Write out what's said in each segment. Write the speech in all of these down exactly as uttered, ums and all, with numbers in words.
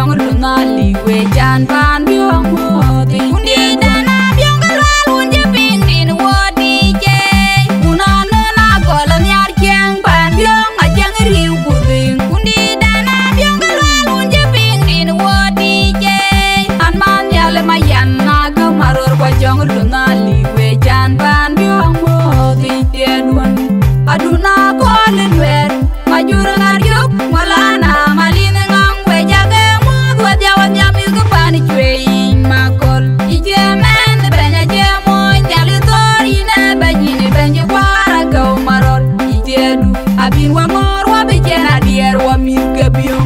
Ŋutu na liu we can pan biöŋ muɔ̈th. Kun dït dɛn abiöŋ ke lual wun cï piŋ rin wuɔ̈t dï cei. Kun anön agɔl anhiar ciɛŋ pan biöŋ aciɛŋ riu ku dhïŋ. Kun dït dɛn abiöŋ ke lual wun cï piŋ rin wuɔ̈t dï cei. An man nhial ë mayan na gäm aror kua cɔŋ rin na liu we can pan biöŋ muɔ̈th dï tiɛɛt wun. Adun akɔɔl ë nuɛɛr. Majur ŋariök, ŋuɔlana, malin ŋɔŋ, we jake muɔ̈th, we dhiau, we dhiau, mïth ke pan cuei, makol. Icie mɛn bɛny acie mony, jal ë thɔɔr, yïn ë bɛny, yïn ë bɛny cï kuaar akɛu marɔt. Icie du, abïn we ŋɔɔr, we bï cen adiɛɛr, we mïth ke biöŋ.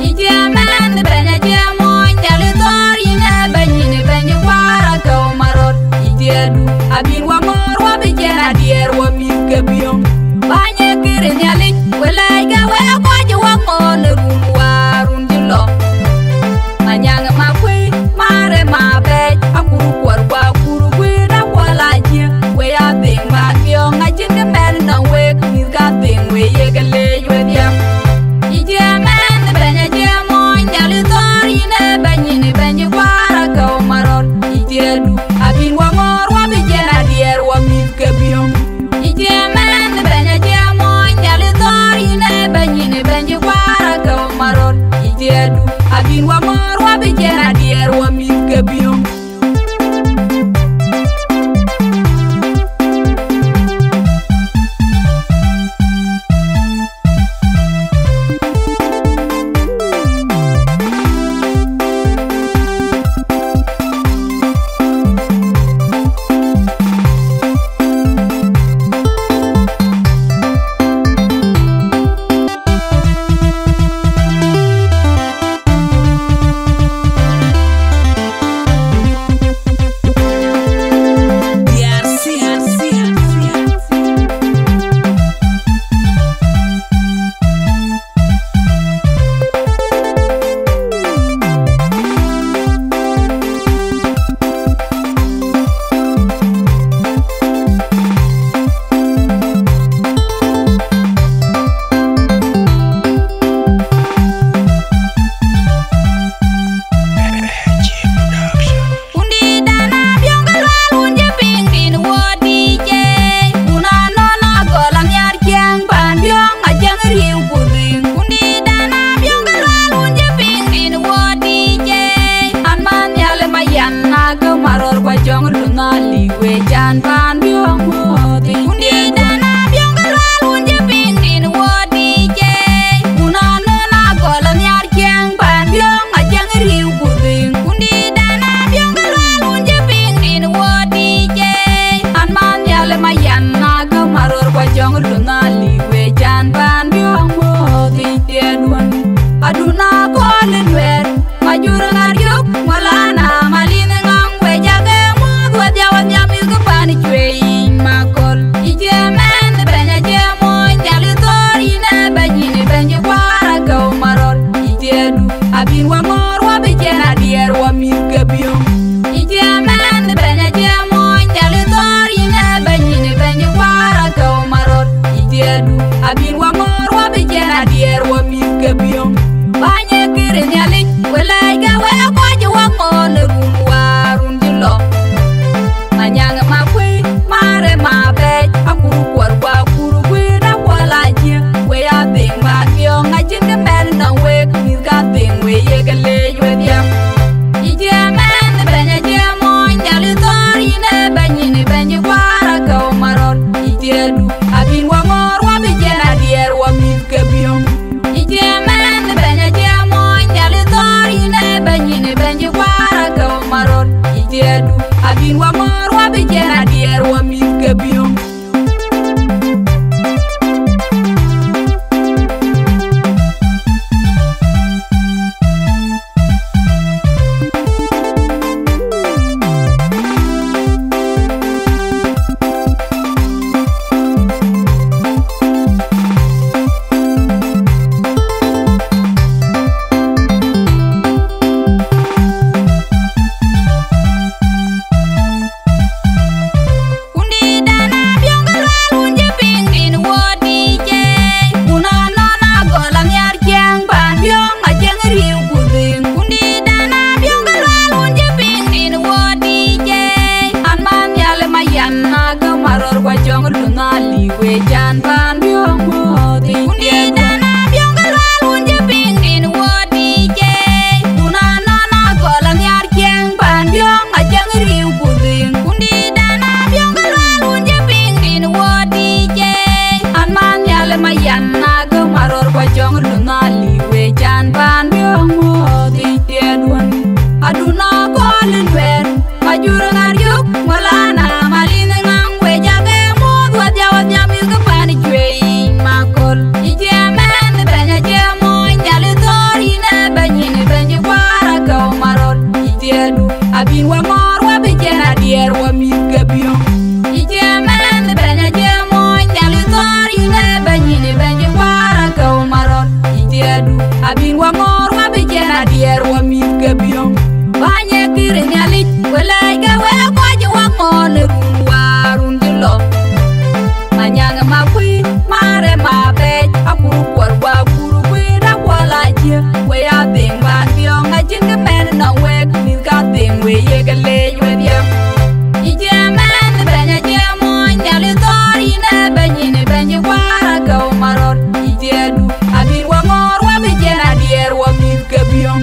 Icie mɛn bɛny acie mony, jal ë thɔɔr, yïn ë bɛny, yïn ë bɛny cï kuaar akɛu marɔt. Icie du, abïn we ŋɔɔr, we bï cen adiɛɛr, we mïth ke biöŋ. Bäny ë kërë Nhialic, we lɛɛckë we kɔc ë wä ŋɔ̈ɔ̈n ë run wäär run cï lɔ. Anyaŋ ë makuëi, maar ë mabɛɛc, akur kuɔr ku akur guiir, apuɔl acie. We ya dhëŋ bä biɔŋ, acïn kë mɛn nɔm wek, mïth ka dhëŋ we ye ke leec we dhiam. Yï cie mɛn bɛny acie mony, jal ë thɔɔr, yïn ë bɛny, yïn ë bɛny cï kuaar akɛu marɔt. Yï cie du, abïn we ŋɔɔr, we bï cen adiɛɛr, we mïth ke biöŋ. Icie mɛn bɛny acie mony, jal ë thɔɔr, yïn ë bɛny, yïn ë bɛny cï kuaar akɛu marɔt. Icie du, abïn we ŋɔɔr, we bï cen adiɛɛr, we mïth ke biöŋ. Kun dït dɛn abiöŋ ke lual wun cï piŋ rin wuɔ̈t dï cei. Kun anön agɔl anhiar ciɛŋ pan biöŋ aciɛŋ riu ku dhïŋ. Kun dït dɛn abiöŋ ke lual wun cï piŋ rin wuɔ̈t dï cei. An man nhial ë mayan na gäm aror kua cɔŋ rin na liu we can pan biöŋ muɔ̈th. Kun dït dɛn abiöŋ ke lual wun cï piŋ rin wuɔ̈t dï cei. Kun anön agɔl anhiar ciɛŋ pan biöŋ aciɛŋ riu ku dhïŋ. Kun dït dɛn abiöŋ ke lual wun cï piŋ rin wuɔ̈t dï cei. An man nhial ë mayan na gäm aror kua cɔŋ rin na liu we can pan biöŋ muɔ̈th dï tiɛɛt wun. Adun akɔɔl ë nuɛɛr. Majur ŋariök, ŋuɔlana, malin ŋɔŋ, we jake muɔ̈th, we dhiau, we dhiau, mïth ke pan cuei, makol. Icie mɛn bɛny acie mony, jal ë thɔɔr, yïn ë bɛny, yïn ë bɛny cï kuaar akɛu marɔt. Icie du, abïn we ŋɔɔr, we bï cen adiɛɛr, we mïth ke biöŋ. Icie mɛn bɛny acie mony, jal ë thɔɔr, yïn ë bɛny, yïn ë bɛny cï kuaar akɛu marɔt. Icie du, abïn we ŋɔɔr, we bï cen adiɛɛr, we mïth ke biöŋ. Bäny Abïn wä ŋɔ̈ɔ̈r wä bï ciɛn adiɛɛr wä mïth ke biɔ̈ŋ. Bäny ë kïr Nhialic, we lɛc ke wek kɔc wä ŋɔ̈ɔ̈r në run wäär run cï lɔ. Manyaŋ ë Makuëi, Maar ë Mabɛc, akur kuɔr wä akur kuëër akuɔl acie. We ya dhëŋ bän biɔ̈ŋ acïn kë mɛn nɔm wek, mïth ka dhëŋ we ye ke leec wedhie. Yï jiɛɛm ɛn bɛ̈ny acie mony, Nhialic thɔ̈r yïn ë bɛ̈ny, yïn ë bɛ̈ny cï kuaar akɛ̈u marɔt. Yï jiɛɛdu, abïn wä ŋɔ̈ɔ̈r wä bï ciɛn adiɛɛr wä mïth ke biɔ̈ŋ.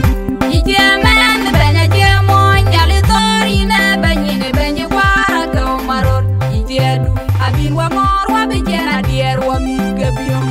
Yï jiɛɛm ɛn bɛ̈ny acie mony, Nhialic thɔ̈r yïn ë bɛ̈ny, yïn ë bɛ̈ny cï kuaar akɛ̈u marɔt. Yï jiɛɛdu, abïn wä ŋɔ̈ɔ̈r wä bï ciɛn adiɛɛr wä mïth ke biɔ̈ŋ.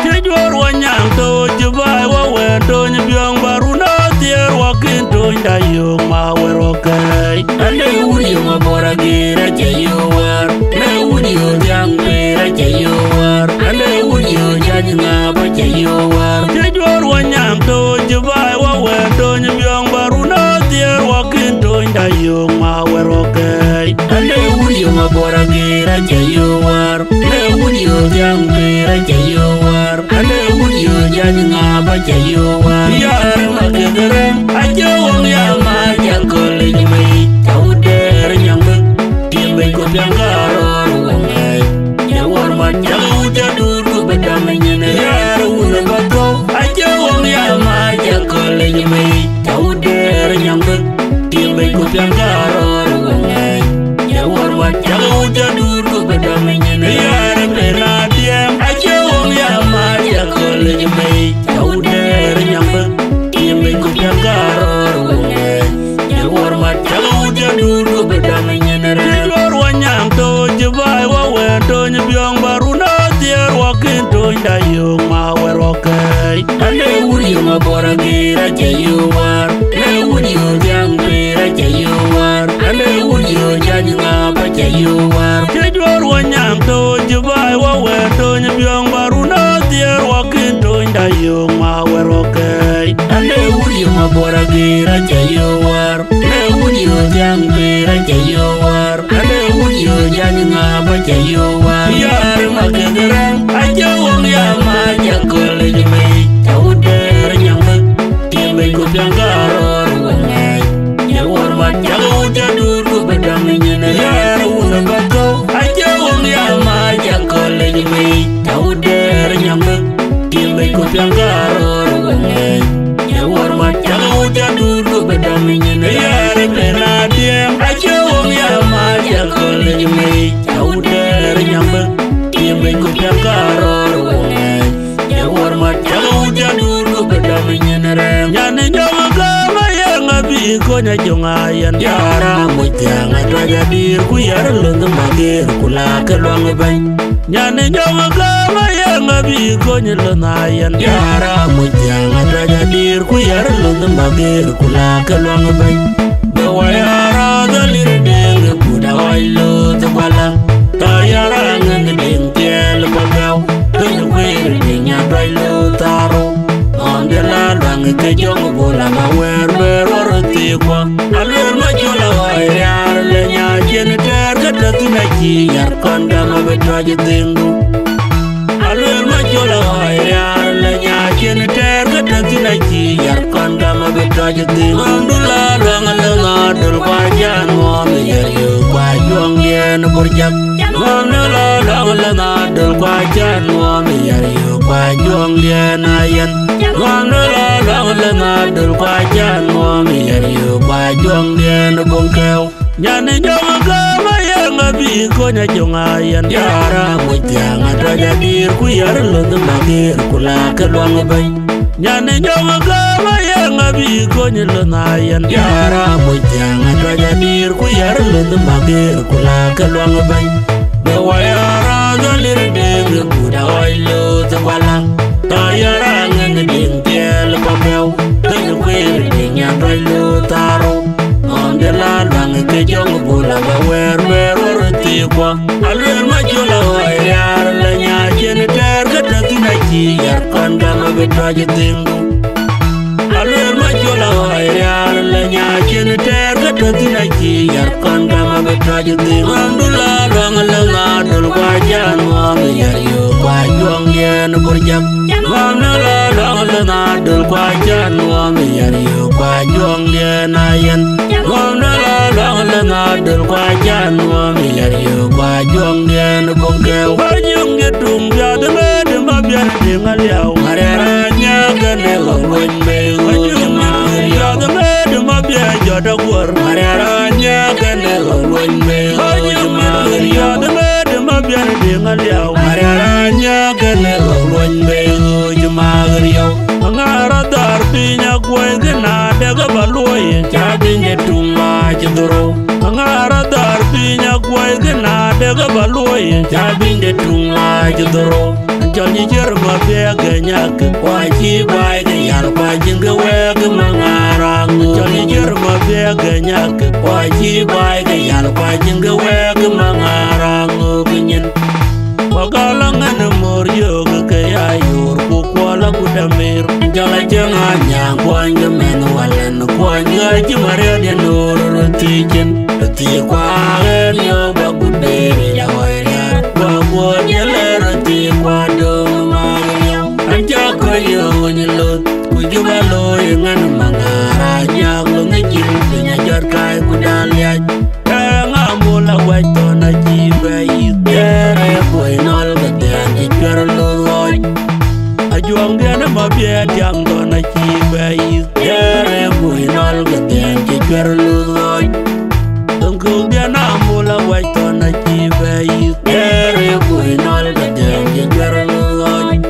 Ke juɔ̈r wä nyaŋ tooc cï baai wä wɛ̈ɛ̈n tony biɔ̈ŋ bä run ë thiëër wä kën tony da yöök ma wër wä kɛ̈ɛ̈c. Ande wun yöŋ abɔr agir acä yöök wäär. Ande wun yöök dhiaŋ peer acä yöök wäär. Ande wun yöök jany ŋaap acä yöök wäär. Ke juɔ̈r wä nyaŋ tooc cï baai wä wɛ̈ɛ̈n tony biɔ̈ŋ bä run ë thiëër wä kën tony da yöök ma wër wä kɛ̈ɛ̈c. Ande wun yöŋ abɔr agir acä yöök wäär. Ande wun yöök dhiaŋ peer acä yöök wäär. Ande wun yöök jany ŋaap acä yöök wäär. Yäär ma kek rem acä wëŋ ya ma cä köl yic mei. Cä wut dɛɛr nyaŋ bïk tim bei ku piɛŋ ka röör wëŋ ŋɛɛc. Cä wär mat cä wut cä duut ku bï dam nyin. Yäär wun ë bä thou acä wëŋ ya ma cä köl yic mei. Cä wut dɛɛr nyaŋ bïk tim bei ku piɛŋ ka röör wëŋ ŋɛɛc. Cä wär mat cä wut cä duut ku bï dam nyin. Yäär pen a diɛɛm acä wëŋ ya ma cä köl yic mei. Cä wut dɛɛr nyaŋ bïk tim bei ku piɛŋ ka röör wëŋ ŋɛɛc. Cä wär mat cä wut cä duut ku bï dam nyin rɛɛl. Juɔ̈r wä nyaŋ tooc cï baai wä wɛ̈ɛ̈n tony biɔ̈ŋ bä run ë thiëër wä kën tony da yöök ma wër wä kɛ̈ɛ̈c. Ande wun yöŋ abɔr agir acä yöök wäär. Ande wun yöök dhiaŋ peer acä yöök wäär. Ande wun yöök jany ŋaap acä yöök wäär. Ke juɔ̈r wä nyaŋ tooc cï baai wä wɛ̈ɛ̈n tony biɔ̈ŋ bä run ë thiëër wä kën tony da yöök ma wër wä kɛ̈ɛ̈c. Ande wun yöŋ abɔr agir acä yöök wäär. Ande wun yöök dhiaŋ peer acä yöök wäär. Ande wun yöök jany ŋaap Aca yök wär yär ma kek rɛ̈ŋ, aca wok ya ma ca köl yic mei, ca wut dɛɛr nyaŋ bäk, tiëm bei ku piɛŋ karɔɔr wek ŋɛɛc. Yär wär mat ca wut ca duut ku bï dɔm nyin yär wun bä thou, aca wok ya ma ca köl yic mei, ca wut dɛɛr nyaŋ bäk, tiëm bei ku piɛŋ karɔɔr wek ŋɛɛc. Yär wär mat ca wut ca duut ku bï dɔm nyin yär pen adiɛŋ, aca wok ya ma ca köl yic mei. Ca wut dɛɛr nyaŋ bäk, tiëm bei ku piɛŋ karɔɔr wek ŋɛɛc. Yär wär mat ca wut ca duut ku bï dɔm nyin rɛ̈ŋ. Nyan ë nyɔŋ gäm ayäŋ abï kony ajöŋ ayɛn. Yär amuc thiäŋ atuac adïïr ku yär lönh magëër ku la ke luaŋ bɛ̈ny. Nyan ë nyɔŋ gäm ayäŋ abï kony lönh ayɛn. Yär amuc thiäŋ atuac adïïr ku yär lönh magëër ku la ke luaŋ bɛ̈ny. Bï wai arɔɔth alir deŋ ë kut awai loth ë kuala. Tɔ yär aŋëŋ deŋ tiɛɛl ë pɔ̈k bɛ̈u. Bï kueer deŋ atuac loth thaarou. Ɣɔn de la luaŋ ke jɔŋ bol ama wɛɛr bï rɔt thiëëk kuɔ. Alueel ma cɔl aɣɔi riaar le nya cïn tɛɛr ke tɔ thïn acï yär kɔn gam abï tɔc ë dhëŋdu. Alueel ma cɔl aɣɔi riaar le nya cïn tɛɛr ke tɔ thïn acï yär kɔn gam abï tɔc ë dhëŋ. Ɣɔndu la luaŋ le ŋa döl kua can ŋuɔm ë yär yök kua juɔŋdiɛn burjak. Ŋuɔm de la lɔŋ le na döl kua can ŋuɔm ë yär yök kua juɔŋdiɛn ayɛn. Ŋuɔm de la lɔŋ le na döl kua can ŋuɔm ë yär yök kua juɔŋdiɛn buŋ kɛ̈u. Nyan ë nyɔŋ gäm ayäŋ abï kony ajöŋ ayɛn. Yär amuc thiäŋ atuac adïïr ku yär lönh magëër ku la ke luaŋ bɛ̈ny. Nyan ë nyɔŋ gäm ayäŋ abï kony lönh ayɛn. Yär amuc thiäŋ atuac adïïr ku yär lönh magëër ku la ke luaŋ bɛ̈ny. Bï wai arɔɔth alir deŋ ë kut awai loth ë kuala. Tɔ yär aŋëŋ deŋ tiɛɛl ë pɔ̈k bɛ̈u. Bï kueer deŋ atuac loth thaarou. Ɣɔn de la luaŋ ke jɔŋ bol abä wɛɛr bï rɔt thiëëk kuɔ. Alueel ma cɔl aɣɔi riaar le nya cïn tɛɛr ke tɔ thïn acï yär kɔn gam abï tɔc ë dhëŋdu. Alueel ma cɔl aɣɔi riaar le nya cïn tɛɛr ke tɔ thïn acï yär kɔn gam abï tɔc ë dhëŋ. Ɣɔndu la luaŋ le na döl kua can ŋuɔm ë yär yök kua juɔŋdiɛn burjak. Ɣɔndu la luaŋ le na döl kua can ŋuɔm ë yär yök kua juɔŋdiɛn ayɛn. Ŋuɔm de la lɔŋ le na döl kua can ŋuɔm ë yär yök kua juɔŋdiɛn buŋ kɛ̈u. Kua juɔŋ de tuŋ piath ë mëët ë ma biɛn deŋ aliau. Mariara nya kɛn ë ɣɔk luɔny bei ɣööc ma ɣer yɔu. Piath ë mëët ë ma biɛn jɔt aguɔr. Mariara nya kɛn ë ɣɔk luɔny bei ɣööc ma ɣer yɔu. Piath ë mëët ë ma biɛn deŋ aliau. Mariara nya kɛn ë ɣɔk luɔny bei ɣööc ma ɣer yɔu. Aŋaar athar piny akuɔi kë na dek ë ba luɔi, ca bïny de tuŋ laac dhorou. Aŋaar athar piny akuɔi kë na dek ë ba luɔi, ca bïny de tuŋ laac dhorou. Cɔl cï cier ma biɛ gɛnyak, kua cï baai ke yal kua cïn ke wɛɛk ke ma ŋaar aŋö. Cɔl cï cier ma biɛ gɛnyak, kua cï baai ke yal kua cïn ke wɛɛk ke ma ŋaar aŋö ke nyin. Wakala ŋɛn ë mor yök ke ya yor ku kuɔl agut amir. Jɔl acieŋ anyaŋ kuɔny ke mɛnh walɛn kuɔny ke acï mariɔt ye noor röt thiic cin. Röt thiic kua ɣɛɛr yök ba gut beer ya ɣɔi riaar. Kua kuɔny ye lɛɛr röt thiic kua döŋ maak riɔu. An cä kɔc ye ɣöny loth ku cï ba looi ŋɛn maŋaar anyak loŋ ë cil piny ajɔt kaai ku dan liac. Kɛɛŋ amul awäc thɔn acï bɛ yith. Yɛɛr ë boi nɔl ke dhiɛn cï cuɛr luth ɣɔc. Ajuɔŋdiɛn ë ma biɛ tiam thɔn acï bɛ yith. Yɛɛr ë boi nɔl ke dhiɛn cï cuɛr luth ɣɔc. Dhöŋ kökdiɛn amul awäc thɔn acï bɛ yith. Yɛɛr ë boi nɔl ke dhiɛn cï cuɛr luth ɣɔc.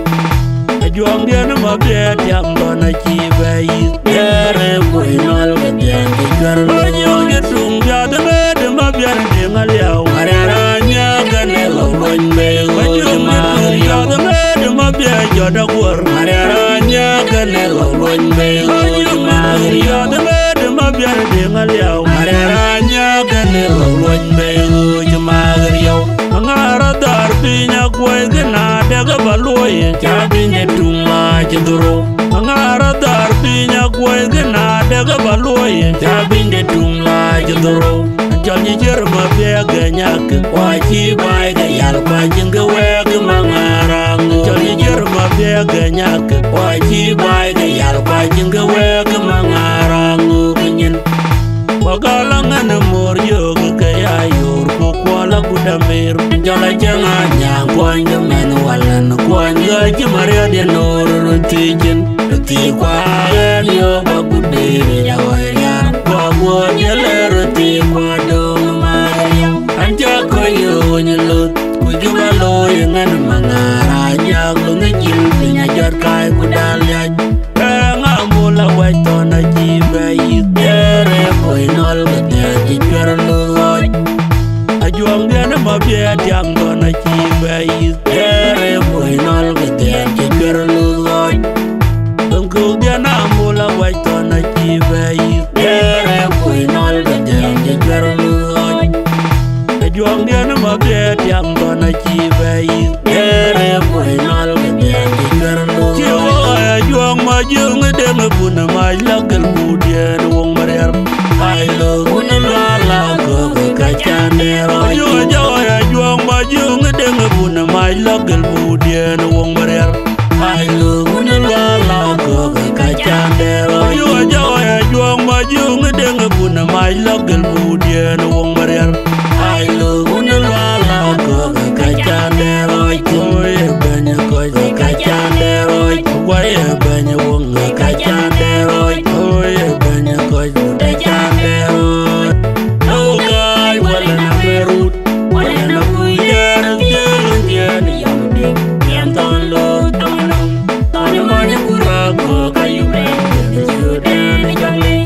Ajuɔŋdiɛn ë ma biɛ tiam thɔn acï bɛ yith. Yɛɛr ë boi nɔl ke dhiɛn cï cuɛr luth ɣɔc. Ajuɔŋdiɛn tuŋ piath ë mëët ë ma biɛn deŋ aliau. Mariara nya kɛn ë ɣɔk luɔny bei ɣööc ma ɣer yɔu. Piath ë mëët ë ma biɛ jɔt aguɔr. Mariara nya kɛn ë ɣɔk luɔny bei ɣööc ma ɣer yɔu. Piath ë mëët ë ma biɛn deŋ aliau. Mariara nya kɛn ë ɣɔk luɔny bei ɣööc ma ɣer yɔu. Aŋaar athar piny akuɔi kë na dek ë ba luɔi, ca bïny de tuŋ laac dhorou. Aŋaar athar piny akuɔi kë na dek ë ba luɔi, ca bïny de tuŋ laac dhorou. An cä Cɔl cï ciɛr ma biɛɛk ke nyak, ku acï baai ke yal, ku acïn ke wɛɛk ke maŋaraŋ. Cɔl cï ciɛr ma biɛɛk ke nyak, ku acï baai ke yal, ku acïn ke wɛɛk ke maŋaraŋ ŋuk nyin. Ku gɔl aŋän moor yök ke ya yor, ku kuɔl agut amir. Jɔl acäŋ anyaŋ kuɔny ke mɛnh walɛn, kuɔny ke cï mariɔt yen noor röt thiic cin. Röt thiic kuaɣɛn yök agut dïïr ya ɣɔi riaar, ku aguɔ jël röt thiic kuadoŋ mariam. An cä kɔc yööny luth, ku cï bä looi ŋän maŋaar anyak lunh cil piny ajɔt kai ku dal liac. Rɛɛŋ amul awɛc thɔn acï bɛ yith, dɛɛr ë boi nɔl ke thɛɛr cï cuɛr luth ɣɔc. Ajuɔŋdiɛn ë ma biɛɛr tiam thɔn acï bɛ yith, dɛɛr ë boi nɔl ke thɛɛr cï cuɛr luth ɣɔc. Dhöŋ kökdiɛn amul awɛc thɔn acï bɛ yith, dɛɛr ë boi nɔl ke thɛɛr cï cuɛr luth ɣɔc. Ajuɔŋdiɛn ë ma biɛɛr tiam thɔn acï bɛ yith, dɛɛr ë boi nɔl ke thɛɛr cï cuɛr luth ɣɔc. Cï wɔ ajuɔŋ ma jiöŋ ë deŋ ë bun ë mac lɔ gël buudiɛn ë woŋ mariɛr. Ai lo wun ë luaar la kök ë ka can dɛɛr ɣɔc. Ajuɔŋ, ajuɔŋ ma jiöŋ ë deŋ ë bun ë mac lɔ gël buudiɛn ë woŋ mariɛr. Ai lo wun ë luaar la kök ë ka can dɛɛr ɣɔc. Ajuɔŋ, ajuɔŋ ma jiöŋ ë deŋ ë bun ë mac lɔ gël buudiɛn ë woŋ mariɛr. Ai lo wun ë luaar la kök ë ka can dɛɛr ɣɔc. Oi ë bɛ̈ny ë kɔc ë ka can dɛɛr ɣɔc. Guai ë bɛ̈ny ë woŋ ë ka can dɛɛr ɣɔc. Oi ë bɛ̈ny ë kɔc ë ka can dɛɛr ɣɔc. Ë wä kaai wälä na bɛ rut, wälä na kuc dɛɛr ë thiëër ë thiëër ë yam dik. Yɛn thɔn looi thɔn nɔm, thɔn ë mɔny ë kur ë kök ayum ë thiëër ë thiëër ë jɔŋ lei.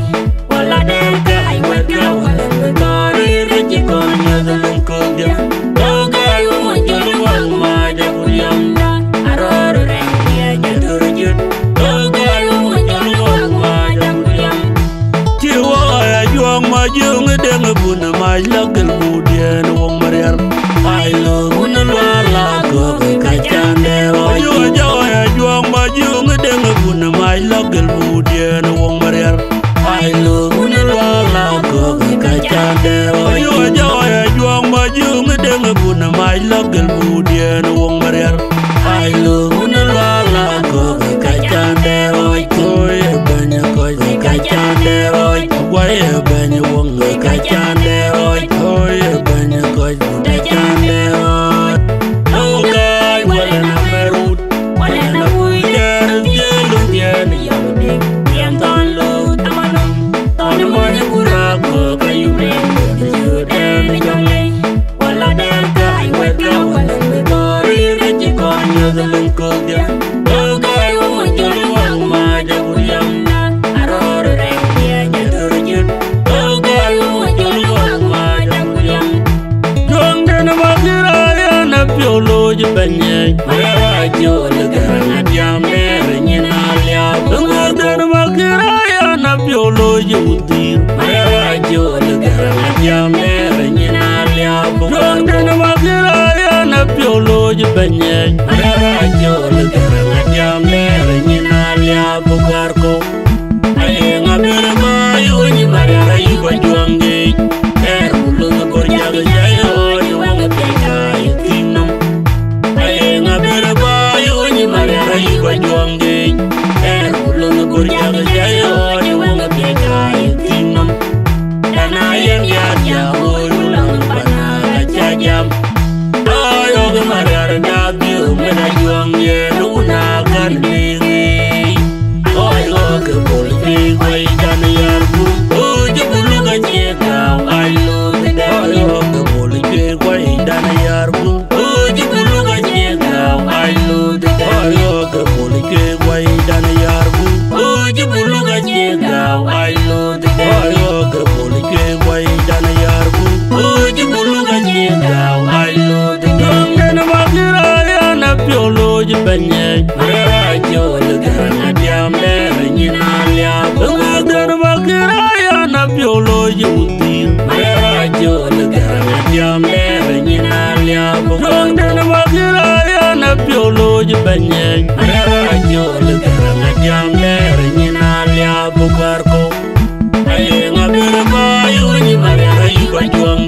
Wala dɛn ka ai wɛ̈t ka wala bï thɔɔr rir ke cï kɔn nyuäth lum kökdiɛ̈. Thou ka ai wä mony jɔl wak mac akuliamda, arɔ̈ɔ̈r rɛ̈ŋ diɛ̈ jël tör jut. Thou ka ai wä mony jɔl wak mac akuliam. Cï wɔ ajuɔŋ ma jiöŋ ë deŋ ë bun ë mac lɔ gël buudiɛn ë woŋ mariɛr. Ai lo wun ë luaar la kök ë ka can dɛɛr ɣɔc. Ajuɔŋ, ajuɔŋ ma jiöŋ ë deŋ ë bun ë mac lɔ gël buudiɛn ë woŋ mariɛr. Ai lo wun ë luaar la kök ë ka can dɛɛr ɣɔc. Ajuɔŋ, ajuɔŋ ma jiöŋ ë deŋ ë bun ë mac lɔ gël buudiɛn ë woŋ mariɛr. Ai lo wun ë luaar la kök ë ka can dɛɛr ɣɔc. Oi ë bɛ̈ny ë kɔc ë ka can dɛɛr ɣɔc. Guai ë bɛ̈ny ë woŋ ë ka can dɛɛr ɣɔc. Oi ë bɛ̈ny ë kɔc ë ka can dɛɛr ɣɔc. Thou kaai wälä na bɛ rut, wälä na kuc dɛɛr ë thiëër ë thiëër ë yam dik. Yɛn thɔn looi thɔn nɔm, thɔn ë mɔny ë kur ë kök ayum ë thiëër ë jɔŋ lei. Wala dɛn ka ai wɛ̈t ka wala bï thɔɔr rir ke cï kɔn nyuäth lum kökdiɛ̈. Thou ka ai wä mony jɔl wak mac akuliamda, arɔ̈ɔ̈r rɛ̈ŋ diɛ̈ jël tör jut. Thou ka ai wä mony jɔl wak mac akuliam. Juɔŋden ma kï rɔɔr yɛn apiɔ̈u loc bɛ̈ny ë. Mariɛr acol gäräŋ adiam dɛɛr nyin aliap. Juɔŋden ma kï rɔɔr yɛn apiɔ̈u loc wudhir. Mariɛr acol gäräŋ adiam dɛɛr nyin aliap. Juɔŋden ma kï rɔɔr yɛn apiɔ̈u loc bɛ̈ny ë. Mariɛr acol gäräŋ adiam dɛɛr nyin aliap. Bï kuarko. Ayeŋa bï rɔt kɔc ë wëny Mariɛr ayï kɔc juɔŋ geec. Ɣɛɛr ku löŋ ë kor jak ë cä ye ɣɔɔc ë waŋ ë piac ka ye thïn nɔm. Ayeŋa bï rɔt kɔc ë wëny Mariɛr ayï kɔc juɔŋ geec. Ɣɛɛr ku löŋ ë kor jak ë cä ye ɣɔɔc ë waŋ ë piac ka ye thïn nɔm. Ɣɛn a yen ya diaak ɣööc ku läŋ ë pan aa ka cä jam. Aa yɔ̈ɔ̈k ë Mariɛr da biöök mën a juɔŋ yen wun aa kän bï ŋic. Kɔc ɣɔ̈k ke bol cuëëc kuɔc dan yär gup, ku cï bulu ka cie gääu ai luth dɛ̈. Kɔc ɣɔ̈k ke bol cuëëc kuɔc dan yär gup, ku cï bulu ka cie gääu ai luth dɛ̈. Kɔc ɣɔ̈k ke bol cuëëc kuɔc dan yär gup, ku cï bulu ka cie gääu ai luth dɛ̈. Kɔc ɣɔ̈k ke bol cuëëc kuɔc dan yär gup, ku cï bulu ka cie gääu ai luth dɛ̈. Juɔŋden ma kï rɔɔr yɛn apiɔ̈u loc bɛ̈ny ë. Mariɛr acol gäräŋ adiam dɛɛr nyin aliap. Juɔŋden ma kï rɔɔr yɛn apiɔ̈u loc wudhir. Mariɛr acol gäräŋ adiam dɛɛr nyin aliap. Juɔŋden ma kï rɔɔr yɛn apiɔ̈u loc bɛ̈ny ë. Mariɛr acol gäräŋ adiam dɛɛr nyin aliap. Bï kuarko. Ayeŋa bï rɔt kɔc ë wëny Mariɛr ayï kɔc juɔŋ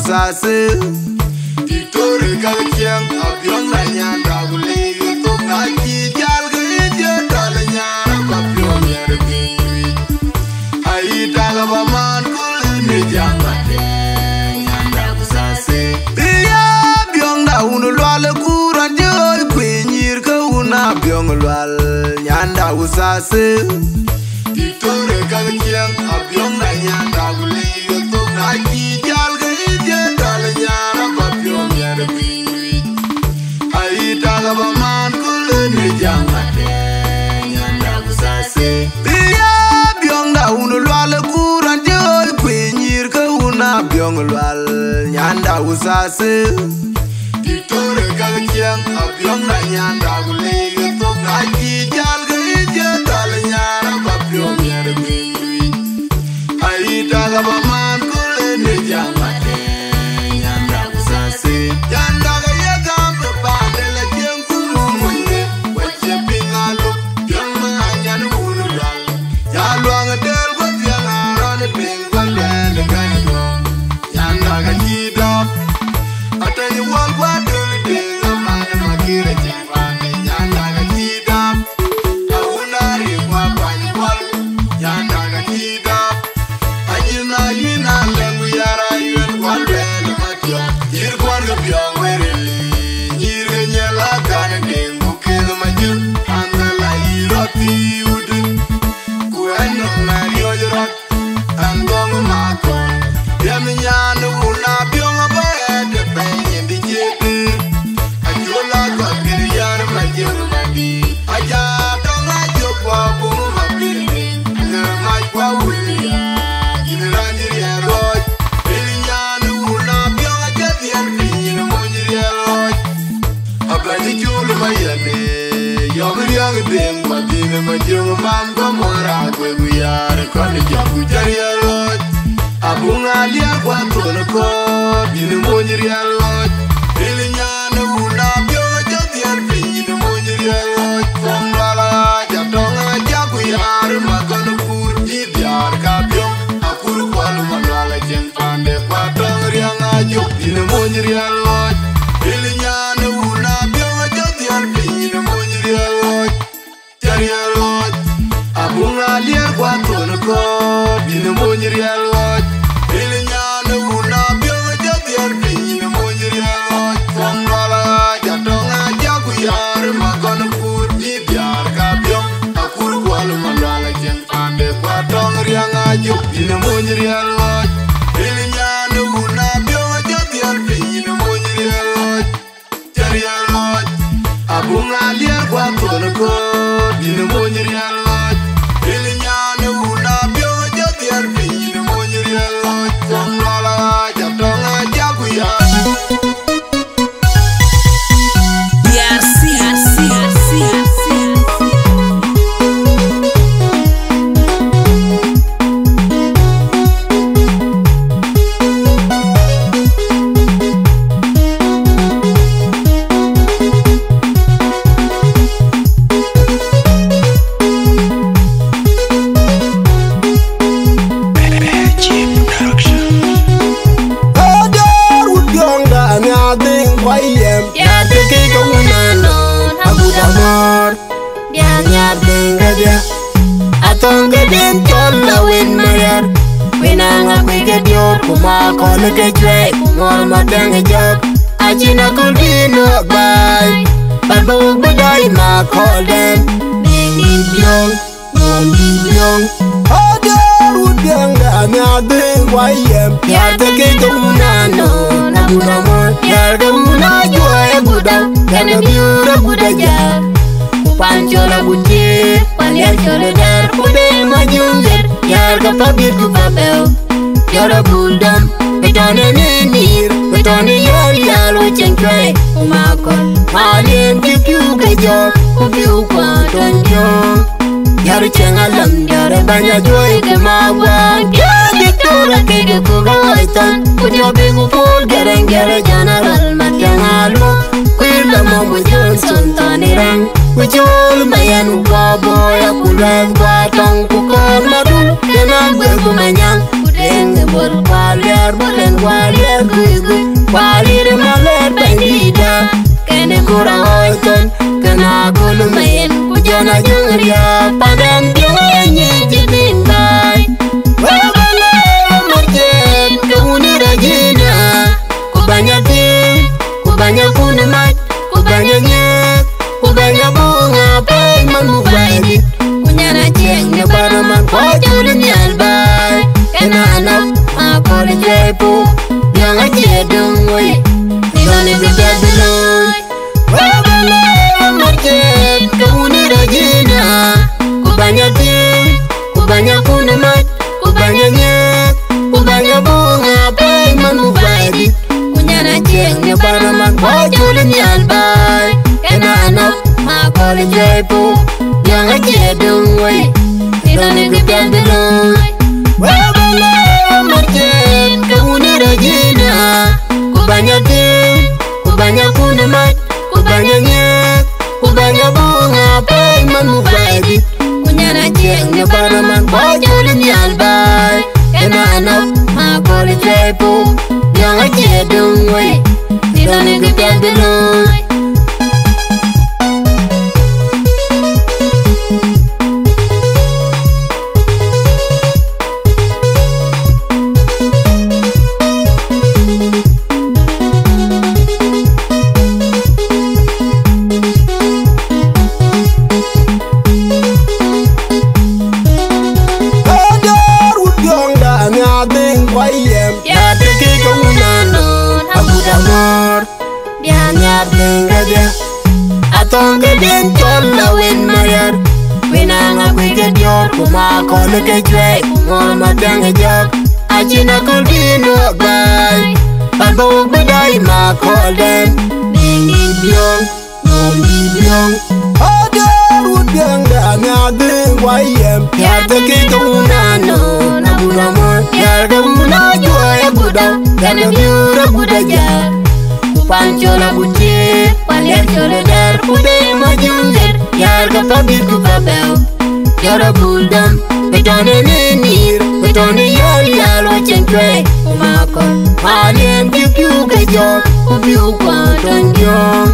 Sase. Diktor ka ciɛŋ abiɔŋ na nyanda ku lik thok na ci jal ke ye jɛ tɔl nyara ba piɔŋ yɛr piny. Ai daga ba man kul ni jam ba de nyanda ku sase. Iya biɔŋ da wun lual ku ran joi ku nyir ke wun abiɔŋ lual nyanda ku sase. Diktor ka ciɛŋ abiɔŋ na nyanda ku lik thok na ci jal ke ye jɛ tɔl nyara ba piɔŋ yɛr piny. Ai daga ba man kul ni jam ba de nyanda ku sase. Iya biɔŋ da wun lual ku ran joi ku nyir ke wun abiɔŋ lual nyanda ku sase. Diktor ka ciɛŋ abiɔŋ na nyanda ku lik thok na ci jal ke ye jɛ tɔl nyara ba piɔŋ yɛr piny. Ai daga ba man kul ni jam ba de nyanda ku sase. Nyanda ga ye gam pe pande la ciɛŋ ku mu munde. Wa ciɛŋ piny alo, piɔŋ ma anyan wun lual. Ya luaŋ del ku piɔŋ aran piny ku lɛl ka no. Nyanda ga ci dap. Atany wal ku atul piny ma man ma kire ciɛŋ pande nyanda ga ci dap. Awuna ri wa kwany wal, nyanda ga ci dap. Ayin, ayin, a lɛŋ wiar ayuɛn kuan luɛɛl ma tiɔp. Yir kuan ke piɔŋ weri, yir ke nyɛl a kan deŋ ku kel ma jur. An la la yir rɔt thiu dun, ku ɛn nɔm mɛn riɔc rɔt. An gɔŋ ma kɔn, riɛm nyan wun abiɔŋ abɛ de pɛny in di cietir. Acuɔl a kɔn kir yar ma jur ma bi. Aja dɔŋ a jop wa bum ma bi. Ŋa mac wa wul ya, yin ran di riɛl rɔc. Pil nyan wun abiɔŋ aja dhiɛl piny in mony riɛl rɔc. Abɛ̈ny col ma yɛn ë yɔm riäŋ deŋ ma dhïn ma jöŋ man bä mɔ̈r akuëk wiar kɔn jɔk ku cä riɛl lɔc. Abuŋ aliɛɛr kuan thon kɔɔr bïn mony riɛl lɔc. Ril nyan wun abiöŋ cä dhiɛl piny mony riɛl lɔc. Thɔŋ lual aa cä tɔŋ aa cä ku yaar ma kɔn kuur. Yï diaar ka biöŋ akur kual ma lual acieŋ. Pande kua tɔŋ riaŋ a jok bïn mony riɛl ɣɔc. Ril nyan wun abiöŋ acä dhiɛl piny mony riɛl ɣɔc. Cä riɛl ɣɔc. Abuŋ aliɛɛr kua thon kɔɔr bïn mony riɛl ɣɔc. Ril nyan wun abiöŋ acä dhiɛl piny mony riɛl ɣɔc. Thɔŋ lual ɣac atɔŋ acä ku yaar ma kɔn kuur. Yï diaar ka biöŋ akur kual ma lual acieŋ. Pande kua tɔŋ riaŋ a jok bïn mony riɛl ɣɔc. Ril nyan wun abiöŋ acä dhiɛl piny mony riɛl ɣɔc. Cä riɛl ɣɔc. Abuŋ aliɛɛr kua thon kɔɔr bïn mony riɛl ɣɔc. Ril nyan wun abiöŋ acä dhiɛl piny mony riɛl ɣɔc. Thɔŋ lual ɣac atɔŋ acä ku yaar. Ador wut biɔŋda anhiaadhiŋ kuayɛm. Yaar de kek awun anɔn agut amɔɔr. Diaŋ yaar dhiŋ kedhie. Athöŋ kedhien cɔl awen mariar. Win aŋa kuec ke diöör ku ma kɔl ke cuɛɛi ku ŋɔɔr ma tɛŋ jɔk. Acïn aköl bï nɔɔk baai. Bä bä wok bï dai ma kɔl dɛn. Dhiŋ in biöŋ. Bï biöŋ. Ador wut biöŋda anhiaadhiŋ kuayɛm. Yaar de kek awun anɔn agut amɔɔr. Yaar ke wun ajuɔc agut dau. Kɛn biöör agut ajaar. Ku pan col agut tiëër. Ku aliɛɛr col ë dɛ̈ɛ̈r. Ku dee ma jöŋ ɣer. Yaar ke pabit ku pabɛ̈u. Jɔl abul dɔm. Ë tɔn ë nïn nïïr. Ë tɔn ë yäl yäl we cieŋ cuɛi. Ku ma kɔl. Ma liɛɛm cï piu ke jɔk. Ku piu kuɔɔn tɔn jɔŋ. Jɔr cieŋ alam, jɔr bäny ajuɔi ke ma guan. Jɔr diktor akek ku ga wai thɔn. Ku jɔ bï ku pol gɛrɛŋ gɛrɛ general ma tiɛŋ alu. Kuir la mɔm ku Johnson thɔn i raŋ. Ku col ma yɛn ku kua boy aku luɛth kua tɔŋ ku kɔɔr ma dul. Kena guek ku ma nyaŋ. Ku deŋ e bol kua liɛɛr, bol en kua liɛɛr ku i Ajuria, padan piŋ ë nyic cï dhïn baai. Wek bä lɛɛr ë Marjen, ke wun ë Regina, ku bäny Athiŋ, ku bäny Akun Mac, ku bäny Anyiëëk, ku bäny Abuŋ Apɛi man muk baai dït. Ku nyan Aciëŋ në Banaman, ku acol nhial baai. Ëna anɔk, ma kɔl cuɛi puk, yɔŋ acie döŋ wei. Yɔn ë bï piath bï looi. Wek bä lɛɛr ë Marjen, ke wun ë Regina, ku bäny Athiŋ, ku bäny Akun Mac, ku bäny Anyiëëk, ku bäny Abuŋ Apɛi man muk baai dït. Ku nyan Aciëŋ në Banaman, ku acol nhial baai. Ëna anɔk, ma kɔl cuɛi puk, yɔŋ acie döŋ wei. Yɔn ë bï piath bï looi. Wek bä lɛɛr ë Marjen, ke wun ë Regina, ku bäny Athiŋ, ku bäny Akun Mac, ku bäny Anyiëëk, ku bäny Abuŋ Apɛi man muk baai dït. Ku nyan Aciëŋ në Banaman, ku acol nhial baai. Ëna anɔk, ma kɔl cuɛi puk, yɔŋ acie döŋ wei. Yɔn ë bï piath bï looi. Ëdɛ̈r wut biɔŋda nhial dhïŋ kuayɛm, ya dëkï ke wun anɔn agut amɔ̈r. Diäär nhial dhïŋ kedhie, athöŋ ke den cɔl la wën mayär. Wën aŋa kuc ke diɔ̈ɔ̈r, ku ma kɔl ke cuɛi, ku mɔ̈r ma thiäŋ ë jɔ̈k. Acïn aköl bï nuɔɔk baai, bä bä wok bï daai ma kɔl dɛn. Dhïŋ dït biɔŋ, nhom dït biɔŋ. Ëdɛ̈r wut biɔŋda nhial dhïŋ kuayɛm, diäär dëkï ke wun anɔn agut amɔ̈r. Diäär ke wun ajuɔi agut dɔm, diäär ke biöör agut ajäk. Ku pan col agut cieer, ku aliɛr col ë dɛ̈r, ku dee ma jɔŋ dɛ̈r, diäär ke pabït ku pabɛ̈u. Jɔt abul däm, bï tɔ̈n ë nïn nïïr, bï tɔ̈n ë yäl yäl wa cieŋ cuɛi, ku ma kɔl, ma liɛm cï piu ke jɔ̈ɔ̈k, ku piu kuɔɔn tɔ̈n jɔ̈ɔ̈k.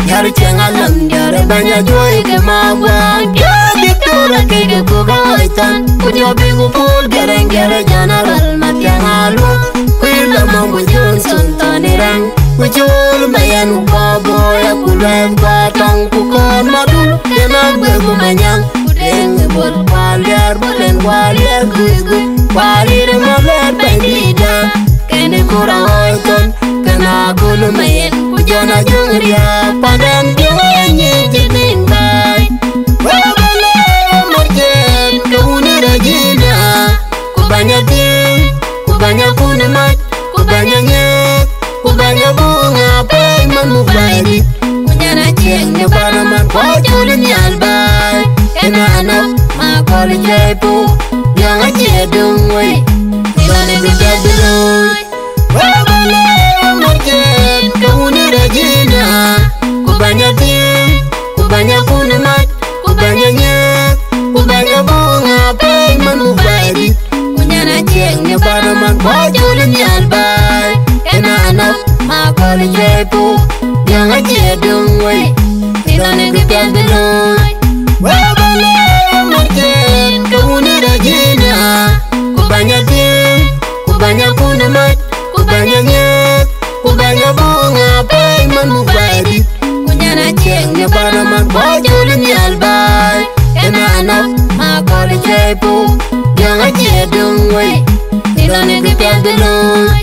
Diäär cieŋ alam, diäär ë bäny ajuɔi ke ma guan, diäär diktor akek ë kuk awai thɔn, ku jɔ bï ku pul gɛrɛŋ gɛrɛ General Mathiaŋ Aluɔk, ku ë la Mamu Johnson thɔn ë raŋ. Ku col ma yɛn ku kɔɔr bɔɔy, ku luɛɛth ku atɔŋ, ku kɔɔr madun, kën aguek ku manyaŋ, ku deŋ ë bol, ku aliɛr bol en, ku aliɛr guiku, ku alir ë maluɛɛr bɛ̈nydïïtda, kën ë kor aɣɔɔc thɔn, kën aköl ma yɛn, ku jɔn ajöŋ riääk, pandɛn piŋ ë nyic cï dhïŋ baai. Wek bä lɛɛr ë Marjen, ke wun ë Regina, ku bäny Athiŋ, ku bäny Akun Mac, ku bäny Anyiëëk, ku bäny Abuŋ Apɛi man muk baai dït. Ku nyan Aciëŋ në Banaman, ku acol nhial baai. Ëna anɔk, ma kɔl cuɛi puk, yɔŋ acie döŋ wei. Yɔn ë bï piath bï looi. Wek bä lɛɛr ë Marjen, ke wun ë Regina, ku bäny Athiŋ, ku bäny Akun Mac, ku bäny Anyiëëk, ku bäny Abuŋ Apɛi man muk baai dït. Ku nyan Aciëŋ në Banaman, ku acol nhial baai. Ëna anɔk, ma kɔl cuɛi puk, yɔŋ acie döŋ wei. Yɔn ë bï piath bï looi. Wek bä lɛɛr ë Marjen, ke wun ë Regina, ku bäny Athiŋ, ku bäny Akun Mac, ku bäny Anyiëëk, ku bäny Abuŋ Apɛi man muk baai dït. Ku nyan Aciëŋ në Banaman, ku acol nhial baai. Ëna anɔk, ma kɔl cuɛi puk, yɔŋ acie döŋ wei. Yɔn ë bï piath bï looi.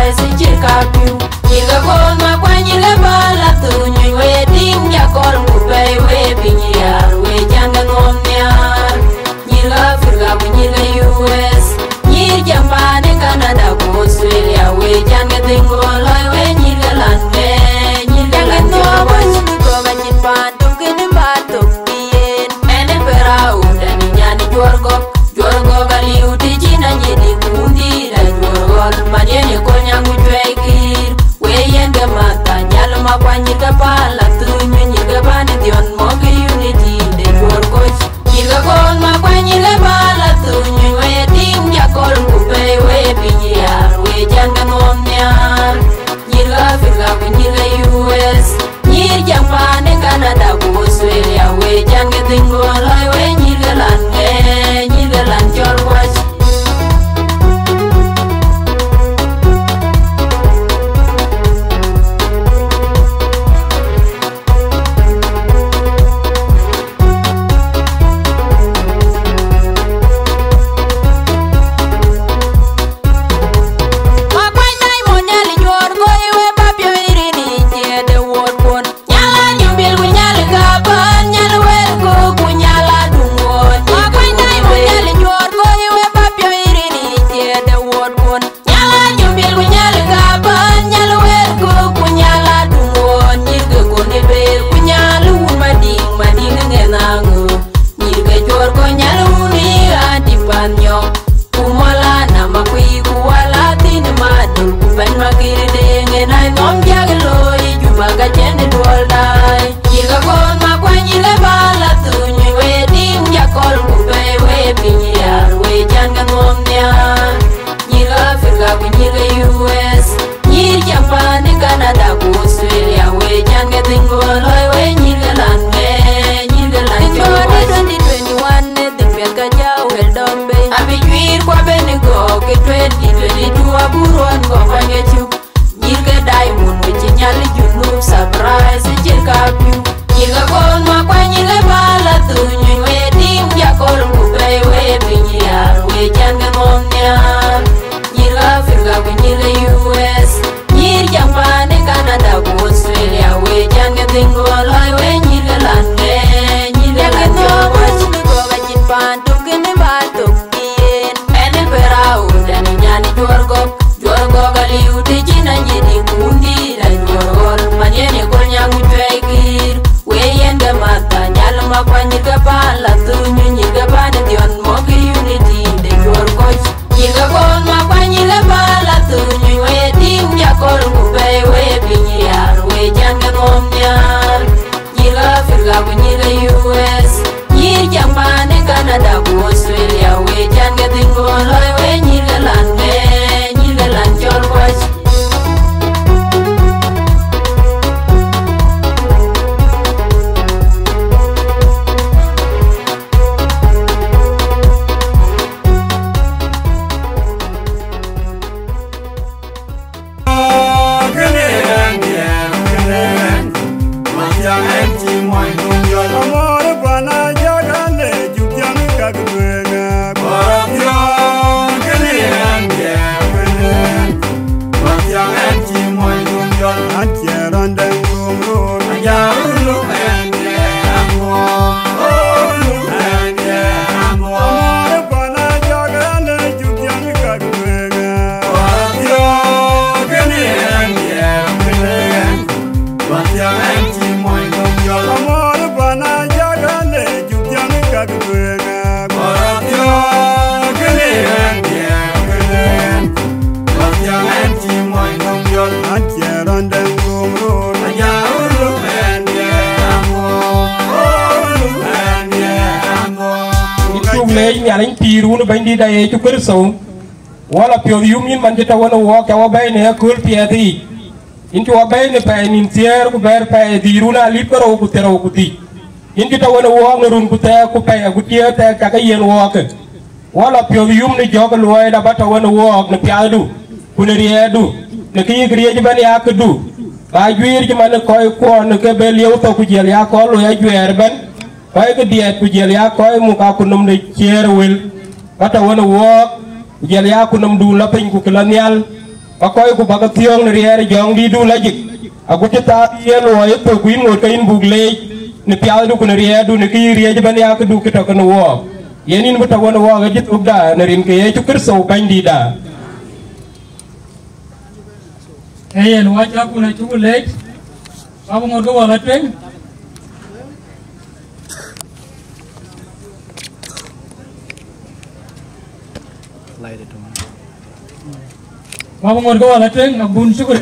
Cït kapiu, nyïïr ke koor ma kuany, nyïïr ke bä la thöny, nyuc we tïŋ jakɔl ku pɛ̈i we piny riaar, we can ke nuɔm nhiaar. Nyïïr ke Africa ku nyïïr ke U S, nyïïr cäŋ paan ë Canada ku Australia, we can ke dhïŋ ku lɔi we nyïïr ke lan ke, nyïïr ke lan cɔl wec. Kɔ̈k acïn paan töŋ kënë bä thök yen. Ɛn ë Parao, dɛn ë nyan ë Juɔ̈r Gɔ̈k, Juɔ̈r Gɔ̈k aliu të cïn anyïn ë kuun dïït, Ajuɔ̈r Ɣɔl, man yen ë kony aŋu cuɛi kïïr. We yen ke mäth, anyal ma kuany nyïïr ke paan la thöny, nyïïr ke paan ë dhiɔn mɔ̈k ë unity de Juɔ̈r Koc. Nyïïr ke koor ma kuany, nyïïr ke bä la thöny, we tïŋ jakɔl ku pɛ̈i we piny riaar, we can ke nuɔm nhiaar. Nyïïr ke Africa ku nyïïr ke U S, nyïïr cäŋ paan ë Canada ku Australia, we can ke dhïŋ ku lɔi we nyïïr ke lan ke, nyïïr ke lan cɔl wec. Nyïïr ke Juɔ̈r Kɔc nyal wun ë ɣän cï pan nyɔk, ku mɔ̈l anam akuic, ku wal athïn madöl, ku bɛ̈ny makir deŋ en ai nhɔm jak looi Juba ka cïn duɔl daai. Nyïïr ke koor ma kuany, nyïïr ke bä la thöny, we tïŋ jakɔl ku pɛ̈i we piny riaar, we can ke nuɔm nhiaar. Nyïïr ke Africa ku nyïïr ke U S, nyïïr cäŋ paan ë Canada ku Australia, we can ke dhïŋ ku lɔi we nyïïr ke lan ke, nyïïr ke lan cɔl wec. Twenty twenty-one ë dhïŋ piɛth ka cä wël dɔm bei. Abï juiir ku abɛ̈n ë gɔ̈ɔ̈k ke twenty twenty-two abï ruɔ̈n kɔ̈k kuany ke cuk. Nyïïr ke Diamond we cï nyal ë Junub surprise ë cït kapiu. Nyïïr ke koor ma kuany, nyïïr ke bä la thöny, nyuc we tïŋ jakɔl ku pɛ̈i we piny riaar, we can ke nuɔm nhiaar. Nyïïr ke Africa ku nyïïr ke U S, nyïïr cäŋ paan ë Canada ku Australia, we can ke dhïŋ ku lɔi we nyïïr ke lan ke, nyïïr ke lan cɔl wec. Kɔ̈k acïn paan töŋ kënë bä thök yen. Ɛn ë Parao, dɛn ë nyan ë Juɔ̈r Gɔ̈k, Juɔ̈r Gɔ̈k aliu të cïn anyïn ë kuun dïït, Ajuɔ̈r Ɣɔl, man yen ë kony aŋu cuɛi kïïr. We yen ke mäth, anyal ma kuany nyïïr ke paan la thöny, nyïïr ke paan ë dhiɔn mɔ̈k ë unity de Juɔ̈r Koc. Nyïïr ke koor ma kuany, nyïïr ke bä la thöny, we tïŋ jakɔl ku pɛ̈i we piny riaar, we can ke nuɔm nhiaar. Nyïïr ke Africa ku nyïïr ke U S, nyïïr cäŋ paan ë Canada ku Australia, we can ke dhïŋ ku lɔi we nyïïr ke lan ke, nyïïr ke lan cɔl wec. Cuk leec Nhialic pïïr wun Bɛ̈nydït da Yecu Kërtho, wala piɔ̈ɔ̈th yum yïn man cï tɔ̈ wën ë wɔɔk, ca wä bɛ̈ɛ̈i në akööl piɛth yiic. Yïn cï wä bɛ̈ɛ̈i në pɛɛi nïn thiëër, ku bɛ̈ɛ̈r pɛɛi dhïc run alip ke rou ku thiërou ku dhïc. Yïn cï tɔ̈ wën ë wɔɔk në run ku thɛɛk, ku pɛɛi ku tiëër thɛɛk cakë yen wɔɔkë. Wala piɔ̈ɔ̈th yum në jɔ̈k ë luɔi da bä tɔ̈ wën ë wɔɔk në piathdu, ku në riɛɛrdu, në kë yïk riëëc ëbɛ̈n ya këdu. Ba juiir cï man ë kɔc kuɔn ke bë lieu thok ku jiël ya kɔc loi ajuɛɛr ëbɛ̈n. Kɔc ke diɛɛt ku jiël ya kɔc muk akutnhom de ciëër ë wël, bä tɔ̈ wën ë wɔɔk, ku jiël ya akutnhomdun lɔ piny ku kë lɔ nhial, Ba kɔc ku ba ke thiɔ̈ɔ̈ŋ në riɛɛr ë Jɔŋdïtdu lajik, agut cï thaar yen luɔi ë thök, ku yïn ŋot ke yïn buk leec në piathdu ku në riɛɛrdu, në kë yï riëëc ëbɛ̈n ya këdu kë tɔ̈ kenë wɔɔk. Yen yïn bï tɔ̈ wenë wɔɔk ë cï thökda në rin ke Yecu Kërtho Bɛ̈nydïtda. Ee yen, wɔ cä kun acuk leec, wɔ bï ŋot ke wɔ lɔ tueŋ. Wɔ bï ŋot ke wɔ lɔ tueŋ, abun cukuri.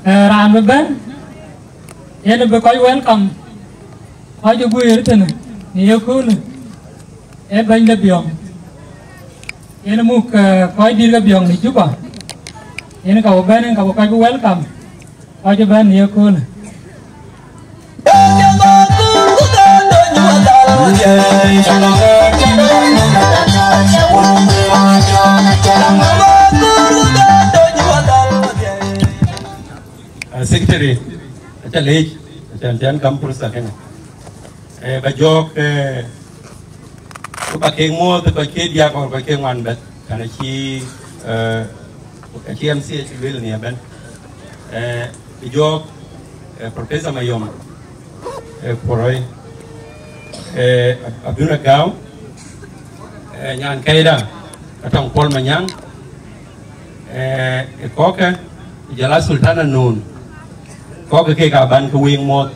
Eh, raan bï bɛ̈n, yen bï kɔc welcome, kɔc ë guiir tënë në yeköölë, ee bɛ̈ny de Biɔŋ. Yen muk, eh, kɔc dït ke Biɔŋ në Juba. Yen ka bï bɛ̈n, yen ka bï kɔc bï welcome, kɔc ë bɛ̈n në yeköölë. Ah, Secretary, aca leec, aca tian gam pursa kënë. Eh, ba jɔɔk, eh, ku ba kek muɔɔth kɔc ke diäk or kɔc ke ŋuan bɛ̈t, kan acï, eh, acï M C A cï lueel ni ëbɛ̈n. Eh, ba jɔɔk, eh, Professor Mayom, eh, Kuroi, eh, Ab-, Abduna Gau, eh, nyan Kaida, Atɔŋ Paul Manyang, eh, e kɔkë, ku jɔl a Sultana Nun, kɔkë kek a ban ke wek muɔɔth.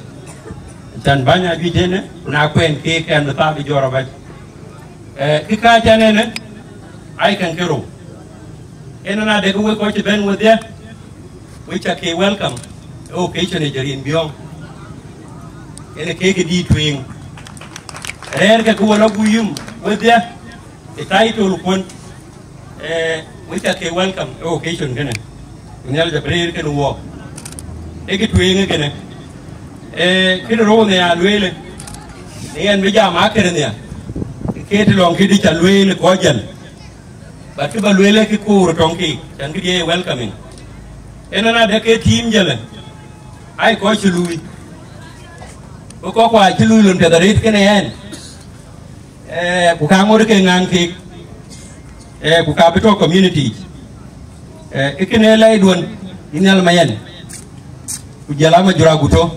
Can bäny a juëc ënë, ku na kuɛn kek kɛn bï thaar bï jɔɔr abac. Eh, kë kääc ɛn ënë, ai kɛn ke rou. Ënë na dek wek kɔc cï bɛ̈n wedhie, wek ca ke welcome, ë occasion ë jɔrin Biɔŋ. Ënë kek ë dïït tueŋ. Rɛɛr ke ke wä lɔ guyum wedhie, ë title kuɔn, eh, wek ca ke welcome ë occasion kënë. Ku Nhialic abï rëër kënë wɔɔk. Ë kë tueŋ ë kënë. Eh, kënë rou në ya lueelë, në yɛn bï jam akërë nhial. Ke të lɔŋ këdï ca lueel kɔc jäl. But kë ba lueel ë kë koor tɔŋ keek, can këdï ye welcoming. Ënë na dek ke team jëlë, ai kɔc cï luui. Ku kɔc kua cï luui lon piɛth arëët kënë ɛn. Eh, ku ka ŋot ke ŋaŋ kek, eh, ku ka bï tɔ̈ community yic. Eh, ë kënë lɛi duɔ̈n, yïn Nhial Mayɛn, ku jɔl a Majur Aguto,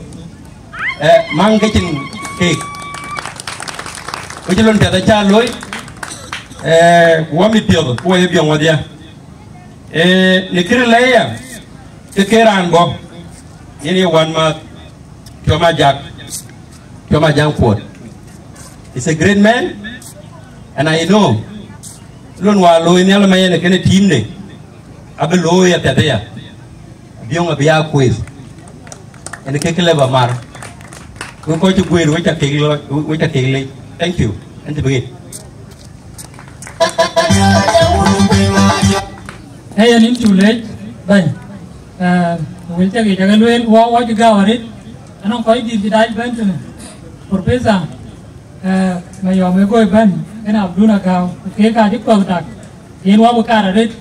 eh, maŋ ke cin kek. Ku cï lon piɛth acä looi, eh, ku wɔ mit piɔ̈th, ku wɔ ye Biɔŋ wɔdhia. Eh, në kërë lɛi ya, ke ke raan bɔ̈, yen ye wänmääth, Tiɔm Ajak, Tiɔm Ajak Kuɔt. He's a great man, and I know, lon wa looi Nhial Mayɛn kënë team de, abï looi apiɛth aya. Biɔŋ abï ya kueth. Ënë ke kë lëu ba mar. Wek kɔc cï guëër, wek ca kek lɔ, wek ca kek leec. Thank you. Ënë të bï ɣet. Ee yen yïn cuk leec bɛ̈ny. Eh, wël cä ke cä ke lueel, wɔ, wɔ cï gäu arëët. Anɔŋ kɔc dït cï dac bɛ̈n tënë. Professor, eh, Mayom ë goi bɛ̈n, ënë Abduna Gäu, ku keek ka cï kɔ̈th dak. Yen wɔ bï kaar arëët,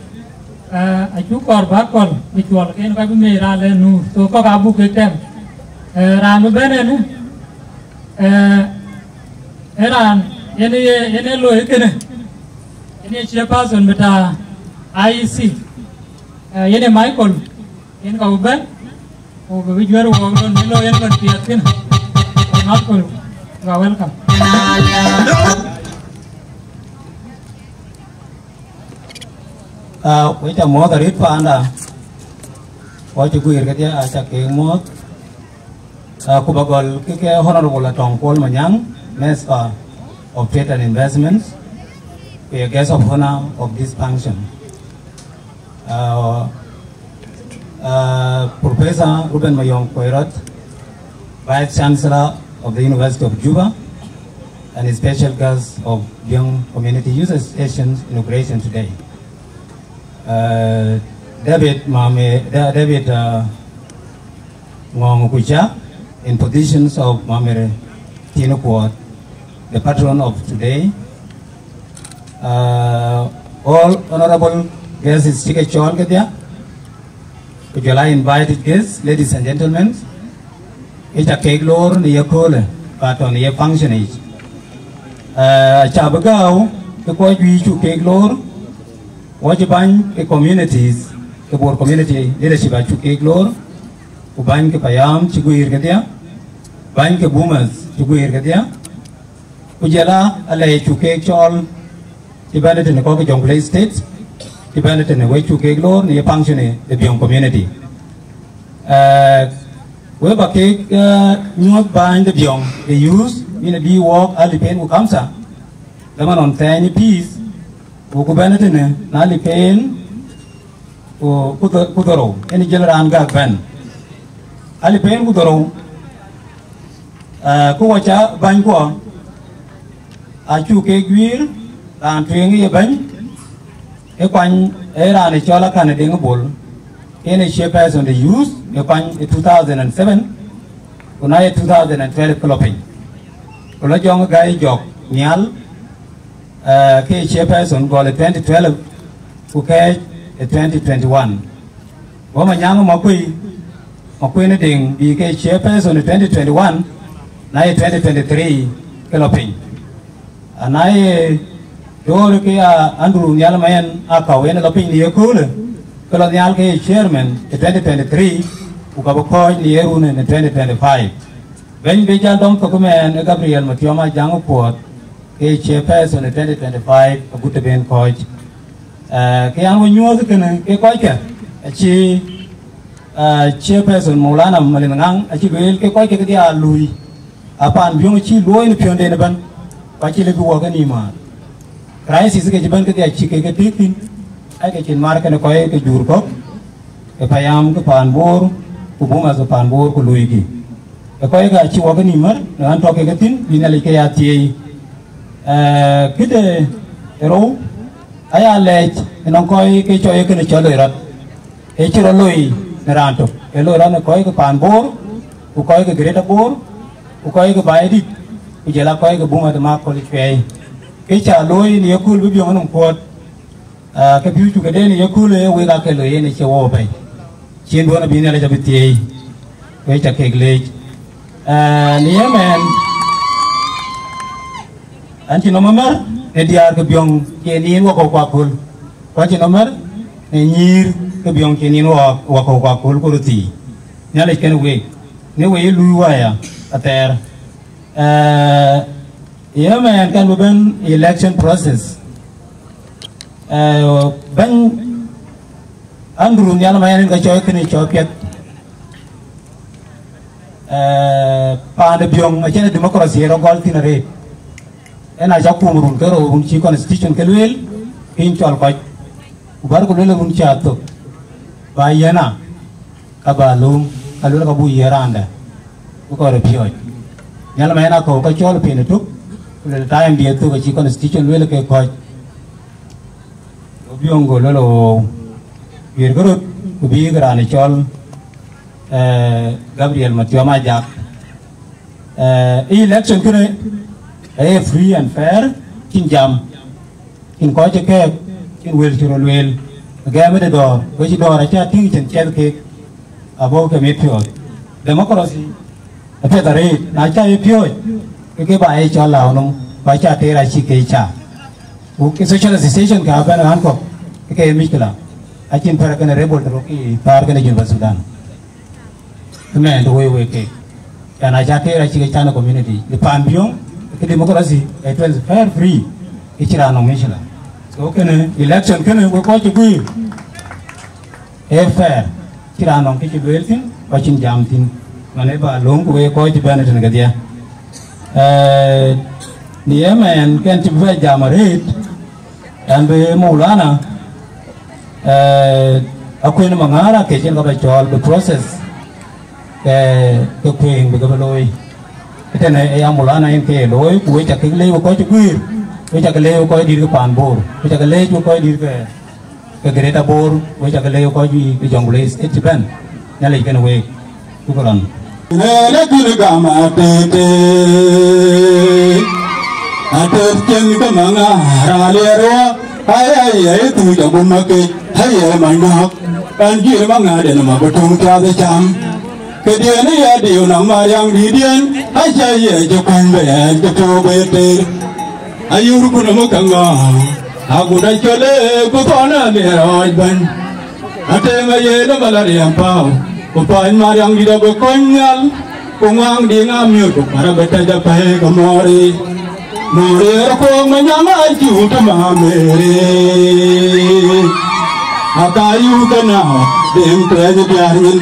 eh, acuk kɔɔr bä kɔl bï cuɔl, ke yen kɔc bï mec raan lɛ̈k nuur. So kɔ̈k abuk kek tɛm. Eh, raan bï bɛ̈n ënë, eh, ë raan yen ye, yen ye looi kënë, yen ye chairperson bï ta I E C, eh, yen ye Michael, yen ka bï bɛ̈n, ku bï bï juɛ̈r wɔɔk lon bï looi yen lon piɛth kënë. Michael, you are welcome. Ah, wek ca muɔ̈ɔ̈th arëët paanda, wɔ cï guiir kedhie, aca keek muɔ̈ɔ̈th. Ah, ku ba gɔl ke ke Honorable Atɔŋ Kuɔl Manyang, Minister of Trade and Investments, ku ye guest of honor of this function. Ah, ah, Professor Reuben Mayom Koirot, Vice Chancellor of the University of Juba, and a special guest of Young Community Youth Association's inauguration today. Uh, David Mame, Da-, David, uh, Ngong Kucha, in positions of Mame Tine Kuɔt, the patron of today. Uh, all honorable guests cï ke cɔɔl kedhie, ku jɔl a invited guests, ladies and gentlemen, ke ca kek loor në ye köölë, ba tɔ̈ në ye function yic. Uh, ca bï gääu ke kɔc juëc cuk kek loor, wɔ cï bäny ke communities, ke Bor Community Leadership acuk keek loor, ku bäny ke payam cï guiir kedhie, bäny ke Bomas cï guiir kedhie, ku jɔl a alɛɛc cuk keek cɔɔl cï bɛ̈n ëtënë kɔc ke Jonglei State, cï bɛ̈n ëtënë wek cuk keek loor në ye function de Biöŋ community. Eh, we ba keek, eh, nyuɔ̈th bäny de Biöŋ de youth, yen abï wɔɔk alip en ku kamsa, dhaman ɣɔn thɛɛny peace, ku ku bɛ̈n ëtënë në alip en ku, ku dhö-, ku dhorou, en jël raan gäk bɛ̈n. Alip en ku dhorou, eh, ku wɔ ca bänykuɔ, acuk keek guiir, raan tueŋ ye bɛ̈ny, ë kuany, ë raan ë cɔl Akan Deŋ Bol, en ë chairperson de youth, ë kuany ë two thousand and seven, ku na ye two thousand and twelve ke lɔ piny. Ku lɔ Jɔŋ Gai Jɔk Nhial, eh, ke chairperson gɔl ë twenty twelve, ku kɛɛc ë twenty twenty-one. Go Manyaŋ Makuei, Makuei në Deŋ, bï ke chairperson ë twenty twenty-one, na ye twenty twenty-three ke lɔ piny. Ana ye door ke ya Andrew Nhial Mayen Akau, yen lɔ piny në ye köölë, ke lɔ nhial ke ye chairman ë twenty twenty-three, ku ka bï kɔ̈ɔ̈c në ye run në twenty twenty-five. Bɛ̈ny bï jal dɔm thok ëmɛɛn ë Gabriel Mathiɔm Ajaŋ Kuɔɔth, ke chairperson ë twenty twenty-five, agut të ben kɔ̈ɔ̈c. Eh, ke yan we nyuɔɔth kënë ke kɔckë, acï, eh, chairperson Maulana Malin Ŋaŋ acï lueel ke kɔckë kedhie aa lui, a paan Biöŋ cï luɔi në piɔ̈nden ëbɛ̈n, ku acï lëu bï wɔk ë nïïm määr. Crisis ke cï bɛ̈n kedhie acï kek ke tëëk thïn, aake cïn mar kenë kɔc ke jur kɔ̈k, ke payam ke paan Bor, ku Bomas ke paan Bor, ku luuikï. Ke kɔckë acï wɔk ë nïïm mär, në ɣän tɔ̈ kek ke thïn, bï Nhialic ke ya thieei. Eh, këde ë rou, aya lɛɛc ënɔŋ kɔc ke cɔk ye kënë cɔl loi rɔt. Ë cï rɔt loi në raan tök, ë loi rɔt në kɔc ke paan Bor, ku kɔc ke Greater Bor, ku kɔc ke Baidït, ku jɔl a kɔc ke Buma de Makol Cuɛi. Ke ca looi në yekööl bï Biöŋ nɔm kuɔɔt, ah, ke pïu cuk këden ë yekööl ë wek aa ke loi yen ë cie wɔ pɛ̈i. Cïn duɔ̈n abï Nhialic abï thieei, wek ca kek leec. Ah, në ye mɛɛn, an cï nɔm amär në diäär ke Biöŋ cie nin wakɔ̈u ku aköl, ku an cï nɔm amär në nyïïr ke Biöŋ cie nin wa-, wakɔ̈u ku aköl ku röt thii. Nhialic kenë week, në wek ye luui waya athɛɛr. Eh, ye mɛɛn kɛn bï bɛ̈n election process. Eh, bɛ̈ny Andrew Nhial Mayen yen ka cɔɔc kënë cɔɔc piɛth. Eh, paan de Biöŋ acïn democracy ë rɔt gɔl thïn arëët. Yen aca kum run ke rou, run cï constitution ke lueel, piny cɔl kɔc. Ku bär ku lueel run cï a thök, ba yiɛ̈n a, ka ba lööm, ka lueel ka buk yiɛ̈n raandɛ, bï kɔc röt piɔ̈ɔ̈c. Nhial Mayen Akɔ̈u ka cɔl piny ëtök, ku lueel time diɛ̈ thök acï constitution lueel ke kɔc. Go Biöŋ go lueel ɣöö guiɛɛrkë röt, ku bï ke raan ë cɔl, eh, Gabriel Mathiɔm Ajak. Eh, election kënë aye free and fair, cïn jam, cïn kɔc cï kɛ̈ɛ̈k, cïn wël cï röt lueel. Gɛ̈m ëde dɔ̈ɔ̈r, we cï dɔ̈ɔ̈r acä tïŋ cïn ciɛth kek, abɔ̈ ke mit piɔ̈ɔ̈th. Democracy apiɛth arëët, na cä ye piɔ̈ɔ̈c, ke ke ba ye cɔl lääu nɔm, ba cä teer acï ke cä. Ku ke social association ka bɛ̈n ɣän kɔ̈k, ke ke ye mickila. Acïn pɛ̈rë kenë rebel të röt ke thäär kenë Junub Sudan. Ëmɛɛn të wëi wek keek. Yan aca teer acï ke can community. Në paan Biöŋ, ke democracy, it was fair, free. Ke cïn raan nɔŋ mickila. So kënë, election kënë, wek kɔc cï guiir, ee fair. Cïn raan nɔŋ kë cï lueel thïn, ku acïn jam thïn. Man ë ba lööm ku wek kɔc cï bɛ̈n ëtënë kedhie. Eh, në ye mɛɛn kɛn cï bï bɛ jam arëët, an bï Maulana, eh, Akuën Maŋäär Akec yen ka bɛ cɔɔl bï process ke, ke kuëëŋ bï ke bï looi. Këtënë ë ya Maulana yen ke ye looi, ku wek ca kek leec wek kɔc cï guiir, wek ca ke leec wek kɔc dït ke paan Bor, wek ca ke leec wek kɔc dït ke, ke Greater Bor, wek ca ke leec wek kɔc juëc ke Jonglei State cï bɛ̈n. Nhialic kenë week. Shukran. Lele kïn gam atete, atet cieŋ ke Maŋäär aliɛɛr wa, aya ye thuc agum akec, aye manɔ̈k, kan jir Maŋäär den ma bï töŋ piath cam. Këdiën ya diu na mariaŋ didiën, aca ye cï kuany bɛ ɛn cï pɔ̈u bɛ teer. Ayur ku nɔm käŋ ŋa, agut acɔl ee ku thɔn aliɛɛr ɣɔɔc bɛ̈n. Atëŋ aye de bä la riɛm päu, ku päny Mariaŋ dït abï kony nhial, ku ŋuaŋ diŋ amiöt, ku kär abï tɛc apɛi ke mɔ̈ɔ̈ri. Mɔ̈ɔ̈ri ë rökɔɔk ma nyaŋ aa cï wut tëmam ëri. Aka yuk ke na, diŋ tuɛɛny diaar nyin.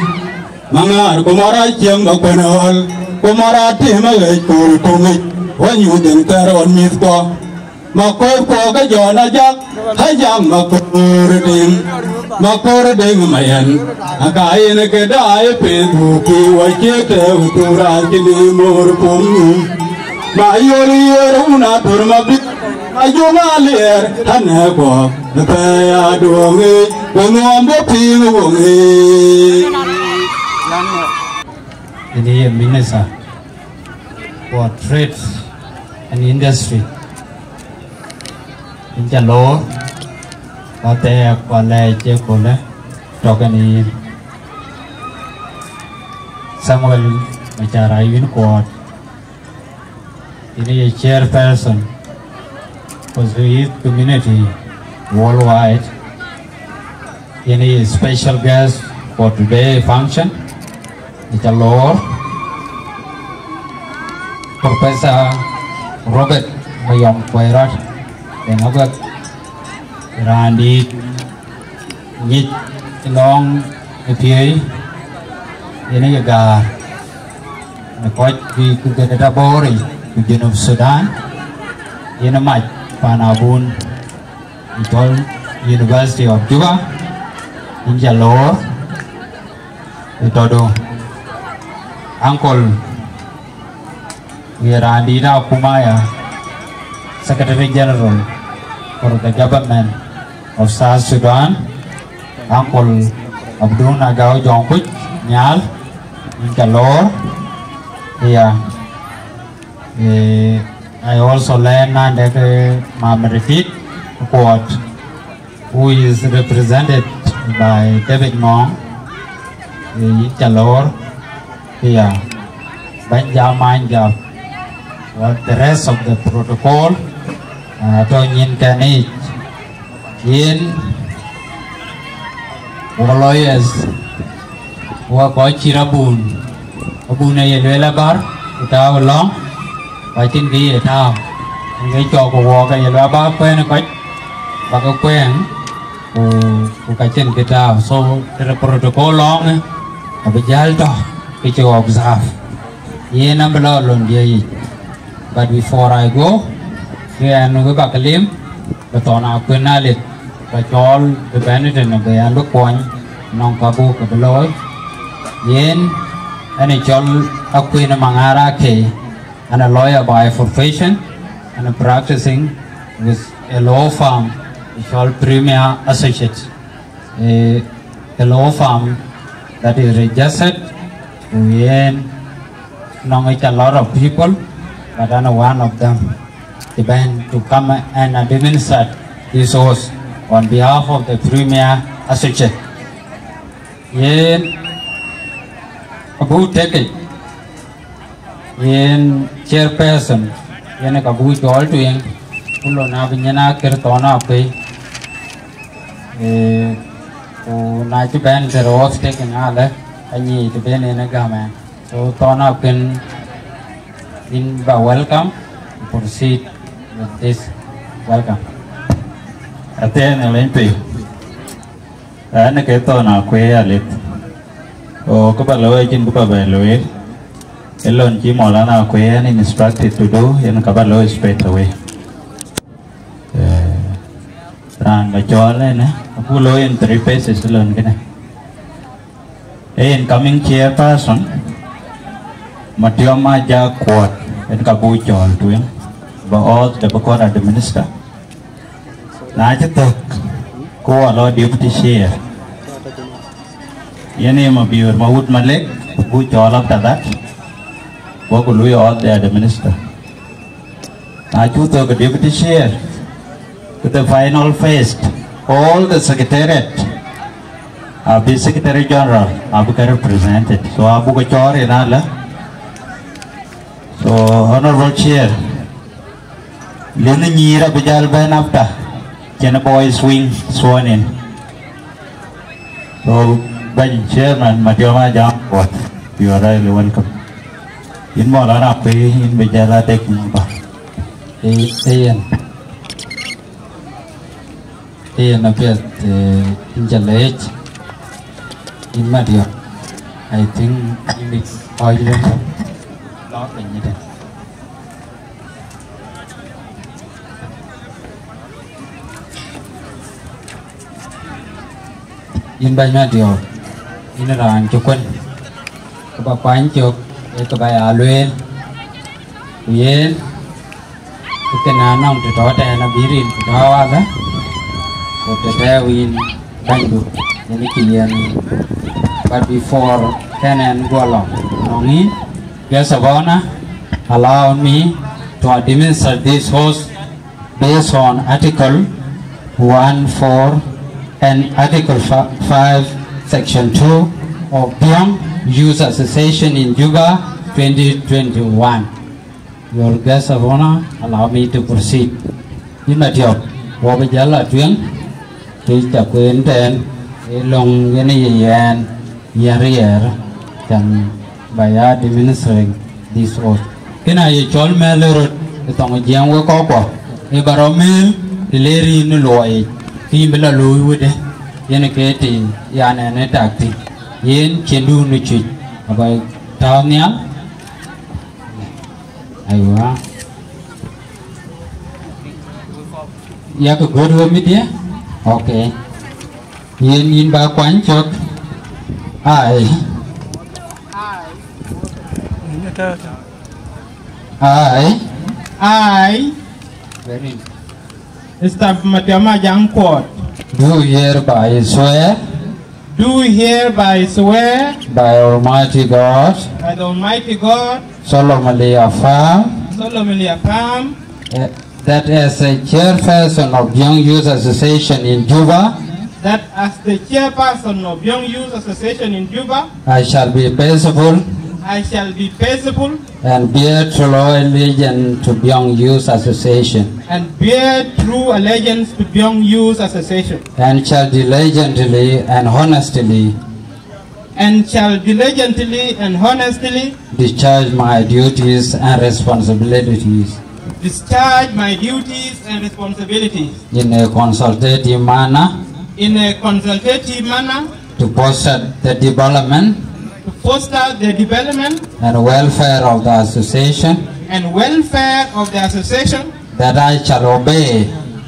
Maŋaar ku mɔ̈r aa ciɛŋ bä kuɛn ɣɔl, ku mɔ̈r aa tim aɣec koor tuŋic, wä nyuuth en thɛɛr ɣɔn mïthkuɔ. Makor kuɔ ke Jɔn Ajak, Ajak Makor Diŋ, Makor Diŋ Mayen. Aka yen ke daai peth wukï wä cie tëëu thura cïn ë moor pum. Ma yol yer wun athör ma bï, ma jom aliɛɛr, anɛ kuɔ, pɛɛi aduɔŋi, ku nuɔm bä piŋ woŋi. Ini ye minister for trade and industry. Incha lor, wathɛɛk walɛɛc ye kule tɔkeni Samuel Machar Ayuen Kuɔt. Ini ye chairperson for the youth community worldwide. Ini ye special guest for today function. Icha lor Professor Robert Mayom Koirot, en abek randit nyic lɔŋ ë piëëi, yen ë ye gaar në kɔc juëc ku gënë tɔ Bor yic ku Junub Sudan, yen ë mac pan abun ë cɔl University of Juba, incha lor ë tɔdu. Uncle, ye randit akuma ya, Secretary General for the Government of South Sudan, Uncle Abdul Nagao Jongkuc Nyal, incha lor. Yeah. Eh, I also learn nande ke Mameretit Kuɔt, who is represented by David Mong, eh, incha lor. Yeah. Benjamin Jab, what the rest of the protocol, uh, to nyin kɛn yic. Yen wɔ lawyers, wɔ kɔc cït abun, abun aye lueel abar, ku tääu lɔ̈ŋ, ku acïn kë ye tääu. Yen ke cɔk ku wɔɔk aye lueel aba kuɛɛn kɔc, ba ke kuɛɛŋ, ku, ku ka cïn kë tääu. So, tëde protocol lɔ̈ŋ, abï jäl tɔ, kë cï observe. Yen abï lɔ lon dië yic. But before I go, ke ɛn wek bä ke lim, ke thɔn akuën alit, ba cɔɔl bï bɛ̈n ëtënë bï ɛn bï kuɔny nɔŋ ka buk ke bï looi. Yen ɛn ë cɔl Akuën Maŋar Akei, and a lawyer by profession, and a practicing with a law firm called Premier Associates, a, a law firm that is registered, ku yen nɔŋ a lot of people, but I'm one of them. Even to come and administer this oath on behalf of the Premier Associate. Yen abuk tek yic, yen chairperson, yen ka buk cɔɔl tueŋ, ku lon abï nyin akër thɔn akuëi. Eh, ku na cï bɛ̈n tëde oath taking alë, anyic të ben en ë gäm ɛn. So thɔn akuën, in ba welcome, proceed with this welcome. Athiɛɛn ë leny pei. Ɛn ke thɔn akuëi alit. O, kë ba looi acïn kë ba bɛ looi. Ë lon cï Maulana Akuëi ɛn instructed to do, yen ka ba looi straight away. Eh, raan ba cɔɔl ënë, abuk looi in three phases ë lon kënë. Ee incoming chairperson, Matiɔm Ajak Kuɔt, en ka buk cɔɔl tueŋ, ba oath de bï kɔn administer. Na cï thök, ku wɔ lɔ deputy chair. Yen ë Mabiöör Mawut Malek, buk cɔɔl after that, wɔ ku lui oath de administer. Na cuk thök ke deputy chair, ku the final phase, all the secretariat, abï secretary general, abï ke represented. So abuk ke cɔɔr yen alë. So, Honorable Chair, lënë nyïïr abï jäl bɛ̈n after, cïn boys wing sworn in. So, bɛ̈ny chairman, Madiɔm Ajak Kuɔt, you are really welcome. Yïn Maulana Kuei, yïn bï jal a dek number. Ee, ee yen. Ee yen apiɛth, ee, yïn ca leec, yïn Madiɔm. I think yïn bï kɔc lëu. Lɔ piny ëtɛ̈n. Yïn bɛ̈ny Madiɔm, yïn raan cï kuën, kë ba kuany cök, ee kë ba ya lueel, ku yen, kë kënë anɔŋ të tɔ̈ tɛ̈n abï rin ku tɔ̈ wadhë, ku të tɛ̈ɛ̈u yïn bɛ̈nydu, yen cï yen. But before kën ɛn guɔ lɔ, nɔŋ yïn, guest of honor, allow me to administer this oath based on Article one four and Article fi-, five, Section two of Biong Youth Association in Juba twenty twenty-one. Your guest of honor, allow me to proceed. Yïn Madiɔm, wɔ bï jäl a tueŋ, kë ca kueen tɛ̈n, ee löŋ yen ye yɛn, yɛn riɛɛr, can ba ya administering this oath. Kënë aye cɔl mɛ̈l ë röt ë thoŋ ë Jiɛ̈ɛ̈ŋ wek kɔckuɔ, ee ba rɔt mɛ̈l të le rin në luɔi yic, kë yïn bï lɔ looi wëdë, yen ke të yan ɛn ë tak tïŋ, yen ciɛ̈ndun ë cuc, aba tääu nhial. Aywa. Yak göt we midhie? Okay. Yen yïn ba kuany cök. Ai. Ai. Ai. Very. Mister Madiɔm Ajak Kuɔt. Do hereby swear. Do hereby swear. By Almighty God. By the Almighty God. Solemnly affirm. Solemnly affirm. Eh, that as a chairperson of Young Youth Association in Juba. That as the chairperson of Young Youth Association in Juba. I shall be faithful. I shall be faithful. And bear true allegiance to Biong Youth Association. And bear true allegiance to Biong Youth Association. And shall diligently and honestly. And shall diligently and honestly. Discharge my duties and responsibilities. Discharge my duties and responsibilities. In a consultative manner. In a consultative manner. To foster the development. To foster the development. And welfare of the association. And welfare of the association. That I shall obey.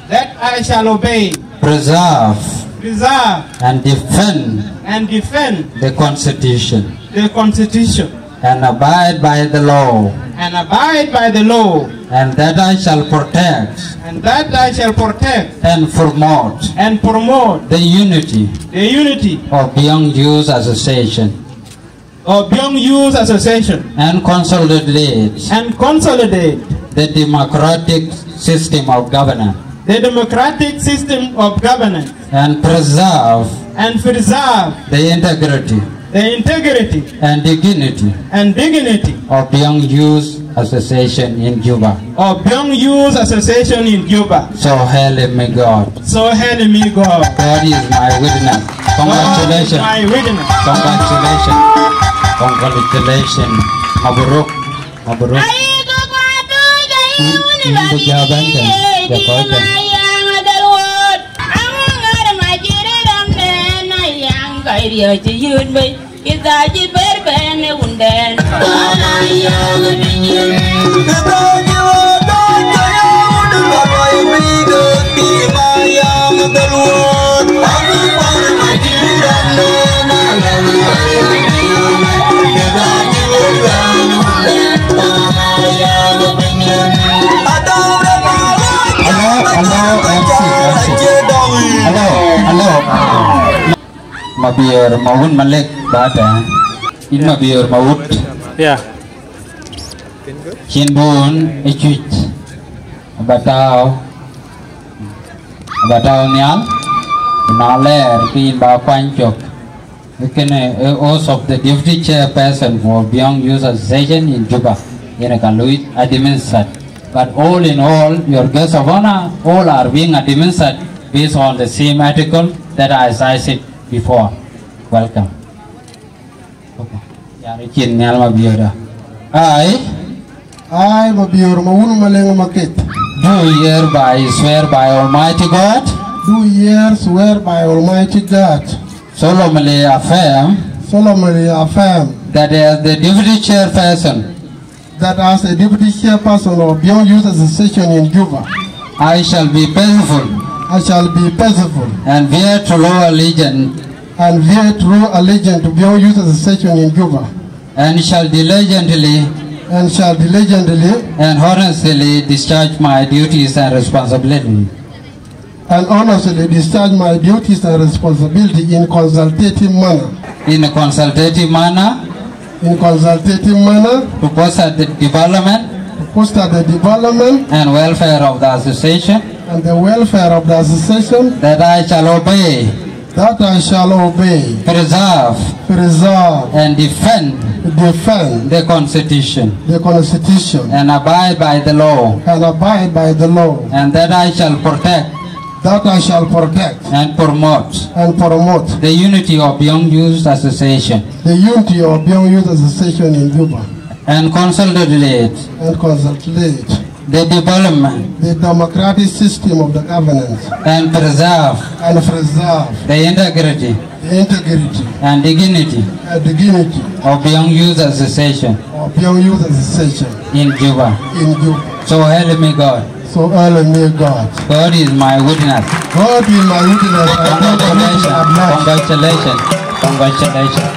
That I shall obey. Preserve. Preserve. And defend. And defend. The Constitution. The Constitution. And abide by the law. And abide by the law. And that I shall protect. And that I shall protect. And promote. And promote. The unity. The unity. Of Biong Youth Association. Of Biong Youth Association. And consolidate. And consolidate. The democratic system of governance. The democratic system of governance. And preserve. And preserve. The integrity. The integrity. And dignity. And dignity. Of Biong Youth Association in Juba. Of Biong Youth Association in Juba. So help me God. So help me God. God is my witness. Congratulations. God is my witness. Congratulations. Congratulations. Mabruk. Mabruk. Yïn, yïn bï jääl bɛ̈n tɛ̈n, jɔ kɔc tɛ̈n. Hello, hello, M C, M C. Hello, hello. Mabior Mawut Malek ba tɛ̈n. Yïn Mabior Mawut. Yeah. Cïn duun ë cuc. Aba tääu. Aba tääu nhial. Ku na lɛɛr ke yïn ba kuany cök. Kënë ë oath of the deputy chairperson for Biong Youth Association in Juba, yen ka lui administered. But all in all, your guest of honor, all are being administered based on the same article that I cited before. Welcome. Okay. Yan cin nhial Mabiöör da. I, I, Mabiöör Mawun Maleng Maketh, do hereby swear by Almighty God, do here swear by Almighty God, solemnly affirm solemnly affirm that as the deputy chairperson that as a deputy chairperson of Biong Youth Association in Juba, I shall be faithful I shall be faithful and bear true allegiance and bear true allegiance to Biong Youth Association in Juba, and shall diligently and shall diligently and honestly discharge my duties and responsibilities and honestly discharge my duties and responsibility in consultative manner. In a consultative manner, In consultative manner, to foster the development to foster the development and welfare of the association, and the welfare of the association, that I shall obey, that I shall obey, preserve, preserve, and defend defend the Constitution the Constitution and abide by the law, and abide by the law, and that I shall protect that I shall protect and promote and promote the unity of Young Youth Association the unity of Young Youth Association in Juba and consolidate and consolidate the development the democratic system of the governance and preserve and preserve the integrity the integrity and dignity and dignity of Young Youth Association of Young Youth Association in Juba. In Juba. So help me God. So help me God. God is my witness. God is my witness. I don't believe in at large. Congratulations. Congratulations. Congratulations.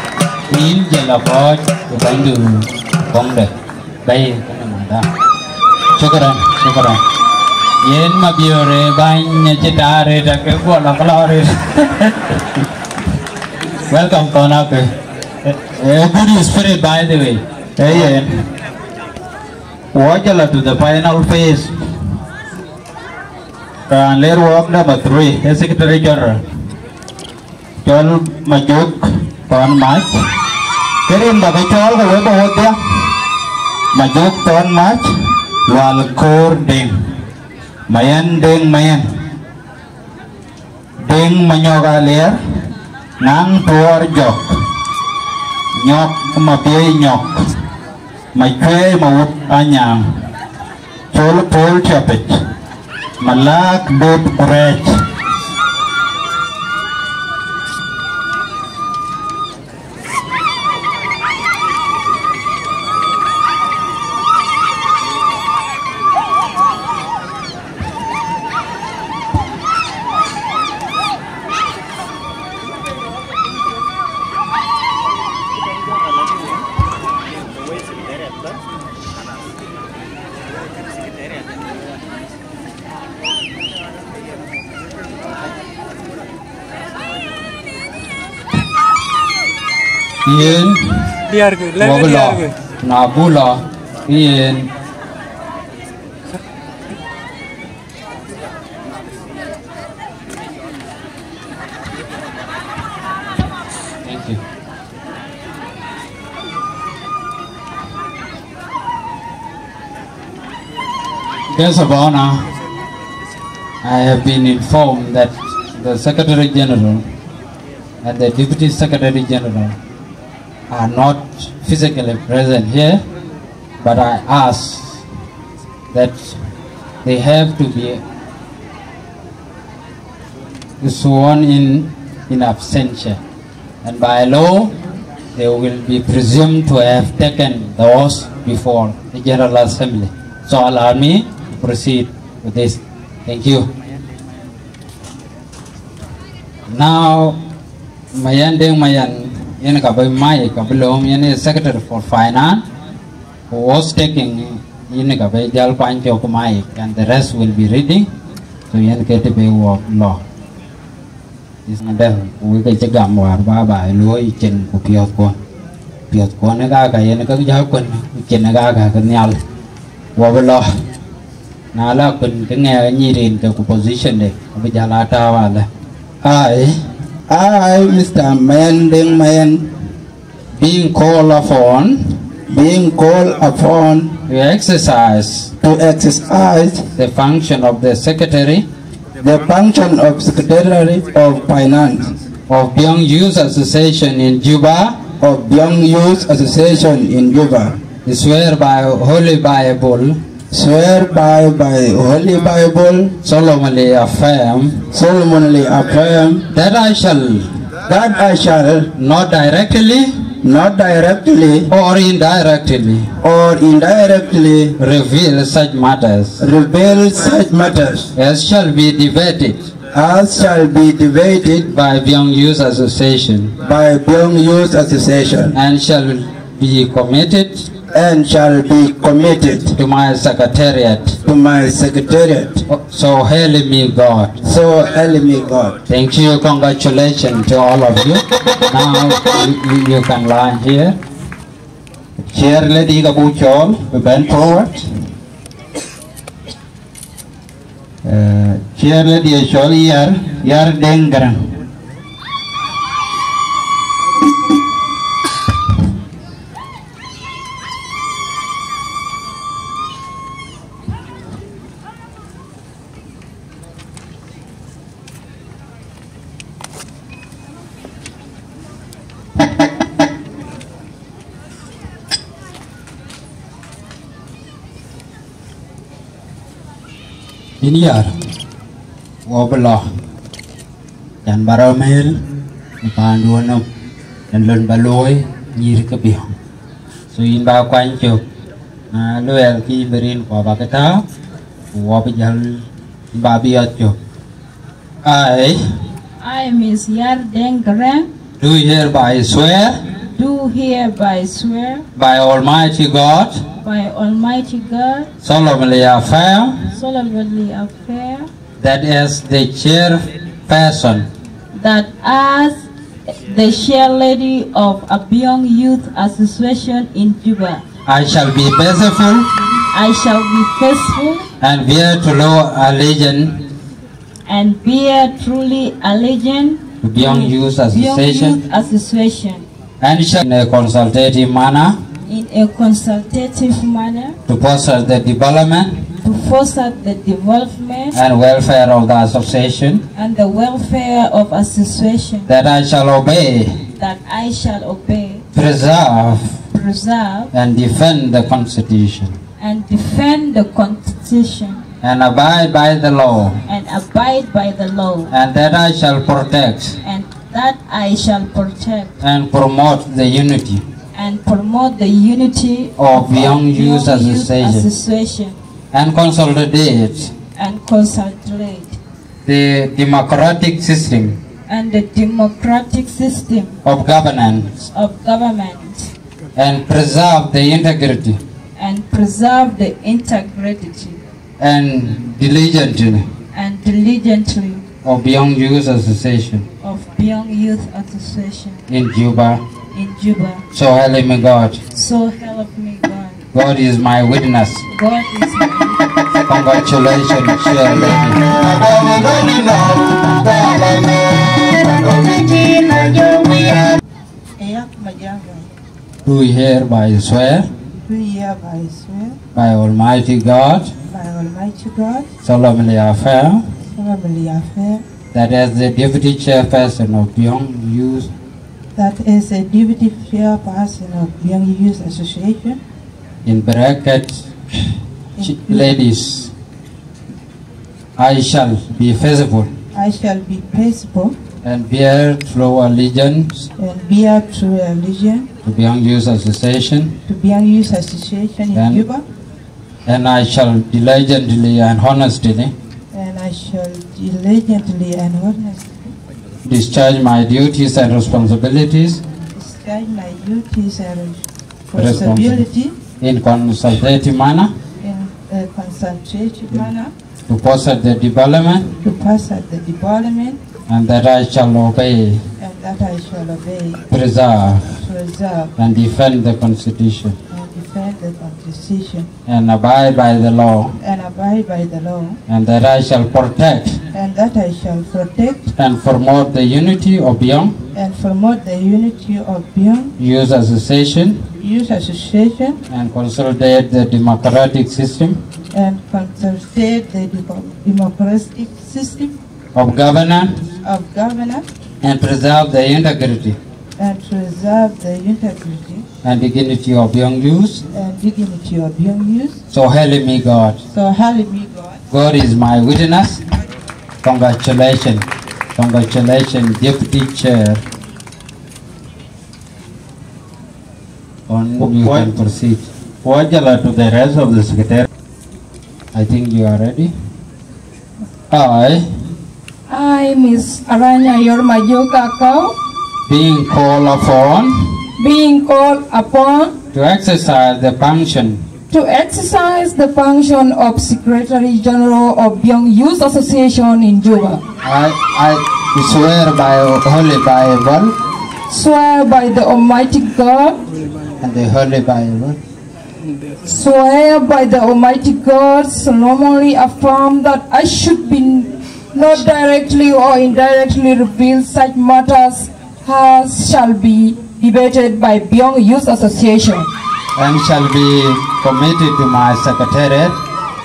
In jela God, bandu, bongde. Bai, kana manda. Shukran, shukran. Yen Mabiöör bany ci tare ta ke gola kalore. Welcome, Konake. A good spirit, by the way. Ayen. Wajala to the final phase. Raan ler work number three, a Secretary General. Cɔl Majuk Thɔn Mac. Kerin ba ke cɔɔl ke wek ba wodhia. Majuk Thɔn Mac, Lual Koor Deng, Mayen Deng Mayen. Deng Manyok Alier, Nang Tuɔɔr Jɔk, Nyɔk Mabiei Nyɔk, Macuei Mawut Anyang, Col Pol Tiɔpic, Malak Dut Kurɛɛc. Yen. Diäärkë, lɛ̈k wok lɔ, diäärkë. Na buk lɔ, yen. Thank you. Guest of honor, I have been informed that the Secretary General and the Deputy Secretary General are not physically present here, but I ask that they have to be sworn in in absentia, and by law they will be presumed to have taken the oath before the General Assembly. So allow me to proceed with this. Thank you. Now, Mayen Deng Mayen, yen ka bï mic, ka bï lööm, yen ee Secretary for Finance. Ku oath taking, yen ka bï jal kuany cök mic, and the rest will be reading. So yen ke të bï wok lɔ. Is madam, ku wek ke cï gam wäär bye bye luɔi cin ku piɔ̈thkuɔn. Piɔ̈thkuɔn ë kaka yen ke jal kuën, ku cin ë kaka ke nhial. Wɔ bï lɔ. Na la kuën ke ŋɛk nyic rin ke ku position de, abï jal a tääu alë. I, I, Mister Mayen Deng Mayen, being called upon, being called upon to exercise, to exercise the function of the secretary, the function of Secretary of Finance, of Biong Youth Association in Juba, of Biong Youth Association in Juba, swear by Holy Bible, swear by, by Holy Bible, solemnly affirm, solemnly affirm that I shall, that I shall not directly, not directly, or indirectly, or indirectly, reveal such matters, reveal such matters, as shall be debated, as shall be debated, by Biong Youth Association, by Biong Youth Association, and shall be committed, and shall be committed, to my secretariat, to my secretariat. So help me God. So help me God. Thank you. Congratulations to all of you. Now you, you, you can line here. Chair lady ka buk cɔɔl, bɛ̈n forward. Eh, chair lady ë cɔl Yar, Yar Deŋ Garaŋ. Yïn Yar, wɔ bï lɔ, yan ba rɔ mɛɛl në paanduɔ̈n nɔm, yan lon ba looi nyïïr ke Biɔŋ. So yïn ba kuany cök, na luɛɛl kë yïn bï rin, ku ba ke tääu, ku wɔ bï jäl, yïn ba bï yɔt cök. I, I, Miss Yar Deŋ Garaŋ, do hereby swear, do hereby swear, by Almighty God, by Almighty God, solemnly affirm, solemnly affirm, that as the chairperson, that as the chair lady of Abiong Youth Association in Juba, I shall be faithful, I shall be faithful, and bear true allegiance, and bear truly allegiance to Biong Youth Association, Youth Association, and shall, in a consultative manner, in a consultative manner, to foster the development, to foster the development, and welfare of the association, and the welfare of association, that I shall obey, that I shall obey, preserve, preserve, and defend the Constitution, and defend the Constitution, and abide by the law, and abide by the law, and that I shall protect, and that I shall protect, and promote the unity, and promote the unity of Young Youth Association, and consolidate, and consolidate the democratic system, and the democratic system of governance, of government, and preserve the integrity, and preserve the integrity, and diligently, and diligently, of Young Youth Association, of Young Youth Association, in Juba, in Juba. So help me God. So help me God. God is my witness. God is my witness. Congratulations, chair lady. Ayak Majanga. Do hereby swear, do hereby swear, by Almighty God, by Almighty God, solemnly affirm, solemnly affirm, that as the deputy chairperson of Young Youth, that as a deputy chairperson of Young Youth Association, in bracket, in chi-, ladies, I shall be faithful, I shall be faithful, and bear true allegiance, and bear true allegiance, to Biong Youth Association, to Biong Youth Association in, and, Juba, and I shall diligently and honestly, and I shall diligently and honestly discharge my duties and responsibilities, discharge my duties and responsibility, in consultative manner, in a consultative manner, to foster the development, to foster the development, and that I shall obey, and that I shall obey, preserve, preserve, and defend the Constitution, and defend the Constitution, and abide by the law, and abide by the law, and that I shall protect, and that I shall protect, and promote the unity of Young, and promote the unity of Young Youth Association, Youth Association, and consolidate the democratic system, and consolidate the deco-, democratic system, of governance, of governance, and preserve the integrity and preserve the integrity and dignity of young youth. And dignity of young youth. So help me God. So help me God. God is my witness. Congratulations. Congratulations, Deputy Chair. On, you can proceed. Wajala to the rest of the secretary. I think you are ready. I, I, Miss Aranya Yormajoka Kau, being called upon being called upon to exercise the function to exercise the function of Secretary General of Biong Youth Association in Juba. I, I swear by Holy Bible. Swear by the Almighty God. And the Holy Bible. Swear by the Almighty God, solemnly affirm that I should be not directly or indirectly reveal such matters as shall be debated by Biong Youth Association. And shall be committed to my secretariat.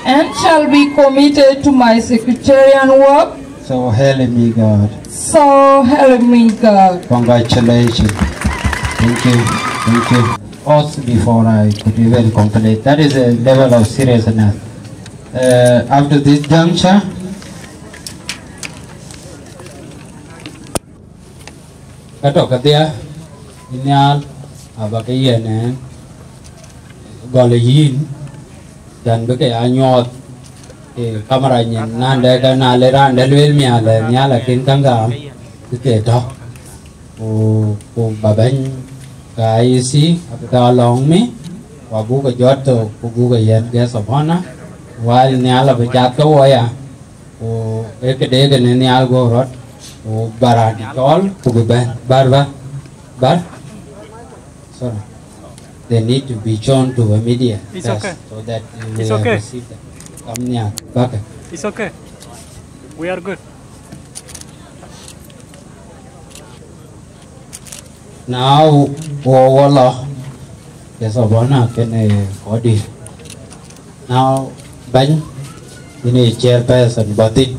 And shall be committed to my secretarial work. So help me God. So help me God. Congratulations. Thank you. Thank you. Pause before I could even complete. That is a level of seriousness. Uh, up to this juncture, ka tɔ̈ kedhie, nhial, aba ke yen, eh, gɔl yïn, can bï ke ya nyuɔɔth, eh, kamera nyin, na de ke na le raan de lueel mial, eh, nhial, lakin käŋ gam, bï ke tɔ̈. Ku, ku ba bɛ̈ny ke I E C, abï ke alɔŋ mi, ku abuk ke jɔt thok, ku buk ke yɛn guest of honor, while nhial abï cath ke wɔ ya, ku ee këde kënë nhial guɔ rɔt, ku ba raan cɔl, ku bï bɛ̈n, bär, bär, bär. Sorry. They need to be shown to the media. It's first, okay. So that you It's will okay. Receive them. Come near, back. It's okay. We are good. Now, wɔ, wɔ lɔ, ke Sabona kënë kɔdï. Now, bɛ̈ny, yïn ë chairperson bɔ̈ thïn,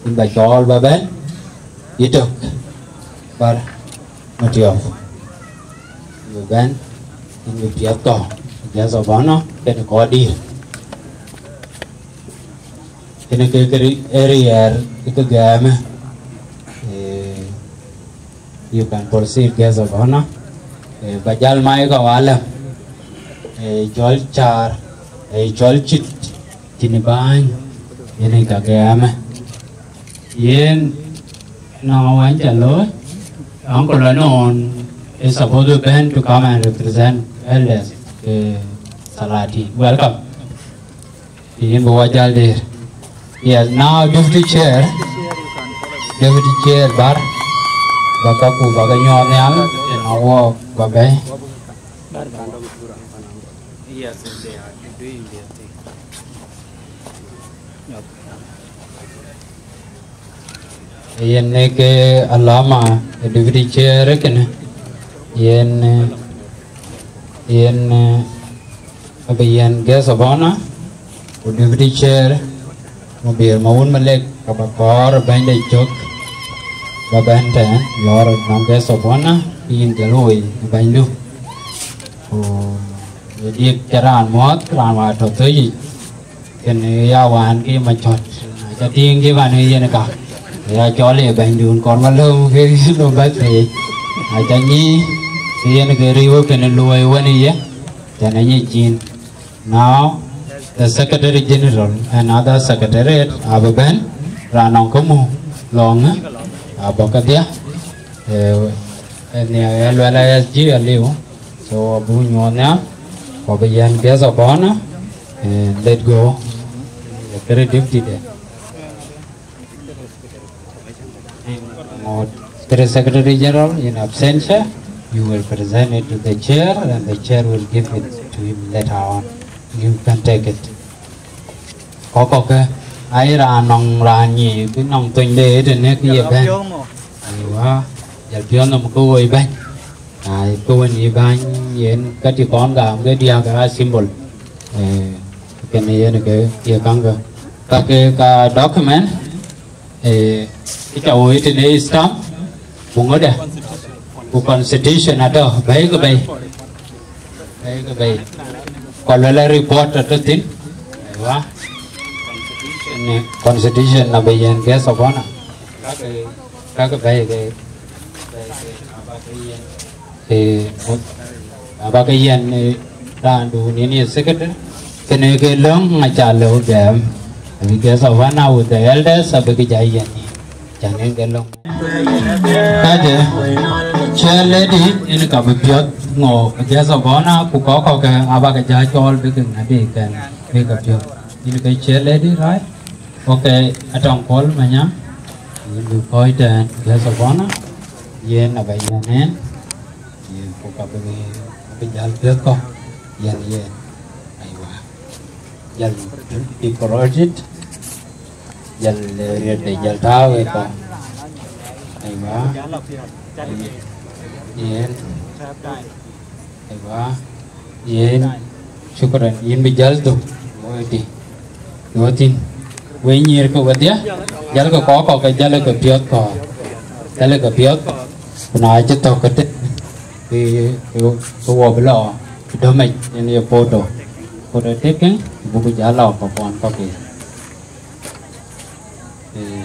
yïn ba cɔɔl ba bɛ̈n, yïtök, bär, Matiɔp. Yïn bï bɛ̈n, yïn bï piɛth kɔ̈u, ke Sabona kënë kɔdï. Kënë ke, ke ri-, ë riɛɛr ë ke gɛ̈ɛ̈më. Eh, you can proceed, guest of honor. Eh, ba jäl mai ka walɛm. Eh, cɔl car, eh, cɔl cït, cïn bäny, yen ë ka gɛ̈ɛ̈më. Yen, na wany ca looi, Uncle Anon is supposed to bend to come and represent elders, eh, Salati. Welcome. Yïn bï wɔ jäl dëër. Yes, now deputy chair, deputy chair bär, ba kaku ba ke nyuɔɔth nhial, ëna wɔ ba bɛ̈i. Yes, they are doing their thing. Yen ë ke alama ë deputy chair kënë. Yen, yen, abï yen guest of honor, ku deputy chair, Mubir Mawun Malek, ka ba kɔɔr bɛ̈nyde cök, ba bɛ̈n tɛ̈ɛ̈n, lɔɔr nɔŋ guest of honor, yïn jël woi bɛ̈nydu. Ku ye diëk cï raan muɔ̈th, raan wa tɔ̈ thöc yic. Kënë ya wään ke macɔt, na ca tïŋ ke bän ë yen ka, ya cɔl ë bɛ̈nydun kɔn malöm ke lom bɛ̈th pei. Na ca nyic, ke yen ke riëëu kënë luɔi wën ë ye, tɛ̈n anyic cin. Now, the Secretary General and other secretariat abï bɛ̈n, raan nɔŋ ke muk lɔŋë, abɔ̈ kedhie, eh, eh, nhiɛɛr ya luɛl I S G aliu. So, abuk nyuɔɔth nhial, ku abï yɛn guest of honor, eh, let go. Kënë deputy de. Ŋot, kënë Secretary General, in absentia, you will present it to the chair, and the chair will give it to him later on. You can take it. Kɔ̈kkɔ̈kë, aye raan nɔŋ raan nyic, bï nɔŋ thönyde ëtënë kë ye bɛ̈n. Aywa, jɔl piɔ̈ɔ̈th nɔm ke woi bɛ̈ny. Ai, ke wën ye bäny yen ka cï kɔn gam ke diäk aa symbol. Eh, kënë yen ke ye käŋkë. Ka ke ka document, eh, kë ca woi tënë stamp, Ku ŋödë, ku constitution atɔ̈ bɛ̈i ke bɛ̈i, bɛ̈i ke bɛ̈i. Ku luel report atɔ̈ thïn. Aiwa. Constitution na bï yen guest of honor. Kakë, kakë bɛ̈i ke, bɛ̈i ke, abakë yen. Ee, abakë yen, ee, raandu nin ye secretary. Kënë ke löŋ aca lëu gɛ̈ɛ̈m. Abï guest of honor with the elders, abï kë ja yen. Can en ke löŋ. Kacë, chair lady, en ka bï piɔ̈th ŋö guest of honor, ku kɔ̈k kɔ̈k ke abakë ja cɔɔl bï ke ŋa bï kɛn, bï ke piɔ̈th. En ke chair lady, right? Okay, atɔŋ Paul Manya, yen bï kɔc tɛ̈n guest of honor, yen abä yen en, yen ku ka bï, bï jäl piɔ̈th kɔ̈k, yen, yen. Aiwa. Jäl decorated, jäl, eh, riɛt de jäl tääu ë kɔ̈u. Aiwa. Yen. Aiwa. Yen. Shukran. Yïn bï jäl thök. Woi ti. Woi thïn. Wei nyïïr ke wedhie. Jäl ke kɔ̈k kɔ̈k ke jäl ke piɔ̈th kɔ̈k. Jäl ke piɔ̈th. Ku na cï thök ke tëk. Ke, ke, ke wɔ bï lɔ dɔmec en ye photo. Photo taking, buku ja lɔ kɔ̈k kuɔn kɔ̈k ke. Eh.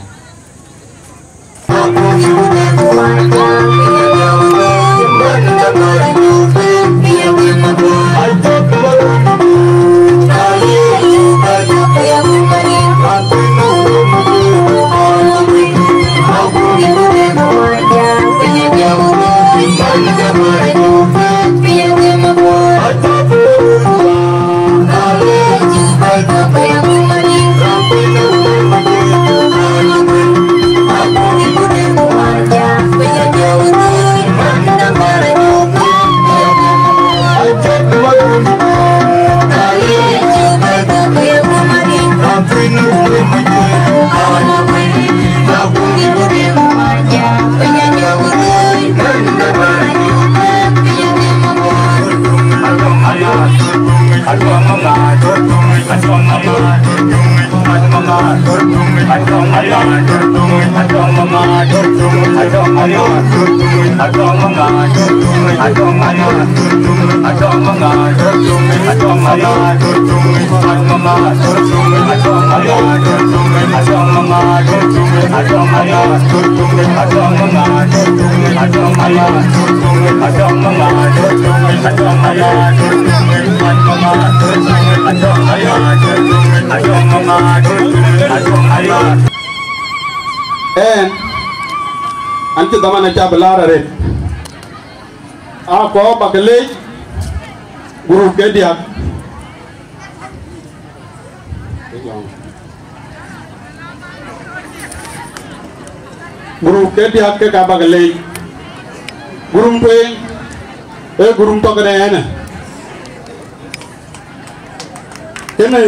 Ɛn, an cï dhaman aca bï laar arëët. Aa kɔɔr bä ke leec, gurup ke diäk. Gurup ke diäk ke ka bä ke leec. Gurum tueŋ, ee gurum tɔ̈ kënë ɛn ë. Kënë,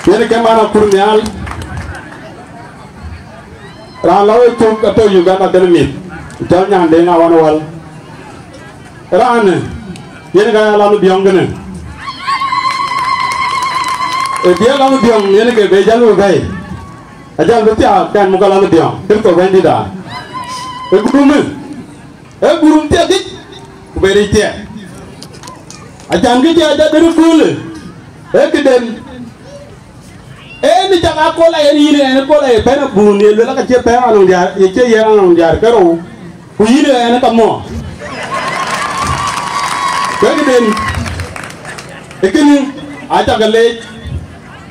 yen ke man akur nhial. Raan lɔ ë cök atɔ̈ Uganda kënë mïth, cɔl Nyandeŋ Awan Wal. Raanë, yen ka ya lam biɔŋ kënë. Ë bï lam biɔŋ, yen ke be jäl bï bɛ̈i. Ajäl bï thiaak kɛn muk lam biɔŋ, Kërtho Bɛ̈nydït aa. Ë gurumë, ë gurum thiɛk yic, ku be ric thiɛk. Acan kë cï ajäl bï röt köölë, ë këden. Ënë cak a kol a yen yïn, ënë kol a ye pɛ̈n abun, ye luel aka cie pɛ̈n anɔŋ diäär, ye cie ye anɔŋ diäär ke rou, ku yïn ënë ka mɔ. Wek den, ë kënë, a cak a leec,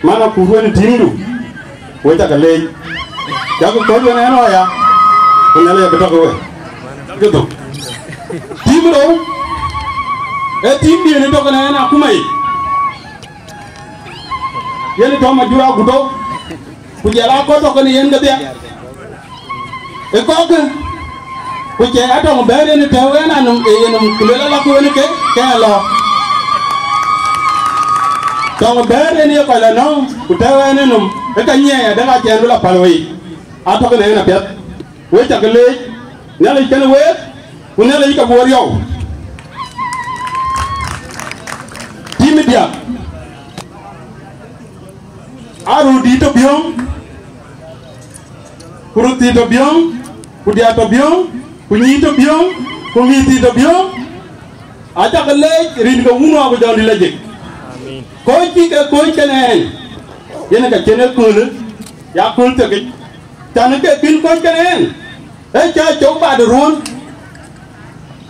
man a kuur wën tïŋdu, we cak a leec. Cak kɔc wën ɛn ɔya, ku Nhialic abï tɔ̈ ke we. Cak ke thök. Tim rou, ë tim diën ë tɔ̈ kënë ɛn akuma yic. Yen tɔ̈ Majur Aguto, ku jɔl a kɔc tɔ̈ kënë yen kedhie. Ë kɔckë, ku cï atɔŋ bɛ̈ɛ̈r yen tɛ̈ɛ̈u ɛn anɔm, ë yenɔm, ku luel ala ku yen ke, ke lɔ. Tɔŋ bɛ̈ɛ̈r yen ye kɔc la nɔ̈k, ku tɛ̈ɛ̈u ɛn enɔm, ë ka nyiɛɛi adek acɛn bï la päl wei. Atɔ̈ kënë yen apiɛth. Wek cak leec, Nhialic kenë week, ku Nhialic ke bɔ̈ riɔu. Tim diäk, aa röördït tɔ̈ biɔ̈ŋ, ku röördït tɔ̈ biɔ̈ŋ, ku diäär tɔ̈ biɔ̈ŋ, Ku nyïïn tɔ̈ biöŋ, ku mïthii tɔ̈ biöŋ, aca ke leec rin ke Wun Wä ku Jɔŋdït Lajik. Kɔc cï ke kɔc kenë ɛn, yen ka cïn ëköölë, ya kööl thiekic, can ke kën kɔc kenë ɛn, ee cä cɔu baat ruɔ̈ɔ̈n,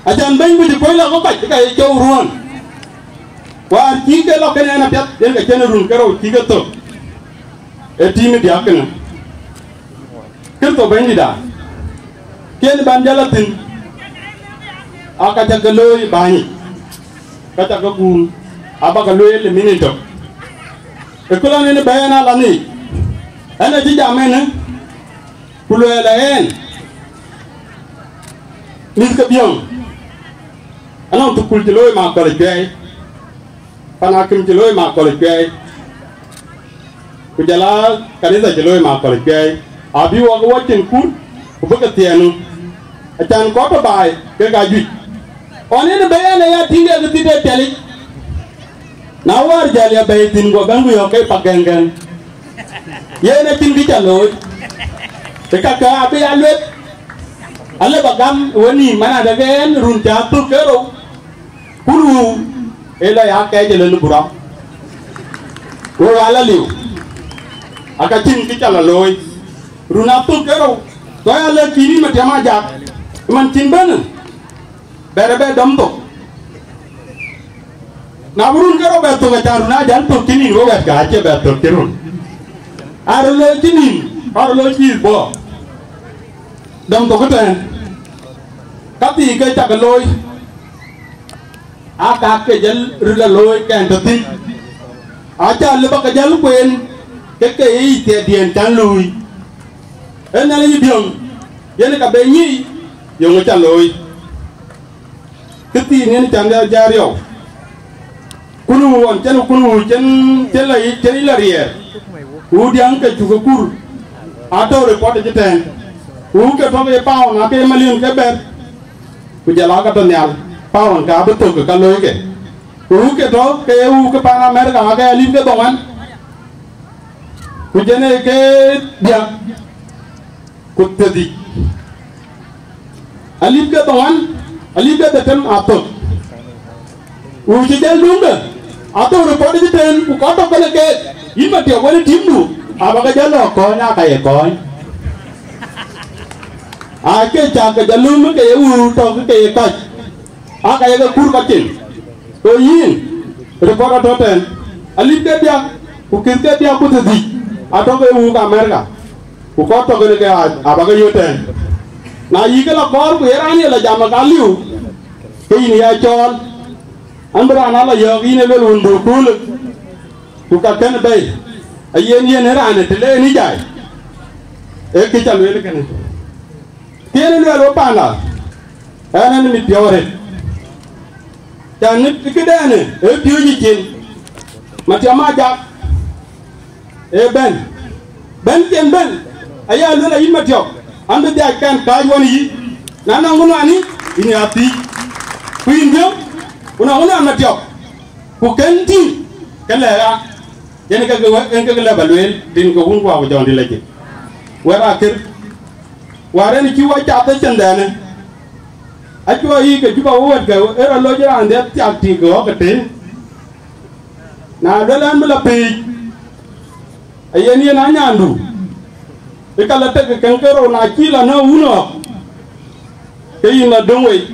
acan bɛ̈ny ku cï kuöc lɔ ke kɔc ka ye cɔu ruɔ̈ɔ̈n. Wäär cï ke lɔ kenë ɛn apiɛth, yen ka cïn run ke rou cï ke thök. Ë tiim ë diäk kënë, Kërtho Bɛ̈nydït, aa, kën bän jäl a thïn, aa, ka cä ke looi bäny yic, ka cä ke guum, aba ke lueel ë mïn tök. Ë këlɔn en bɛ̈ɛ̈n ë alanic, ɛn acï jam ënë, ku luɛɛl ë ɛn, mïth ke biöŋ, anɔŋ thukul cï looi ma kɔl cuɛɛi, pan akïm cï looi ma kɔl cuɛɛi, ku jɔl a kanitha cï looi ma kɔl cuɛɛi, abï wɔ ke wɔ cin kut, ku bï ke thiɛɛnu, acan kɔc tɔ̈ baai kek aa juëc. Ɣɔn en bɛ̈ɛ̈n aya tïŋ ke ke thït ë pialic, na wäär jäl ya bɛ̈ɛ̈i thïn guɔ bɛ̈n ku yɔ̈ɔ̈k ke pak gɛŋgɛŋ, yen acïn kë cä looi, ë kakë abï ya lueth, alë ba gam ë wenïïm man adek ɛn run cä thök ke rou. Kun wëu ë lɔ ya kɛɛc ëlë në Burɔŋ, wëu aa lɔ liu, aka cïn kë cä lɔ looi, run athök ke rou, tɔ ya lɛ̈k kïn yïn Matiam Ajak, man cïn bɛ̈n, bɛ̈ɛ̈r ë bɛ dɔm thok. Na bï run ke rou bɛ thök, acan run aa jäl thök cïn yïn, wek wɛ̈ɛ̈tkë acie bɛ thök cï run, aa röt looi cïn yïn, aa röt looi cï yïth bɔ̈, dɔm thok ëtɛ̈ɛ̈n, ka thii ke cak looi. Aa, ka ke jäl röt lɔ looi kɛn tɔ̈ thïn, acä lë ba ke jäl kueen, ke ke ye yic thiɛɛrdiɛn cän luui. Ee Nhialic biöŋ, yen ka be nyic, yeŋö cä looi. Kë thiin yen cän ya jä riɔu. Kun wun cän, kun wun cän, cän la yic, cän yic la riɛɛr. Ku diäŋ ke cuk ë kur, atɔ̈ ripɔt ëcï tɛ̈ɛ̈n. Ku ke tɔ̈ ke ye paun, ake ye malion ke bɛ̈t. Ku jɔl aa ka tɔ̈ nhial, paun ka bï thök ka looi ke. Ku wuk ke tɔ̈ ke ye wuk ke pan Amerika, ake alip ke dhoŋuan, ku jënë ke diäk ku thiërdhïc. Alip ke dhoŋuan, alip ke dhetem athök. Ku cï jäl duŋde, athök ripɔt ëcï tɛ̈ɛ̈n, ku kɔc tɔ̈ kënë keek, yïn Matiɔp wën ë tïmdu, aba ke jäl lɔ kɔ̈ɔ̈ny, aa ka ye kɔ̈ɔ̈ny. Aa, ke cak ke jɔ lum ke ye wëu tɔ̈ ke ye kɔc, aa ka ye ke kur kɔc cin. Ku yïn, ripɔt atɔ̈ tɛ̈ɛ̈n, alip ke diäk, ku kith ke diäk ku thiërdhïc, atɔ̈ ke ye wëu ke Amerika, ku kɔc tɔ̈ kënë ke aa, aba ke yök tɛ̈ɛ̈n. Na yï ke lɔ kɔɔr, ku ye raan ye lɔ jam ë ka liu, ke yïn ya cɔɔl, an, bï raan aa lɔ yɔ̈ɔ̈k yïn ë luel wëndu kuulë, ku ka kën bɛ̈i, ayen yen ë raan ë të le ë ni jai, ee kë cä lueel kënë. Kë yen ë luɛɛl we panda, ɛn ɛn mit piɔ̈u arëët, can ë këdɛn ë piööcë cin, Matiɔp Ajak ee bɛ̈n, bɛ̈n cïn bɛ̈n, aya luel ayï Matiɔp, an, bï dhiackɛn kääc wën yï, na nɔŋ ŋuan yï, yïn ya thiic, ku yïn biöŋ, ku nɔŋ ŋuan Matiɔp, ku kën tïŋ, ke lɛ̈k ɣa, yen ke ke wek, yen ke ke lɛ̈k ba lueel, rin ke Wun Wä ku Jɔŋdït Lajik. Wɛ̈t akër, wäär en cï wɔ cath ë cïndɛnë, acuɔ yiic ke Juba wɔ wɛ̈tkë ë rɔt loc raan dhiëth thiak tik ke ɣɔ̈k ëtëë, na luel ɛn bï lɔ piic, ayen yen anyandu, ë ka lɔ tek ë kɛŋ ke rou, na cï lɔ nɔ̈k wun ɣɔ̈k, ke yïn lɔ döŋ wei,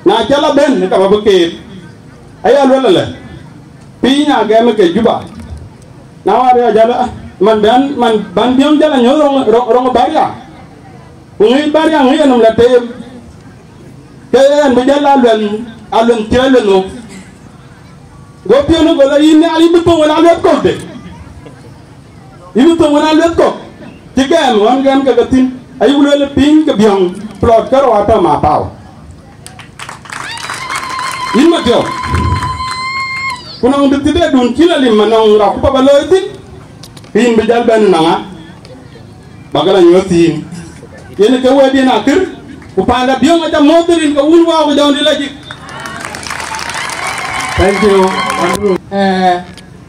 na cä lɔ bɛ̈n, ë ka bä bï keek. Aya luel ëlë, piny aa gɛm ke Juba, na wäär ya jäl, ah, man bɛ̈n, man bän biöŋ jäl anyɔ̈th rɔŋ, rɔŋ, rɔŋ ë bäria, ku ŋic bäria ŋic enɔm lɔ teem, ke ɛn bï jäl aluɛn, aluɛn cï aluɛn nhok. Go piɔ̈n ë gol ayï nhial, yïn bï thou wën aluɛth kɔ̈kde, yïn bï thou wën aluɛth kɔ̈k, cï gɛm ɣɔn gɛm ke ke thïn, ayï lueel piny ke biɔ̈ŋ, plɔt ke rou atɔ̈ ma paw. Yïn Matiɔp, ku nɔŋ dït thiërdun cïn alim anɔŋ rɔk ku bä looi thïn, ke yïn bï jäl bɛ̈n ënɔŋ ɣa, bä ke lɔ nyuɔ̈th thïn. Yen ke wɛ̈tdiɛn akër, ku panda biöŋ acä mɔ̈th rin ke Wun Wä ku Jɔŋdït Lajik. Thank you. Andrew. Eh,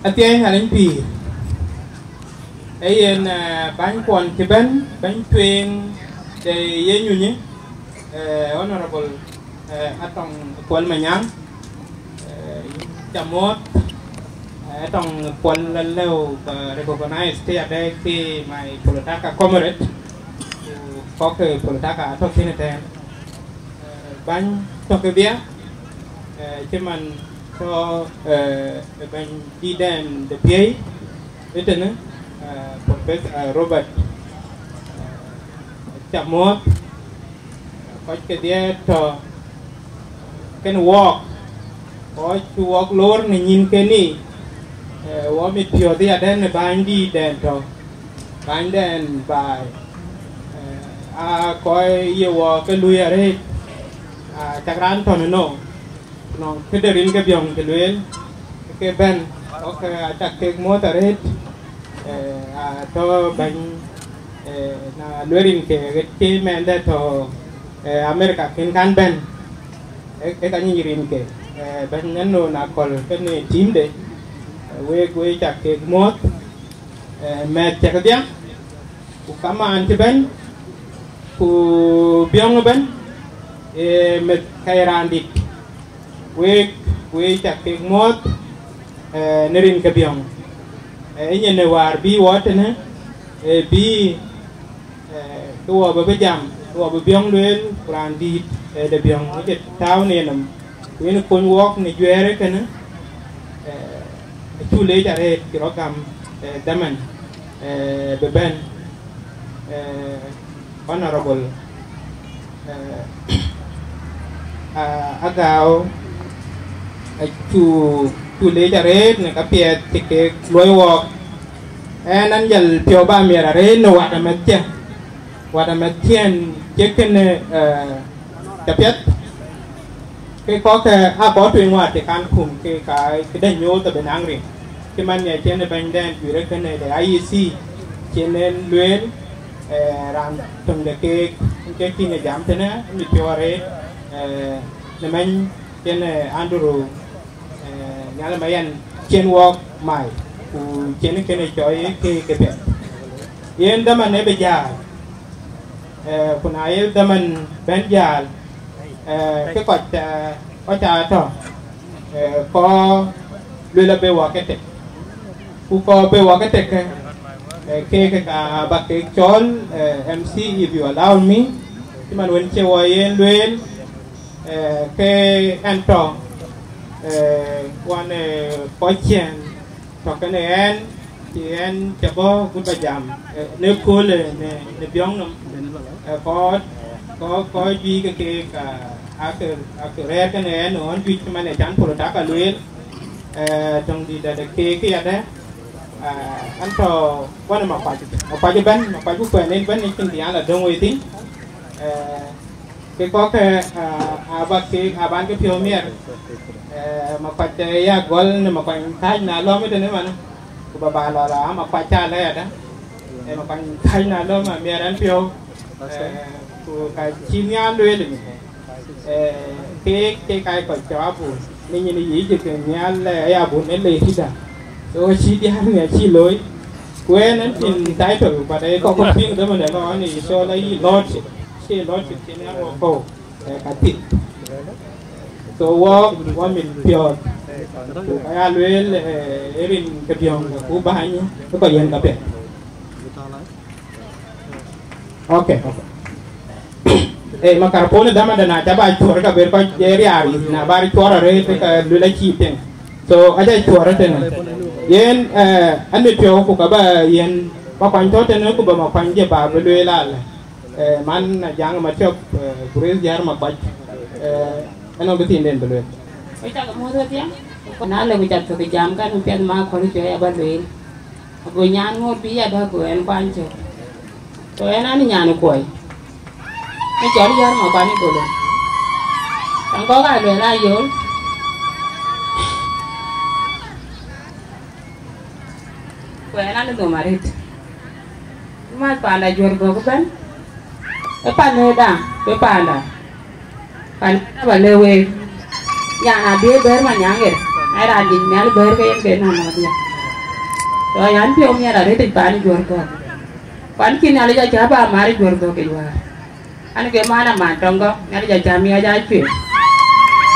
athiɛɛny aniny pïïr. Ee yen, eh, bäny kuɔn cï bɛ̈n, bɛ̈ny tueŋ de ye nyunyë. Eh, Honorable, eh, Atɔŋ Kuɔl Manyaŋ, eh, ca muɔ̈th, eh, Atɔŋ Kuɔl la lëu ba recognize të adɛ̈ ke my Polotaka comrade, ku kɔc ke Polotaka atɔ̈ thïn ëtɛ̈ɛ̈n. Eh, bäny tɔ̈ ke bia, eh, cï man tɔ̈, eh, bɛ̈ny dïtdɛn de piëi ëtënë, eh, Professor, eh, Robert, eh, ca muɔ̈th, kɔc kedhie tɔ̈ kenë wɔɔk, kɔc cï wɔɔk loor në nyin keni, eh, wɔ mit piɔ̈ɔ̈th ëyadɛ̈ në bänydïtdɛn tɔ̈, bänydɛn baai, eh, aa kɔc ye wɔ ke lui arëët, aa cak raan tɔ̈ në nɔm, nɔŋ këde rin ke biɔ̈ŋ të lueel, ke bɛ̈n, ɣɔ̈k, eh, acak kek muɔ̈th arëët, eh, atɔ̈ bɛ̈ny, eh, na lueel rin ke ɣet cï mɛɛndɛ tɔ̈, eh, America kën kan bɛ̈n, e, e ka nyic rin ke, eh, bɛ̈ny nɛn nɔn akɔ̈l kenë teamde, eh, wek, wek cak kek muɔ̈th, eh, mɛth cak dhiaŋ, ku kamaan cï bɛ̈n, ku biɔ̈ŋ ëbɛ̈n, eh, meth ka ye raandït, wek, wek cak kek muɔ̈th, eh, në rin ke biɔ̈ŋ. Eh, ë nyin ë wäär bï wɔ tënë, eh, bï, eh, ke wɔ bï bï jam, ke wɔ bï biɔ̈ŋ lueel, ku raandït, eh, de biɔ̈ŋ ë cï tääu në yenɔm, ku yen kony wɔɔk në juɛɛr ë kënë, eh, acuk leec arëët cï rɔt gam, eh, dhaman, eh, bï bɛ̈n, eh, Honorable, eh, ah, Agau, acuk, cuk leec arëët në ka piɛth cï kek luɔi wɔɔk. Ɣɛn an jal piɔ̈u ba miɛt arëët në wat amɛ̈thkiɛ̈, wat amɛ̈thkiɛ̈n cï kënë, eh, cä piɛth. Ke kɔ̈k ke aa kɔc tueŋ wäär cï kan kum ke ka këdë nyuɔɔth abï naŋ rin. Cï man nia cïn ë bɛ̈nydɛn juëc ë kënë de I E C, cïn en lueel, eh, raan töŋ de keek, ke kïn ë jam tënë, mit piɔ̈u arëët, eh, në mɛny cïn, eh, Andrew, eh, Nhial Mayen cïn wɔɔk mai, ku cïn kënë cɔɔi ke, ke piɛth. Yen dhaman ë bï jäl, eh, ku na ye dhaman bɛ̈n jäl, eh, ke kɔc, eh, kɔc aa tɔ̈, eh, kɔc lueel abï wɔ ke tek. Ku kɔc bï wɔ ke tek, eh, kek ka ba kek cɔl, eh, M C, if you allow me, cï man wën cï wɔ yen lueel, eh, ke ɛn tɔ̈, eh, wan, eh, kɔc ciɛɛn tɔ̈ kenë ɛn, cï ɛn cä bɔ̈ gut ba jam, eh, në köölë në, në biɔ̈ŋ nɔm, eh, kɔc, kɔc, kɔc juëc ke keek, ah, akë, akë rɛ̈ɛ̈r kenë ɛn ɣɔn juëc cï man ë can Polotaka lueel, eh, töŋ dït dɛ̈t de keek këyadɛ̈, ah, ɛn tɔ̈ wan Makuac, Makuac ëbɛ̈n, Makuac ku kuɛɛn en ëbɛ̈n ë cïn dhiaan la döŋ wei thïn, eh, ke kɔ̈k ke, ah, aba ke, aban ke piɔ̈u miɛt, eh, Makuac, eh, ya gɔl në Makuac kääc na lɔ̈m ëtënë man, ku ba ba lɔ la Makuac ca lɛ̈ɛ̈t, eh, Makuac kääc na lɔ̈m amiɛt ɛn piɔ̈u, eh, ku ka cï nhial lueel ëmën, eh, ke, ke kac kɔc cɔk abun, në nyin yic ke nhial, eh, ya bun ë le tïda. So cï diäär nia cï looi, ku en ɛn cïn title, but ë kɔc ku piŋ dhamën ë lɔ an, ë cɔl ayï lɔɔt, cï lɔɔt cï nhial wɔ kɔ̈u. Eh, ka thith. So wɔ, wɔ min piɔ̈ɔ̈th. Ku ka ya lueel, eh, ë rin ke biɔ̈ŋ, ku bäny, ku kɔc yen ka piɛth. Okay, okay. Eh, microphone dhaman de na ca ba cuɔr ka ber kɔc ë riaar yith, na ba cuɔr arëët ka lueel acï piŋ. So aca cuɔr ëtënë. Yen, eh, an mit piɔ̈u ku ka ba yen Makuany tɔ̈ tënë ku ba Makuany je ba bï lueel alë. Eh, man Ajaŋ Matiɔp, eh, Grace Jär Makuac, eh, ënɔɔnë bï thiinden bï lueel. Wek cak muɔ̈th wedhie. Na le ku cak thök jam kan piɛth ma kɔ̈l cuɛ ya ba lueel. Ago nyan ŋoot bï ya däk go ɛn kuany cök. So ɛn an nyan kuɔi. Ë cɔl Jär Makuany Golo. Kan kɔ̈k aa lueel aa yol. Ku ɛn an nhom arëët. Mac panda juɔ̈r gɔ̈k ëbɛ̈n. Ë pan ëda, ë panda. Pan ëda ba le week. Nyan abï bɛ̈ɛ̈r ma nyaŋ ɣer. Ai raan dït nhial bɛ̈ɛ̈r ke yen ke nɔn nɔn diɛ̈. Tɔ yan piɔ̈u miɛt arëët pan juɔ̈r gɔ̈k. Pan cï Nhialic acä ba mar juɔ̈r gɔ̈k ë wäär. An, ke man aman tɔŋ gɔ̈k, ŋɛk jɔ cam miɔc aa cuet.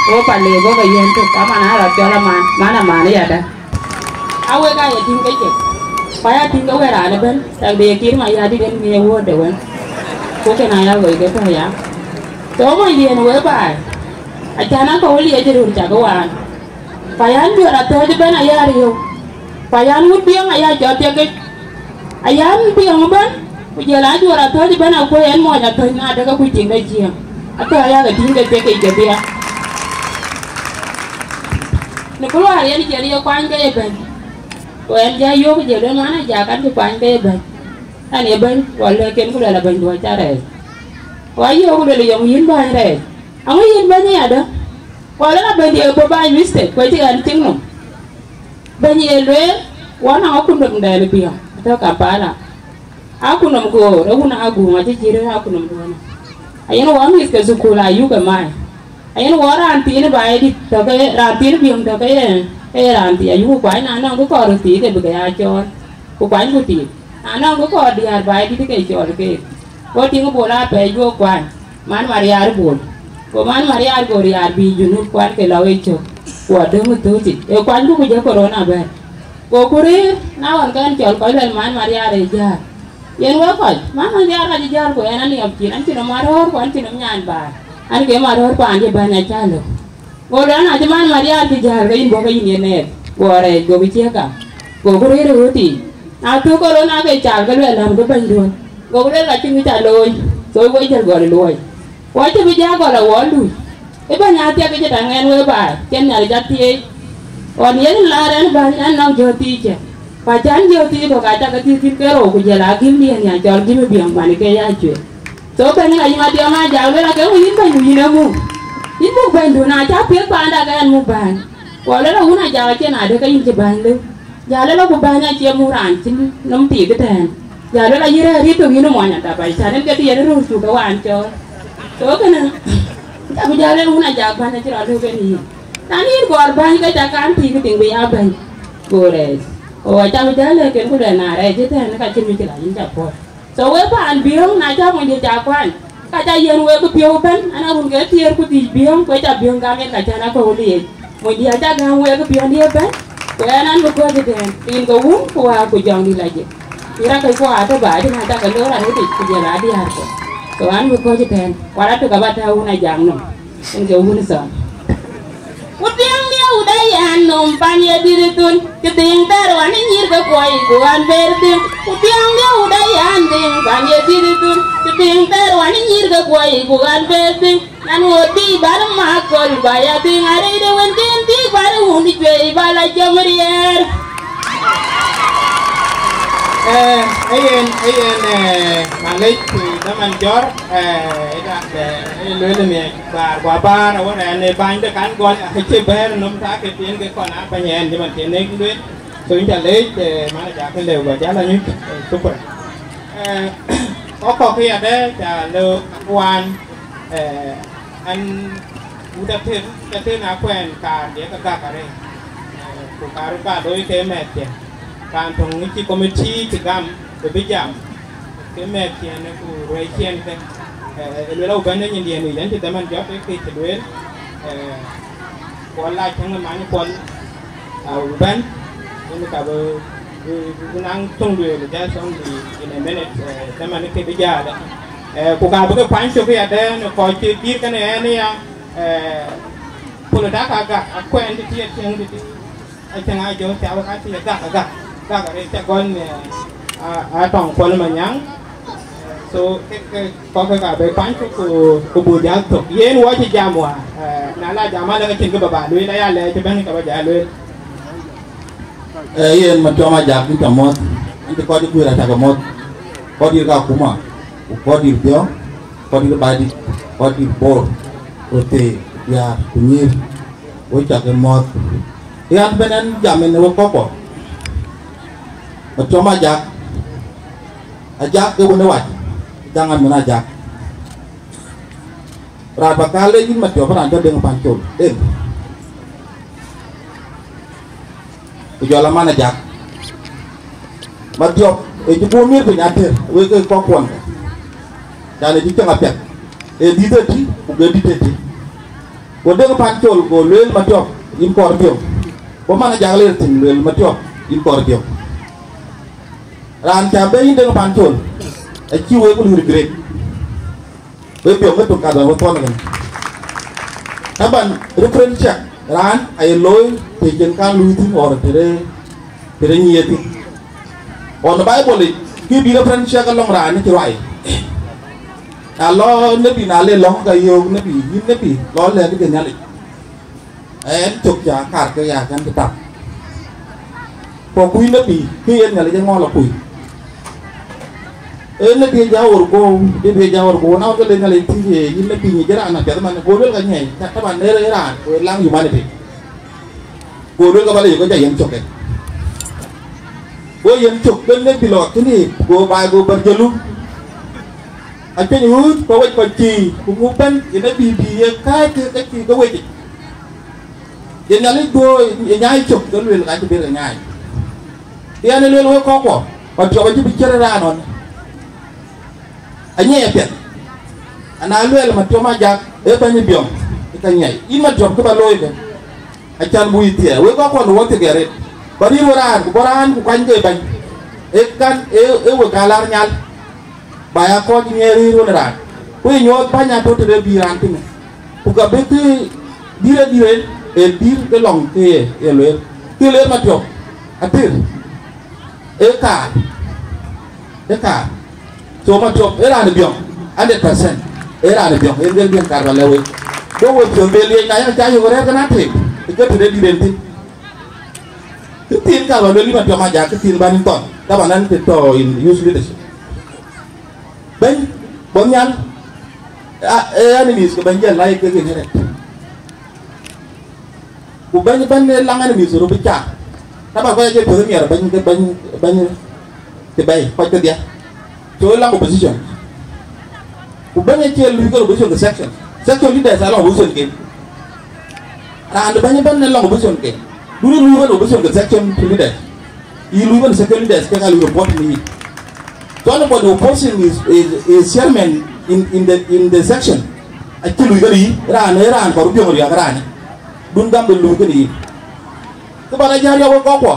Go pal le go ke yen tök, aman aa rɔt cɔl aman, man aman ë yadä. A wek aa ye tïŋ ke cek. Ku aya tïŋ ke wek raan ëbɛ̈n, tak de ye kir ma yadït en ŋiɛc wuöörde wën. Ku kën aya wei ke tɔ̈ ya. Tɔ̈ monydiën wek baai. Acan akɔ̈u liɛc röör cak ë waan. Ku ayan juɔ̈r athɔ̈ɔ̈c ëbɛ̈n aya riëëu. Ku ayan wut biɛŋ aya cɔl thiek yic. Ayan biɛŋ ëbɛ̈n, ku jɔl a juɔ̈r athɔ̈ɔ̈c ëbɛ̈n akuɔ̈c en mɔc athɔ̈ɔ̈c na dek akuc tiŋ de ciëŋ. Athɔ̈ɔ̈c aya ke tïŋ ke thiek yic kedhie. Në kë luaar yen jɔl ye kuany ke ye bɛ̈ny. Ku ɛn jɔ yöök jɔl ë man ë jak an cï kuany ke ye bɛ̈ny. An ye bɛ̈ny, ku alɛ̈k en ku luɛl abɛ̈ny duɔ̈ɔ̈c ca rɛɛc. Ku ayöök ku luɛl yɔŋ yïn bäny rɛɛc. Aŋö yïn bɛ̈ny ë yadä? Ku alɛ̈k abɛ̈ny diɛ̈ bɔ̈ bäny mistake, ku acï ɣɛn tiŋ nɔm. Bɛ̈ny ye lueel, wɔ nɔŋ akutnɔm dɛn ë biɔ̈ɔ̈ŋ, atɔ̈ Kampala. Akutnɔm goor, ë wun aguŋ acï cït ë akutnɔm duɔ̈ɔ̈në. Ayen wɔ mïth ke thukul ayuk ë maai. Ayen wɔ raan thiin ë baai dït tɔ̈ ke, raan thiin ë biöŋ tɔ̈ ke ye, ke ye raan thii ayuk kuany na nɔŋ kë kɔɔr thii ke bï ke ya cɔɔl. Ku kuany ku thii. Na nɔŋ kë kɔɔr diäär baai dït ke cɔɔl keek. Go tiŋ Bol apɛi juɔ̈k kuany. Man Mariar Bol. Go man Mariar go riaar bï Junub kuan ke lɔ ë cök. Ku adöŋ ë thöötic. Ë kuany ku ku jɔ korona bɛ̈n. Go ku rëër, na ɣɔn kɛn cɔl kɔc luɛl man Mariar ë jäl. Yen wek kɔc, man Mariar ka cï jäl ku ɛn aniɔp cin, an cïn nɔm aröör ku an cïn nɔm nyan baai. An ke maröör paan cï bɛ̈ny acä lök. Go luɛl na cï man Mariar cï jäl ke yïn bɔ̈ ke yïn ye nɛɛk. Go rɛɛc, go bï ciëk kam. Go ku rëër ë ɣööt yiic. Na thök korona ke cal ke luɛl läm ke bɛ̈nyduön. Go ku lueel ka cïn kë ca looi. So go jël gɔl ë luɔi. Wɔ cï bï jak gɔl awɔ luui. Ë bɛ̈ny athiɛk cï taŋ ɛn wek baai, cïn Nhialic athiëëc. Ɣɔn yen laar ɛn bäny ɛn nɔŋ jɔ̈ɔ̈th thiic cë. Ku acän jɔ̈ɔ̈th thiic kɔ̈k acä ke thiëëk thïn ke rou, ku jël agïmdiɛ̈n ya cɔl gïm ë biɛŋ man ke ya cuet. So bɛ̈ny ŋa yï Madiɔŋ Ajak lueel ake ŋu yïn bɛ̈ny ku yïn ë muk. Yïn muk bɛ̈nydu na cä piëth paanda ke ɛn muk bäny. Ku lueel awun Ajak acie na dek ke yïn cï bäny lëu. Jal ëlɔ ku bäny acie muk raan cïn nɔm tiik ëtɛ̈ɛ̈n. Jal ëlɔ yï rɛ̈ɛ̈r yï thok yïn ë muɔny atap ai cän en ke thiëër röör cuk ke waan cɔɔl. So kënë, cä bï jal ëlɔ wun Ajak bäny acï rɔt lëu kën yïn. Na yïn kɔɔr bäny ke ca kan tiik tiŋ bï ya bɛ̈ny. Go rɛɛc. Go wa cä bï jal lëu kën ku luɛl na rɛɛc ëtɛ̈ɛ̈n ka cïn mïcï la yïn ca puɔ̈l. So wek paan biöŋ na cä monydiɛ̈ ca kuany, ka ca yiɛ̈n wek piɔ̈u ëbɛ̈n, an, arun ke thiëër ku dhïc biöŋ, ku ë ca biöŋ gam yen ka cän akɔ̈u liec. Monydiɛ̈ acä gäm wek piɔ̈ndiɛ̈ ëbɛ̈n, ku ɛn an, bï kɔc ëtɛ̈ɛ̈n, rin ke wun, ku waak, ku jɔŋdït la jik. Yen raan kɔc kuɔ atɔ̈ baai, tïŋ acä ke loor arëëtic, ku jël adiäär kɔ̈k. So an, bï kɔc ëtɛ̈ɛ̈n, ku arëëtök aba tääu wun Ajak nɔm. Yen ke wun thɔn. Ku tiɛŋdiɛ̈ wut ë yɛn nöm pan ye dït thun, cï dhiŋ thɛɛr wan ë nyïïr ke kuɔi ku ɣän ber dhiŋ. Ku tiɛŋdiɛ̈ wut ë yɛn dhiŋ pan ye dït thun, cï dhiŋ thɛɛr wan ë nyïïr ke kuɔi ku ɣän ber dhiŋ. Nyan ŋoot bï bal mak köl ba ya dhiŋ arëëtde wën kën bï bal wun cuëëc ba la jɔm riɛɛr. Eh, ayen, ayen, eh, malec, eh, daman jɔr, eh, ëda, eh, eh, lueel miɛc, baar, gua baar, awär ɛn, eh, bäny de kan gɔl, acï bɛ̈ɛ̈r nɔm, ta ke tiɛn ke kɔn a bɛ̈ny ɛn, jëman tiɛn nek lueel. So, in ca leec, eh, man aja ke lëu, gua jal anyuc, eh, shukran. Eh, kɔk kɔk ya de, ca lëu, wan, eh, an, wut atër, atër na kuɛn, kaar, ye ka gak arëët. Eh, ku kaar ba looi ke mɛ̈th cɛ. Raan töŋ cï committee cï gam, bï bï jam. Ke mɛ̈th ciɛn ku ruɛ̈i ciɛn ke, eh, lueel au bɛ̈n ë nyindiɛ̈n yic, an cï dhaman jɔt ë kë cï lueel, eh, ku alac käŋ ë many Kuɔl, au bɛ̈n, yen ka bï, bï, bï, bï naŋ töŋ lueel, just only in a minute, eh, dhaman ke bï jääl. Eh, ku ka bï ke kuany cök ya dɛ̈ɛ̈n ë kɔc cï dïïr kënë ɛn ya, eh, Polo dak agak, akuɛn tëtï, atiëŋ tëtï. Acïn a jɔ thiau ka cï gak, gak, gak arëët ca gɔl në, a, a tɔŋ Kuɔl Manyaŋ. So, ke, ke, kɔc ke ka bï kuany cök ku, ku buk jal thök. Yen wɔ cï jam wäär, eh, na la jam alë ke cïn kë ba ba lueel, aya lɛɛc ëbɛ̈n ke ba jal lueel. Eh, yen Matiɔm Ajak, yïn ca mɔ̈th, yïn cï kɔc ë guiir acä ke mɔ̈th. Kɔc dït ka kuma, ku kɔc dït Biɔ̈ɔ̈k, kɔc dït Baidït, kɔc dït Bor, ku thëëi, diäär, ku nyïïr. Wek cak ë mɔ̈th. Ɣɛn bɛ̈n ɛn jam ɛn ë wek kɔ̈kkuɔ. Matiɔm Ajak. Ajak ke wën ë wac. Jaŋ an mën Ajak. Raan ba kaal le yïn Matiɔp raan cɔl Deŋ Pancol. Deŋ. Ku jɔl aman Ajak. Matiɔp, ë cï buk miir piny atër, wek ke kɔ̈kkuɔn. Can ë cï cäŋ apiɛth. Ee dït ëtï, ku ke dït ëtï. Go Deŋ Pancol, go lueel Matiɔp, yïn kɔɔr biöŋ. Go man ajak ler thïn, lueel Matiɔp, yïn kɔɔr biöŋ. Raan ca bɛ̈i yïn Deŋ Pancol, acï wek ku lïr grade. Wek biöŋ ë tuk kadhɔn wek thɔn ëgën. Taban, reference check, raan aye looi të cïn kan luui thïn, or tëde, tëde nyiëë thïn. Ɣɔn Bible yic, kë bï reference check alɔŋ raan ë cï ruai. Na lɔ nebi, na le lɔ̈ŋ ka yöök nebi, yïn nebi, lɔ lɛ̈k kë Nhialic. Ɛn cök ca kaar ke ya kɛn cï tap. Ku kuc nebi, kë yen Nhialic ë ŋɔl akuc. Ee nebi ë ja ɣor ku, nebi ë ja ɣor ku, na wën ke le Nhialic thiëc, yïn nebi nyic raan apiɛth man, go luel ka nyiɛc, ta-, taban ë raan, ku ë laŋ humanity. Go luel ka ba le yök ke ja yen cök ke. Go yen cök, ben nebi lɔ kënë, go baai, go bär jëlu. Acueny ɣööt, ku wec kɔc cïï, ku muk bɛ̈n, yen abï bï ye kääc ke, ke cïï ke wec. Yen Nhialic duöör ë nyaai cök, ke lueel ka cï ber ke nyaai. Yen ë lueel wek kɔ̈k kuɔ, Matiɔp acï bï ciɛ̈t raan ɣɔn. Anyiɛc apiɛth. Ana lueel Matiɔp Ajak, ee bɛ̈ny ë biɔŋ, ë ka nyiɛc. Yïn Matiɔp kë ba looi kë, acan bui thiɛɛr. Wek kɔ̈k kuɔ në wɔ thiëk arëët. Ba rïïr we raan, ku bɔ̈ raan, ku kuany ke bɛ̈ny. Ee kan, ee, ee wek ka lar nhial. Ba ya kɔc nyiɛɛr rïïr ɣön raan. Ku ye nyuɔɔth bäny atɔ̈ tëde bï raan piŋ. Ku ka bï kë dïr ë dïr en, ee dïr ke lɔŋ ke ye, ye lueel. Kë lueel Matiɔp, athir. Ee kaar. Ee kaar. So Matiɔp, ee raan ë biɔŋ, hundred percent. Ee raan ë biɔŋ, ee lueel biɛn kaar ba lɛ̈k wek. Go we piɔ̈n be liec na yɛn ca yök rɛ̈ɛ̈r kën atëëk, ë ke tëde dït en thïn. Kë thiin ka ba lueel yïn Matiɔp Ajak, kë thiin ban yïn thɔn. Taban an, kë tɔ̈ in youth leadership. Bɛ̈ny, bɔ̈ nhial, a, ee enemies ke bɛ̈ny jɛl lai kek inherit. Ku bɛ̈ny, bɛ̈ny ë laŋ enemies röt bï cak. Taban kɔc acie piɔ̈th miɛr bɛ̈ny, ke bɛ̈ny, bɛ̈ny cï bɛ̈i, kɔc kedhie. So, ë laŋ opposition. Ku bɛ̈ny acie luui ke opposition ke section. Section leaders alɔŋ opposition ken. Raan de bɛ̈ny ëbɛ̈n ë lɔŋ opposition ke. Dun ë luui ëbɛ̈n opposition ke section leaders. Yï luui ëbɛ̈n section leaders ke ka luui report në yï. So anybody opposing is, is, is chairman in, in the, in the section. Acï luui kënë yï, raan, ë raan kɔɔr biöŋ riääk raan. Dun gam de luui kënë yï. Kë bän a jäl yɔ̈k wek kɔckuɔ.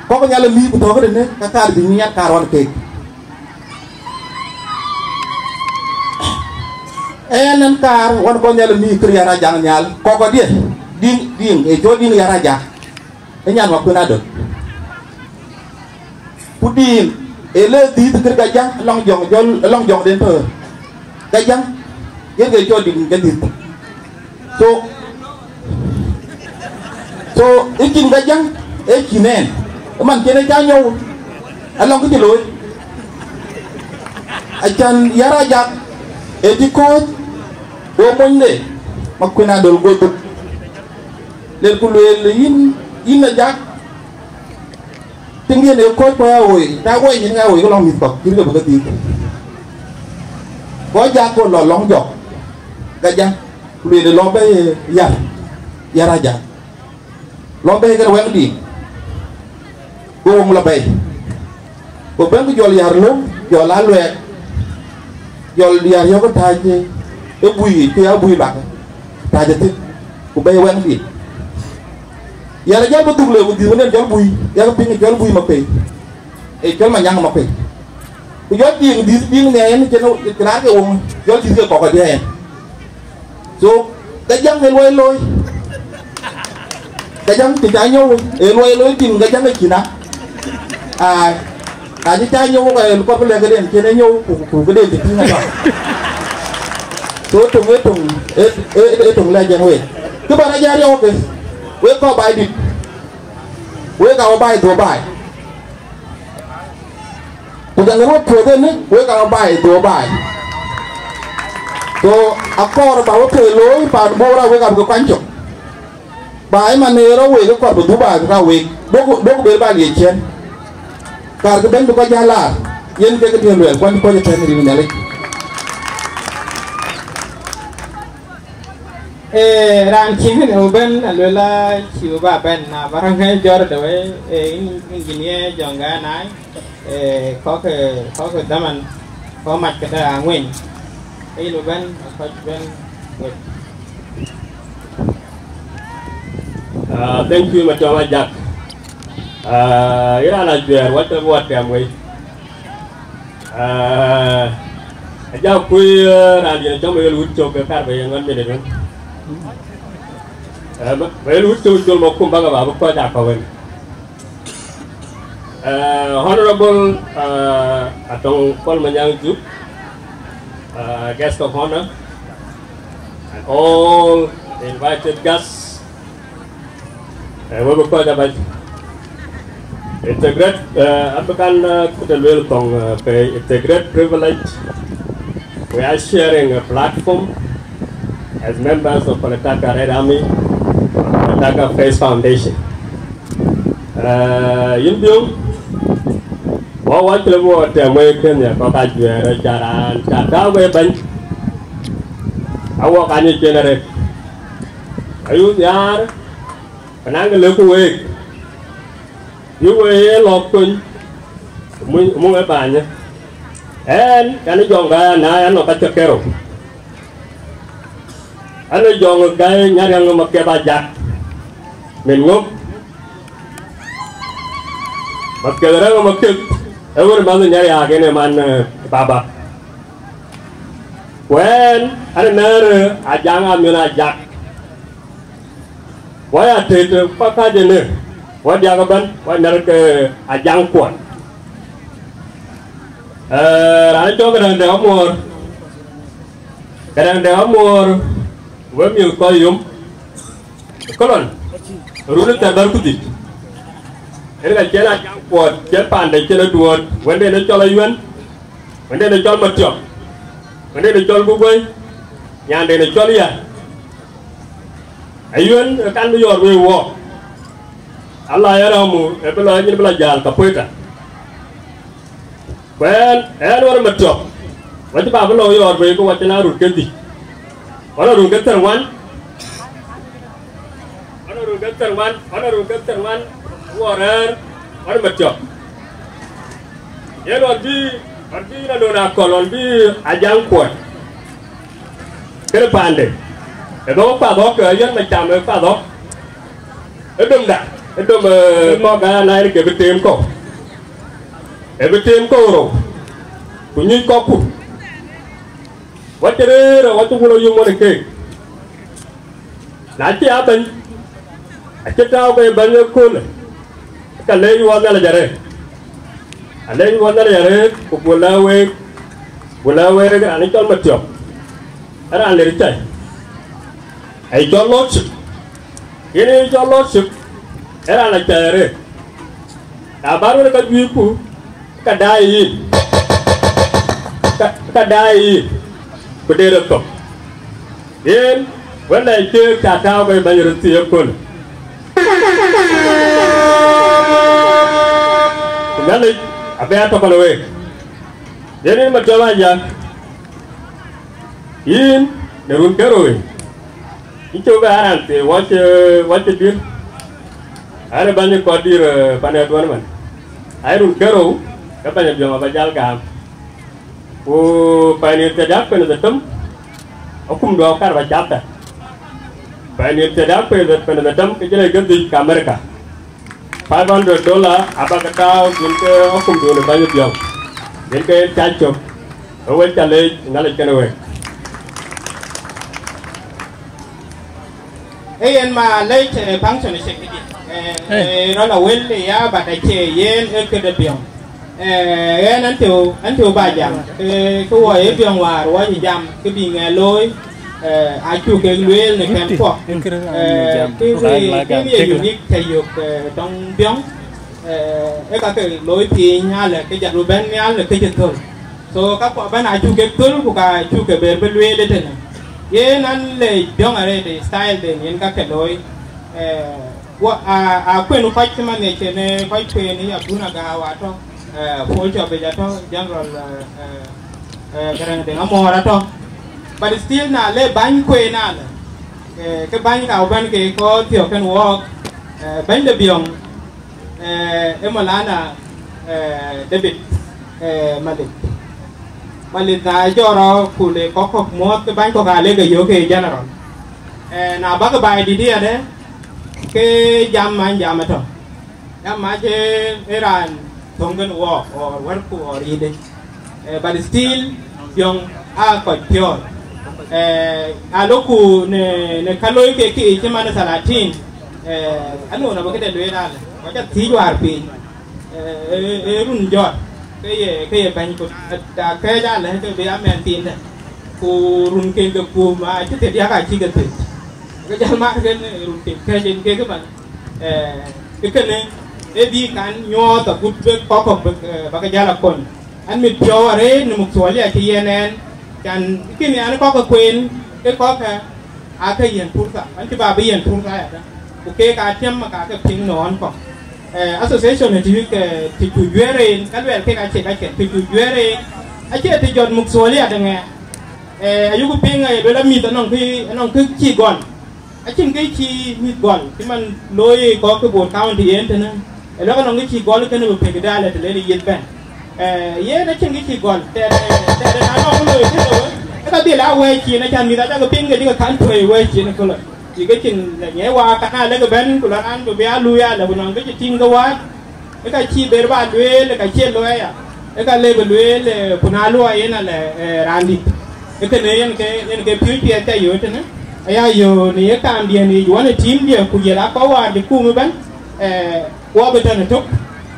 Kɔc Nhial ë mïïk ku tɔ̈ këdënë, ka kaar bï nyiɛɛn kaar ɣɔn keek. Ëë, ɣɛn kaar ɣɔn kɔc Nhial ë mïïk kë riɛɛr a jaŋ nhial, kɔc kɔ̈k dië, diŋ, diŋ, ë cɔl diŋ yär a jaŋ. Ë nyan Makuën Adöl. Ku diŋ, ë le dhiëth kër Gajaŋ, lɔŋ jɔŋ, jɔl, lɔŋ jɔŋden tɔ̈. Gajaŋ, yen ke cɔl diŋ ke dhiëth. So, so, ë cïn Gajaŋ, ë cïn ɛn. Ë man cïn ë ca nyɔu, alɔŋ kë cï looi. Acan yär a jak, ë cï kooth, go monyde, Makuën Adöl go dhuk. Lel ku lueel yïn, yïn a jak, tiŋdiën ë kɔc kɔc a woi, ta woi nyin ŋa woi ke lɔŋ mïth kɔ̈k, cït ke bï ke dhiëth. Go jak go lɔ lɔŋ jɔk, Gajaŋ, ku lueel lɔ bɛ̈i yär, yär a jak. Lɔ bɛ̈i kën wɛŋ diŋ, go wëŋ lɔ bɛ̈i. Go bɛ̈n ku jɔl yär löm, jɔl a luɛɛk, jɔl yär yɔ̈k tääc ë bui yic, ku ya bui lak, tääc ë thïn, ku bɛ̈i wɛŋ diŋ. Yär a jɔl bï dhuk le ku dhiëth wënden jɔl bui, yak piŋ jɔl bui Makuëi, ë cɔl Manyaŋ Makuëi. Ku jɔl diŋ dhiëth diŋ nhiɛɛr yen cïn, cïn raan ke wëŋ, jɔl dhiëth ke kɔ̈k ë diɛɛr. So, Gajaŋ ë luɔi looi. Gajaŋ cï ca nyɔu, ë luɔi looi tim Gajaŋ ë cïn a. Ai, na cï ca nyɔu, ka ë kɔɔr bï lɛ̈k këden cïn ë nyɔu, ku, ku këden cï tïŋ atɔ̈. So, töŋ ë töŋ, ë, ë, ë, ë töŋ lɛc ɛn wek. Kë bän a jär yɔu ke, wek kɔc baai dït. Wek ka wä baai dhuö baai. Ku jɔl rɔt puɔ̈th ënë, wek aa baai dhuö baai. So, akɔɔr ba wek ke looi paan Bor a wek abï ke kuany cök. Ba ëman ë rɔt wek ë kɔɔr bï dhuk baai bï ka wek. Duɔ̈k, duɔ̈k ber ba liec ciɛ̈n. Kaar kë bɛ̈ny bï kɔc jäl laar, yen kek kë diën luɛɛl, kuany kɔc ëtɛ̈ɛ̈n rin Nhialic. Ee, raan cï kënë ëbɛ̈n aluel a cï bï ba bɛ̈n na ba rɔŋ ë jɔt de wei, ee, in-, engineer Jɔŋ Gai Nai, ee, kɔ̈k, ee, kɔ̈k ë dhaman, kɔ̈k mac këdë aŋueny. Ayen bɛ̈n akɔc bɛ̈n wek. Ah, thank you, Matiɔm Ajak. Ah, yïn raan ajuɛɛr, wacï rɔt bï wɔ tɛm wei. Ah, Ajak kuc, eh, raan yen cɔm ë yel wut cök ke kar bï yen ŋɔn minit wën. Eh, bï, bï yel wut cök jol makum bäk aba bï kɔc akɔ̈u wën. Uh, Honorable, uh, Atong Paul Manyang Juk, uh, guest of honor, and all the invited guests, uh, we will call them. It's a great, uh, African, uh, Kutulwel Kong, uh, pay. It's a great privilege. We are sharing a platform as members of Palataka Red Army, Palataka Face Foundation. Eh, yïn Biöŋ, wɔ wɔ cï lëu bï wɔ tɛm wei kënë, kɔc ajuɛɛr, ca raan, ca tääu wei bɛ̈ny, awɔ ka nyic cin arëët. Ayuth nhiaar, bï naŋ kë lëkku week, bï wei ye lɔ̈k kony, muny, muŋ ë bänyë. Ɛn, yɛn ë Jɔŋ Gäi Anai, ɛn nɔŋ ka cï kerou. Ɛn ë Jɔŋ Gäi Nyariäŋ Makiɛth Ajak, min ŋö? Makiɛth Rɛŋ Makiɛth, ë wën ë man Nyariäk, yen ë man, eh, baba. Ku ɛn, ɛn ë nɛ̈ɛ̈r, eh, Ajaŋ Amin Ajak. Wɔ ya tëët, eh, kɔc kääc ënë, wɔ diäk ëbɛ̈n, wɔ nɛ̈r ke Ajaŋ Kuɔt. Eh, raan cɔl Gäräŋ de Amuɔɔr, Gäräŋ de Amuɔɔr, we mïth kɔc yom, Kolon, run ë thɛɛr bär ku dhïc. Yen ka cïn Ajaŋ Kuɔt, cïn paande, cïn ë duööt, wënden ë cɔl Ayuën, wënden ë cɔl Matiɔp, wënden ë cɔl Guguëi, nyanden ë cɔl Yär. Ayuën ë kan bï yɔɔr wei wɔ. Allah ya ramu, ë bï lɔ, nyin bï lɔ jäl Kapoeta. Ku ɛn, ɛn wär Matiɔp, wacï bä bï lɔ yɔɔr bei, ku wacï na run ke dhïc, wala run ke thɛɛr wan, wala run ke thɛɛr wan, wala run ke thɛɛr wan, wɔ rɛ̈ɛ̈r wär Matiɔp. Yen ɣɔn bï, ɣɔn bï na lon akɔl, ɣɔn bï Ajaŋ Kuɔt kënë paande, ë bä wä kuath ɣɔ̈k, ke yɛn ma cam ë kuath ɣɔ̈k, ë domda, ë dom, eh, kɔ̈k aa na yen ke bï teem kɔ̈u, ë bï teem kɔ̈u rou, ku nyuc kɔ̈kku. Wacï rëër, wacï wul ayum ɣɔn ë keek. Na cï a bɛ̈ny, acï tääu ke bɛ̈ny ëköölë, ka leec wɔ Nhialic arëët. Alec wɔ Nhialic arëët, ku buk lɛ̈k week, buk lɛ̈k week raan ë cɔl Matiɔp, ë raan lir cai, aye cɔl lordship. Yen ë cɔl lordship, ë raan la cai arëët. Na bä röt ë ka juëcku, ka daai yïn, ka, ka daai yïn, ku dee rɔt thök. Yen, wën lɛc keek ca tääu ke bɛ̈ny röt thii ëköölë. Ku Nhialic abï a tɔ̈ kɔn week. Yen yïn Matiɔp Ajak, yïn në run kerou, yïn cï bï a raan thii, wacï, wacï dïr, an, ë bäny kɔc dïr, eh, pan ë duɔ̈n man. Ai run kerou, ke bɛ̈ny Biɔŋ abä jäl gam. Ku pɛ̈i nïn thiërdhïc ku dhetem, akum duɔ̈ɔ̈r kar bä cath thɛ̈n. Pɛ̈i nïn thiërdhïc ku dhetem, ke jël ke dhïc ka Amerika. Five hundred dollar abä ke tääu, yen ke akumdun ë bäny Biɔŋ. Yen ke yen cac cök. Ë wek ca leec, Nhialic kenë wek. Ee yen ma lɛc, eh, function ë cï këdï. Eh, eh, rɔl awël ya, but acie yen ë këde Biɔŋ. Eh, yen an tëu, an tëu ba jam. Eh, kë wɔ ye Biɔŋ wäär wɔ cï jam, kë bï ŋɛ looi, eh, acuk kek lueel në kɛn kuɔ. Eh, kë wëi, kë wëi ye unique të yök, eh, tɔŋ Biɔŋ. Eh, ë ka ke looi piny alë, kë jat bï bɛ̈n nhial, kë cï thöl. So, ka kuɔ bɛ̈n acuk kek thöl, ku ka cuk ke ber bï lueel ëtënë. Yen an le Biɔŋ arëët ë style den yen ka ke looi. Eh, wɔ, a, a kuen kɔc cï man ye cïn, eh, kɔc kuen ë Abuna Gäu atɔ̈, eh, Paul Cɔbic atɔ̈, General, eh, eh, eh, Gäräŋ Deŋ Amɔɔr atɔ̈. But still na le bäny kuen alë, eh, ke bäny ka bɛ̈n ke kɔc thiɔ̈k kën wɔɔk, eh, bɛ̈ny de Biɔŋ, eh, ë Maulana, eh, David, eh, Malik. Malit na jɔrɔ ku le kɔk kɔk muɔ̈th ke bäny kɔ̈k aa lek ke yök ke general. Eh, na bäk baai dït yadë, ke jam man jam ëtɔ. Jam mac ë, ë raan thöŋ kën wɔɔk, or wärku, or yïde. Eh, but still, Biɔŋ aa kɔc piɔ̈ɔ̈th. Eh, aloku në, në ka looi ke kë cï man thalatin, eh, anu na bä këde lueel alë, kɔc athiic wäär piny. Eh, eh, eh, run jɔt, ke ye, ke ye bɛ̈ny ku ta kɛɛc alë ke bï amɛn thiindë. Ku run ken ke kuum acï thiëëdiäk acï ke thiëëc. Ke jal mar ken, eh, run ken kɛ̈ɛ̈c en kek man. Eh, ke kënë, e bï kan nyuɔɔth agut bï kɔk kɔk bï, eh, bä ke jal akony. An mit piɔ̈u arëët në muk thuɔl ya cï yen ɛn, can kïn an kɔk ke kueen, ke kɔk ke, aake yen purtha, an cï ba bï yen purtha ya da. Ku keek aa tiɛm ka ke piŋ në ɣɔn kɔk. Eh, association ë të wïc, eh, të cu juëër en, ka luɛl kek acie ka cɛn, të cu juëër en, acie të jɔt muk thuɔl ya de ŋɛɛ. Eh, ayuku piŋ, eh, luel amïth anɔŋ kë, anɔŋ kë cï gɔl. Acïn kë cï mïth gɔl, cï man looi kɔk ke Bor County yen tënë. Ë lɔk anɔŋ kë cï gɔl kënë bï pek daalë të lel yieth bɛ̈n. Eh, yen acïn kë cï gɔl, tɛɛr, tɛɛr na nɔŋ kë looi kë looi, ë ka dhil aa wɛɛc cin, acan mïth adakë piŋ ke cï ke kan tuɔi wɛɛc cin ë köölë. Cï ke cin lɛ nyɛ waak, ka na lek bɛ̈n, ku lɔ raan bï bï aa luui alë, ku nɔŋ kë cï tïŋ ke waak. Ë ka cï ber ba lueel, ë ka cie luɔi ya. Ë ka le bï lueel, eh, ku na luɔi yen alɛ, eh, raandït. Ë kënë yen ke, yen ke piööc piɛth ca yöö tënë. Aya yöö në ye kaamdiɛ̈n yic wän ë tiimdiɛ̈, ku jël akɔ̈u wäär cï kuum ëbɛ̈n, eh, wɔ bï tɔ̈n ëtök.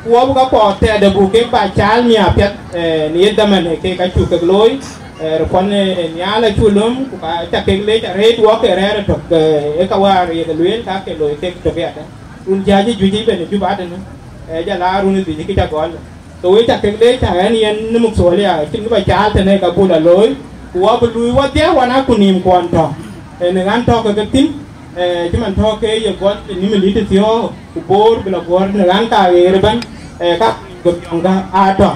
Ku wɔ bï ka kuɔ thɛɛrdɛ buk kek ba caal miäk piɛth, eh, në ye dhaman ë kek acuk kek looi, eh, röt kuɔn ë, ë nhial acuk löm, ku ka ca kek lec arëët wɔ ke rɛ̈ɛ̈r ëtök, eh, ë ka wäär ye ke lueel ka ke looi kek tök yadë. Run jiääc ë juëc ëbɛ̈n ë Juba tënë, eh, jɔl aa run ë dhïc kë ca gɔl. Ke wek ca kek leec, ca ɣɛn yen në muk thuɔl ya, cïn kë ba caal tënë ka bul alooi, ku wɔ bï luui wɔdhia wan a ku nïïm kuɔn tɔ̈. Eh, në ɣän tɔ̈ ke ke thïn, eh, cï man tɔ̈ ke ye gɔl ë nïm ë lit ë thiɔ̈ɔ̈k, ku Boor bï lɔ guɔ̈ɔ̈r në ɣän ka ɣeer ëbɛ̈n, eh, ka ke Biɔŋ ka aa tɔ̈.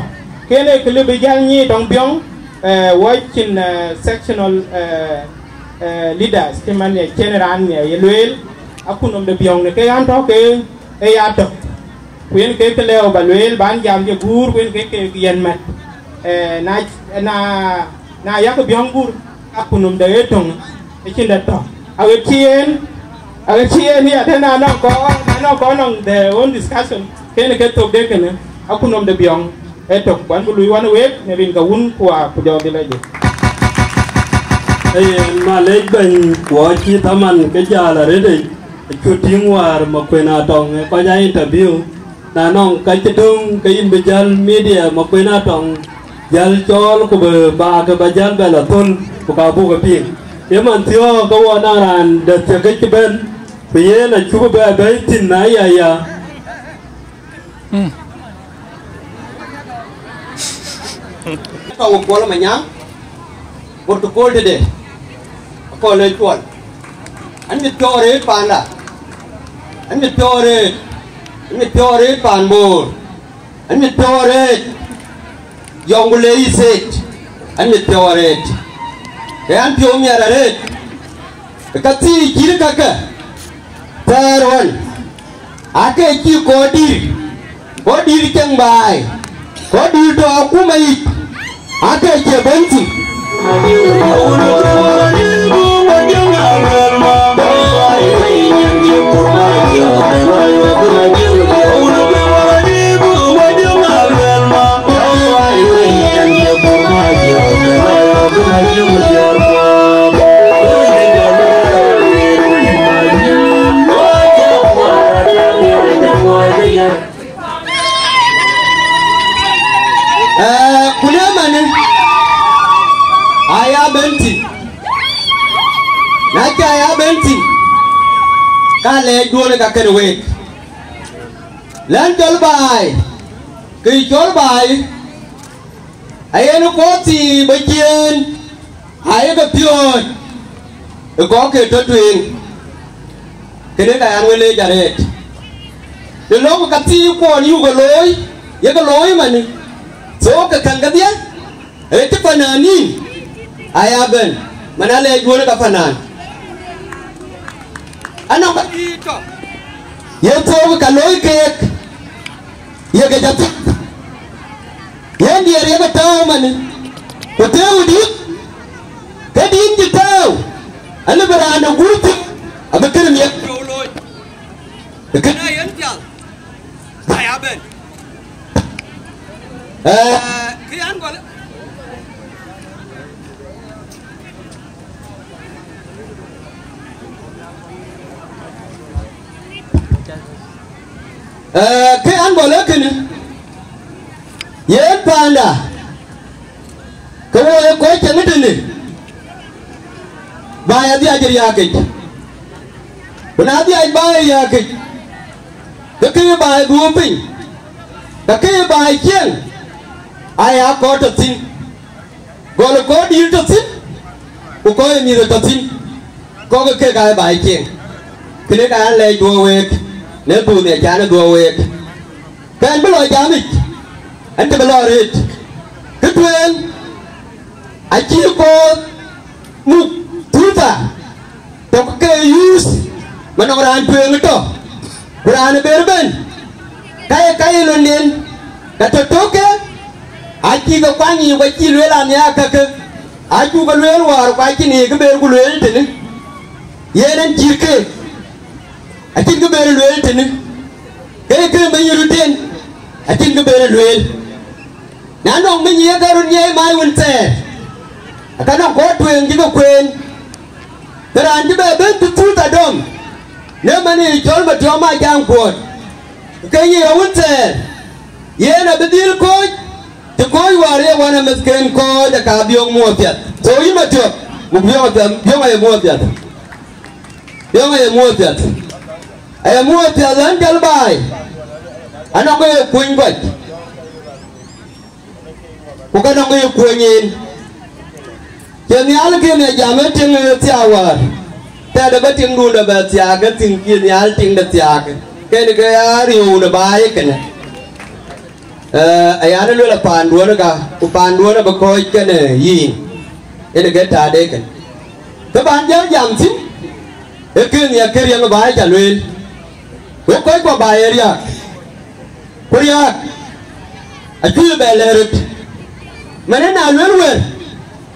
Kën ee kë lëu bï jäl nyic tɔŋ Biɔŋ, eh, wɔ cïn, eh, sectional, eh, eh, leaders, cï man ye cïn raan ye lueel, akunɔm de Biɔŋ në ke ɣän tɔ̈ ke ë ya tök. Ku yen kek ke lëu ba lueel, ban jam cï guur, ku yen kek ke yen mät. Eh, na, na, na yak Biɔŋ guur, akunɔm de ë töŋ, ë cïn dɛ̈t tɔ̈. Aɣet cï yen, aɣet cï yen ya tënë anɔŋ kɔn, anɔŋ kɔn nɔŋ the own discussion, kën ke thök de kënë, akunɔm de Biɔŋ ë tök, ku an bï luui wan week në rin ke wun ku waa ku jɔɔk dhil ajik. Ee yen, malec bɛ̈ny, ku acï thaman ke jäl arëët yic, acu tïŋ wäär Makuën Atɔŋ ë kɔc aa interview, na nɔŋ ka cï döŋ ke yïn bï jäl media Makuën Atɔŋ jäl cɔɔl ku bï ba ke ba jäl bɛ lɔ thöl ku ka buk e piŋ. Ye man thiɔ̈ɔ̈k ke wɔ na raan dɛ̈t thiek ke cï bɛ̈n, ku yen acuk bɛ bɛ̈i thïn na ya ya. Tɔŋ Kuɔl Manyaŋ, bot ke Kuɔl tëde, Kuɔl ë Cuɔl. An mit piɔ̈u arëët paanda, an mit piɔ̈u arëët, an mit piɔ̈u arëët paan Boor, an mit piɔ̈u arëët Jonglei State, an mit piɔ̈u arëët. Ke an piɔ̈u miɛt arëët, ka thii cït kakë, thɛɛr ɣɔn. Aake cï kɔc dïïr, kɔc dïïr ceŋ baai, kɔc dïïr tɔ̈ akuma yic, aake cï bɛ̈n thïn. Eh, ku le manë, aya bɛ̈n thïn. Na ca ya bɛ̈n thïn, ka lɛɛc duɔ̈n ka kën week. Lɛ̈n cɔl baai, kë cɔl baai, ayen kuɔth thii bä ciëën. Ayeke piööc ë kɔ̈k ke tɔ tueŋ, kënë ka yan we leec arëët. Të lɔ̈k ka thii kuɔn yuk ke looi, yeke looi manë. So ke käŋ kedhie, ee cï fananin aya bɛ̈n, man alɛɛc duɔ̈n ka fanan. Anɔŋ ka thii tɔ, ye thook ka looi keek, yeke jɔ thiëk. Yen diɛɛr yeke tääu manë, Ku tëëu dït, ke dït cï tëëu, alëbï raan de guur thïn, abï kënë miɛt. Kënë yen pial, aya bɛ̈n. Ee, kë yan gɔl. Ee, kë an gɔl ee kënë, yen paanda, ke wo ye kɔc cieŋ tënë, baai adhiac riääkic, ku na dhiac baai riääkic, ke kë ye baai dhuöör piny, ke kë ye baai cieŋ, aya kɔc tɔ̈ thïn. Gɔl kɔc dït tɔ̈ thïn, ku kɔc ë mïth tɔ̈ thïn, kɔc ke kek aa baai cieŋ. Kënë ka an lɛc dhuɔ̈k week, në dhuɔ̈k nhiac an ë dhuɔ̈k week. Kɛn bï lɔ jamic, ɛn të bï lɔ rëët. Kë tueŋ, acï kɔc muk thutha, tɔ̈ ke yuuth, manɔŋ raan tueŋ tɔ̈, ku raan ë ber bɛ̈n, ka ye ka ye lon nen, ka tɔ̈ tök ke, acï ke kuany yiic, ku acï lueel anhiaar kakë, acuk ke lueel wäär, ku acïn yiic kë ber ku lueel tënë, yen ɛn cït keek, acïn kë ber lueel tënë, ke ye kë bɛ̈ny röt en, acïn kë ber lueel. Na nɔŋ miny ye ke röt nyiɛɛi mac wën thɛɛr, aka nɔŋ kɔc tueŋ cï ke kueen, ke raan cï bɛ bɛ̈n të thuth adɔm, në man ë cɔl Matiɔp Majaŋ Kuɔt, ke ye wën thɛɛr, yen abï dhil kɔ̈ɔ̈c, të kɔ̈ɔ̈c wäär ye wan amɛthken kɔ̈ɔ̈c aka Biɔŋ Muɔɔr Piath. So yïn Matiɔp, muk Biɔŋ apiath, Biɔŋ aye Muɔɔr Piath. Biɔŋ aye Muɔɔr Piath. Aye Muɔɔr Piath ɣän jɔl baai, anɔŋ ke ye kuöny kɔc. Ku ka nɔŋ ye kuöny en. Cï Nhialic kën ë jam ë tiŋ ë thiaak wäär. Tɛ̈dë bä tiŋdun dɛ bɛ thiaak, ke tiŋ cï Nhialic tiŋ de thiaak. Kën ke aa riëëu në baai kënë. Ee, ayan ë luel ë paanduön ë ka, ku paanduön abï kɔ̈ɔ̈c kënë yïn. Yen ke taade kën. Kë ban jäl jam thïn, ee kën ya kë riɛŋ ë baai ca lueel. Wek kɔc kua baai ë riääk. Ku riääk, acuk bɛ lɛ̈k röt. Mɛnë na luel wɛ̈t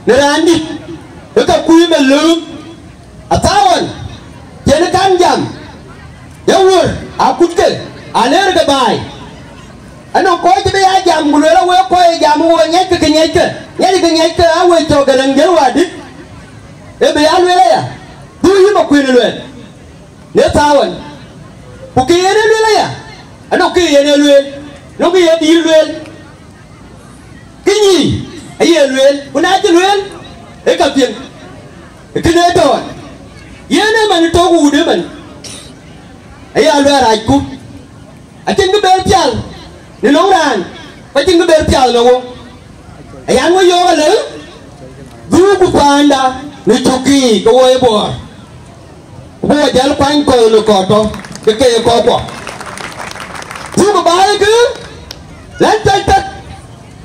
në raan dït, ke ka kuc ëmɛ lööm, athaawän, cïn kan jam, ye wär, akutke, alɛɛr ke baai. Anɔŋ kɔc cï bï ya jam, ku luel awek kɔc ë jam, wo ŋiɛckë ke ŋiɛckë, ŋiɛckë ke ŋiɛckë, awek cɔk ke rɛŋ jël wädït, ee bï ya luel aya, dhuk yï ma kuën luɛl. Në thaawän, ku kë yen e lueel aya, anɔŋ kë yen e lueel, nɔŋ kë ye dïïr lueel. Kë nyic aye lueel, ku na cï lueel, ee ka piŋ. Kënë tɔ̈ ɣɔn, yen ëmën tɔ̈ ku wut ëmën, aya luɛɛl racku. Acïn kë ber pial në nɔŋ raan, ku acïn kë ber pial në wo. Ayan wo yɔ̈ɔ̈k alë, dhuuku paanda në cuk ke wo ye Bor. Ku bï wɔ jäl kuany kɔ̈u në kɔ̈u tɔ̈, ke ke ye kɔ̈u kuɔ. Cuk baai kë, lɛ̈n tɔc tak,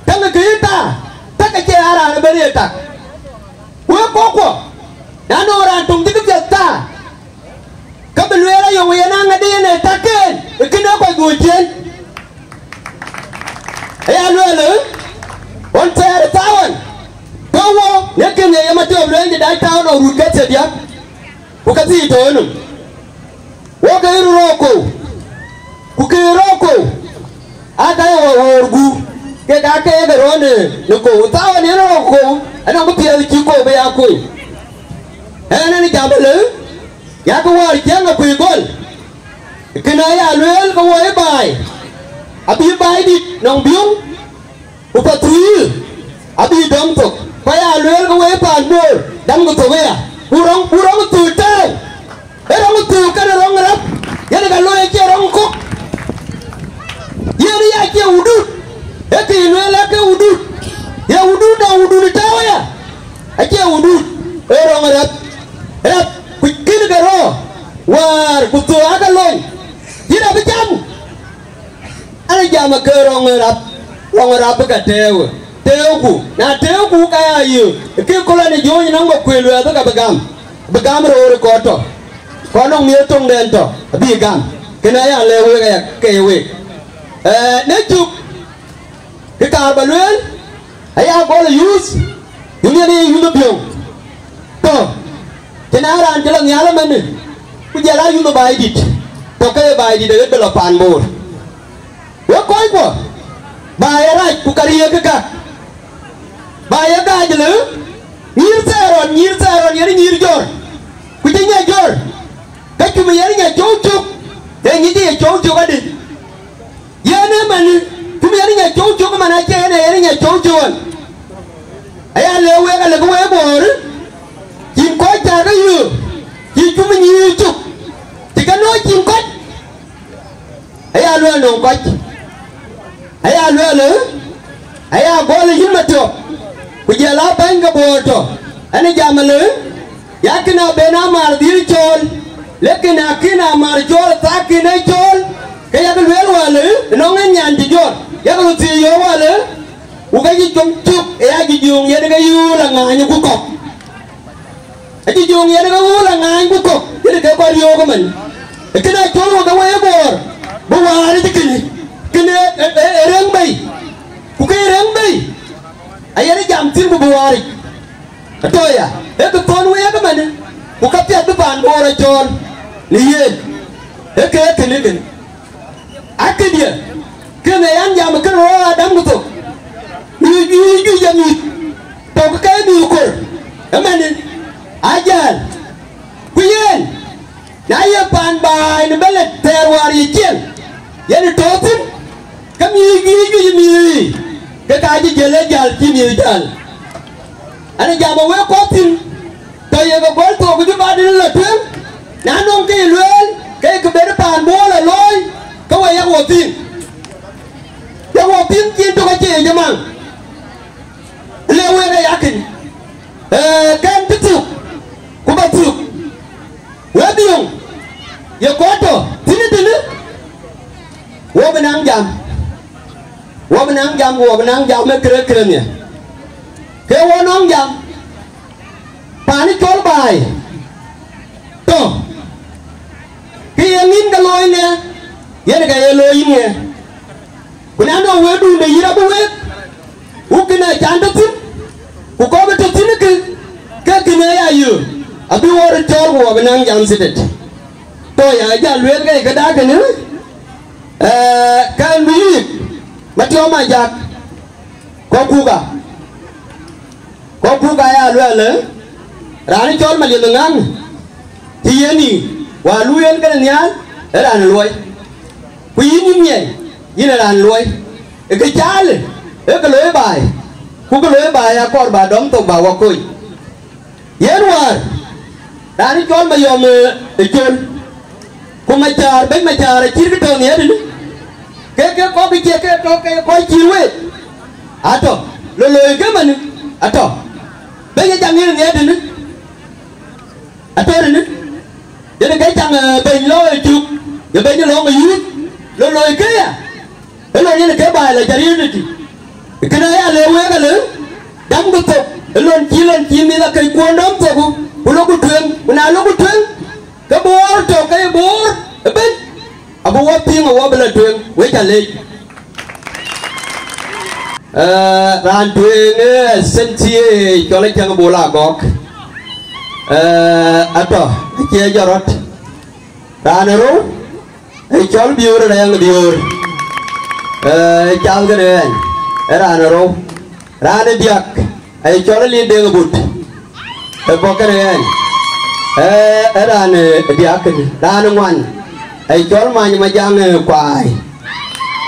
tak kë thaa, tak acie aa raan ëbɛ̈n ye tak. Ku ye kɔ̈u kuɔ, na nɔŋ raan töŋ cï kë piɛth thaa, ke bï lueel ayɔŋ yen aŋätde yen ee tak ken, ë kënë kɔc dhuöc ciëën. Aya lueel, ɣɔn thɛɛr ë thaawän, ke wo, në kënë ye Matiɔp lueel, dï dac thaawän ɣɔn rut ke thiërdiäk, ku ke thii tɔ̈ ënɔm. Wo ke röt rɔɔk kɔ̈u, ku ke rɔɔk kɔ̈u, aa ka ye wɔ ɣöör guur, kek aa ke ye ke rɔ̈ɔ̈k në, në kɔ̈u. Thaawän yen rɔɔk kɔ̈u, anɔŋ bï piɛth cï kɔ̈u bï ya kuöny. Ɛn, ɛn jam ëlë, yakë wäär ciɛɛŋ akuc gɔl. Kënë aya lueel ke wo ë baai, abï baai dït nɔŋ Biöŋ, ku Pathuyith abï dɔm thok. Ku aya lueel ke wo ë paan Bor, damkï thok aya. Ku rɔŋ, ku rɔŋ thuk tëëu, ee rɔŋ thuk kënë rɔŋ rap, yen ka looi acie rɔŋ kɔ̈k. Yen aya acie wudut, ee kë lueel ake wudut, ye wudut nɔŋ wudut tääu aya. Acie wudut, ee rɔŋ rap, rap, ku kën ke rɔ̈ɔ̈k, wäär ku thok aake lony, yïn abï cam. An jam ke rɔŋ rap, rɔŋ rap ka tëëu, tëëuku, na tëëuku ka ya yï, ke köl an jɔ̈ɔ̈ny nɔŋ bä kuël luɛɛth ka bï gam, bï gam roor kɔ̈u tɔ̈, kɔn nɔŋ miëth töŋden tɔ̈, abï gam. Kënë aya lɛ̈k wek aya ke ye wek. Ee, në cuk, kë kaar bä lueel, aya gɔl ë youth, Dunia në ye yuth ë biöŋ. Tɔ, cïn aa raan cï lɔ nhial ëmënë, ku jɔl aa yuth ë Baidït. Tɔ ke ye Baidït ë ɣet bï lɔ paan Bor. Wek kɔckuɔ, ba ye rac ku ka riëëk ë gäk. Ba ye gaac lë, nyïïr Thɛɛrɔn, nyïïr Thɛɛrɔn yen nyïïr Jɔr. Ku cï nya Jɔr, ke cum yen nya cɔu cök, ee ŋic ye cɔu cök adï. Yen ëmën, cum yen nya cɔu cök ëmën acie yen ee yen nya cɔu cök ɣɔn. Aya le wek, alëkë wek Bor, cïn kɔc cä ke yöök, cï cum nyïïr cök, cï ke nɔ̈k cïn kɔc. Aya lueel nɔŋ kɔc, aya lueel, ë, aya gɔl yïn Matiɔp, ku jɔl aa bäny ke Bor tɔ, ɛn jam ëlë, yakïn aben amar dhil cɔɔl, lekin akïn amar cɔɔl, thakin ë cɔɔl, ke yak lueel wälë, nɔŋ en nyan cï Jɔr, yak röt thiëëc yɔ̈ɔ̈k wälë, ku ke cï com cök, ë ya cï jöŋ yen ke yööl aŋaany ku kɔ̈k. Acï jöŋ yen ke ɣööl aŋaany ku kɔ̈k, yen ke kɔc riöök ëmën. Kënë acɔl wek ke wek Bor, bï wäär ë cï kënë, kënë ë, ë, ë rëŋ bei, ku ke rëŋ bei, ayen jam thïn ku bï wäär yic. Atɔ ya, ee kë thɔ̈n wek ëmën, ku ka piɛth bï paan Bor acɔɔl në yen, ee ke kënë kënë. Akëdië, kënë yan jam kënë rɔt adäm ku thok. Nyuc, nyuc, nyuc, nyuc. Tɔ̈ ke mïth kor, ëmënë, ajäl. Ku yen, na ye paan baai në belet thɛɛr wäär ye cieŋ, yen tɔ̈ thïn, ke mïth, mïth, mïth, mïth, ke ka cï jël ë jäl, cï mïth jäl. An, jam ë wek kɔ̈k thïn, tɔ̈ ye ke gɔl thok ku cï ba dït lɔ tueŋ, na nɔŋ kë ye lueel, ke ye kë ben paan Bor lɔ looi, ke we yak wo piŋ. Yak wo piŋ cïn tök acie ye jamaŋ. Le wek ë yakïn, ee, kɛn cï thuk, ku ba thuk. Wek biöŋ, ye kɔc tɔ̈ thïn tënë, wo bï naŋ jam. Wo bï naŋ jam, wo bï naŋ jam ë kërë kërë nhial. Ke wo nɔŋ jam, paan ë cɔl baai tɔ̈, ke ye ŋïn ke looi ŋɛ, yen ke ye looi yïn ŋɛ. Ku na nɔŋ wëëtdun de yïn abï wëët, ku kënë can tɔ̈ thïn, ku kɔ̈k bï tɔ̈ thïn kë, ke kënë ya yöök, abï wo röt cɔɔl ku wo bï naŋ jam thidet. Tɔ̈ ya jal lueel ke këda kënë, ee, kɛn bï yïk, Matiɔp Majak, kɔ̈k kuka. Kɔ̈k kuka ya luɛɛl, ë, raan cɔl Malieth Ŋaŋ, cï yen yïn, wäär luui en kënë nhial, ë raan luɔi. Ku yïn yïn nyiɛɛi, yïn ë raan luɔi. Ë kë caalë, ë kë looi baai, ku kë looi baai akɔɔr ba dɔm thok ba wä kony. Yen wäär, raan cɔl Mayɔm, ë, ë Col. Ku Macaar, bɛ̈ny Macaar acït kë tɔ̈ nhial tënë. Ke, ke kɔ̈k bï cie ke tɔ̈ ke kɔc cït week. Atɔ̈, lɔ looi ke mɛnë, atɔ̈. Bɛ̈ny ë jam yen nhial tënë. Atɔ̈ tënë. Yen ke caŋ, eh, bɛ̈ny lɔ ë cuk, ye bɛ̈ny lɔ ë yuuth, lɔ looi ke ya. Ë lɔ yen ke baai lɔ jariëëc tëtï. Kënë aya le wek alë, dam ku thok, ë lon cï lon cï mïth akëc kuɔn dɔm thok, ku lɔ ku tueŋ, ku na lɔ ku tueŋ, ke Bor tɔ̈ ke ye Bor ëbën, abï wɔ piŋ awɔ bï lɔ tueŋ, wek ca leec. Eh, raan tueŋ, eh, S N C A cɔl Acäŋ Bol Agɔk. Eh, atɔ̈, acie jɔt rɔt. Raan ë rou, ë cɔl Biöör Rɛɛŋ Biöör. Eh, cath kënë ɣɛn, ë raan ë rou. Raan ë diäk, ë cɔl Lin Deŋ But, ë bɔ̈ kënë ɣɛn, ë, ë raan ë diäk kënë. Raan ë ŋuan, ë cɔl Many Majaŋ, ë, Kuaai,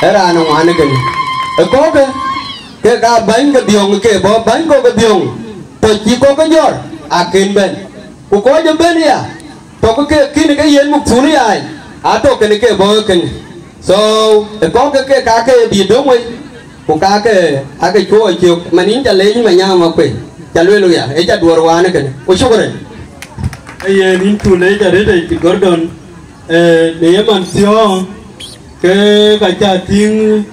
ë raan ë ŋuan kënë. Ë kɔ̈kë, kek aa bäny ke Biöŋ ke bɔ̈, bäny kɔ̈k ke Biöŋ, tɔ̈ cï kɔ̈k ke jɔt, akën bɛ̈n. Ku kɔc ë bɛ̈n ya, tɔ̈ ke kek kïn ke yen muk thun yai, atɔ̈ kënë ke bɔ̈ kënë. So, ë kɔ̈k ke kek ka ke bï döŋ wei, ku ka ke ake cuɔɔc cök, man yïn ca leec Manyaŋ Makuei, ca lueel ya, ë ca duɔ̈ɔ̈r wään kënë. Ku shukran. Ee yen yïn cu leec arëët ë Gordon, eh, në ye man thiɔ̈ɔ̈ŋ, ke ka ca tïŋ,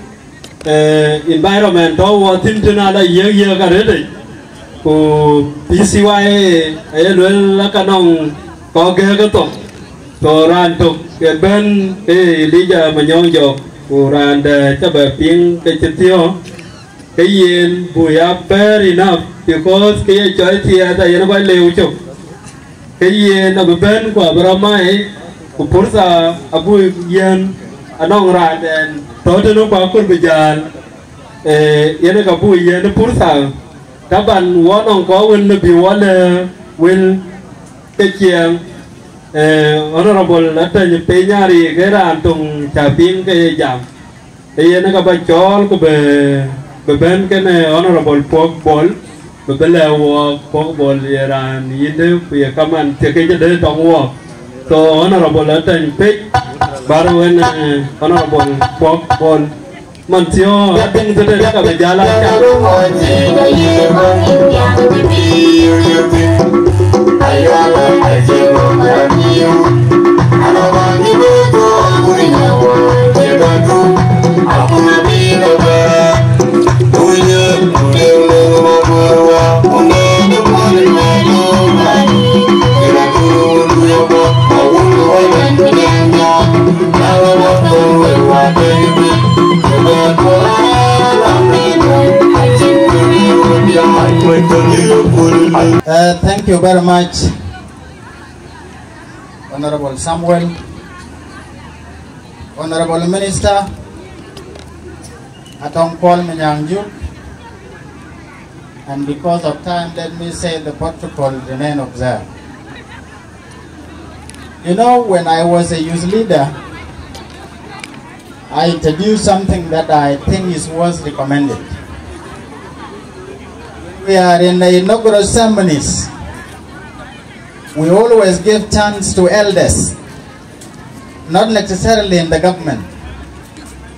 eh, environment tɔ̈ wɔ thïn tën ala yiëk yiëk arëët ë. Ku P C Y A aye lueel la ka nɔŋ kɔ̈k gɛ̈ɛ̈k ë thok. So raan tök ke bɛ̈n ke Elijah Manyɔk Jɔk, ku raan dɛ̈ ca bɛ piŋ ke cï thiɔ̈ɔ̈ŋ. Ke yen bu ya fair enough, because ke ye cɔl thiɛɛth ayen kɔc lëu cök. Ke yen abï bɛ̈n ku abï rɔt mai, ku purtha abuk yiɛ̈n, anɔŋ raan dɛn tɔ̈ tënë ku akɔɔr bï jäl, eh, yen ka buk yiɛ̈n purtha. Taban wɔ nɔŋ kɔc wën lëu bï wɔ lɛ̈k wël ke ciɛɛŋ, eh, Honorable Atɛny Piny Ari ke raan töŋ cä piŋ ke ye jam. Ee yen ka ba cɔɔl ku bï, bï bɛ̈n kënë Honorable Puɔ̈k Bol, bï bï lɛ̈k wɔɔk. Puɔ̈k Bol ye raan yïndë ku ye kaman thiek ke cï dee tɔŋ wɔɔk. So Honorable Atɛny Piny, bär wën, eh, Honorable Puɔ̈k Bol. Man thiɔ̈k apiŋ tëde ka bï jäl a cak. Uh, thank you very much, Honorable Samuel, Honorable Minister, Atong Paul Manyang Juk, and because of time, let me say the protocol remain observed. You know, when I was a youth leader, I introduced something that I think is worth recommended. We are in the inaugural ceremonies. We always give chance to elders, not necessarily in the government,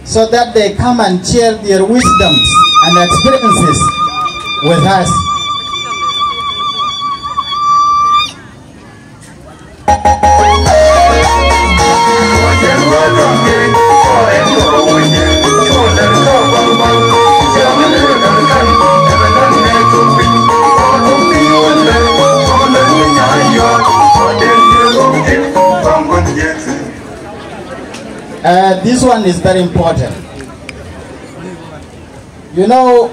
so that they come and share their wisdoms and experiences with us. Uh, this one is very important. You know,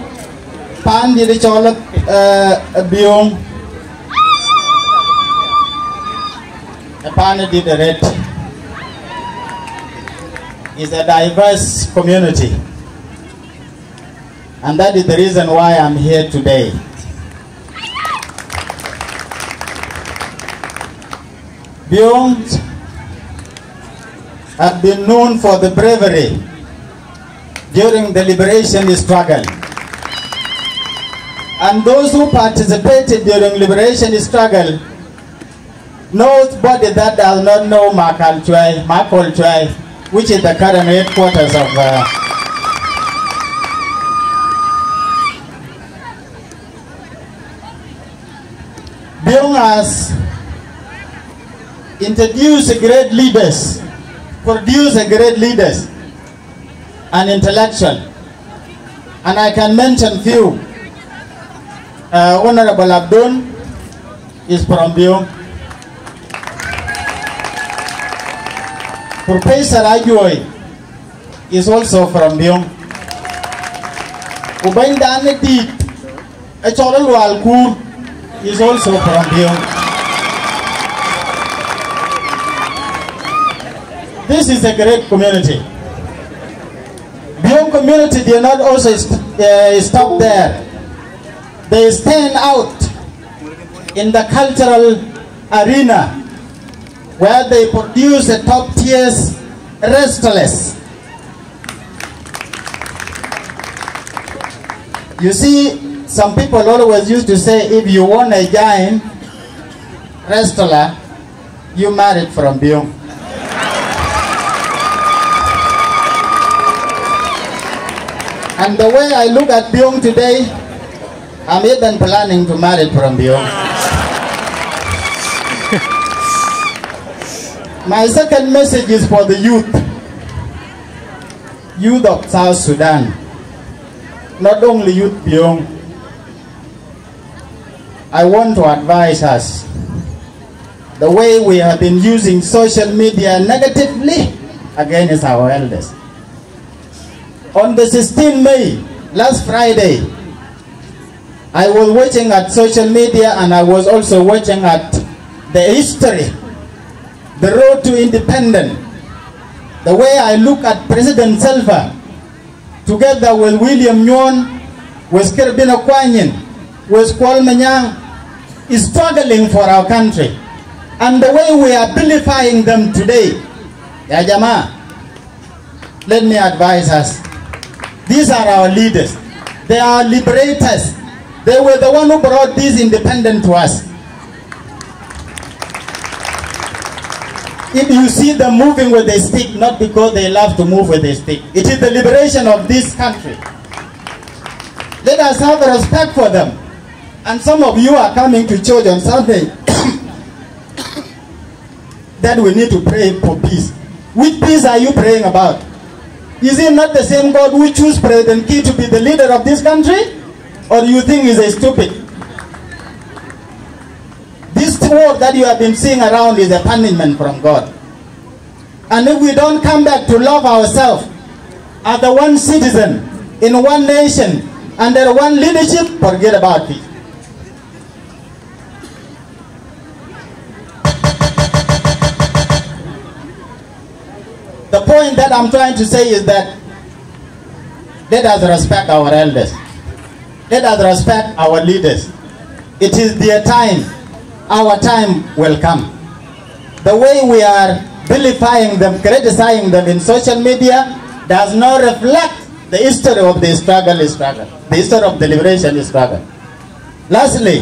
pan dït cɔl, uh, Biöŋ, a pan dït arët, is a diverse community, and that is the reason why I'm here today. Biöŋ have been known for the bravery during the liberation struggle. And those who participated during liberation struggle, nobody that does not know Makal Chuai, Makol Chuai, which is the current headquarters of, uh, Biöŋ has introduced great leaders, produced great leaders and intellectual. And I can mention few. Uh, Honorable Abdon is from Biöŋ. Professor Ajuoi is also from Biöŋ. Ku bɛ̈nydan ë dït, ë cɔl Lual Kur, is also from Biöŋ. This is a great community. Biöŋ community did not also st-, uh, stop there. They stand out in the cultural arena where they produce a top tier wrestlers. You see, some people always used to say, if you want a giant wrestler, you married from Biöŋ. And the way I look at Biöŋ today, I'm even planning to marry from Biöŋ. My second message is for the youth, youth of South Sudan, not only youth Biöŋ. I want to advise us the way we have been using social media negatively against our elders. On the sixteenth May, Last Friday, I was watching at social media and I was also watching at the history, the road to independence. The way I look at President Salva, together with William Nyuon, with Kerbino Kwanyin, with Kuol Manyang, is struggling for our country. And the way we are vilifying them today, ya jamaa, let me advise us. These are our leaders. They are liberators. They were the one who brought this independence to us. If you see them moving with a stick, not because they love to move with a stick. It is the liberation of this country. Let us have a respect for them. And some of you are coming to church on Sunday that we need to pray for peace. Which peace are you praying about? Is it not the same God who chose President Kiir to be the leader of this country? Or you think he's a stupid? This war that you have been seeing around is a punishment from God. And if we don't come back to love ourselves as the one citizen in one nation under one leadership, forget about it. The point that I'm trying to say is that let us respect our elders. Let us respect our leaders. It is their time. Our time will come. The way we are vilifying them, criticizing them in social media does not reflect the history of the struggle, struggle, the history of the liberation struggle. Lastly,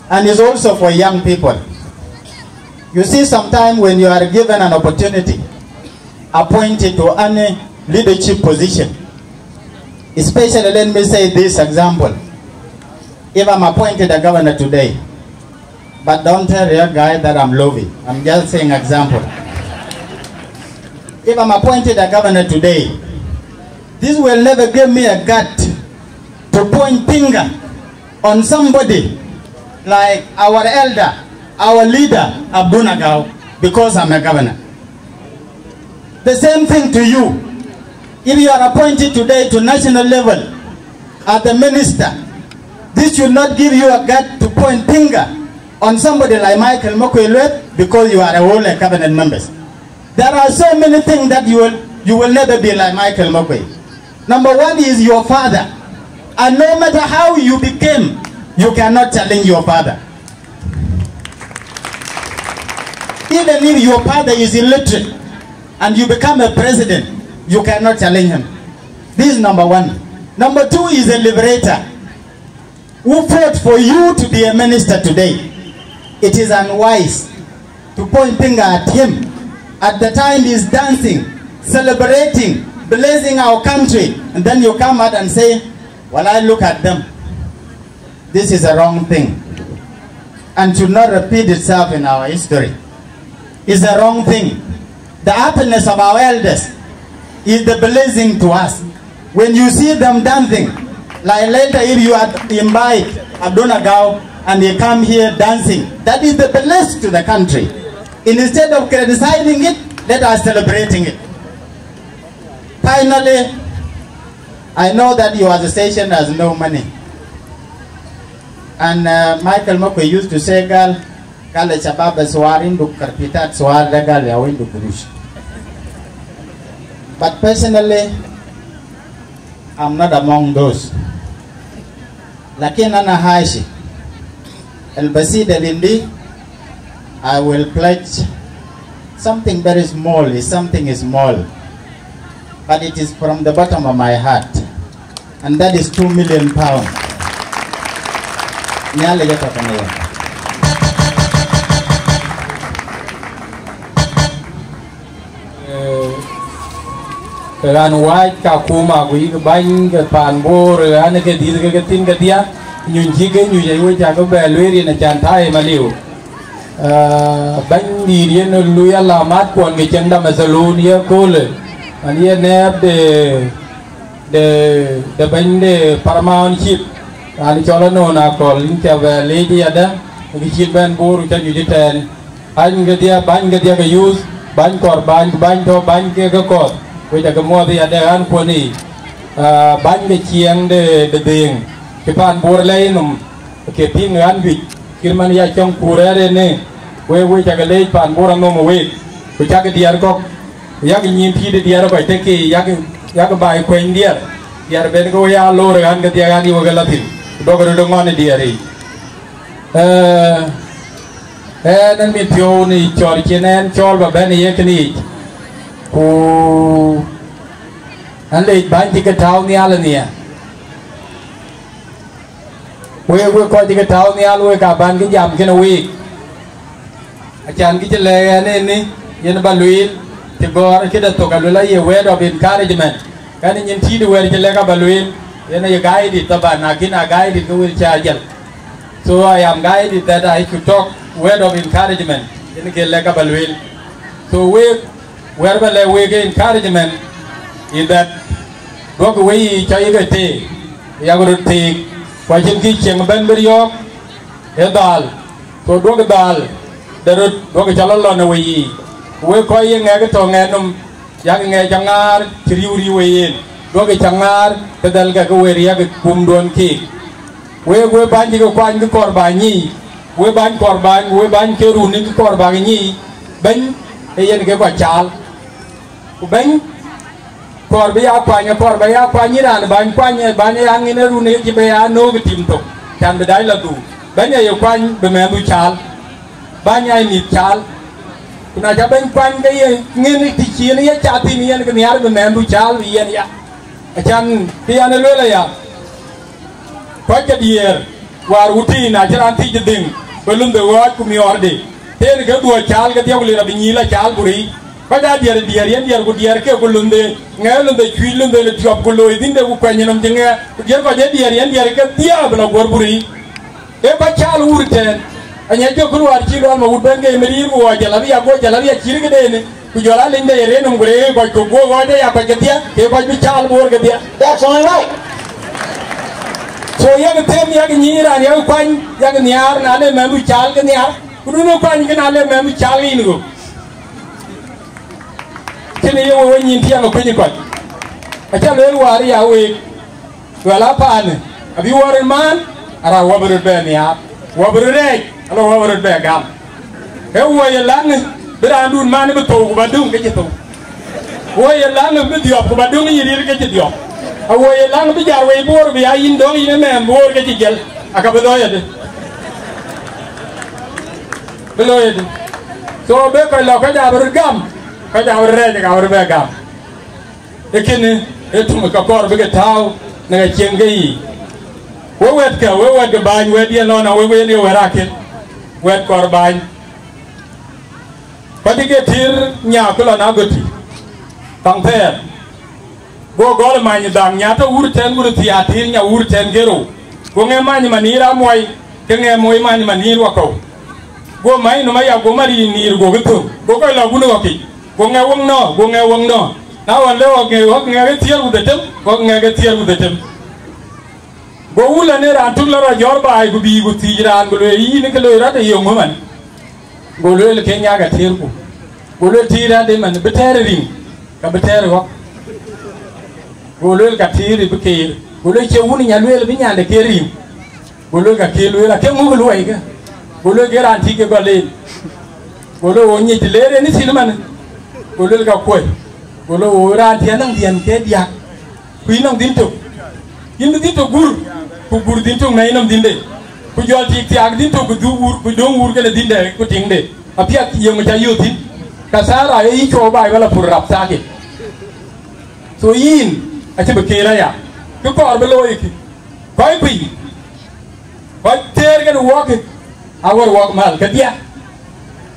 and it's also for young people. You see, sometimes when you are given an opportunity, appointed to any leadership position, especially, let me say this example. If I'm appointed a governor today, but don't tell your guy that I'm lobby. I'm just saying example. If I'm appointed a governor today, this will never give me a gut to point finger on somebody like our elder, our leader, Abduna Gau, because I'm a governor. The same thing to you. If you are appointed today to national level as the minister, this should not give you a gut to point finger on somebody like Michael Makuei Lueth because you are a whole cabinet members. There are so many things that you will, you will never be like Michael Makuei. Number one is your father. And no matter how you became, you cannot challenge your father. Even if your father is illiterate and you become a president, you cannot challenge him. This is number one. Number two is a liberator who fought for you to be a minister today. It is unwise to point finger at him at the time he's dancing, celebrating, blessing our country, and then you come out and say, "Well, I look at them." This is a wrong thing and should not repeat itself in our history. It's a wrong thing. The happiness of our elders is the blessing to us. When you see them dancing, like later if you had invite Abduna Gau and he come here dancing, that is the bless to the country. Instead of criticizing it, let us celebrating it. Finally, I know that your association has no money. And uh, Michael Makuei used to say, "Gal, gal shabab suwar indu karpitat suwar da gal ya indu gurush." But personally, I'm not among those. Lakin ana hashi, al basid al indi, I will pledge something very small. Is something small, but it is from the bottom of my heart, and that is two million pound. Nyale jata kana ya. Ke ɣän wääc Kakuma ku yïk bäny ke paan Bor, ɣän ke dhiëth ke ke thïn kedhia, nyuc cï ke nyuc, aye wek cä ke bɛ lueel yen acan taim aliu. Bɛ̈nydït yen lui alamat kuɔn ke cieŋ Damacelon ye köölë, ɣän ye nɛɛp de, de, de bɛ̈ny de Paramount Chief, raan cɔl Anon Akɔl, yïn cä bɛ leec yadë, ke cït bɛ̈n Bor cä nyuc ëtɛ̈ɛ̈n. Bäny kedhia, bäny kedhia ke youth, bäny kɔɔr bäny, bäny tɔ̈ bäny ke ke kɔɔr, wek aca ke muɔɔth ya de ɣän kuɔn yiic. Ah, bäny de ciɛɛŋ de, de dhëëŋ, cï paan Bor lɛ̈i nɔm, ke piŋ ɣän juëc, kïr man ya cɔŋ kuur rɛ̈ɛ̈r ënë, wek, wek cakë leec paan Bor anɔm ë week, ku cakë diɛɛr kɔ̈k, ku yak nyïïn tïït ë diɛɛr ë kɔc tëk ke yak, yak baai kuɛny diɛɛr, diɛɛr ben ke we ya loor ɣän kedhie ɣän ye wek ë la thïn, ku duɔ̈kï röt ë ŋɔn ë diɛɛr yiic. Eh, ɛn, ɛn mit piɔ̈u në cɔɔr cïn ɛn cɔɔl ba bɛ̈n ë ye kënë yic, ku ɛn lec bäny cï ke tääu nhial ë nhiɛɛr. Wek, wek kɔc cï ke tääu nhial, wek ka bän kë jam kënë week. Acan kë cï lɛ̈k ɛn ënë, yen ba lueel, të gɔ̈ɔ̈r këde thok, aluel aye word of encouragement. Kɛn nyin tïït wɛ̈t cï lɛ̈k aba lueel, yen aye guided, taban, na kïn a guided ke wël cä jäl. So I am guided that I should talk word of encouragement, yen ke lɛ̈k aba lueel. So week, wɛ̈t ba lɛ̈k week encouragement is that duɔ̈kï weyiic cä yïk e teek, yak röt teek, ku acïn kë cieŋ ëbɛ̈n bï riɔ̈ɔ̈k ë dhal. So duɔ̈kï dhal de röt, duɔ̈kï cä lɔ lɔn ë weyiic. Ku wek kɔc ye ŋɛk ë tɔ̈ ŋɛk nɔm, yak ŋɛk cä ŋaar cï riëëu riëëu ë yen, duɔ̈kï cä ŋaar ke dhɛlkë ke we riɛk ë kumduɔ̈n keek. Wek, wek bäny cï ke kuany kë kɔɔr bä nyiic, wek bäny kɔɔr bäny, wek bäny ke run ë kë kɔɔr bä nyiic, bɛ̈ny ë yen ke kɔc caal. Ku bɛ̈ny kɔɔr bï ya kuany, kɔɔr bä ya kuany, yïn raan bäny kuany, bäny ya ŋin ë run ë cï bï ya nöök ë tim thok, can bï dac la dhuk. Bɛ̈ny aye kuany bï mɛnhdu caal, bäny aa mïth caal. Ku na cä bɛ̈ny kuany ke ye ŋin të cïn ye cath thïn, yen ke nhiaar bï mɛnhdu caal bï yen ya. Acan kë yɛn ë lueel aya, kɔc ke diëër, wäär wutic, na cïn raan thiëc dhëŋ, ku lunh de ɣɔɔc ku miɔɔrde, tëën ke dhuɔ̈k caal kedhie, ku lir abï nyïïn la caal buriic. Kɔc aa diɛɛr ë diɛɛr, yen diɛɛr ku diɛɛr ke, ku lunh de ŋɛk, lunh de cuic, lunh de tiɔp, ku looi dhïnde, ku kuɛny nɔm cï ŋɛk, ku diɛɛr kɔc ë diɛɛr, yen diɛɛr kedhie abï la guɔ̈r buriic. Ee kɔc caal wur tɛ̈ɛ̈n, anyiɛc jɔkï luaar cï luɔl ma wut bɛ̈n ke ye mïriir, ku ɣɔɔc jalabiya, go jalabiya cït këdenë, ku jɔl a leny de ye rëër nɔm, ku rëër kɔc kök, go ɣɔɔc de ya kɔc kedhie, ke kɔc bï caal Bor kedhie. That's all right. So yak them, yak nyïïn raan, yak kuany, yak nhiaar, na le mɛnhdu caal ke nhiaar, ku dunë kuany ke na le mɛnhdu caal ke yïn ɣöö. Kënë ye we, we nyïïn tiɛɛm ë kuëny kɔc. Acä lueel wäär ya week, luɛl a paanë, abï wɔ röt maan, ara wɔ bï röt bɛ nhiaar, wɔ bï röt rɛɛc, ala wɔ bï röt bɛ gam. Ee wɔ ye laŋ bï raandun maan bï thou ku ba döŋ ke cï thou. Wɔ ye laŋ bï dhiɔp ku ba döŋ yï rir ke cï dhiɔp. A wɔ ye laŋ bï jar wei Bor bï ya yïn döŋ yïn ë mɛɛn Bor ke cï jiël, aka bï looi adï? Bï looi adï? So be kɔc lɔ kɔc abï röt gam, kɔc abï röt rɛɛc, aka bï röt bɛ gam. Ee kënë ee töŋ ka kɔɔr bï ke tääu në ka cieŋ ke yiic. We wɛ̈tkë, we wɛ̈tkë bäny, wɛ̈t yen lɔn a we, we yen ye wɛ̈t akën, wɛ̈t kɔɔr bäny. Kɔc ke tïr nya ku lɔ na goti, thaŋ thɛɛr. Go gɔl many dhaŋ nya tɔ wur tɛ̈n, wur thiaatïr nya wur tɛ̈n ke rou. Go ŋɛ many manïïr amuɔi, ke ŋɛ moi many manïïr wakɔ̈u. Go many nɔm aya, go mari nïïr, go ke thök. Go kɔc lɔ wun ɣɔ̈kic, go ŋɛ weŋ nɔ, go ŋɛ weŋ nɔ. Na ɣɔn le ɣɔ̈k ŋɛ, ɣɔ̈k ŋɛ ke thiëër ku dhetem, ɣɔ̈k ŋɛ ke thiëër ku dhetem. Go wun lɔ në raan tök lɔ rɔ jɔ̈ɔ̈r baai, ku bïï ku thiic raan, ku lueel, yïn ke loi rɔt ë yeŋö man? Go lueel, ke nyak atëërku. Go lueel, tëër adï man bï tɛ̈ɛ̈r ë riŋ, ka bï tɛ̈ɛ̈r ë ɣɔ̈k. Go lueel, ka tëër ë bï keer. Go lueel, cie wun nya lueel bï nyande keer riŋ? Go lueel, ka ke lueel, ake ŋuk luɔikë. Go lueel, ke raan tïc ke gɔl en. Go lueel, wo nyic të leer en ë thïn man. Go lueel, ka kuɔ̈c. Go lueel, wo raan tiɛ̈n nɔŋ dhiɛn ke diäk, ku yïn nɔŋ dhïn tök. Yïn bï dhïn tök gur, ku gur dhïn tök në yïn nɔm dhïnde. Ku jɔl tik thiaak dhïn tök, ku dhuk wur, ku döŋ wur kenë dhïnde ku tiŋde. Apiɛth yeŋö ca yök thïn? Ka thara ee yï cuɔu baai bä la pur rap thaake. So yïn acï bï keer aya. Kë kɔɔr bï looi kï, kɔc piny, kɔc tëër kenë wɔɔk, awär wɔɔk mal kedhie,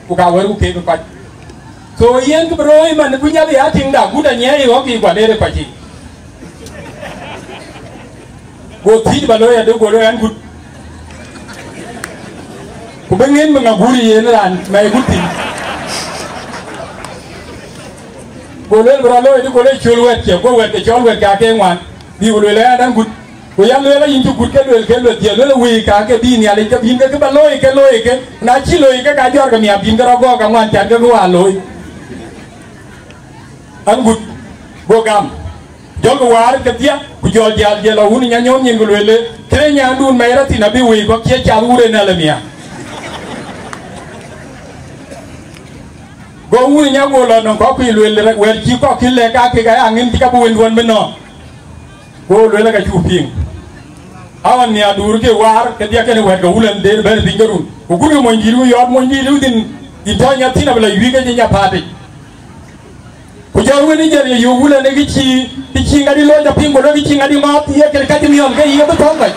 ku ka wär ku keek kɔc. So yen kë bï rööi man, ku nya bï ya tiŋda, gut anyiɛɛi ɣɔ̈k yiic, guɔ leer ë kɔc yiic. Go thiëc bä looi adï, go looi an, gut. Ku bï ŋën bï ŋa guur yen raan mɛi gut thïn. Go lueel bï rɔ looi adï, go looi cöl wɛ̈t cie, go wɛ̈t ke cɔl wɛ̈t ka ke ŋuan, bï ku lueel an, an, gut. Ku ya lueel ayïn cï gut ke lueel ke lueth, ye lueel wëi ka ke bï Nhialic ke bïn ke kë bä looi ke looi ke, na cï looi ke ka jɔr ke miaap bïn ke rɔ gɔɔk aŋuan can ke kë wa looi. An, gut. Go gam. Jɔlkï waar kedhie, ku jɔl jäl jël a wun nya nyɔn nyin, ku lueel, kënë nyandun mɛɛr athïn abï wëi kɔ̈k cie cath wur en alë nhiaar. Go wun nya go lɔ nɔŋ kɔ̈k, ku lueel, wɛ̈t cï kɔ̈k kï lɛ̈k, aa kek aya ŋïn cï ka bï wënduɔ̈n bï nɔ̈k. Go lueel, ka cuk piŋ. Aɣɔn nhiaar duurkï waar kedhie kënë wɛ̈t ke wulën den bɛ̈n piny ke run. Ku gurkï monydït, ku yɔɔt monydït, ku dhïn, dhïn tɔ̈ nya thïn abï lɔ yuic ke cï nya paat yic. Ku jɔ wën ë jël ye yök wulën ë kë cï, kë cï ŋadï looi tɔ piŋ, ku lɔ kë cï ŋadï määth, ye kën ka cï miɔm ke ye bï thɔ̈ŋ kɔc.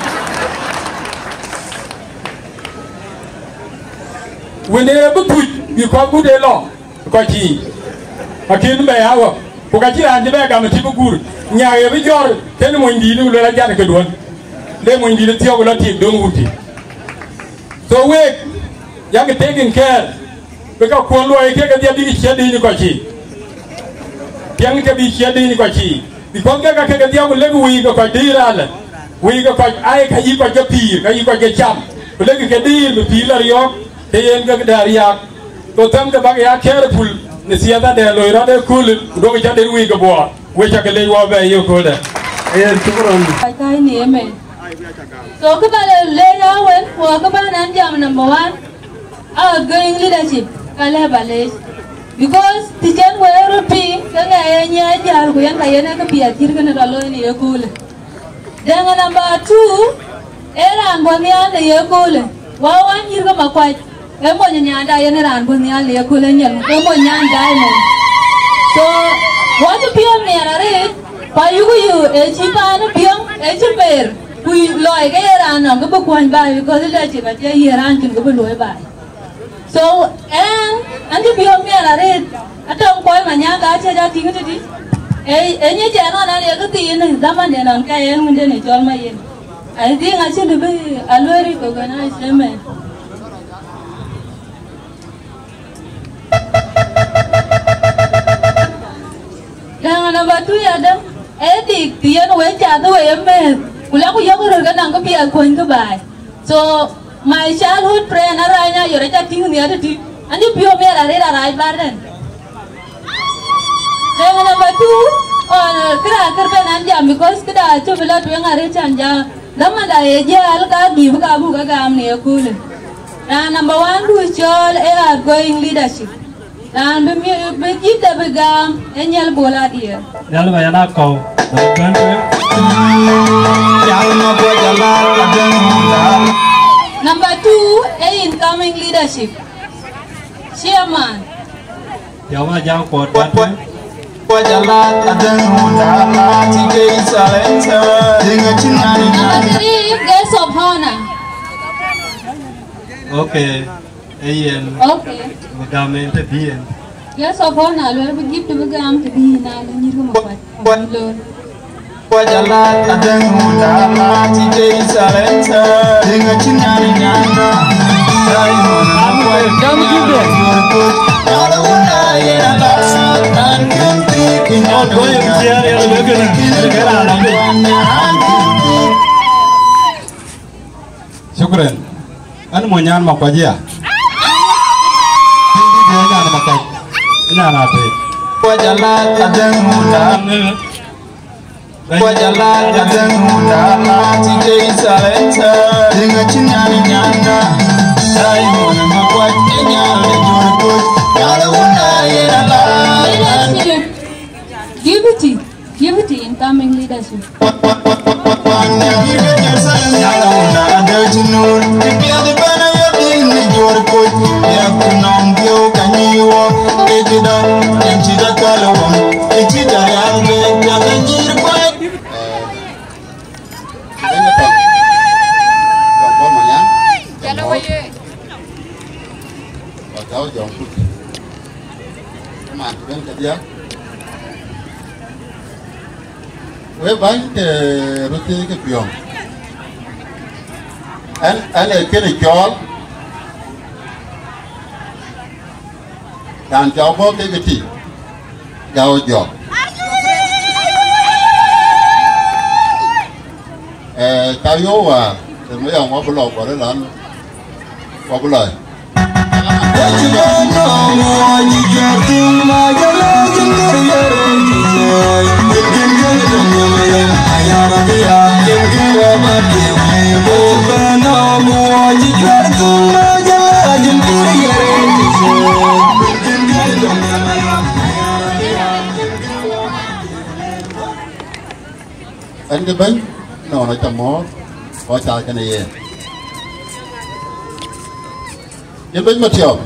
Wën ë bï thuc bï kɔc gut ë lɔ kɔc cï, akën bɛ ya ɣɔ̈k. Ku ka cï raan cï bɛ gam ë tï bï guur, nyak ye bï jɔ̈ɔ̈r kenë monydït, ku luel ajat këduɔ̈n. Le monydït thiɔ̈k lɔ tik döŋ wut tï. So week, yak taking care. Bï ka kuɔn luɔi kek kedhie bïk ciɛ̈t dïït kɔc cï. Piɛŋ ke bï ciɛ̈t dïït kɔc cï. Bï kuɔn ke ka kek kedhie ku lek wëi ke kɔc dïïr alë. Wëi ke kɔc ai ka yï kɔc ke pïïr, ka yï kɔc ke cam. Ku lek ke dïïr bï pïïr lɔ riɔ̈ɔ̈k, ke yen ke dɛ̈ riaak. Ku thɛm ke bäk ya careful në thiëëth adɛ̈ loi rɔt ë köölë, ku duɔ̈kï cä den wëi ke buɔɔr. Wek cä ke lec wɔ bɛ ye kööldɛ. Yen shukran. Ka ni ëmën. So kë ba le leec a wën, ku kë ba nɛn jam number one, outgoing leadership, ka lë ba leec. Because të cen wek röt piŋ, ke ŋɛ ye nyiɛɛc jäl, ku yen ka yen ë kë piɛth cït kënë tɔ looi në ye köölë. Dɛ̈ŋ number two, ee raan bɔ̈ nhial në ye köölë. Wä wä nyïïr ke Makuac. Ee mony nyanda yen raan bɔ̈ nhial në ye köölë nyɛl. Ee mony nyan Diamond. So, wä cï piɔ̈u miɛt arëët, ku ayuku yök, ee cï paan piɔ̈u, ee cï ber. Ku lɔi ke ye raan nɔŋ kë bï kuɔny baai, because leadership acie ye raan cïn kë bï luɔi baai. So, ɛn, ɛn cï piɔ̈u miɛt arëët, atɔŋ kuɔc Manyaŋ ka cï ja tïŋ tëtï. Ee, ee nyic ɛn ɣɔn an ye kë thiin në dhaman den ɣɔn ke ɛn wënden ë cɔl Mayen. I think acï lëu bï a luɔi recognize ëmën. Däŋ number two ya däŋ, ee dik të yen wek cath wek ye mëëth, ku la ku yök röt ke nɔŋ kë piɛth kuɔny kë baai. So, my childhood friend, Arany Ayor, aca tïŋ nhial tëtï. An cï piɔ̈u miɛt arëët Arac Barden. Däŋ number two, ɣɔn këda kër ben an jam, because këda cï bï la tueŋ arëët can jam. Dhamanda ye jäl ka gïïp ka buk ke gam në ye köölë. Raan number one du cɔl ee outgoing leadership. Raan bï mi-, bï jït de bï gam, ee Nyɛl Bol Adiɛɛr. Nyɛl ba yɛn akɔ̈u, ba bɛ̈n tueŋ. Number two, ee incoming leadership. Chairman. Jɔk Ajak Kuɔt ba tueŋ. Number three, guest of honor. Okay. Ee yen. Okay. Bï gam en të bï en. Guest of honor, luel bï gift bï gam të bï na le nyïr ke Makuac. Lor. Gam gift de. Oh, go ahead, share, yeah, we're gonna, we're gonna. Shukran. An mony nyan Makuac ya. Dï dï nyan Makuac. Nyan ate. Deputy, Deputy incoming leadership. Wek bäny ke röt thiëëc ke piɔ̈ɔ̈ŋ. Ɛn, ɛn ee kënë cɔɔl, raan cä bɔ̈ ke ke tï, Gau Jɔk. Ee, ka yöök wäär, të më yɔŋ wä bï lɔ guɔ̈r ëlän, wä bï lɔ. Ɣɛn ke bɛ̈ny, nɔn acä mɔ̈ɔ̈r, kɔc ca kënë yen. Yen bɛ̈ny Matiɔp.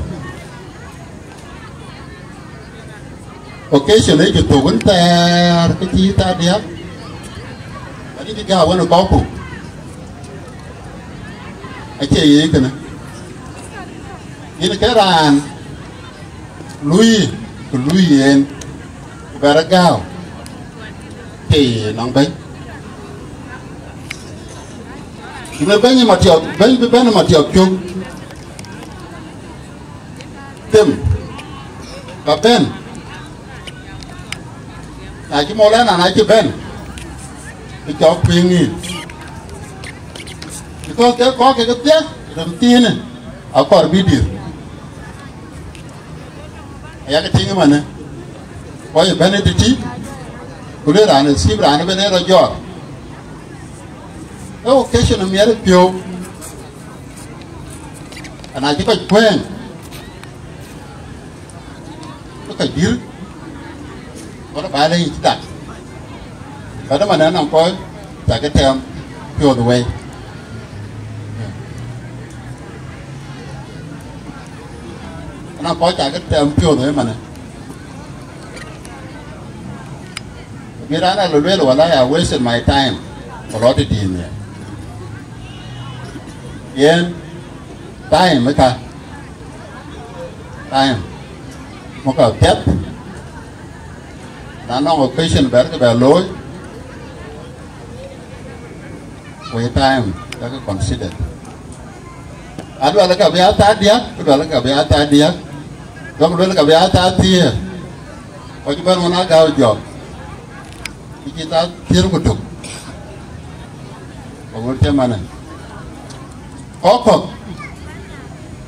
Occasion ë cï thök wën thɛɛr ke cï thaa diäk, adï cï gäu wën ë kɔ̈kku, acie ye kënë. Yen ke raan lui, ku lui yen, ku bɛ rɔt gääu, acie ye nɔŋ bɛ̈ny. Cï bɛ̈ny Matiɔp, bɛ̈ny bï bɛ̈n Matiɔp cök. Them, ka bɛ̈n. Na cï Maulana na cï bɛ̈n, bï cɔk piŋ yïn. Because ke kɔ̈k ke thiëk rem thiinë, akɔɔr bï dïr. Ayak tïŋ ëmënë, kɔc ë bɛ̈n ë tëtï, ku le raan ë thïp raan ëbɛ̈n ë rɔt jɔɔr. Ee occasion ë miɛt ë piɔ̈u, ana cï kɔc kuɛɛŋ, ke ka dïr, kɔn ba lɛ̈k yic dak. Ka dë man anɔŋ kɔc cä ke tɛm piɔ̈ɔ̈th wei. Anɔŋ kɔc cä ke tɛm piɔ̈ɔ̈th wei manë. Bï raan a lueel, wala, I wasted my time, ku rɔt ë dïït nhial. Yen time ë ka, time muk apiɛth, na nɔŋ occasion bɛ̈r ke bɛ looi, ku ë time yak considered. Adual ka bï a thaa diäk, adual ka bï a thaa diäk, dɔk luel ka bï a thaa thiëër, kɔc bɛ̈n ɣɔn a gäu jɔk, ku cï thaa thiëër ku tök, ku ŋot cï manë. Kɔ̈k kɔ̈k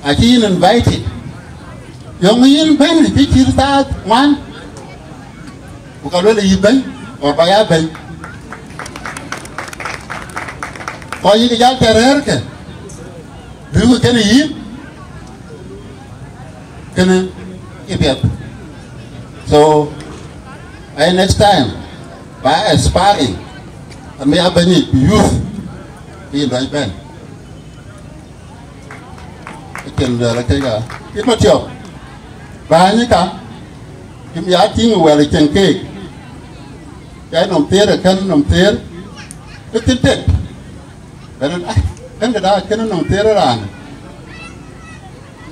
acï yïn invited, yɔŋ yïn bɛ̈n cï cït thaa ŋuan, ku ka luel yï bɛ̈ny, or ba ya bɛ̈ny. Kɔc yïk jal tɛ̈ rɛ̈ɛ̈rkë, bï ku kënë yïn, kënë ë piɛth. So, ai next time, ba aspiring, an bï ya bɛ̈ny youth, bï yïn dɔc bɛ̈n. Ë cïn luɛɛl ë kek aa cït Matiɔp. Bäny ë ka, cïm ya tïŋ wɛl ë cieŋ keek. Cai nɔm thiëër ë kën nɔm thiëër, ë thïn tek. Bɛ̈n, ai, kën këda kënë nɔm thiëër ë raan.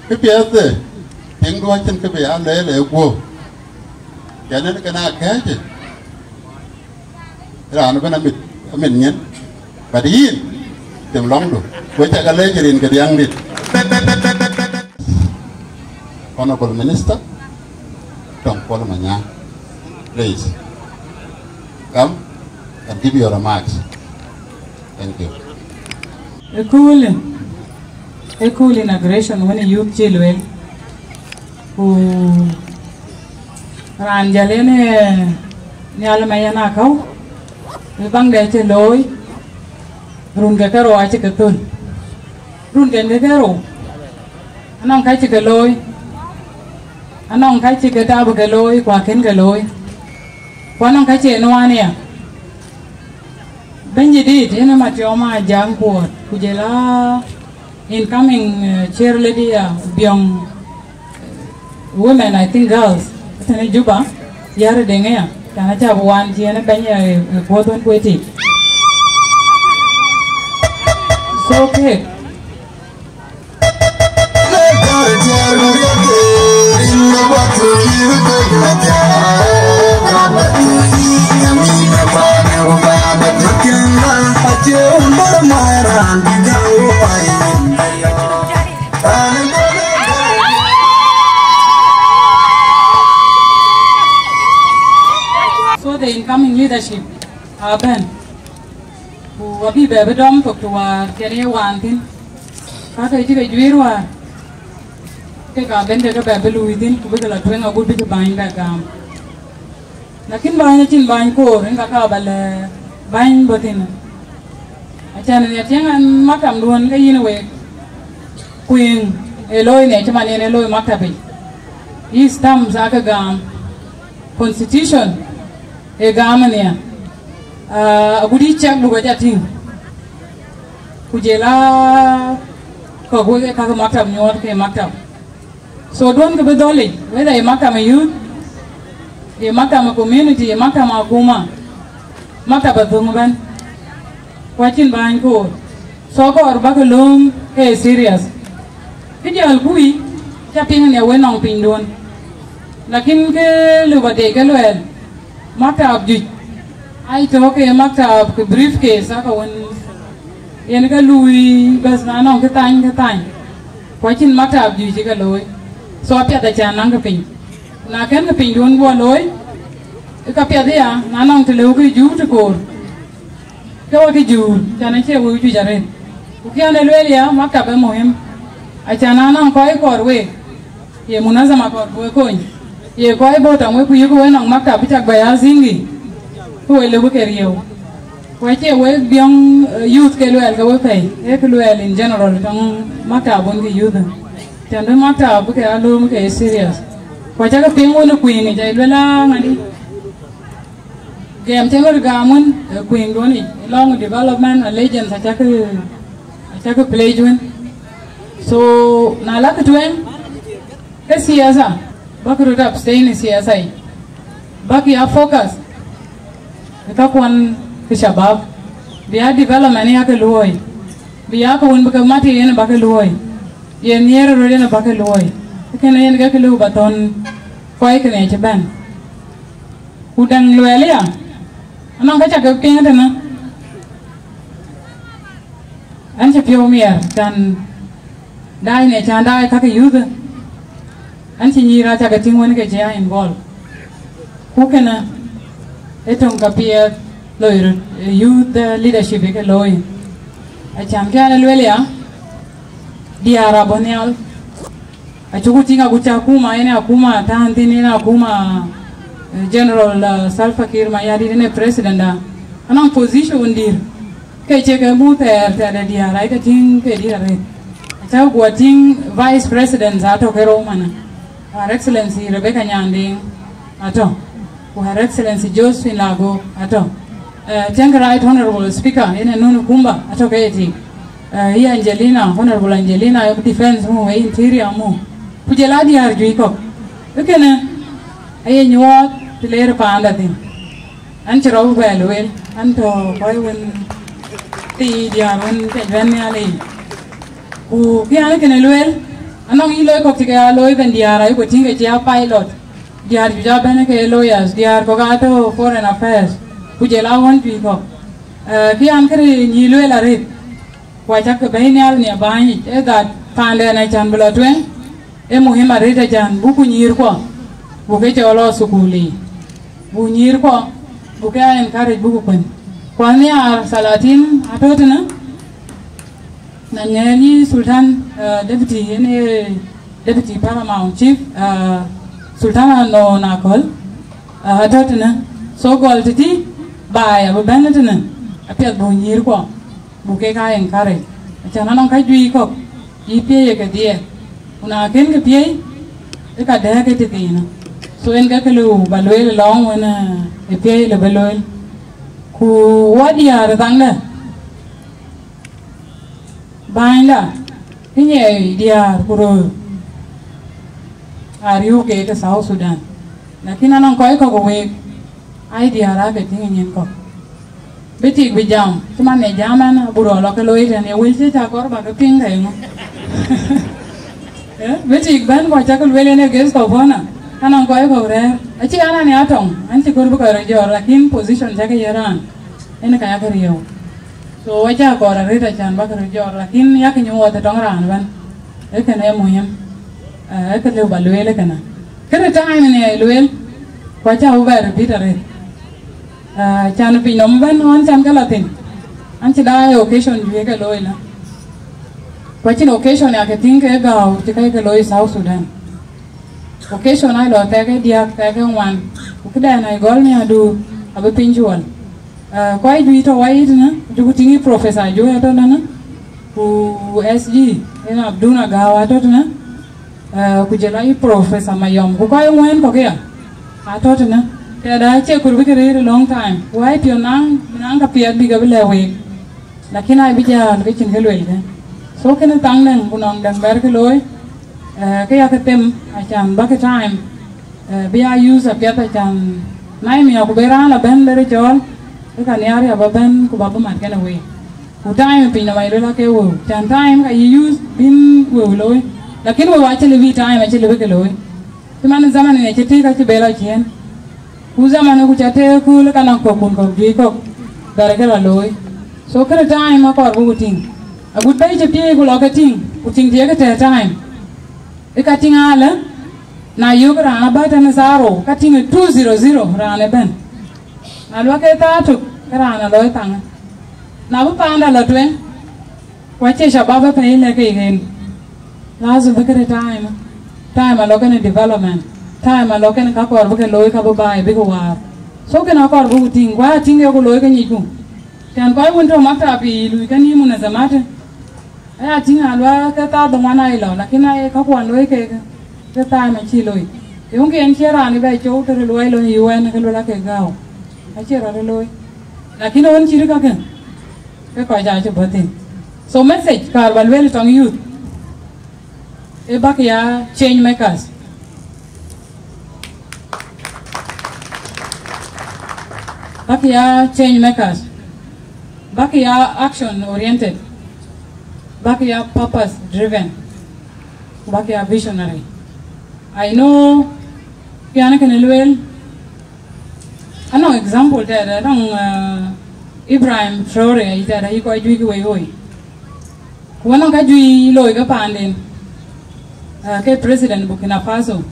Kë piɛth de, tiŋdu acïn kë bï ya lɛɛl ë guöp. Cɛn en kën aa kɛ̈ɛ̈c ë. Raan ëbɛ̈n amit, amit nyin. But yïn, tim lɔŋdu. Ku cä ke lɛc rin ke diäŋdït. Honorable Minister, Tɔŋ Kuɔl Manyang, please come and give your remarks. Thank you. Ë köölë, ë kööl inauguration wën ë youth cï lueel. Ku raan jäl en, eh, nhial ë ma yɛn akäu, ë baŋ dɛ cï looi, run ke kerou acï ke thöl. Run ke kerou, anɔŋ ka cï ke looi, anɔŋ ka cï ke tap ke looi, ku akën ke looi. Ku anɔŋ ka cï nuan ya. Bɛ̈nydït, yen ë Matiɔp Majaŋ Kuɔt, ku jël a incoming, uh, chair lady ya Biɔŋ, uh, women, I think girls, tënë Juba, yär ë deŋ aya, can acä bï wan cï en ë bɛ̈ny ya, uh, Kuɔt wën kuetic. So, kek, So the incoming leadership, uh, Ben. Ku abï bɛ bï dɔm thok të wäär cïn ye waan thïn, ka ke cï ke juiir wäär, ke ka ben ke ke bɛ bï luui thïn, ku bï ke lɔ tueŋ agut bï cï bäny bɛ gam. Lakin bäny acïn bäny koor, yen ka ka bä lɛ bäny bɔ̈ thïn. Acän ë tiɛŋ ɛn makamduön ke yïn week. Kueŋ ë looi në cï man yen ë looi maktabic. Yï stamps aake gam, constitution ë gam nia, agut yï cheque book aca tïŋ. Ku jël a kɔ̈k wek ë kake maktab nyuɔɔth ke maktab. So duɔ̈n ke bï dhɔlic, whether ë maktab ë youth, ë maktab ë community, ë maktab ë akuma, maktab athöŋ ëbɛ̈n. Ku acïn bääny koor. So kɔɔr bäk lööm ke serious. Kë jäl kuc, ca piŋ nia wën nɔŋ pinyduɔ̈n. Lakin ke lëu ba dek ke luɛɛl, maktab juëc, ai tɔ̈ ke maktab ke briefcase aka wën yen ke lui bas na nɔŋ kë thany, kë thany. Ku acïn maktab juëc cï ke looi. So apiɛth acan naŋ kë piny. Na kën kë pinyduɔ̈n guɔ looi, ë ka piɛth aya, na nɔŋ të lëu kë juur të koor, ke wek kë juur, can acie wek juëc arëët. Ku kë an ë lueel ya, maktab ë muhim. Acan na nɔŋ kɔc kɔɔr week, ye munazama kɔɔr bï we kony, ye kɔc bɔ̈ tɔŋ wek ku yïk wek nɔŋ maktab bï cak bɛ ya zingi, ku we lëu bï ke riëëu. Ku acie wek biɔŋ, eh, youth ke luɛɛl ke we pɛ̈i, ee kë luɛɛl in general tɔŋ maktab wun ke youth. Can bï maktab bï ke alööm ke serious. Ku acakë piŋ wun ë kuiŋ ë jai luel a ŋadi. Gɛm cï ŋot gam wën, eh, kuiŋ duɔ̈n yic, lɔŋ development allegiance acakë, acakë pledge wën. So na lakë tueŋ, ke siasa, bäk röt abstain ë siasa yic. Bäk ya focus ë kakuɔn ke shabab, bï ya development yakë luɔ̈ɔ̈i, bï ya ke wën bï ke mat yen bäk ke luɔ̈ɔ̈i, yen nhiëër röt yen bäk ke luɔ̈ɔ̈i. Kënë yen ke kë lëu ba thɔ̈n kɔc kënë cï bɛ̈n. Ku däŋ luɛɛl ya, anɔŋ ka cak ke piŋ tënë. An cï piɔ̈u miɛr can daai në can daai kakë youth. An cï nyïïr acakë tïŋ wën ke cï ya involve. Ku kënë ë töŋ ka piɛth loi röt, eh, youth, eh, leadership ke looi. Acan kë an ë luel ya, diäär abɔ̈ nhial. Acuku tïŋ agut cï akuma, yen akuma tän thïn, yen akuma, eh, General, eh, Salva Kiir Mayardit, yen ee president da. Anɔŋ position dïr, ke cie ke muk thɛɛr, thɛɛr de diäär, ai ke tïŋ ke dït arëët. Acä guɔ tïŋ vice president atɔ̈ ke rou manë. Her Excellency Rebecca Nyanding atɔ̈. Ku Her Excellency Josephine Lagu atɔ̈. Eh, thank right Honorable Speaker, yen ee nun kumba atɔ̈ ke ye tik. Eh, yï Angelina, Honorable Angelina, yök defense mu, yï interior mu. Ku jël a diäär juëc kɔ̈k. Ë kënë, aye nyuɔɔth të leer paanda thïn. An cï rɔt bɛ lueel, an tɔ̈ kɔc wën thii diäär wën piɛc bɛ̈n nhial yiic. Ku kë an kënë lueel, anɔŋ yï loi kɔ̈k cï ke ya looi bɛ̈n diäär, ayeku tïŋ ke cï a pilot. Diäär juëc abɛ̈n ke lawyers, diäär kɔ̈k atɔ̈ foreign affairs. Ku jël a ɣɔn juëc kɔ̈k. Eh, kë an kënë nyïï lueel arëët. Ku acäk ke bɛ̈i nhial në bäny yic, ee that paanden acan bï lɔ tueŋ, ee muhim arëët acan buk ku nyïïrkuɔ, buk ke cɔl lɔ thukul yiic, buk nyïïrkuɔ, buk ke aa encourage buk ku kuën. Ku anhiaar salatin atɔ̈ tënë, na ŋɛɛr yï Sultan, eh, deputy, yen ee deputy paramount chief, eh, Sultan Anɔɔn Akɔl, eh, atɔ̈ tënë. So gɔl tëtï baai abï bɛ̈n tënë, apiɛth buk nyïïrkuɔ. Buk kek aa encourage. Acan anɔŋ ka juëc kɔ̈k, yï piëëc ye ke dhiɛɛk. Ku na kën ke piëëc, ë ka dɛ̈ɛ̈k ë tëthiinë. So en ke kë lëu ba lueel ë lɔ̈ɔ̈ŋ wën, eh, ë piëëc lë bï lueel. Ku wɔ diäär ë thaŋdɛ, bänyda, kë nyiɛɛi diäär ku röör, aa riëëu keek ë South Sudan. Lakin anɔŋ kɔc kɔ̈k ë week, ai diäär aake tïŋ ë nyin kɔ̈k. Bï tik bï jam, cï man ë jam ɛn, abï rɔt lɔ ke looi tɛ̈n, ye wël cï cä kɔɔr bä ke piŋ ke yeŋö? Eh, bï tik bɛ̈n, ku acä ke lueel en ë guest of honor, ka nɔŋ kɔc kɔ̈k rɛ̈ɛ̈r. Acï an, an ya tɔŋ, an cï kɔɔr bï kɔc rɔt jɔɔr, lakin position cä ke ye raan, en ka ya ke riëëu. So, acä kɔɔr arëët acan bä ke röt jɔɔr, lakin yak nyuɔɔth ë tɔŋ raan ëbɛ̈n. Ee kënë ee muhim, eh, ee kë lëu ba lueel ë kënë. Kënë time në ye lueel, ku acä bï bɛ repeat arëët. Eh, can piny nɔm ëbɛ̈n ɣɔn can ke lɔ thïn. An cï daai occasion juëc ke looi lɔ. Ku acïn occasion ya ke tïŋ ke gääu cï ke ke looi South Sudan. Occasion aa lɔ thɛɛk ë diäk, thɛɛk ë ŋuan, ku këdɛn aa gɔl miäkduur abï piny cuɔl. Ah, kɔc juëc tɔ̈ wai tënë, juku tïŋ yï Professor Ajuɔ̈k atɔ̈ tënë, ku S G, Yen Abduna Gawa atɔ̈ tënë, eh, ku jɔl a yï Professor Mayom, ku kɔc ŋuɛ̈ɛ̈n kɔ̈k ya atɔ̈ tënë. Tɛ̈da acie kɔɔr bï ke rëër long time. Why piɔ̈n naŋ, bï naŋ ka piɛth bï ke bï lɛ̈k week. Lakin aa bï jääl ke cïn kë luelkë. So kënë thaŋ dɛ̈ŋ ku nɔŋ dɛ̈ŋ bɛ̈ɛ̈r kë looi, eh, kë ya kë them, acan bäk kë time, eh, bï ya use apiɛth acan. Na ye miɔɔk ku bï raan la bɛ̈n bï rɔt cɔɔl, ke ka nhiaar ya ba bɛ̈n ku ba bï mat kënë week. Ku time piny nɔm aye luel ake wëu. Can time ka yï use bïn wëu looi. Lakin wëu acï lëu bï time acï lëu bï ke looi. Cï man zaman ë cï tëëk acï bɛ lɔ ciëën. Ku zaman ku ca tëëk ku lë ka nɔŋ kɔ̈k kun kɔ̈k juëc kɔ̈k bɛ̈ɛ̈r ke lɔ looi. So kënë time akɔɔr bï ku tïŋ. Agut bɛ̈i cï piëëi ku lɔ ke tïŋ, ku tïŋ tiëëk tɛ̈ time. Ë ka tïŋ alë, na yök raan abä tënë thaa rou, ka tïŋ ë two zero zero raan ëbɛ̈n. Na luɔk ke thaa tök, ke raan alɔ ë thaŋë. Na bï paanda lɔ tueŋ, ku acie shabab ë pɛ̈i lɛ̈k keek en. Lazim bï kënë time, time alɔ kënë development, time alɔ kënë ka kɔɔr bï ke looi ka bï baai bï ke waar. So kënë akɔɔr bï ku tïŋ, ku aa tïŋ ke ku looi ke nyicku. Tɛ̈n kɔc wën tɔ̈ maktab ë lui ke nïïm munazamati, aya tïŋ alua ke thaa dhoŋuan aa lɔ, lakin aye ka kuɔn looi kek, ke time acï looi. Yöŋkï en cie raan ë bɛ cou tëde luɔi lɔ ë U N ke luel ake gääu. Acie rɔt ë looi. Lakin ɣön cït kakë, ke kɔc acï bɔ̈ thïn. So message kaar ba lueel tɔŋ youth, ë bäk ya change makers. Bäk ya change makers. Bäk ya action oriented. Bäk ya purpose driven. Bäk ya visionary. I know pian kënë lueel, anɔŋ example tɛ̈ɛ̈t, anɔŋ, uh, Ibrahim Traore, ayi tɛ̈ɛ̈t, ayi kɔc juëc wei woi. Ku anɔŋ ka juëc looi ke paanden, uh, ke president Burkina Faso.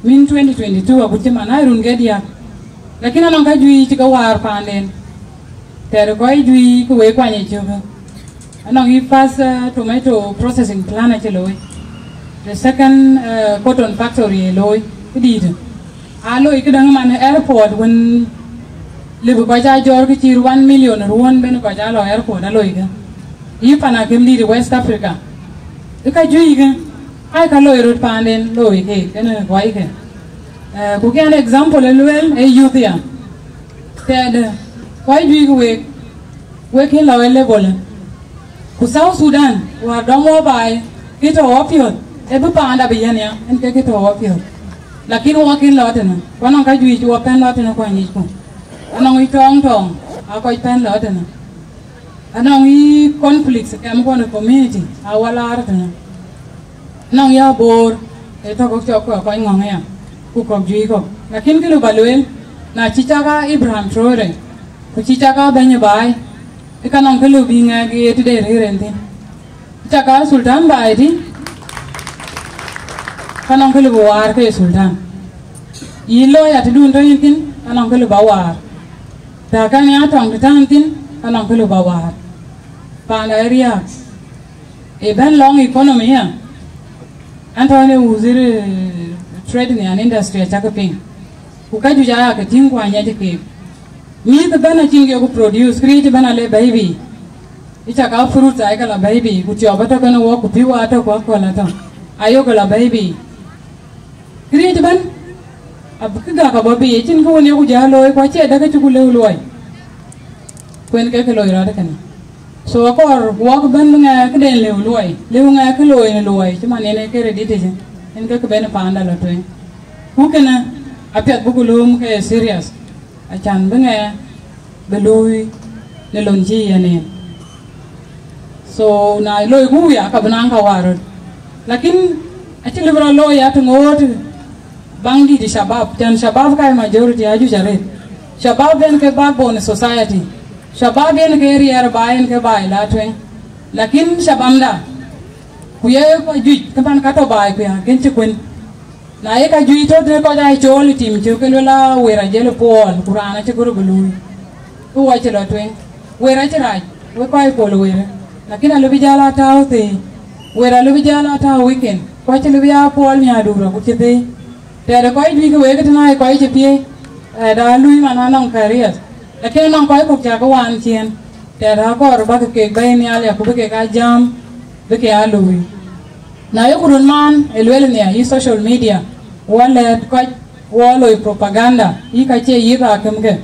Min twenty twenty-two agut cï man aa run ke diäk. Lakin anɔŋ ka juëc cï ke waar paanden. Tɛ̈ɛ̈t kɔc juëc ku wek kuany ë cök. Anɔŋ yï first, uh, tomato processing plant acï looi. The second, uh, cotton factory ë looi, këdïïtë. Aa loi këdäŋ man airport wën lëbï kɔc aa jɔɔr kë cït one million ruɔ̈n ben kɔc aa lɔ airport aa loi kë. Yï pan akïm dïït West Africa. Ë ka juëc kë, aa ka loi röt paanden loi keek, kënë kɔc kë. Eh, ku kë an example ë lueel ë youth ya. Tɛ̈ɛ̈dë, kɔc juëc kë week, wek kën lɔ ë level. Ku South Sudan, wäär dɔm wɔ baai, kë tɔ̈ wɔ piɔ̈ɔ̈th, ë bï paanda bï yɛn ya, en ke kë tɔ̈ wɔ piɔ̈ɔ̈th. Lakin wɔ kën lɔ tënë, ku anɔŋ ka juëc wɔ pɛ̈n lɔ tënë kuany yicku. Anɔŋ yic tɔɔŋ tɔɔŋ, aa kɔc pɛ̈n lɔ tënë. Anɔŋ yï conflicts kɛm kɔn ë community, aa wɔ laar tënë. Anɔŋ ya boor, ë tɔ̈ kɔ̈k cɔk kɔc ŋɔ̈ŋ ya, ku kɔ̈k juëc kɔ̈k. Lakin kë lëu ba lueel, na cï cak aa Ibrahim Traore, ku cï cak aa bɛ̈ny ë baai, ë ka nɔŋ kë lëu bï ŋɛk ye tëde rëër en thïn. Cak aa Sultan baai tï, ka nɔŋ kë lëu bï waar ke Sultan. Yï lawyer tëdun tɔ̈ yïn thïn, ka nɔŋ kë lëu ba waar. Tɛ̈ kɛn ya tɔŋ tëtään thïn, ka nɔŋ kë lëu ba waar. Paanda ë riääk. Ë bɛ̈n lɔŋ economy ya, an tɔ̈ në wuzir, eh, trade ni an industry acakë piŋ. Ku ka juëc aya ke tïŋ ku anyɛc keek. Mïïth ëbɛ̈n acïn ke ku produce, këriëëc ëbɛ̈n ale bɛ̈i bï. Ë cak aa fruits aa ke la bɛ̈i bï, ku tiɔp atɔ̈ kënë wɔ, ku pïu atɔ̈ ku akɔ̈l atɔ̈. Ayök la bɛ̈i bï. Këriëëc ëbɛ̈n, abï kë gäk abɔ̈ bï, acïn kë wën yeku jɔ looi, ku acie däk cï ku lëu luɔi. Ku en ke kë loi rɔt kënë. So akɔɔr wɔk bɛ̈n bï ŋɛk këden lëu luɔi, lëu ŋɛk kë looi në luɔi, cï man en ee kërë dit ëcë, en ke kë ben paanda lɔ tueŋ. Ku kënë, apiɛth bï ku lööm ke serious, acan bï ŋɛk bï luui në lon cï yɛn en. So na loi ku ya ka bï naŋ ka waar röt. Lakin acï lëu bï rɔt looi ya të ŋoot baŋ dït shabab, can shabab ka majority ajuëc arëët. Shabab en ke backbone society. Shabab en ke riɛɛr baai, en ke baai la tueŋ. Lakin shababda, ku ye kɔc juëc, ke man ka tɔ̈ baai ku ya, gen cï kuen. Na ye ka juëc tɔ̈ të kɔc aa cool ë tim cök, ke luel a wer ajël puɔl, ku raan acï gör bï luui. Ku wɔ cï lɔ tueŋ, wer acï rac, wek kɔc pol wer. Lakin alëu bï jäl a tääu thëi, wer alëu bï jäl a tääu weekend, ku acï lëu bï ya puɔl miäkduur, ku cï thëi. Tɛ̈ɛ̈dë kɔc juëc ke wek tënë aa kɔc cï piëëi, eh, da luui man anɔŋ careers. Lakin anɔŋ kɔc kɔ̈k cakë waan ciëën, tɛ̈ɛ̈dë akɔɔr bäk kek bɛ̈i nhial ya, ku bï kek aa jääm. bï ke aa looi. Na yok run man ë lueel nhial yï social media, wɔ lɛ̈ɛ̈t kɔc, wɔ loi propaganda, yï ka cie yïth akëmkë.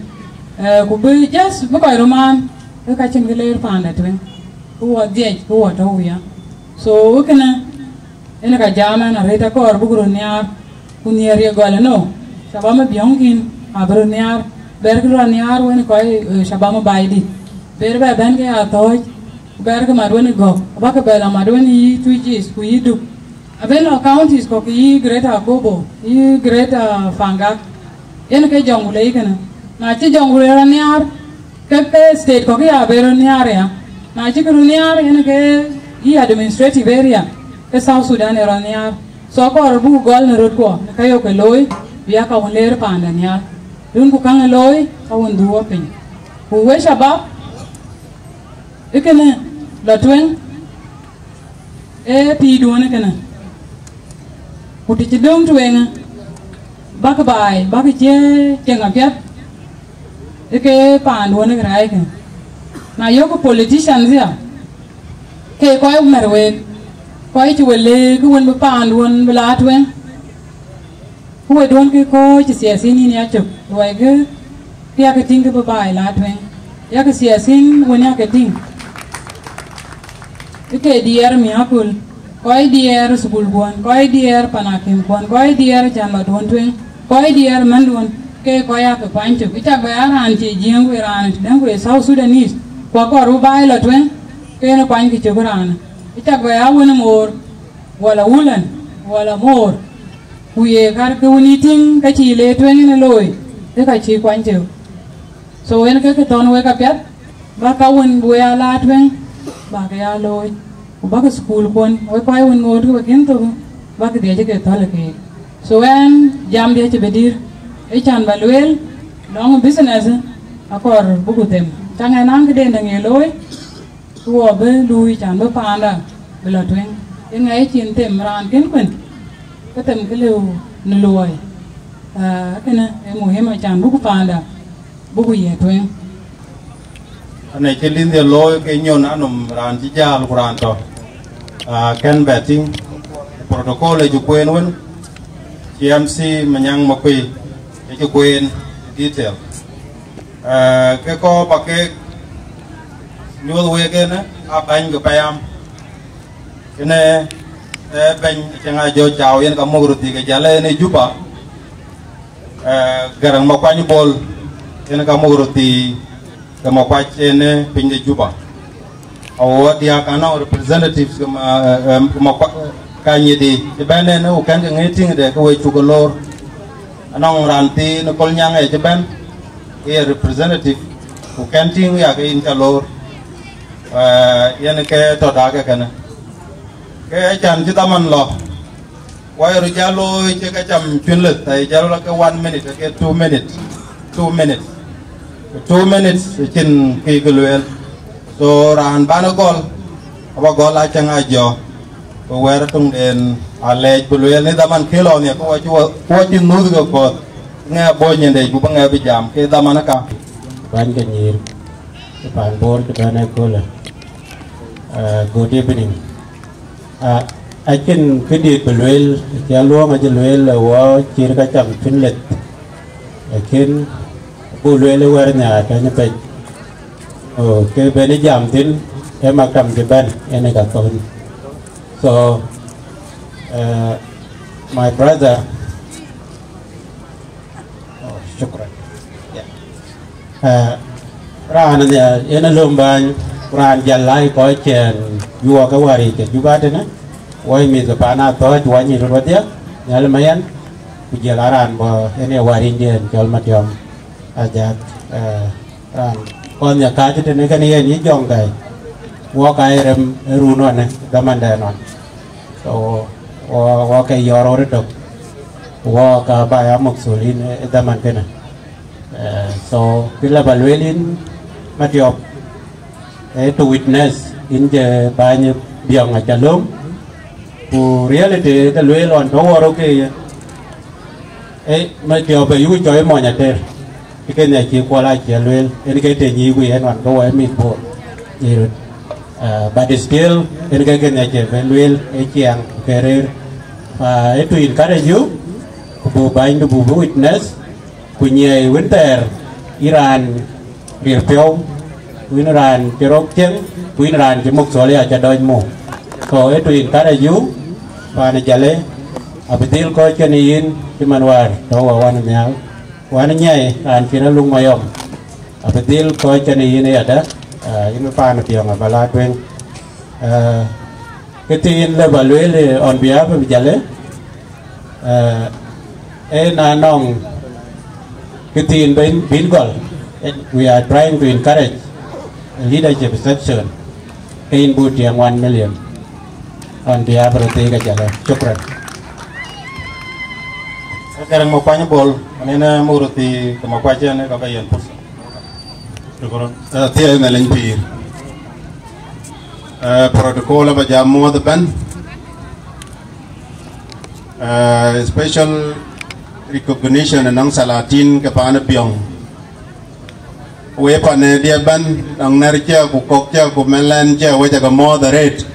Eh, ku bï just bï kɔc röt maan, ke ka cïn kë leer panda tueŋ, ku wɔ dhiɛc, ku wɔ tɔ̈u ya. So, wë kënë, ënë ka jam ɛn arëët akɔɔr buk röt nhiaar, ku nhiɛɛr ye gɔl ënö, shabab ë biɔ̈ŋ kïn, abï röt nhiaar, bɛ̈ɛ̈rkï röt nhiaar wën kɔc, eh, shabab ë baai dït. Bɛ̈ɛ̈r bɛ bɛ̈n ke ya thɔ̈ɔ̈c, ku bɛ̈ɛ̈rkï mat wën ë gɔ̈k, abäkï bɛ la mat wën yï Twic East, ku yï Duk. Abën lɔ counties kɔ̈k yï Greater Akobo, yï Greater Pangak, yen ke Jonglei kënë. Na cï Jonglei rɔt nhiaar, ke, ke state kɔ̈k ya bɛ rɔt nhiaar ya. Na cï kë röt nhiaar, yen ke yï administrative area, ke South Sudan ë rɔt nhiaar. So akɔɔr buk gɔl në röt kuɔ, në ka yok ke looi, bï ya ka wën leer panda nhial. Duɔ̈n ku käŋ ë looi, ka wën dhuk wɔ piny. Ku we shabab, ë kënë lɔ tueŋ, ee pïïrduɔ̈n ë kënë. Ku të cï döŋ tueŋë, bäkï baai, bäkï cie ceŋ apiɛth, ë ke paanduɔ̈n ë raai kë. Na yok politicians ya, ke kɔc mɛ̈r week, kɔc cï we leek kë wën bï paanduɔ̈n bï la tueŋ. Ku we duɔ̈n ke kɔc cï siasin yïn ya cök, luɔikë, ke yakë tïŋ kë bï baai la tueŋ. Yakë siasin wën yakë tïŋ. Ë ke diɛɛr miäkul, kɔc diɛɛr thukul kuɔn, kɔc diɛɛr panakim kuɔn, kɔc diɛɛr can lɔ duɔ̈n tueŋ, kɔc diɛɛr mɛ̈nduɔ̈n, ke kɔc yakë kuany cök. Ë cak bɛ ya raan cie Jiëëŋ ku ye raan tëdäŋ ku ye South Sudanese, ku akɔɔr bï baai lɔ tueŋ, ke yen kuany kë cök raan. Ë cak bɛ ya wën ë moor, wala wulën, wala moor, ku ye kar ke wën yï tïŋ ka cïï le tueŋ yen ë looi, ë ka cïï kuany cök. So yen ke kë thɔ̈n wek apiɛth, bäk ka wën bï we ya la tueŋ, bäk ya looi, ku bäk thukul kuɔn, wek kɔc wën ŋoot ke we kën thök, bäk dhiëc ke thɔ̈l keek. So ɣɛn jam diɛ̈ cï bï dïr, ë can bä lueel, lɔŋ business, akɔɔr buku them. Caŋ ë naŋ këden däŋ ye looi, ku wɔ bï luui can bï paanda bï lɔ tueŋ. Ë ŋa ye cin them raan kën kuën, ke them kë lëu në luɔi. Ah, kënë ë muhim acan buku paanda, buku ye tueŋ. Ane cï lindhie looi ke nyon anɔm raan cï jäl ku raan tɔ̈, ah, kën bɛ tïŋ protocol ë cï kueen wën, cï M C Manyaŋ Makuei ë cï kueen detail. Eh, ke kɔɔr ba ke nyuɔ̈th week ënë, a bɛ̈ny ke payam. Kënë, eh, bɛ̈ny Acäŋ Ajɔ Cau yen ka muk röt dhik ë jäl ënë Juba. Eh, Garaŋ Makuany Bol yen ka muk röt dhik ke Makuac ënë piny de Juba. Awuɔ̈t diäk anɔŋ representatives ke ma, eh, em, ke Makua-, Kanyidi cï bɛ̈n ënë, ku kɛ̈n ke ŋic tïŋ de ke we cuk ke loor. Anɔŋ raan thiin ë Kolnyaŋ ë cï bɛ̈n, ke ye representative, ku kɛ̈n tïŋ ya ke yïn ca loor. Eh, yen ke tɔ̈ dak ë kënë. Ke can cï dhaman lɔ, wɔ ye röt jal looi cï ka cam cuin leth, aye jal lɔ ke one minute, ke two minutes, two minutes. Two minutes acïn kë ke lueel. So raan bän ë gɔl, aba gɔl Acäŋ Ajɔ, ku wɛ̈ɛ̈r töŋden alɛɛc bï lueel në dhaman kë lɔ nhial, ku wɔ cï wɔ, ku wɔ cï nuth ke kɔ̈th, ŋɛ bɔ̈ nyindec, ku bï ŋɛ bï jam, ke dhaman ë ka. Bäny ke nyïïr, ke paan Bor cï bɛ̈n ëköölë. Uh, good evening. Ah, acïn këdït bï lueel, cï aluɔ̈ɔ̈m acï lueel, wɔ cït ka cam cïn leth. Lakin buk lueel ë wɛ̈ɛ̈r nhiaar tënë piny. Oh, ke ben ë jam thïn, ë maktam cï bɛ̈n, yen ë ka thon. So, uh, my brother, oh, shukran. Yeah. Eh, raan nhial yen alöm bäny, ku raan jäl lai kɔc cɛn yuɔɔk ke wäär yic ke Juba tënë, wɔ ye mïth ke paan Athɔ̈ɔ̈c, wɔ nyin röt wadhia, Nhial Mayen, ku jɔl a raan bɔ̈ yen ye wäär yic diɛn cɔl Matiɔm Ajak, eh, raan kɔn ya kääc tënë kën yen yï jɔŋ gäi, wɔ ka ye rem ë run ɣɔn ë dhamandɛn ɣɔn. So, wɔ, wɔ ke yɔ̈ɔ̈r ɣöt ëtök, wɔ ka ba ya mukthulin ë dhaman kënë. Eh, so, kë la ba lueel yïn Matiɔp, eh, to witness, yïn je bäny biɔŋ aca löm, ku reality ke lueel ɣɔn tɔ̈ wɔ röt ke ye. Eh, Matiɔp ë yuku cɔɔi mony ater, ë kënë acï Kuɔl acie lueel, yen ke të nyïï ku yen ɣɔn ke wɔ ë mïth Bor, nyïï röt. Uh, but still, en ke kën acie ben lueel e ciɛɛŋ ke rëër. Uh, e to encourage you, ku bu bänydu bu bï witness, ku nyiɛɛi wën thɛɛr, yïn raan riɛl piɔ̈u, ku yïn raan cï rok cieŋ, ku yïn raan cï muk thol ya ca dɔc mu. So e to encourage you, paan Jale, abï dhil kɔc kën yïn cï man wäär tɔ̈ wä wan nhial. Wan nyiɛɛi raan cïn aluk mayɔm, abï dhil kɔc kën yïn yadë, uh, yïn paan Biɔŋ aba la tueŋ. Uh, kë thiin lë ba lueel, eh, on behalf of Jale, uh, en anɔŋ kë thiin bïn, bïn gɔl. Eh, we are trying to encourage a leadership section. Ke yïn bu tiɛŋ one million on behalf of the Jale. Shukran. Garaŋ Makuany Bol, anene murthi ke Makuac en ka ba yen pursa. Shukran. Eh, thiɛɛi Nhialic pïïr. Eh, protocol aba jam muɔ̈th ëbɛ̈n. Eh, special recognition ënɔŋ salatin ke paan Biɔŋ. Wek paan ë diɛ̈ ëbɛ̈n, nɔŋ nɛ̈r cä ku kɔ̈k cä ku mɛlɛn cä, wek cä ke mɔ̈ɔ̈th arëët.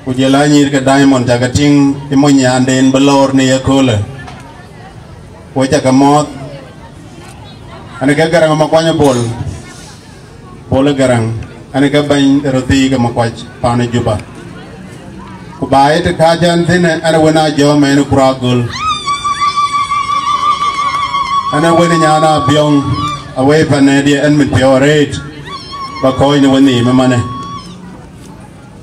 Ku jël anyïïr ke Diamond cä ke tïŋ cï mony nyanden bï lɔɔr në ye köölë. Wek cä ke mɔ̈ɔ̈th. Ɛn ke Garaŋ Makuany Bol. Bol ë Garaŋ, ɛn ke bɛ̈ny röthii ke Makuac paan ë Juba. Ku ba ye të kääc ɛn thïn, ɛn wën a jɔ̈ɔ̈m ɛn ë Kura Göl. Ɛn wën ë nyan a Biɔŋ, awëi paan ë diɛ̈ ɛn mit piɔ̈u arëët, ba kɔ̈ɔ̈c në wenhïïm ëmënë.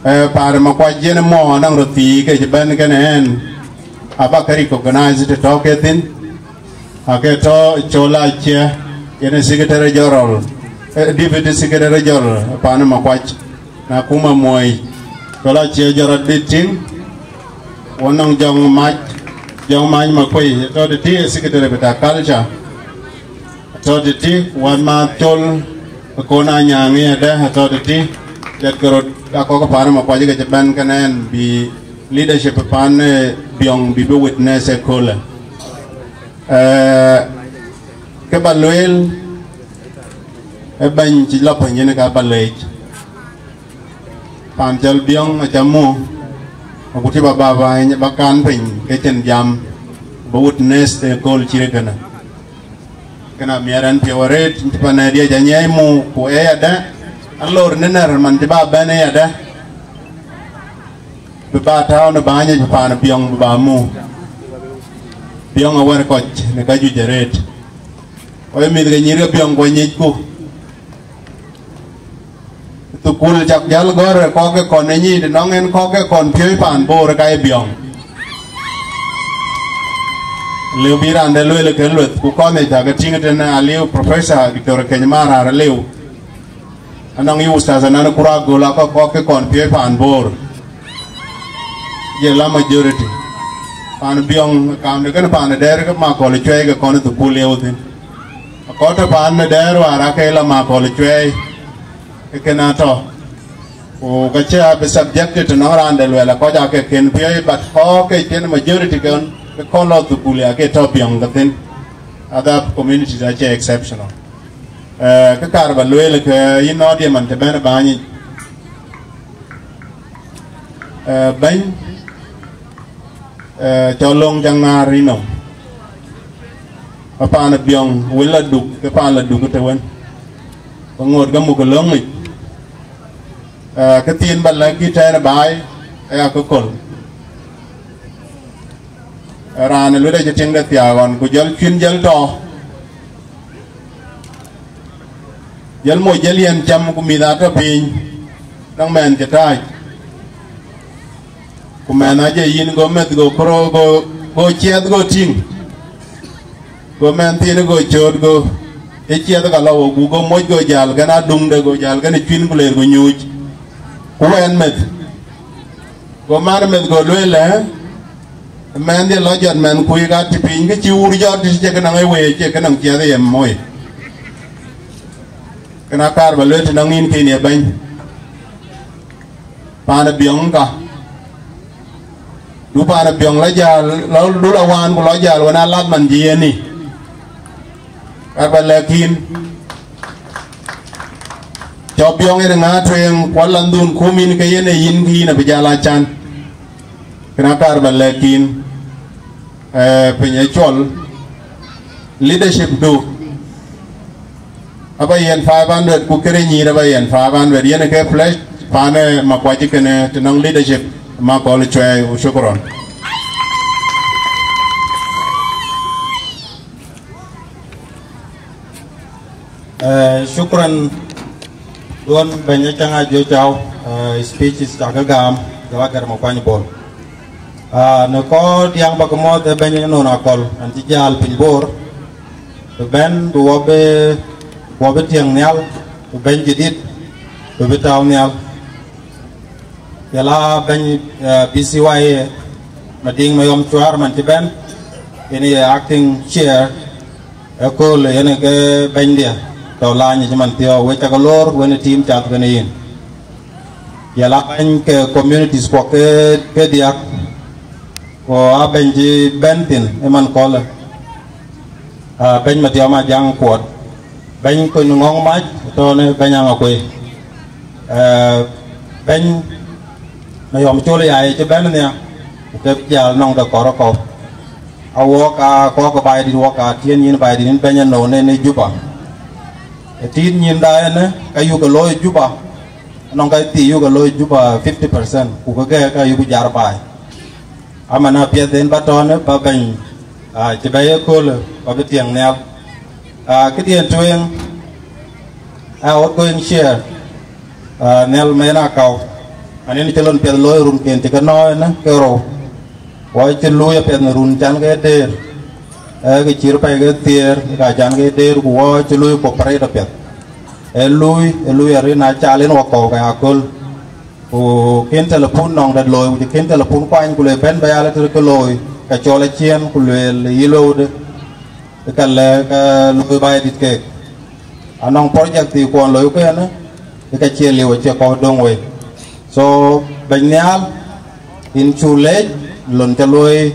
Eh, paan ë Makuac yen mɔ anɔŋ röthii ke cï bɛ̈n kënë ɛn, aba ke recognize të tɔ̈ ke thïn, ake tɔ̈ Col Acie, yen ë Secretary General, eh, Deputy Secretary General paan ë Makuac, na kuma muɔi, Col Acie jɔt rɔt bï tïŋ, wɔ nɔŋ Jɔŋ Mac, Jɔŋ Mac Makuei, tɔ̈ tëtï ë Secretary bita Culture, atɔ̈ tëtï, wänmääth Col, Akon Anyaŋ ë adë, atɔ̈ tëtï, jɔt ke röt, akɔ̈k paan ë Makuac ke cï bɛ̈n kënë ɛn bï leadership paan ë Biɔŋ bï bï witness ëköölë. Eh, kë ba lueel, ë bɛ̈ny cï lɔ piny yen ka ba leec. Paan cɔl Biɔŋ acä mu, aku tï ba ba bäny ba kan piny ke cïn jam, ba witness ëkööl cït kënë. Kënë amiɛr ɛn piɔ̈u arëët, cï paan ë diɛ̈ cä nyiɛɛi mu, ku ë yadë, alor në nɛ̈r man cï ba bɛ̈n ë yadë, bï ba tääu në bäny ë paan Biɔŋ bï ba mu. Biɔŋ awär kɔc në ka juëc arëët. Ku ë mïth ke nyïïr ke Biɔŋ ku anyicku. Thukul cak jäl gɔ̈r ë kɔ̈k ke kɔn ë nyic, të nɔŋ en kɔ̈k ke kɔn piööc paan Bor ka ye Biɔŋ. Lëu bï raan de lueel ke lueth, ku kɔn ë cak ke tïŋ tënë aliu Professor Doctor Keny Marar aliu. Anɔŋ yï Ustaz Anan Kura Gol akɔ̈k kɔ̈k ke kɔn piööc paan Bor. Ye la majority. Paan Biɔŋ kam de kën paan de dɛɛr ke Makɔl Cuɛi ke kɔn ë thukul lieu thïn. Akɔ̈k tɔ̈ paan de dɛɛr wäär ake la Makɔl Cuɛi. Ke kën atɔ̈. Ku ka cï abï subjected të nɔŋ raan de luɛl, akɔc ake kën piööc, but kɔ̈k ke cïn majority kën, ke kɔn lɔ thukul ya ke tɔ̈ Biɔŋ ke thïn. Other communities acie exceptional. Eh, kë kaar ba lueel ke yïn nɔ̈ɔ̈t ye man të bɛ̈n bäny yic. Eh, bɛ̈ny, eh, cɔl Löŋ Jaŋ Ŋaar Rino. Ba paan Biɔŋ, wël la duk, ke paan la duk të wën. Ba ŋoot ke muk ë löŋ yic. Eh, kë thiin ba lɛ̈k yï tɛ̈ɛ̈n ë baai, ë akököl. Raan ë luet acï tiŋde thiaak ɣɔn, ku jɔl cuïn jɔl tɔ̈. Jɔl moc jɔl yɛn cam, ku mïth atɔ̈ piny, nɔŋ mɛnh cï tääc. Ku mɛnh aje yïn, go meth, go kuro, go, go ciɛth, go tïŋ. Go mɛnh thiin, go cööt, go ë ciɛth ka lɔ wok, go moc, go jäl kën aduŋde, go jäl kën cuïn, ku leer, go nyuuc. Ku wɛn meth. Go man meth, go lueel, ë, mɛnhdiɛ̈ lɔ jɔt mɛnhkui ka tï piny, kë cï wur jɔt tï cie kë nɔŋ ë wëë, cie kë nɔŋ ciɛth ë yem moi. Kën akaar ba lueel të nɔŋ yïn kën ye bɛ̈ny. Paan ë Biɔŋ ka. Du paan ë Biɔŋ lɔ jäl, lɔ, du lɔ wään ku lɔ jäl wën aa lath man jiëëni. Ka ba lɛ̈k yïn. Cɔk Biɔŋ yen ŋa tueŋ, ku alandhun kum yïn ke yen ë yïn, ke yïn abï jal a can. Kën akaar ba lɛ̈k yïn, eh, piny ë cɔl leadership du. Aba yen five hundred, ku këde nyïïr aba yen five hundred. Yen ke pledge panë Makuac kënë të nɔŋ leadership Makɔl Cuɛi. Shukran. Eh, shukran. Duɔn bɛny ë cäŋ a jɔ cau, eh, speeches cakë gam, jɔl a gɛr Makuany Bol. Ah, në kɔɔr diaŋ ba ke mɔ̈th ë bɛny ë non akɔl, an cï jäl piny Bor. Bï bɛ̈n, bï wɔ bï, wɔ bï tiɛŋ nhial, bï bɛ̈ny jadid, bï bï tääu nhial. Jɔl a bɛ̈ny, eh, B C Y A, Madiŋ Mayɔm Cuar man cï bɛ̈n, yen ye acting chair, ëkööl yen ke bɛ̈nydiɛ̈, tɔ̈ lany cï man thiɔ̈k, wek cakë loor, wën ë team cath kënë yïn. Jɔl a bɛ̈ny ke communities kuɔ ke, ke diäk, ku a bɛ̈ny cï bɛ̈n thïn ë man kɔlë. Ah, bɛ̈ny Mathiɔm Ajaŋ Kuɔt, bɛ̈ny Kony Ŋɔŋ Mac, tɔ̈ në bɛ̈ny Aŋakuei. Eh, bɛ̈ny Mayɔm Col ya ye cï bɛ̈n nhial, ku ke jäl nɔŋ de kɔɔr kɔ̈u. A wɔk a kɔɔk baai dït, wɔk a tiɛ̈n nyïn baai dït, yïn bɛ̈ny ënɔɔnë në Juba. Ë tiit nyïnda ënë, ka yuk ke looi Juba, nɔŋ ka thii yuk ke looi Juba fifty percent, ku ke gɛ̈ɛ̈k ka yuk jar baai. Aman apiɛth en ba tɔ̈ɔ̈në ba bɛ̈ny, ah, cï bɛ̈i ëköölë ba bï tiɛŋ nhial. Ah, këdiɛ̈n tueŋ, ah, outgoing chair, ah, Nhial Mayen Akau. An yen cï lon piɛth looi runken cï ke nɔ̈ɔ̈i ënë ke rou. Wɔ cï luui apiɛth në run can ke deer. Ee, ke cï röt pɛ̈i ke thiëër, ka can ke deer, ku wɔ cï luui cooperate apiɛth. Ee luui, ee luui arëët na cal en wakɔ̈u ke aköl. Ku kën telepun nɔŋ dɛ̈t looi, ku cï kën telepun kuany, ku le bɛ̈n ba ya lɔ tëde ke looi, ka cɔl aciëën, ku lueel yï luɔ̈ude, ë ka lɛ̈k, eh, looi baai dït keek. Anɔŋ project thii kuɔn looi kënë, ë ka cie liu, acie kɔ̈u döŋ wei. So, bɛ̈ny nhial, yïn cu leec, lon ca luɔ̈i,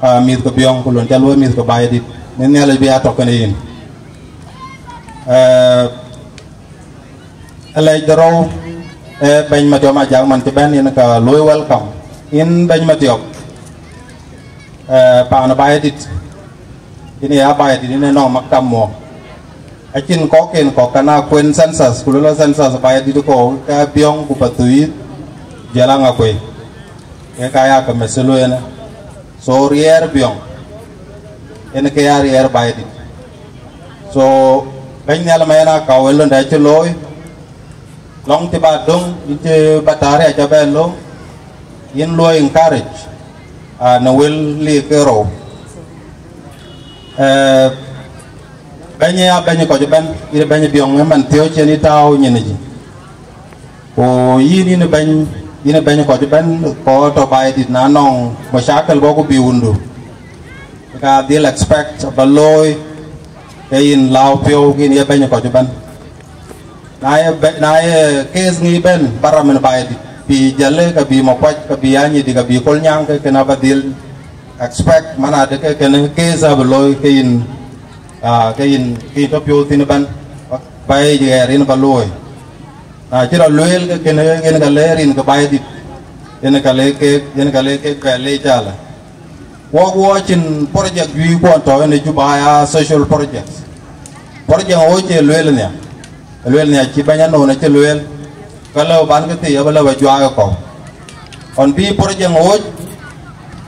ah, mïth ke Biɔŋ, ku lon ca luɔ̈i mïth ke baai dït. Në Nhialic bï a tɔ̈ kënë yïn. Eh, Alɛc de rou, eh, bɛ̈ny Mathiɔm Ajak man cï bɛ̈n, yen ka luɔ̈i welcome. Yïn bɛ̈ny Mathiɔm, eh, paan baai dït, yïn ya baai dït, yïn ë nɔŋ maktam muɔ̈k. Acïn kɔ̈k ken kɔ̈k, ka na kuen census, ku lɔ census baai dït kɔ̈u, ka Biɔŋ ku Pathuyith, jɔl a Aŋakuei. Ke ka ya ke methil wënë. So riɛɛr Biɔŋ, yen ke ya riɛɛr baai dït. So, bɛ̈ny Nhial Mayen Akau, ë londa cï looi, lɔŋ cï ba döŋ, yïn cï ba taar ya ca bɛ loŋ, yïn luɔi encourage, ah, në wël lik ke rou. Eh, bɛ̈ny ya bɛ̈ny kɔc ëbɛ̈n, yïn bɛ̈ny Biɔŋ ëmɛn thiɔ̈k cïn yï tääu nyin yic. Ku yïn, yïn bɛ̈ny, yïn bɛ̈ny kɔc ëbɛ̈n, kɔc tɔ̈ baai dït na nɔŋ mashakil bɔ̈ ku bï wundu. Ka dhil expect ba looi, ke yïn lääu piɔ̈u, ke yïn ye bɛ̈ny kɔc ëbɛ̈n. Na ye bɛ-, na ye case ŋic bɛ̈n, ba ram ën baai dït, bï Jalle, ka bï Makuac, ka bï Anyidi, ka bï Kolnyaŋ, ke kën aba dhil expect, man adë ke kënë case abï looi, ke yïn, ah, ke yïn, ke yïn tɔ̈ piɔ̈u thïn ëbɛ̈n, ba, ba ye ɣɛɛr yïn ba looi. Na cï rɔt lueel ke kënë, yen ka le rin ke baai dït, yen ka le kek, yen ka le kek bɛ le cala. Wɔk wɔ cïn project juëc kuɔn tɔ̈ ënë Juba ya social project. Project ɣöö cï lueel nhial. Lueel nhial cï bɛ̈ny anɔn acï lueel. Ka lëu ban ke thii aba lëu ba juak ë kɔ̈u. Ɣɔn bï project ɣööc,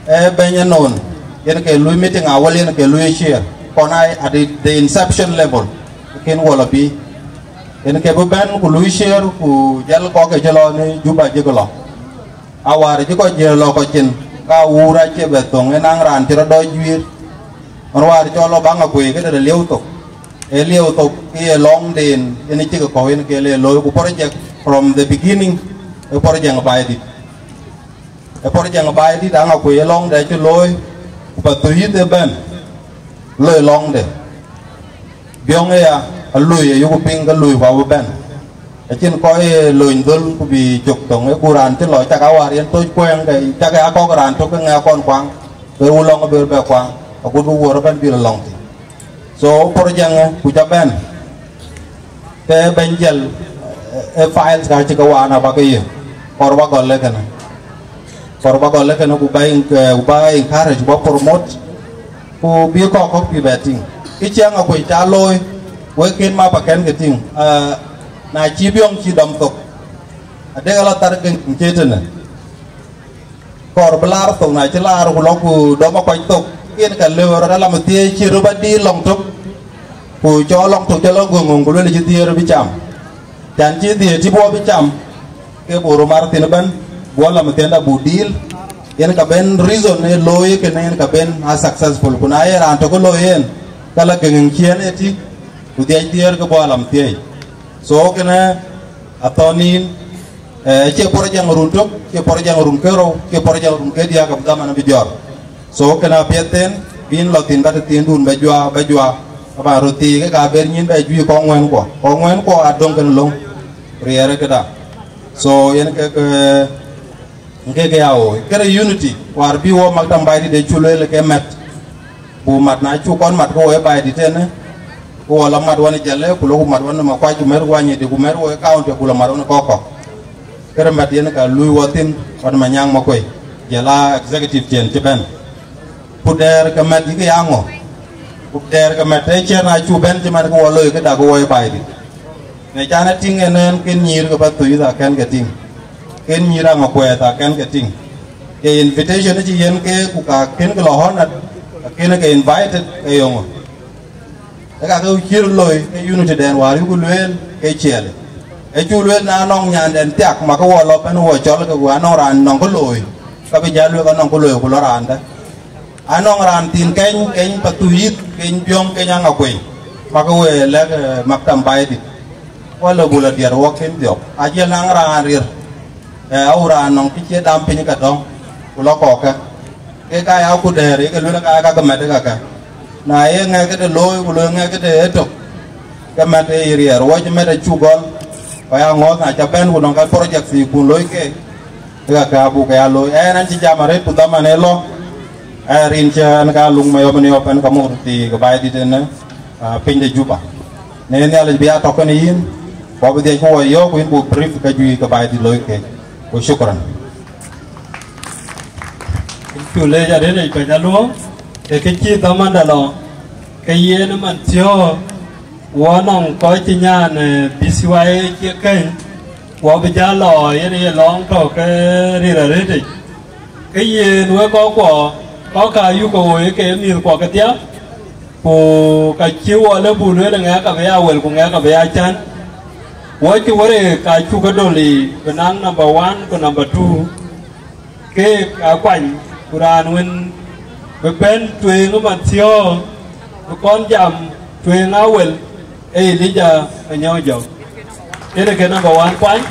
ee bɛ̈ny anɔn, yen ke lui meeting awal, yen ke lui share. Kɔn aa at the, the inception level, kën wɔ lɔ bï. Yen ke bï bɛ̈n ku lui share ku jɔl kɔ̈k ke cï lɔ në Juba jëk lɔ. Awär cï kɔc jiël lɔ kɔc cin, ka wuur acie bɛ thoŋ, ë naŋ raan cï rɔt dɔc juiir. Ɣɔn wäär cɔl lɔ baŋ akuëi këde lieu thok. Ee lieu thok ke ye lɔŋden, yen cï ke kɔ̈u yen ke le looi, ku project from the beginning, ee project baai dït. Ee project baai dït, aŋa kuëi ë lɔŋde acï looi, ku Pathuyith ëbɛ̈n loi lɔŋde. Biɔŋ ëya, alui, ayuku piŋ ke lui ku abï bɛ̈n. Acïn kɔc ë lony dhöl ku bï cök thoŋ, ee ku raan cï lɔ cak awär yen thoc kuɛɛŋ, ke cak ë akɔ̈k raan tök ke ŋɛk akɔn kuaŋ, ke wu lɔŋ abï bɛ kuaŋ, agut bï wuɔ̈r ëbɛ̈n bï lɔ lɔŋ thïn. So, project ë ku ca bɛ̈n, ke bɛ̈ny jël, eh, E files ka cï ke waan aba ke ye. Kɔɔr ba gɔl le kënë. Kɔɔr ba gɔl le kënë ku ba en-, eh, ku ba encourage, ku ba promote. Ku bï kɔc kɔ̈k bï bɛ tïŋ. Kë ciɛŋ akuec ca looi, wek kën ma ba kɛn ke tïŋ. Eh, na cï biɔŋ cï dɔm thok. Adek ala thar ke cie tënë. Kɔɔr bï laar thok, na cï laar ku lɔ ku dɔm akuac thok, yen ka lëu rɔt alam thiëëc cï röt ba dïïr lɔŋ tök, ku cɔɔl lɔŋ tök cï lɔ göŋ ŋöŋ ku luel cï dhiëër bï cam. Can cï dhiëër cï buɔ bï cam, ke buk röt mar thïn ëbɛ̈n, buɔ lam thiënda buk dïïl, yen ka ben reason ë looi kënë yen ka ben a successful. Ku na ye raan tök ë looi yen, ka la göŋ ŋöŋ ciëën ë tï, ku dhiëc dhiëër ke buɔ lam thiëëc. So kënë athɔ̈n yïn, Eh, cie project run tök, cie project run ke rou, cie project run ke diäk, abï dhaman abï jɔt. So, kënë apiɛth thïn, bï yïn lɔ thïn, ba të thiin dun ba juak, ba juak, ba röt thii, ke ka ber nyïn ba juëc kɔŋ ŋuɛ̈n kuɔ. Kɔŋ ŋuɛ̈n kuɔ adöŋ kënë löŋ, riɛɛr këda. So, yen ke, ke, ke, ke ya woi. Kërë unity, war bï wɔ maktam Baidit de cu lueel ke mɛt. Ku mat na cuk kɔn mat ke wɔ ë Baidit tënë, ku wɔ la mat wɔ në Jale, ku lɔ ku mat wɔ në Makuac, ku mɛt wɔ Anyidi, ku mɛt wɔ ë county, ku lɔ mat wɔ në kɔ̈k kɔ̈k. Kërë mat yen ka lui wɔ thïn, wɔ në Manyaŋ Makuei, jɔl a executive cien cï bɛ̈n. Ku dɛɛr ke mat yïk ya ŋö? Ku dɛɛr ke mat të ciɛɛr na cuk bɛ̈n cï mat ke wɔ loi këda ke wɔ ë Baidit. Në can ë tïŋ en en kën nyïïr ke Pathuyith akɛn ke tïŋ. Kën nyïïr Aŋakuɛɛth akɛn ke tïŋ. Ke invitation cï yen ke ku ka kën ke lɔ honoured, ka kën ke invited ke yöŋö. Ë ka ke cï röt looi ke unity dɛn wäär yuku lueel ke ciɛɛl. Ë cu lueel na nɔŋ nyanden thiak ma ke wɔ lɔ bɛ̈n wɔ cɔl ke ku anɔŋ raan nɔŋ ke looi, ka bï jäl lueel ka nɔŋ ke looi ku lɔ raan dɛ̈. Anɔŋ raan thïn keny, keny Pathuyith, keny Biɔŋ, keny Aŋakuei, ma ke we lɛ̈k, eh, maktam Baidit. Wala bula diɛt wɔ kën dhiɔp. Ajiɛl naŋ raan riɛr, eh, au raan nɔŋ kë cie dam piny ka dɔ̈ŋ, ku lɔ kɔɔkë. Ke ka ya ku dɛɛr, ye ke luel ka ya ka ke mɛt ë kakë. Na ye ŋɛk këde looi, ku looi ŋɛk këde etök, ke mɛt ë ye riɛɛr. Wɔ cï mɛt acuk gɔl, ku ya ŋɔ̈ɔ̈th na ca bɛ̈n, ku nɔŋ ka project thii kun looi ke. Ë ka ka buk ya looi. Ɛn, ɛn cï jam arëët ku dhaman ë lɔ. Ë rin cï ɛn ka luŋ Mayɔm ë niɔp ɛn ka mor thii ke Baidit ënë, ah, piny de Juba. Në Nhialic bï ya tɔ̈ kenë yïn, ku abï dhiɛc ku wɔ yɔ̈ɔ̈k ku yïn buk brief ka juëc ke Baidit looi kek. Ku shukran. Cu lec arëët ë kɔc aluɔm, ke kë cï dhamanda lɔ, ke yen man thiɔ̈ɔ̈k. Wɔ nɔŋ kɔc cï nyan, eh, B C Y A cie keny, wɔ bï jal lɔ yen ye lɔŋ tɔ̈ ke ril arëtic. Ke yen wek kɔckuɔ, kɔc ka yuk ke woi ke mïthkuɔ kedhia, ku ka cï wɔ lë buk lueel ŋɛk abï ya wël ku ŋɛk abï ya cän. Wɔ cï wërë ka cuk ke döl yiic bï naŋ number one ku number two. Keek akuany, ku raan wën bï bɛ̈n tueŋ ë man thiɔ̈ɔ̈k, bï kɔn jam tueŋ awël, ee Elijah Manyɔk Jɔk. Yen ke number one kuany.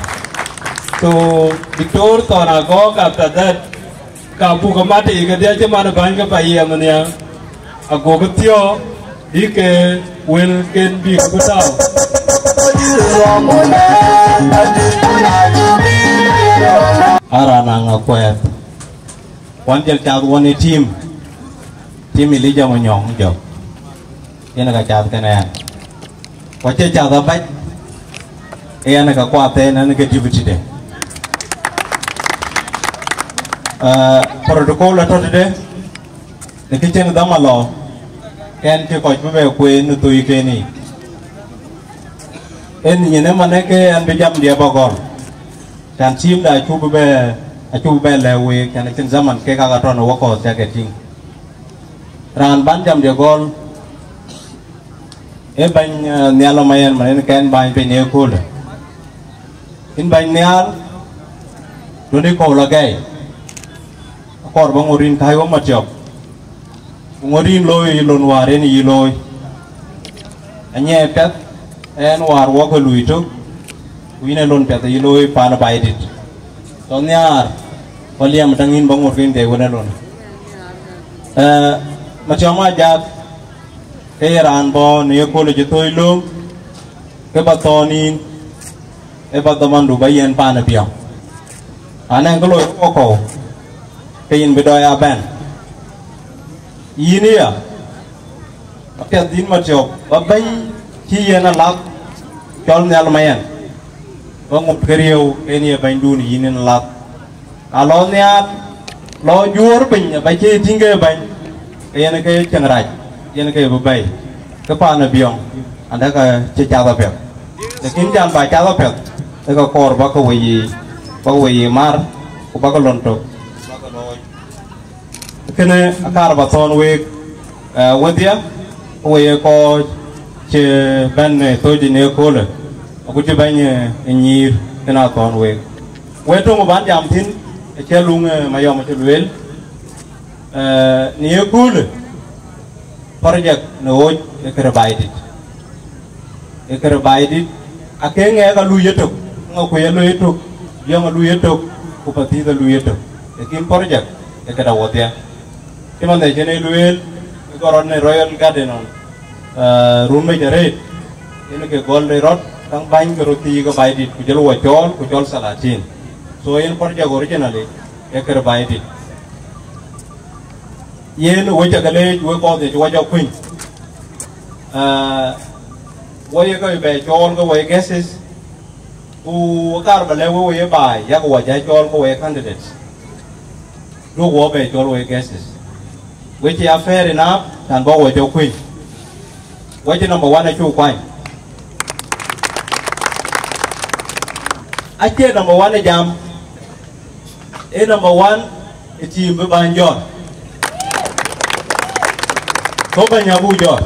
So, Diktor Thɔn Agɔɔk, after that, ka buk amat yiic kedhia cï man ë bäny ke payam nhial. Agokï thiɔ̈k bï ke wëlken bïk bï tääu. Aran Aŋakuɛɛth. Wan jël cath wɔ në tim, tim Elijah Manyɔk Jɔk. Yen ka cath kenë ɛn. Ku acie cath abac, ee ɛn ka kuath en, ɛn ke deputy de. Eh, protocol atɔ̈ tëde, në kë cïn dhama lɔ, kɛn cï kɔc bï bɛ kueen në thoi keni. En nyin ëmën ke ɛn bï jamdiɛ bä gɔl. Can tim da acuk bï bɛ, acuk bï bɛ lɛ̈k week, can acïn zaman kek aka tɔ̈ në wakɔɔth cak ke tïŋ. Raan ban jamdiɛ gɔl, ee bɛ̈ny, eh, Nhial Mayɛn, man en kɛn bäny piny ë köölë. Yïn bɛ̈ny Nhial, duɔ̈n ë kɔ̈u lɔ gɛi. Akɔɔr ba ŋot yïn kääc wok Matiɔp. Ku ŋot yïn looi yï lon wäär en yï looi. Anyiɛɛi piɛth ɛn wäär wok ë luui tök, ku yïn ë lon piɛth yï looi paan ë Baidit. Tɔ nhiaar, ku liɛm daŋ yïn ba ŋot yïn gɛi wën ë lon. Eh, Matiɔp Ajak, ke ye raan bɔ̈ në ye köölë cï thööc lööm, ke ba thɔ̈n yïn, ë ba dhamandu ba yɛn paan ë biɔŋ. Anɛŋ kë loi kɔ̈u, ke yïn bï dɔɔc abɛ̈n. Yïn ëya, apiɛth yïn Matiɔp, ba bɛ̈ny cï yɛn alath cɔl Nhial Mayɛn. Ba ŋup ke riëëu, en ye bɛ̈nydun yïn en lath. Na lɔ nhiaar, lɔ juöör piny, ba cï tïŋ ke bɛ̈ny, ke yen ke cieŋ rac, yen ke bï bɛ̈i. Ke paan ë biɔŋ, andä ka cï cath apiɛth. Lakin can ba cath apiɛth, ke ka kɔɔr ba ke wei yiic, ba ke wei yiic mar, ku ba ke lon tök. Kënë akaar ba thɔ̈n week, eh, wedhie, ku we ye kɔc cï bɛ̈n ë thöc në ëköölë, agut cï bɛ̈ny, eh, nyïïr, kënë athɔ̈n week. Wek töŋ ban jam thïn, acie luŋ, eh, Mayɔm acï lueel, eh, në ëköölë, project në ɣööc ë kërë Baidït. Ë kërë Baidït, ake ŋɛk alui yetök, ŋɔku ye loi yetök, yɔŋ alui yetök, ku pathith alui yetök. Lakin project ë këda wodhia. Cï man dhɛ cïn ë lueel, ë gɔl rɔt në Royal Garden ɣɔn, eh, run mec arëët, yen ke gɔl de rɔt, kaŋ bäny ke röt thii ke Baidït, ku jɔl wɔ cɔɔl, ku cɔl salatin. So yen project originally, ë kërë Baidït. Yen wek ca ke leec, wek kɔc dhiëc wɔ jɔ kuny. Ah, wɔ ye ke bɛ cɔɔl ke wɔ ye guests, ku kaar ba lɛ̈k wek wɔ ye baai, yak wɔ ja cɔɔl ke wɔ ye candidates. Duɔ̈k wɔ bɛ cɔɔl wɔ ye guests. Wek cï ya fair enough, can bä wɔ jɔ kuny. Wɔ cï number one acuk kuany. Acie number one ë jam. Ee number one ë team bï bäny jɔt. Kɔ̈k bäny abuk jɔt.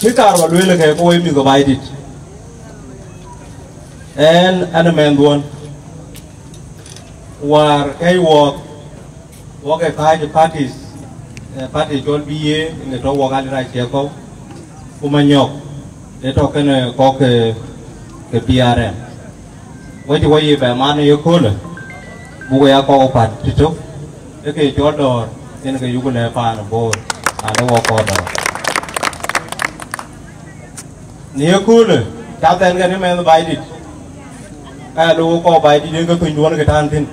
Kë kaar ba lueel ke ku wek mïth ke Baidït. Ɛn, ɛn ë mɛnhduɔ̈n. Wäär kɛ̈c wɔɔk, wɔk ë kääc parties, eh, party cɔl B A, ë tɔ̈ wɔk Alier Aciëk Kɔ̈u, ku Manyɔk, ë tɔ̈ kenë kɔ̈k ke, ke P R M. Wɔ cï wɔ yiic bɛ man ë yeköölë, buk ya kɔ̈k ë pat tëtök, ë ke cɔl dɔ̈ɔ̈r, yen ke yuk lɛ̈k paan ë Bor, an, ë wɔ kɔ̈k dɔ̈ɔ̈r. Në yeköölë, cath ɛn kɛn ë mɛnh Baidït, ka ya lok kɔc Baidït yen ke thönyduɔ̈n ke tään thïn.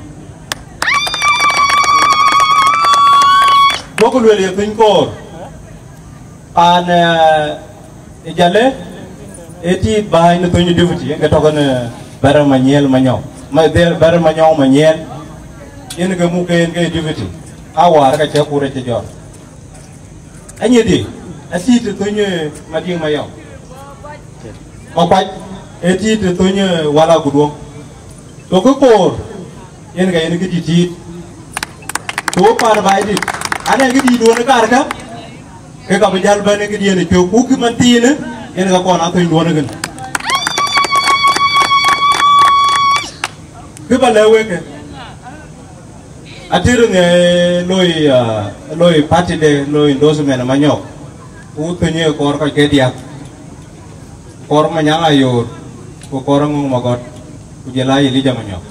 Duɔ̈kkë lueel ye thöny koor, paan, eh, ë Jalë, ee tiit bääny në thöny deputy, yen ke tɔ̈ kenë, eh, Bɛ̈r Manyiɛl Manyɔk, ma, Bɛ̈r Manyɔk Manyiɛl, yen ke muk ke yen ke deputy, a wäär ka cï kur acï jɔt. Anyidi, atiit ë thöny, eh, Madiŋ Mayɔm. Makuac, ee tiit ë thöny, eh, Wal Aguduɔŋ. Tök ë koor, yen ka yen këdï tiit. Tök paan Baidït, anɛn këdï duɔ̈n ë kaarkä, ke ka bï jäl bɛ̈n ë këdiën ë cök, ku kë man thiinë, yen ka kɔn a thönyduɔ̈n ë kën. Kë ba lɛ̈k wek ke. Ater në loi, ah, loi party de, loi endorsement Manyɔk. Ku thöny ë kɔɔr kɔc ke diäk. Kɔɔr Manyaŋ Ayor, ku kɔɔr Aŋɔŋ Magɔt, ku jɔl a Elijah Manyɔk.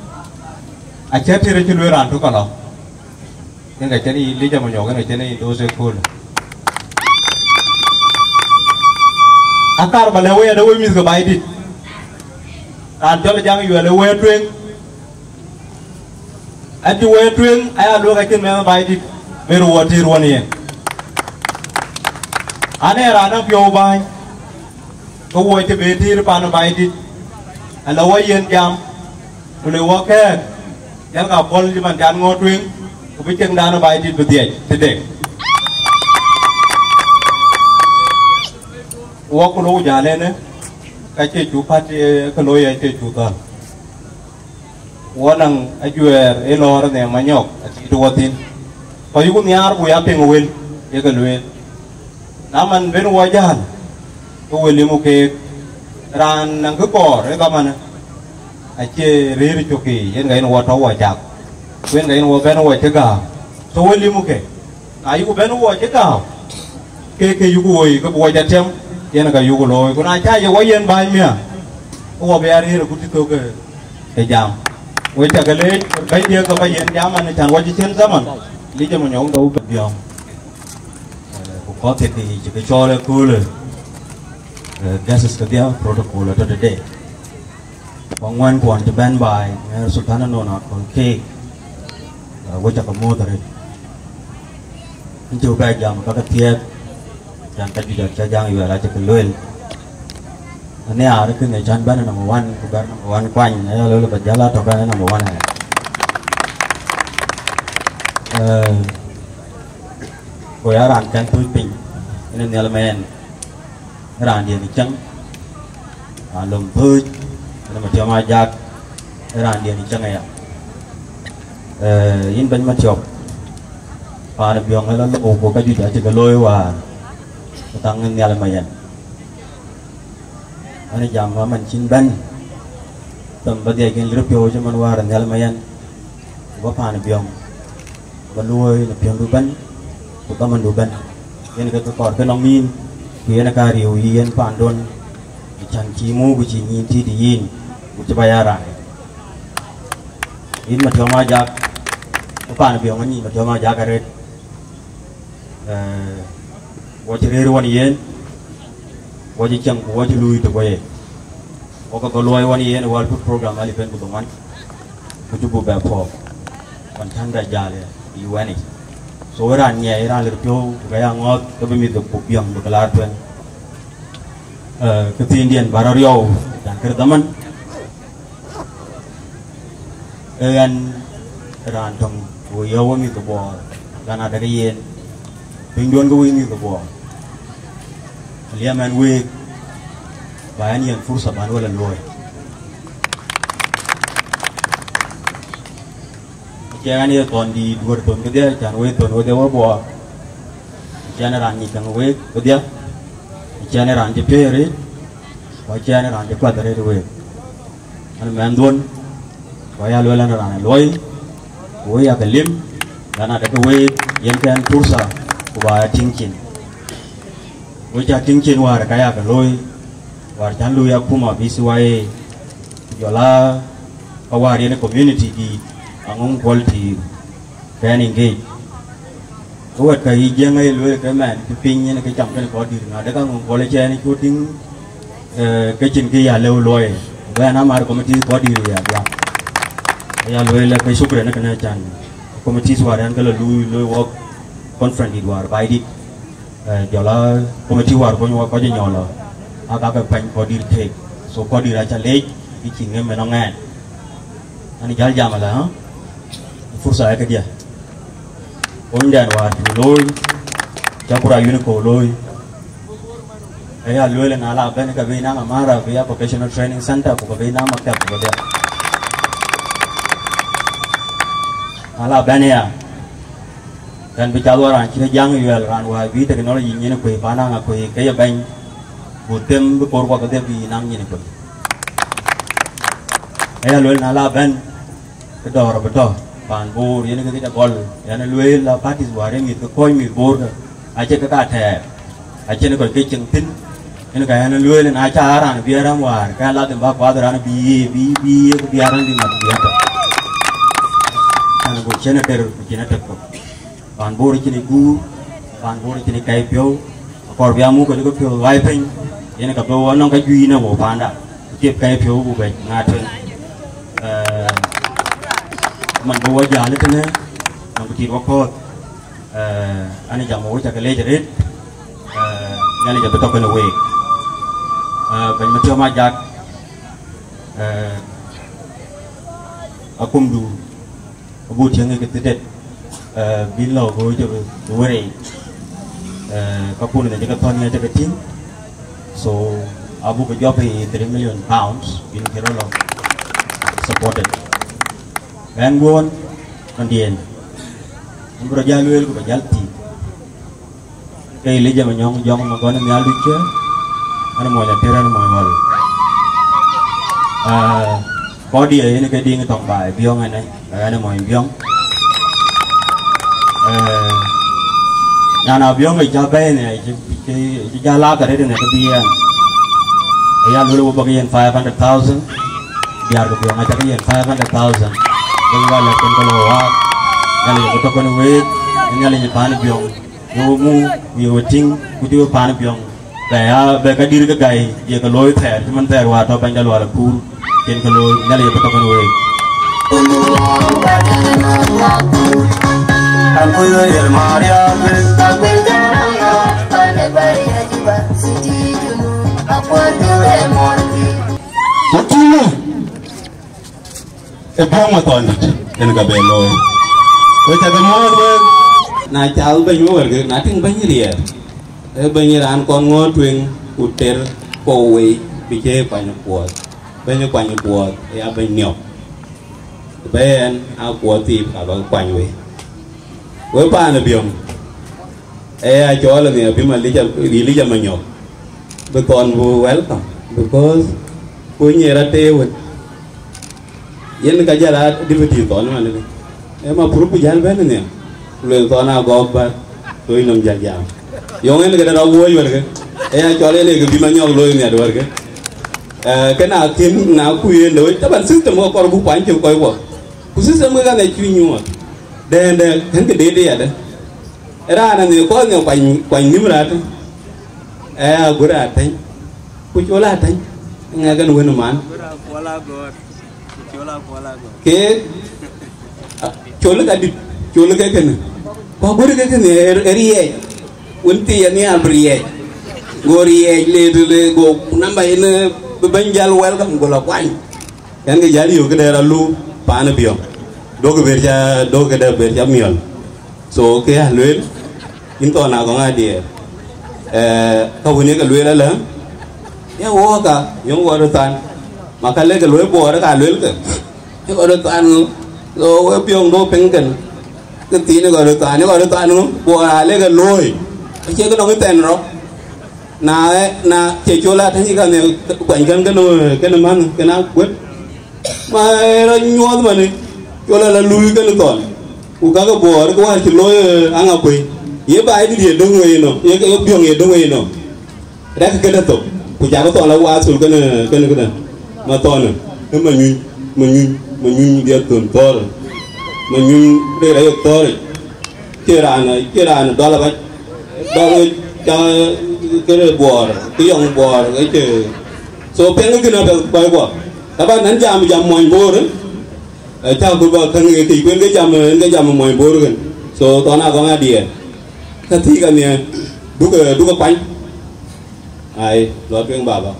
Acie Ater cï lueel raan tök alɔ. Yen ka cïn Elijah Manyɔk, yen ka cïn endorse ëköölë. Akaar ba lɛ̈k wek, ade wek mïth ke Baidït. Raan cɔl Jaŋ Yuɛl ë wëët tueŋ. Acï wëët tueŋ, aya lueel ka cïn mɛnh Baidït, bï röt wɔ tïït wën yen. An, ee raan ë piɔ̈u bäny, ke wɔ cï bï tïït paan Baidït, ala wɔ yen jam, ku le wɔ kɛ̈ɛ̈k, yen ka puɔl cï man can ŋɔ̈ɔ̈t tueŋ, ku bï cieŋdan Baidït bï dhiɛc tëde. Wɔ ku lok jäl ënë, ka cie cu pat, eh, ke looi acie cu dhɔ̈l. Wɔ naŋ ajuɛɛr ë lɔ̈ɔ̈r në Manyɔk, atiit wɔ thïn. Kɔc yuku nhiaar ku ya piŋ wël, ye ke lueel. Na man ben wɔ jäl, ke wël yï muk keek. Raan naŋ kë kɔɔr ë dhamanë, acie rëër cök, yen ka yen wɔ tɔ̈ wɔ cak. Ku yen ka yen wɔ bɛ̈n wɔ cï gääu. So wël yï muk ke. Na yuku bɛ̈n wɔ cï gääu, ke, ke yuku woi, ke bï wɔ jɔ tiam, yen ka yuku looi. Ku na ca ye wɔ yen bäny miäk, ke wɔ bï ya rëër agut cï thök, eh, ë jam. Wek ca ke leec, bɛ̈ny diɛ̈ ke ba yen jam an, can wɔ cï cïn dhaman, Elijah Manyɔk ke bï bɛ̈n biɔ̈ɔ̈ŋ. Eh, ku kɔc thiëk ke yic cï ke cɔɔl ëköölë, eh, guests kedhie, protocol atɔ̈ tëde. Ku aŋuɛ̈n kuɔn cï bɛ̈n baai, ŋɛɛr Sultan Anon akɔ̈l keek, eh, wek ca ke muɔ̈ɔ̈th arëët. Ën cï bɛ jam ka ke thiëëk, can ka juëc ca Jaŋ Yuɛl acï ke lueel. Anhiaar kën ë can bɛ̈n number one, ku bɛ̈n number one kuany, aya lol ba jäl a tɔ̈ bɛ̈n number one aya. Eh, ku ya raan kɛn tuc piny, ënë nhial mɛɛn, raandiɛn ë cäŋ, raan lom tuc, ënë Matiɔm Ajak, raandiɛn ë cäŋ aya. Eh, yïn bɛ̈ny Matiɔp, paan Biɔŋ ë la lok ku ka juëc acï ke looi wäär, ku thaŋ nhial ë Mayɛn. Ɣɛn jam ëmën cïn bɛ̈n, them ba dhiac kën lirë piɔ̈u cï man wäär nhial ë Mayɛn, ku ba paan Biɔŋ, ba luööi në piɔ̈ndu bɛ̈n, ku dhamandu bɛ̈n. Yen ke kɔɔr ke nɔŋ yïn, ku yen ka riëëu yï yen paandun, ë can cï muk ku cï nyïn tït yïn, ku cï ba ya raan. Yïn Matiɔm Ajak, ku paan Biɔŋ anyic Matiɔm Ajak arëët. Eh, wɔ cï rëër wan yen, wɔ cï cäŋ ku wɔ cï luui të guɔ ye. Wɔ ke gɔ luɔi wan yen World Food Program alip en ku dhoŋuan, ku cï buk bɛ puɔ̈k, wan cän bɛ jäl ë U N yic. So, ë raan nyiɛɛi, ë raan lëër piɔ̈u, ku ka ya ŋɔ̈ɔ̈th, ke bï mïth ke Biɔŋ bï ke laar tueŋ. Eh, kë thiindiɛn bä rɔt riɔu, can kërë dhaman, ee ɣɛn raan töŋ, ku yɔ̈ɔ̈k we mïth ke Bor, ɣɛn adek yen, pinyduön ke wek mïth ke Bor. Aliɛm ɛn week, ba ɛn yen fursa ban wël luɔi. Acï ɛn ye thɔn dïït duɔ̈r thon kedhie, can wek thon wedhie we Bor. Acï ɛn raan nyic käŋ week wedhie. Acï ɛn raan cï piëëc arëët, ku acï ɛn raan cï kuath arëët week. Ɣɛn mɛnhduön, ku aya lueel ɣɛn raan ë luɔi, ku wek yakë lim, ɣɛn adekë week, yen kɛn fursa, ku ba ya tïŋ cin. Wek cä tïŋ cin wäär ka yakë looi, wäär cän luui akuma B C Y A, ku jɔl aa ka wäär yen community dïït aŋuŋ kuɔl tiir, kɛn engage. Ku wɛ̈t ka yï Jiëŋ ë lueel ke mɛn, cï piny yen ke cam kën kɔc dït, na de ka ŋuŋ kuɔl ë cɛɛn ë cu tïŋ, eh, ke cïn kë ya lëu luɔi. Ku bɛ̈n amär committees kɔc dït ya diäk. Ya lueel ke shukran kënë can committees wäär ɣɛn ke lɔ luui, luöi wɔk conference dït wäär baai dït. Eh, jɔl a committee wäär kony wɔ kɔc ë nyɔl ë, aa ka ke kuany kɔc dït keek. So kɔc dït acä leec, bï cïn ŋëm ënɔŋ ɛn. An jäl jam ëlä, ha? Fursa ë këdiɛ. Konydɛn wäär cï looi, cä kura yïn ko looi. Aya lueel na la bɛ̈n ke bï naŋ amara, bï ya vocational training center, ku ke bï naŋ maktab, ku ke bï ya. Na la bɛ̈n ya, kɛn bï cath wä raan cï ke jaŋ yuɛl, raan wäär bï technology nyin kuëi, pan aŋa kuëi ke ye bɛ̈ny, ku them bï koor kuɔ kedhie bï naŋ nyin kuëi. Aya lueel na la bɛ̈n, ke dɔ̈ɔ̈r abï tɔ̈, paan Bor, yen ke kë ca gɔl, ɣɛn ë lueel la parties wäär ë mïth ke kɔ̈ɔ̈c mïth Bor ke, acï ke ka tɛɛr, acïn kɔc ke cieŋ thïn, yen ka ɣɛn ë lueel na ca raan bï rɛ̈m wäär, ke ladhim bä kuath raan bï ye, bï, bï ye, ku bï raan bï mat bï tɔ̈. An, ku cïn ater, ku cïn ater kɔ̈k. Paan Bor cïn ë guur, paan Bor cïn ë kɛi piɔ̈u, akɔɔr bï amuk kɔc ke piɔ̈u luɔi piny, yen ka bï wɔ nɔŋ ka juëc në wɔ paanda, ku thiëp kɛi piɔ̈u buk bɛ̈c ŋa tueŋ. Eh, man bï wɔ jäl ëtënë, man bï tit wɔ kɔ̈ɔ̈th, eh, an, jam wɔ cä ke leec arëët, eh, Nhialic abï tɔ̈ kenë week. Eh, bɛ̈ny Matiɔm Ajak, eh, akumdu, abuk tiëŋ ke thidet, eh, bï lɔ go jɔ bï wërei, eh, ka kun ne jɔ ke thɔn ya jɔ ke tïŋ. So abuk jɔ piny three million pounds bïn ke rɔ lɔ supported. Ɛn guɔn, rɔndiɛn, an bï rɔ jäl lueel ku bä jäl tïït. Ke Elijah Manyɔŋ Jɔŋ Magɔn Nhial duc ke, an mony Ater, an mony Wal. Ah, kɔɔr diɛ yen ke diŋ tɔŋ baai Biɔŋ ɛn, an mony Biɔŋ. Eh, nyan a Biɔŋ ë cä bɛ̈ɛ̈i në, cï, cï, cï jal lath arëët në ke bï ɛn. Aya lueel wo bä ke yen five hundred thousand, diäär ke Biɔŋ acä ke yen five hundred thousand. Ke wä lɛ̈k kën ke lɔ waak, Nhialic abï tɔ̈ kenë week, Nhialic ë paan Biɔŋ. Ye we muk, ye we tïŋ, ku cï we paan Biɔŋ. Bɛ ya, bɛ ka dït ke gäi, ye ke looi thɛɛr, cï man thɛɛr wäär tɔ̈ bɛ̈nyda Lual Akuur, cïn ke looi, Nhialic abï tɔ̈ kenë week. Ë Biɔŋ Mathɔndït, yen ka bɛ looi. Wek ca ke muɔ̈ɔ̈th wek. Na cath bɛ̈ny wek wärkë, na tïŋ bɛ̈ny riɛɛr, ee bɛ̈ny raan kɔn ŋɔ̈ɔ̈r tueŋ, ku ter kɔ̈u wei, bï cïï kuany kuɔɔth. Bɛ̈ny kuany kuɔɔth, ë ya bɛ̈ny niɔp. Bɛ̈ny ɛn aa kuɔɔth thiip, ka bä kuany wei. Wek paan ë Biɔŋ, ë ya cɔɔl ë nhiaar bï Malija, Elijah Manyɔk, bï thɔn bï welcome, because kuny ë rɔt tëë wën. Yen ka jäl a deputy thɔn man ënë. Ë ma pur bï jäl bɛ̈n ë nhiaar, ku lueel thɔn aa gɔɔk bä, looi nɔm jäl jam. Yɔŋ en këdë rɔt wuɔ̈ɔ̈c wärkë, ë ya cɔl en ë kë bï Manyɔk looi nhiaar wärkë. Eh, kënë akïn na ku yen de wec, taban system ke kɔr buk kuany cök kɔc wuɔk. Ku system ke ka nhiaar cï nyuɔɔth. Dɛ̈ɛ̈n de, kën kë deet yadë. Raan anhiaar kɔc nhiaar kuany, kuany nhïm raat. Ë aguur atɛ̈ny. Ku col atɛ̈ny. Ŋɛk en wën man. Keek, col ka dït, col ke kënë. Ku aguur ke kënë ë, ë riɛɛc. Wën thii anhiaar bï riɛɛc. Go riɛɛc le, le, le, go namba yen, eh, bï bɛ̈ny jäl welcome, go la kuany. Yen ke jäl yök këde rɔt lu paan ë Biɔŋ. Duɔ̈kkë ber ca, duɔ̈kkë këde ber ca miɔl. So, kë ya lueel, yïn thɔn agɔŋ adiɛɛr. Eh, ka wën ye ke lueel alä, ya wɔ ka, yöŋ wɔ röt than. Ma ka lek ke lueel Buɔɔr ka lueel ke, ye kɔc röt than ŋö? So, we Biɔŋ do piŋ kën. Kë thiin ye kɔc röt than, ye kɔc röt than ŋö? Buɔɔr aa lek ke looi. Acie kë nɔŋ thɛn rɔt. Na, na cie col atɛ̈ny ka nhiaar kuany kën, kën, kën man, kën akuët. Ma ë rɔt nyuɔɔth manë, col ala luui kën thɔn. Ku kakë Buɔɔr, kë wäär cï looi, eh, aŋa kuëi. Ye baai dït ye döŋ wei nɔ, ye, ye Biɔŋ ye döŋ wei nɔ. Rɛ̈k këde thok, ku cakë thɔn la waathul kën, kën këde. Ma thɔn, ë Manyuny, Manyuny, Manyuny dhiëth thon thɔɔr. Manyuny rëër ayök thɔɔr. Cie raan, cie raan dɔl abac. Dɔl ca këde Buɔɔr, kë yɔŋ Buɔɔr, ke cie. So, piɛŋ kë kën apɛth kɔc guɔ. Taban nɛn jam, jam muɔny Boor, eh, cä ku bä käŋ ye kec, ku en ke jam, en ke jam muɔny Boor kën. So, thɔn agɔŋ adiɛɛr. Ka thii ka nhiaar, dukë, dukë kuany. Ai, lɔ tueŋ baba.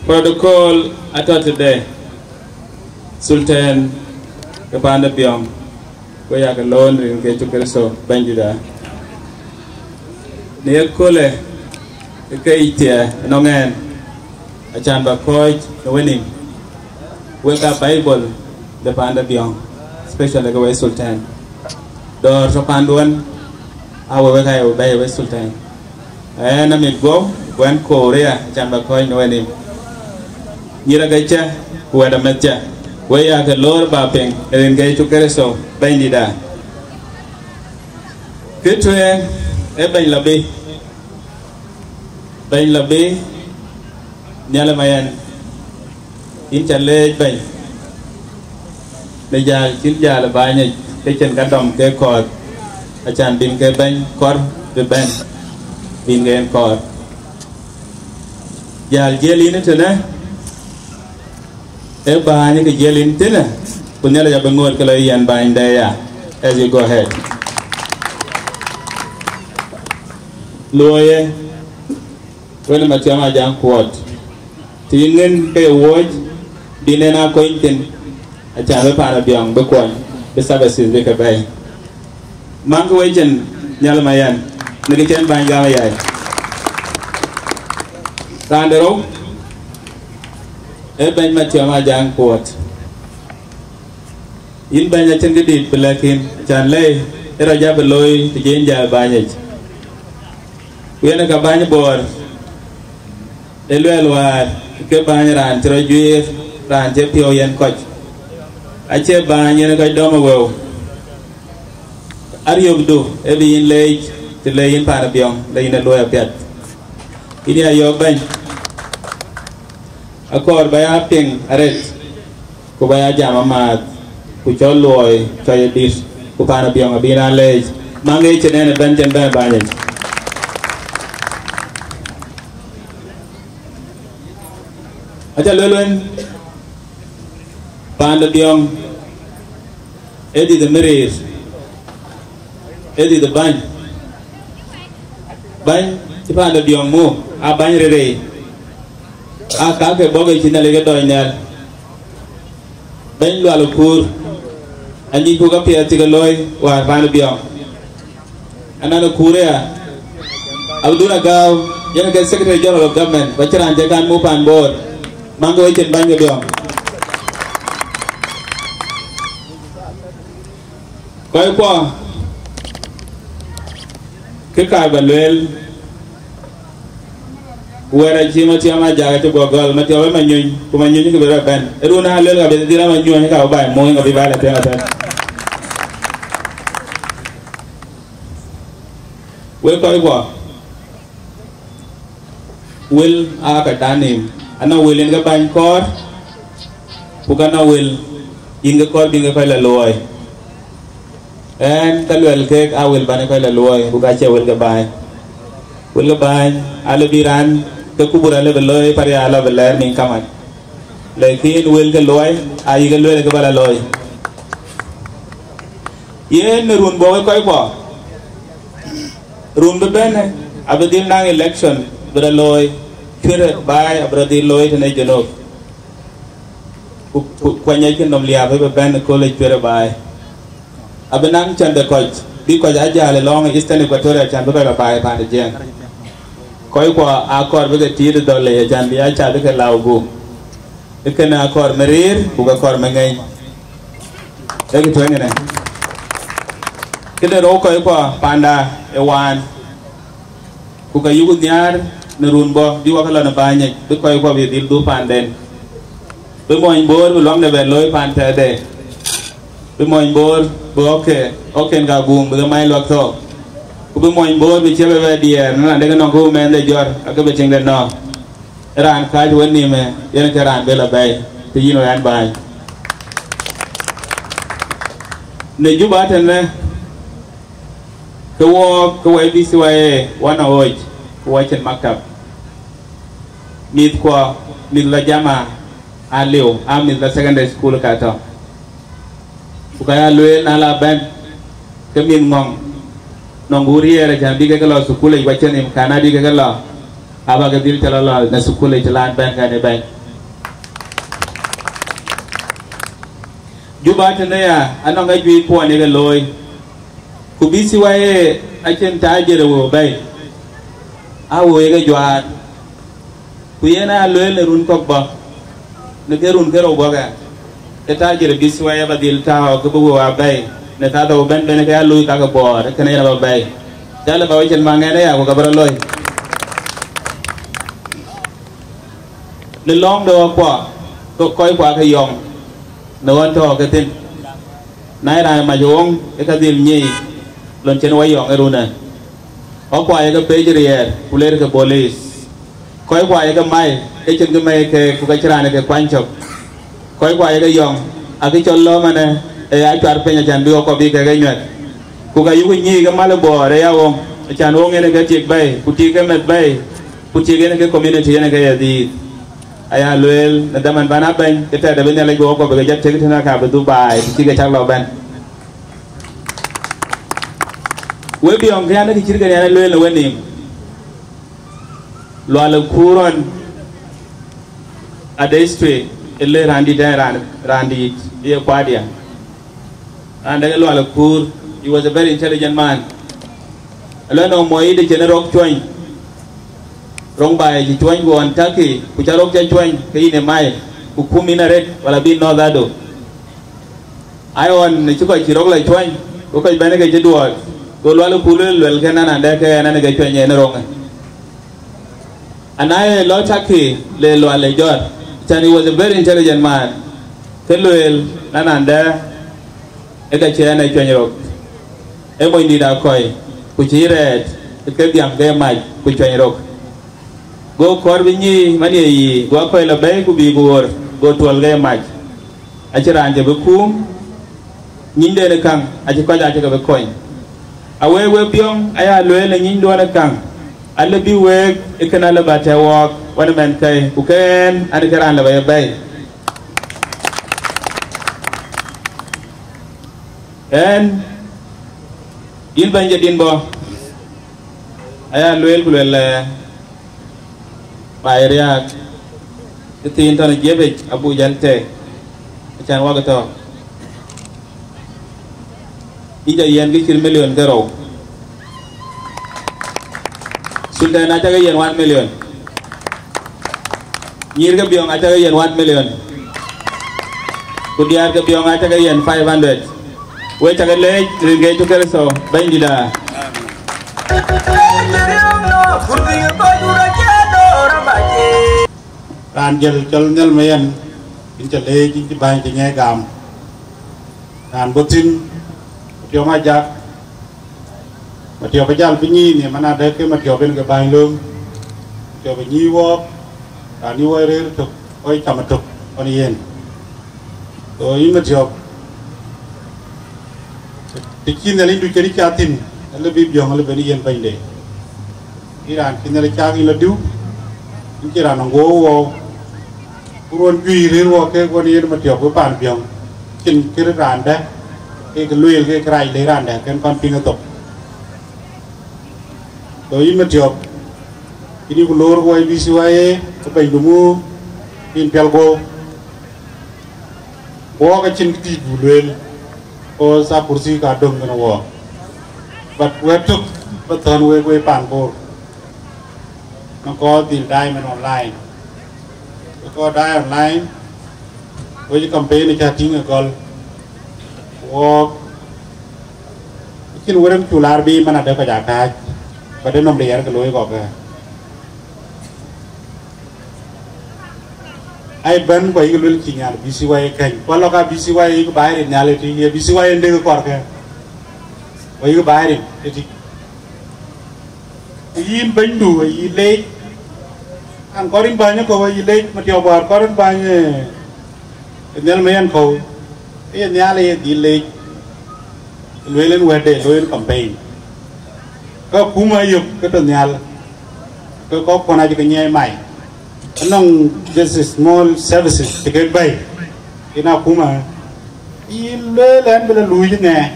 Protocol atɔ̈ tëde. Sultan ke paan de Biɔŋ, ku yakë loor rin ke Yecu Kërtho Bɛ̈nydïtda. Në ye köölë, ke yic thiɛ ënɔŋ ɛn, acan bä kɔ̈ɔ̈c në wenïïm, wek aa Bible de paan de Biɔŋ, especially ke wek Sultan. Dɔ̈ɔ̈r tɔ̈ paanduɔn, aa wek, wek aa ye bɛ̈ɛ̈i wek Sultan. Ɛn amit guɔ̈p, ku ɛn Korea, acan bä kɔ̈ɔ̈c në wenïïm. Nyïïr agäcä, ku wɛ̈t amɛ̈thcä, wek yakë loor bä piŋ, rin ke Yecu Kërtho Bɛ̈nydïtda. Kë tueŋ, ee bɛ̈ny lɔ bï, bɛ̈ny lɔ bï, Nhial ë Mayɛn, yïn ca leec bɛ̈ny, në jäl cïn jäl ë bäny yic, ke cïn ka dɔm ke kɔ̈ɔ̈th, acan bïn ke bɛ̈ny kɔ̈r bï bɛ̈n, bïn ke yen kɔ̈ɔ̈r. Jäl jiël yïn ë tënë, ee bäny ke jiël yïn tënë, ku Nhialic abï ŋoot ke lɔ yɛn bäny de ya, as you go ahead. Luɔiyë, wën ë Mathiɔm Ajaŋ Kuɔt. Të yï ŋën ke ye wuɔ̈c, bï nɛn aa kony thïn, acan bï paan ë Biɔŋ bï kuɔny, bï services bï ke bɛ̈ɛ̈i. Maŋkë wec cin Nhial ë Mayɛn, në kë cïn bäny gam ë yai. Raan de rou, ee bɛ̈ny Mathiɔm Ajaŋ Kuɔt. Yïn bɛ̈ny acïn këdït bï lɛ̈k yïn, acan lɛ̈i ë rɔt jɔ bï looi të cï yïn jäl bäny yic. Ku yen ë ka bäny Bor, ë luɛɛl wäär ke bäny raan cï rɔt juëër, raan cï piɔ̈u yɛn kɔc. Acie bäny yen kɔc dɔm ë wëu. Ariöpdu ë bï yïn leec, të le yïn paan ë Biɔŋ, le yïn ë luɔi apiɛth. Yïn ya yɔ̈ɔ̈k bɛ̈ny, akɔɔr bä ya piŋ arëët, ku bä ya jam amääth, ku cɔl luɔi cɔc ë dït, ku paan ë Biɔŋ abï raan leec, maŋ ë cïn ɛn ëbɛ̈n cïn bɛ̈n ë bäny yic. Aca lueel wën, paan de Biɔŋ, ee dït ë mïriir, ee dït ë bäny, bäny, Cï paan de Biɔŋ muk, aa bäny rërëi, aa ka ke bɔ̈ ke cï Nhialic ke dɔc nhial. Bɛ̈ny Lual Kuur, anyicku käpiɛth cï ke looi wäär paan de Biɔŋ. Anan ë Kuur aya, Abdul Agau, yen ke Secretary General of Government, ku acïn raan cï kan muk paan Bor, maŋ ke wecin bäny ke Biɔŋ. Kɔckuɔ, kë kaar ba lueel, wɛ̈t acï Matiɔp Ajak acï guɔ gɔl, Matiɔp ë Manyuny, ku Manyuny kë bï rɔt bɛ̈n. Ë run aa lueel ka bï dhil ë Manyuny ka bï baai muɔny ka bï baai la tueŋ athɛn. Wek kɔckuɔ, wël aa ka dan nim, anɔŋ wël yen ke bäny kɔɔr, ku ka nɔŋ wël yen ke kɔɔr bï ke kɔc la luɔi. Ɛn, ka luɛl kek aa wël bäny kɔc la luɔi, ku ka cie wël ke bäny. Wël ke bäny, alë bï raan ke kubur alë bï looi, parial alë bï lɛɛr nin kaman. Lakin wël ke luɔi, ayï ke lueel ke ba la looi. Yen në run bɔ̈ wek kɔckuɔ, run bï bɛ̈n, abï dhil naŋ election bï rɔt looi, cuëër baai abï rɔt dhil looi tënë Junub. Ku, ku, ku anyɛckï nɔm liääp ëbï bɛ̈n ëkööl ë cuëër baai. Abï naŋ cän de kɔc, bï kɔc aa jäl ë lɔŋ ë Eastern Equatoria cän bï kɔc la baai paan de Jiëëŋ. Kɔckuɔ aa kɔɔr bï ke tiit ë dhɔ̈l lei, acän bï aa cath bï ke lau guum. Ë kënë akɔɔr më rëër, ku ke kɔɔr më ŋeny. Ee kë tueŋ ënë. Këde rou kɔckuɔ panda ë waan, ku ka yuku nhiaar në run bɔ̈, bï wak lɔ në bäny yic, bï kɔckuɔ bï dhil dhuk paanden. Bï mony Bor bï luaŋde bɛ looi paan tɛ̈de. Bï mony Bor bï ɣɔ̈kke, ɣɔ̈kken ka guum bï ke mac luak thɔɔk. Ku bï mony Bor bï ciɛ̈p ë bɛ diɛɛr, në raan dek nɔŋ ku mɛnhde jɔ̈r, ake bï tiŋde nɔ̈k. Raan kääc wën nïmë, yen ke raan bï la bɛ̈ɛ̈i, të yïn wɛ̈n bäny. Në Juba tënë, ke wɔɔk, ke wɔ B C Y A, wɔ nɔŋ ɣööc, ku wɔ cïn maktab. Mïthkuɔ, mïth la jama, aliu, aa mïth la secondary school ka tɔ̈. Ku ka ya lueel na la bɛ̈n, ke mïth ŋɔ̈ŋ, nɔŋ ku riɛɛr, acän bï kek lɔ thukul yic, ku acïn imkanat bï kek lɔ, aba ke dhil cä lɔ lɔ në thukul yic, cï laan bɛ̈n kɛn ë bɛ̈ny. Juba tënë ya, anɔŋ ajuëc kuɔn ye ke looi. Ku B C Y A acïn tajir ë wëu bɛ̈i, aa wëu ye ke juaar. Ku yen aa lueel në run kɔ̈k bɔ̈, në ke run ke rou bɔ̈ kë, ke tajir B C Y A ba dhil tääu ke bï wëu aa bɛ̈i, në ka thou bɛ̈n bɛ̈n ke ya luui ka ke Bor, kënë yen aba bɛ̈i. Cä lë ba wecin maŋ ɛn aya, ku ka bï rɔt looi. Në lɔ̈ŋ de ɣɔ̈kkuɔ, ke kɔckuɔ ke yɔŋ, në ɣɔn tɔ̈ ke thïn. Na ye raan mac ɣoŋ, ë ka dhil nyic, lon cïn wayɔŋ ë runë. Ɣɔ̈kkuɔ ye ke pec riɛɛr, ku ler ke bolis. Kɔckuɔ ye ke mai, ke cïn kë mɛi ke, ku ka cïn raan ë ke kuany cök. Kɔckuɔ ye ke yɔŋ, akë cɔl lɔ̈ɔ̈m ënë, ë ya cuar piny acän bï ɣɔ̈kkuɔ bï kek e nyuɛth. Ku ka yuku nyic ke mal ë Bor ë ya ɣoŋ, acän ɣoŋ yen ë ke tik bɛ̈i, ku tik ke meth bɛ̈i, ku tik yen ë ke community yen ë ke ye dhiith. Aya lueel, në dhaman bän a bɛ̈ny, ke tɛ̈dë bï Nhialic bï ɣɔ̈kkuɔ bï ke jɔt tek tënë ka bï dhuk baai, të cï ke cak lɔ bɛ̈n. Wek Biɔŋ, kë yan kë cït kën yan lueel në wenïïm. Lual ë Kuur ɣɔn, a district, ë le raan dït ɛn raan, raan dït, ye kuadia. Raan dɛ̈ ke Lual ë Kuur, he was a very intelligent man. Alɔ nɔŋ mɔi de cïn rɔ̈k cuɔny. Rɔ̈ŋ baai cï cuɔny ku ɣɔn Turkey, ku cä rɔ̈k cä cuɔny, ke yïn ë mai, ku kum yïn arëët, wala bï nɔ̈th ado. Ai ɣɔn cï kɔc cï rɔ̈k la cuɔny, go kɔc bɛ̈n ke cï duɔɔt, go Lual ë Kuur lueel, luɛlkë nɔn adɛ̈ ke ɛn ɛn ke cuɔny en rɔ̈ŋë. Ana ye lɔ Turkey le Lual ë jɔt, cän he was a very intelligent man, ke lueel nɔn adɛ̈ ë ka cï ɛn ë cuɛny rɔ̈k. Ë monydït akɔ̈i, ku cï rɛɛt ë ke dhiam ke mac ku cuɛny rɔ̈k. Go kɔ̈r bï nyic man ye yiic, go akɔ̈i lɔ bɛ̈i ku bï ku ɣor, go tuɔl ke mac. Acïn raan cï bï kuum, nyïnyden ë käŋ, acï kɔc acï ke bï kony. Awek wek Biɔŋ aya lueel ë nyïnyduɔn ë käŋ, alë bï week ë kën alë ba tɛ̈ wɔɔk, wën ë mɛnhkɛi, ku ke ɛn, an, ke raan lë ba ye bɛ̈i. Ɛn, yïn bɛ̈ny Jadin bɔ̈, Aya lueel ku lueel, eh, baai riääk, ë thiin tɔ̈ në jiëpic abuk jäl tɛ̈k, acän wak tɔ̈. Yïn ca yiɛ̈n kë cït milion ke rou. Sultan acä ke yiɛ̈n one million. Nyïïr ke biɔŋ acä ke yiɛ̈n one million. Ku diäär ke biɔŋ acä ke yiɛ̈n five hundred. Wek ca ke leec rin ke Yecu Kërtho, Bɛ̈nydït aa. Raan jël cɔl Nhial Mayɛn, yïn ca leec, yïn cï bäny cï nyai gam. Raan bɔ̈ thïn, Matiɔp Ajak, Matiɔp ajäl bï nyïïn, ye man adɛ̈ ke Matiɔp en ke bäny lööm, Matiɔp ë nyïïn wɔɔk, raan yï wɔ rëër tök, kɔc cam ëtök ɣɔn yen. So yïn Matiɔp, të cï Nhialicdu cï rïc cä thïn, alë bï biɔ̈ŋ alë ben yen bɛ̈nyde. Yïn raan cï Nhialic cak yïn lɔ diu, yïn cï raan ë ŋuɔ̈ɔ̈u wɔɔu. Ku ruɔ̈n juëc rëër wɔ kek ɣɔn yen Matiɔp ke paan biɔ̈ŋ, cïn kërë raan dɛ̈, kek lueel kek kërac le raan dɛ̈ kën kɔn piŋ ë thok. So yïn Matiɔp, yïn yï ku loor ku wai B C Y A, ke bɛ̈nydu mu, yïn piɛl guɔ̈u. Wɔɔk acïn kë dït buk lueel, cause a kursi ka döŋ kën wɔɔk. But wɛ̈t tök bä thɔ̈n wek wei paan Bor, në kɔɔr dhil daai mɛn online. Bï kɔɔr daai online, wec campaign cä tïŋ ë gɔl. Wɔɔk acïn wërëm cu laar bï man adɛ̈ kɔc aa kääc, but ë nɔm de yɛr ke looi kɔ̈k ë. Ai bɛ̈n ku ayïk luel cï nhial B C Y A kɛ̈ny, ku alɔ ka B C Y A yïk baai rin nhial ëtï, ye B C Y A en dek kɔɔr kë, ku ayïk baai rin ëtï. Ku yïn bɛ̈nydu ayï leec, an kɔɔr rin bäny ë kɔ̈u ayï leec, Matiɔp wäär kɔɔr rin bäny ë Nhial Mayɛn kɔ̈u, ë ye nhial ë ye dhil leec, lueel en wɛ̈tde, looi en campaign. Ka akuma yök ke tɔ̈ nhial, ke kɔ̈k kuɔn acï ke nyiɛɛi mai. Anɔŋ just small services cï kek bɛ̈i, yen akuma. Yï lueel ɛn bï lɔ luui ŋɛɛ,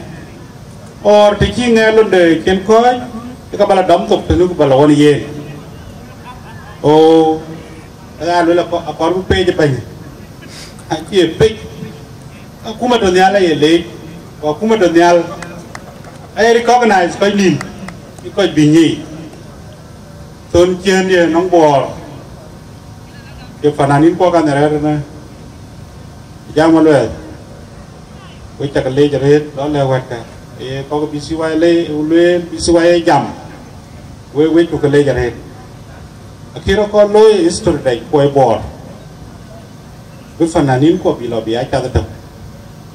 or të cï ŋɛɛ londe cïn kɔ̈ɔ̈c, ke ka bä lɔ dɔm thok tënë ku bä lɔ ɣɔn yen. O, aya lueel akɔ-, akɔɔr bï pec ë bɛ̈ny, acie pec. Akuma tɔ̈ nhial aye leec, ku akuma tɔ̈ nhial aye recognize kɔc nïïm, ë kɔc bï nyic. Thon ciëën ye nɔŋ Bor, ye fananin kuɔ ka nhial rɛ̈ɛ̈r ënë, jam aluɛɛl, wek cak leec arëët, lɔ lɛ̈k wɛ̈tkë, ye kɔ̈k B C Y A le, lueel B C Y A jam, wek wek cuk ke leec arëët. Akï rɔt kɔn looi history dɛc kuɔi Bor, bï fananin kuɔ bï lɔ bï aa cath ëtök.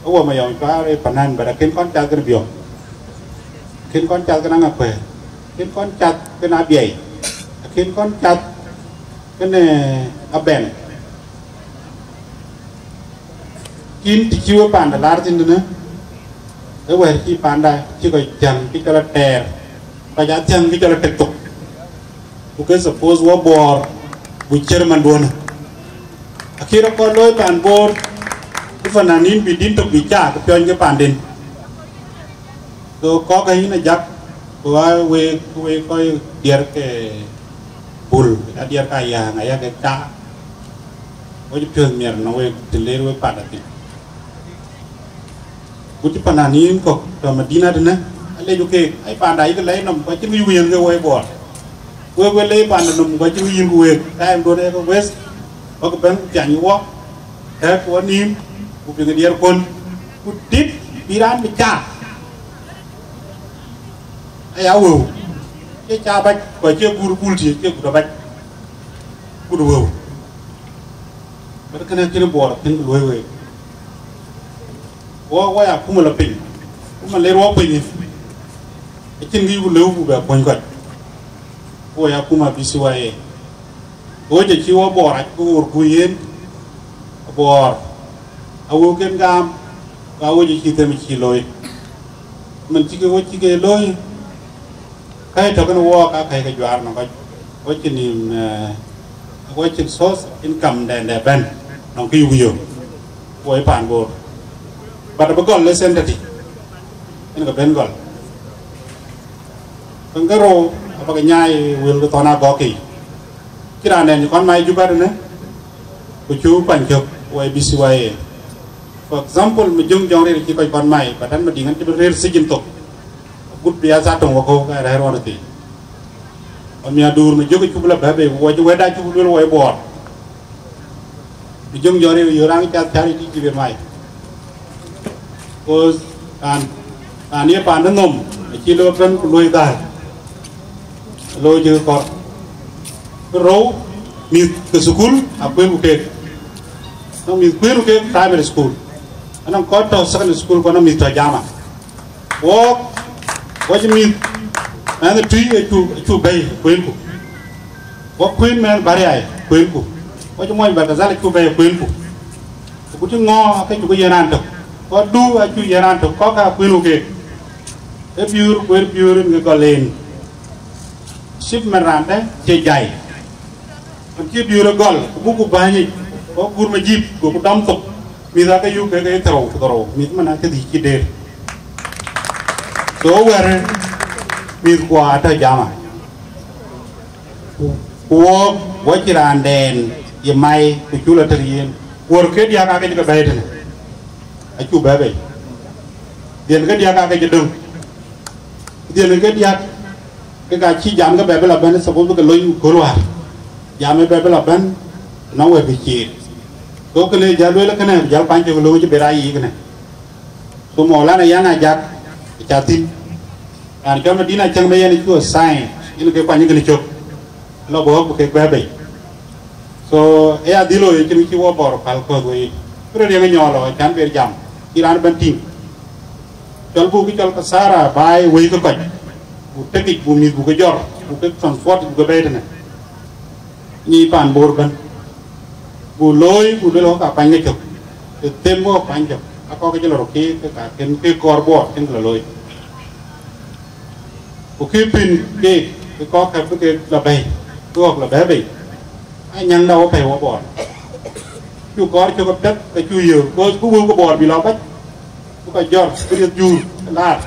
Awɔ Mayɔm Cuar ë fanan, but akën kɔn cath kën Biɔŋ, akën kɔn cath kën Aŋakuɛɛr, akën kɔn cath kën Abiɛi, akën kɔn cath kën, eh, Abɛn. Kïn të cï we panda laar thïn tënë, ë wɛ̈ɛ̈r cï panda cï kɔc thiäŋ kë cɔl atɛɛr, kɔc aa thiäŋ kë cɔl atek thok. Ku ke suppose wɔ Bor, ku chairman duɔ̈në. Akï rɔt kɔn looi pan Bor, ku fananin bï din tök bï caak piɔ̈ny ke panden. So kɔ̈k ayïn ajak, ku aa wek, wek kɔc diɛɛr ke Bul, aa diɛɛr ka yääŋ aya ke ka, wec piɔ̈th miɛr nɔŋ wek të leer wek panda thïn. Ku cï fananin kɔ̈k tɔ̈ Madina tënë, alec keek, ai panda yïk lɛc nɔm, ku acïn kë yuk yen ke woi Bor. Wek we lɛc panda nɔm, ku acïn kë yïn ku wek, time duɔ̈n ee ke wes, bäk bɛ̈n ku piany wɔ, tɛ̈k wɔ nïïm, ku piŋ diɛɛr kuɔ̈n, ku dit bï raan bï caak. Aya wëu, cie caabac, ku acie guur bul tï, cie gut abac, gut wëu. Bät kënë akïn Bor akën luɔ̈i week. Wɔ, wɔ ya akuma lɔ piny, akuma ler wɔ piny, acïn kë yuk lëu ku bɛ kuɔ̈ny kɔc. Wɔ ya akuma B C Y A. Wɔ cï wɔ Bor rac ku ɣor ku yen, Bor, awëu kën gam, ku awëu cï them cï looi. Mën cï ke wɔ cï ke looi, Käi tɔ̈ kën wɔɔk aa käi ke juaar nɔŋ kɔc, wɔ cïn nïïm, eh, wɔ cïn source income dɛn dɛ bɛ̈n nɔŋ kë yuk yök, wɔ ë paan Bor. But abï gɔl ë center tï, en ke ben gɔl. Kën ke rou, Bäk nyaai wël ke thɔn agɔk yiic. Cï raan dɛn cï kɔn mai Juba tënë, ku cuk kuany cök wɔ ye B C Y A. For example, Majöŋ Jɔŋ Riɛl cï kɔc kɔn mai, but an Madiŋ an cï bï rëër sijin thok. Agut bï ya thaa töŋ wakɔ̈u ka rɛ̈ɛ̈r ɣɔn ë thii. Ɣɔn miäkduur Majök acuk lɔ bɛ̈ɛ̈i bei, ku wɔ cï wɛ̈tda cuk lueel wɔ ye Bor. Majöŋ Jɔŋ Riɛl yöör an cath cär yic cï bï mai. Because raan, raan ye paande nhom, acï lɔ bɛ̈n ku luɔi dhäär. Looi cï kɔɔr. Kë rou, mïth ke thukul akuëëŋku keek. Nɔŋ mïth kuëëŋku keek primary school. Anɔŋ kɔc tɔ̈ secondary school ku anɔŋ mïth tɔ̈ jama. Wɔɔk, wɔ cï mïth mɛnh ë Tui acuk, acuk bɛ̈i kuëëŋku. Wɔ kuëën mɛnh Bariai kuëëŋku. Wɔ cï mony Barkazal acuk bɛ̈i kuëëŋku. Ku cï ŋɔ̈ɔ̈r ke cuk yen raan tök. Kɔc du acuk yen raan tök, kɔ̈k aa kuëëŋku keek. Ee biöör, kueer biöör yen ke gɔl en. Cït man raan dɛ̈ cie jai. Ɣɔn cï biöör ë gɔl, ku buk ku bäny yic, ku gur Majip, goku dɔm thok. Mïth aake yuk kek ee thërou ku dhorou, mïth man aake dhïc cï deer. So wɛ̈ɛ̈r, mïthkuɔ atɔ̈ jama. Ku, ku wɔɔk, wɔ cï raan dɛn ye mai, ku cuk lɔ tëk yen. Wuɔ̈r ke diäk aake cï ke bɛ̈ɛ̈i tënë. Acuk bɛ̈ɛ̈i bei. Dhiën ke diäk aake cï döŋ. Dhiën ke diäk, ke ka cï jam ke bɛ bï lɔ bɛ̈n, suppose bï ke lony kööl wäär. Jam ë bɛ bï lɔ bɛ̈n, nɔŋ wɛ̈t bï ciëër. So kënë jäl lueel kënë, jäl kuany cök löŋ cï bï rac yiic kënë. So Maulana Yaŋ Ajak, ca thïn. Raan cɔl Madina Cäŋ bï yen cuk sign, yen ke kuany kënë cök. Lɔ bɔ̈ bï kek bɛ̈ɛ̈i bei. So, ee adhil looi cïn cï wɔ Bor päl kɔ̈th wei. Kërë riɛŋ nyɔɔl ɔ, can ber jam, cï raan ëbɛ̈n tïŋ. Cɔl buk kë cɔl kasara baai wei ke kɔc. Buk tekic, buk mïth, buk ke jɔr, buk ke transport, buk ke bɛ̈ɛ̈i tënë. Nyi paan Bor ëbɛ̈n. Buk looi, buk luel ɣɔ̈k aa kuany ke cök. Të them ɣɔ̈k kuany cök. Akɔ̈k ke cï lɔ röt keek, ke ka kën ke kɔɔr Bor, kën ke lɔ looi. Ku kë pïn keek, ke kɔ̈k ke bï kek lɔ bɛ̈ɛ̈i, bï ɣɔ̈k lɔ bɛ̈ɛ̈i bei. Anyaŋda wɔ pɛ̈i wɔ Bor. Cuk kɔɔr cök apiɛth ke cuk yöök, because bï wëu ke Bor bï lɔ bac, bï kɔc jɔr, bï rieth juur, ke laar.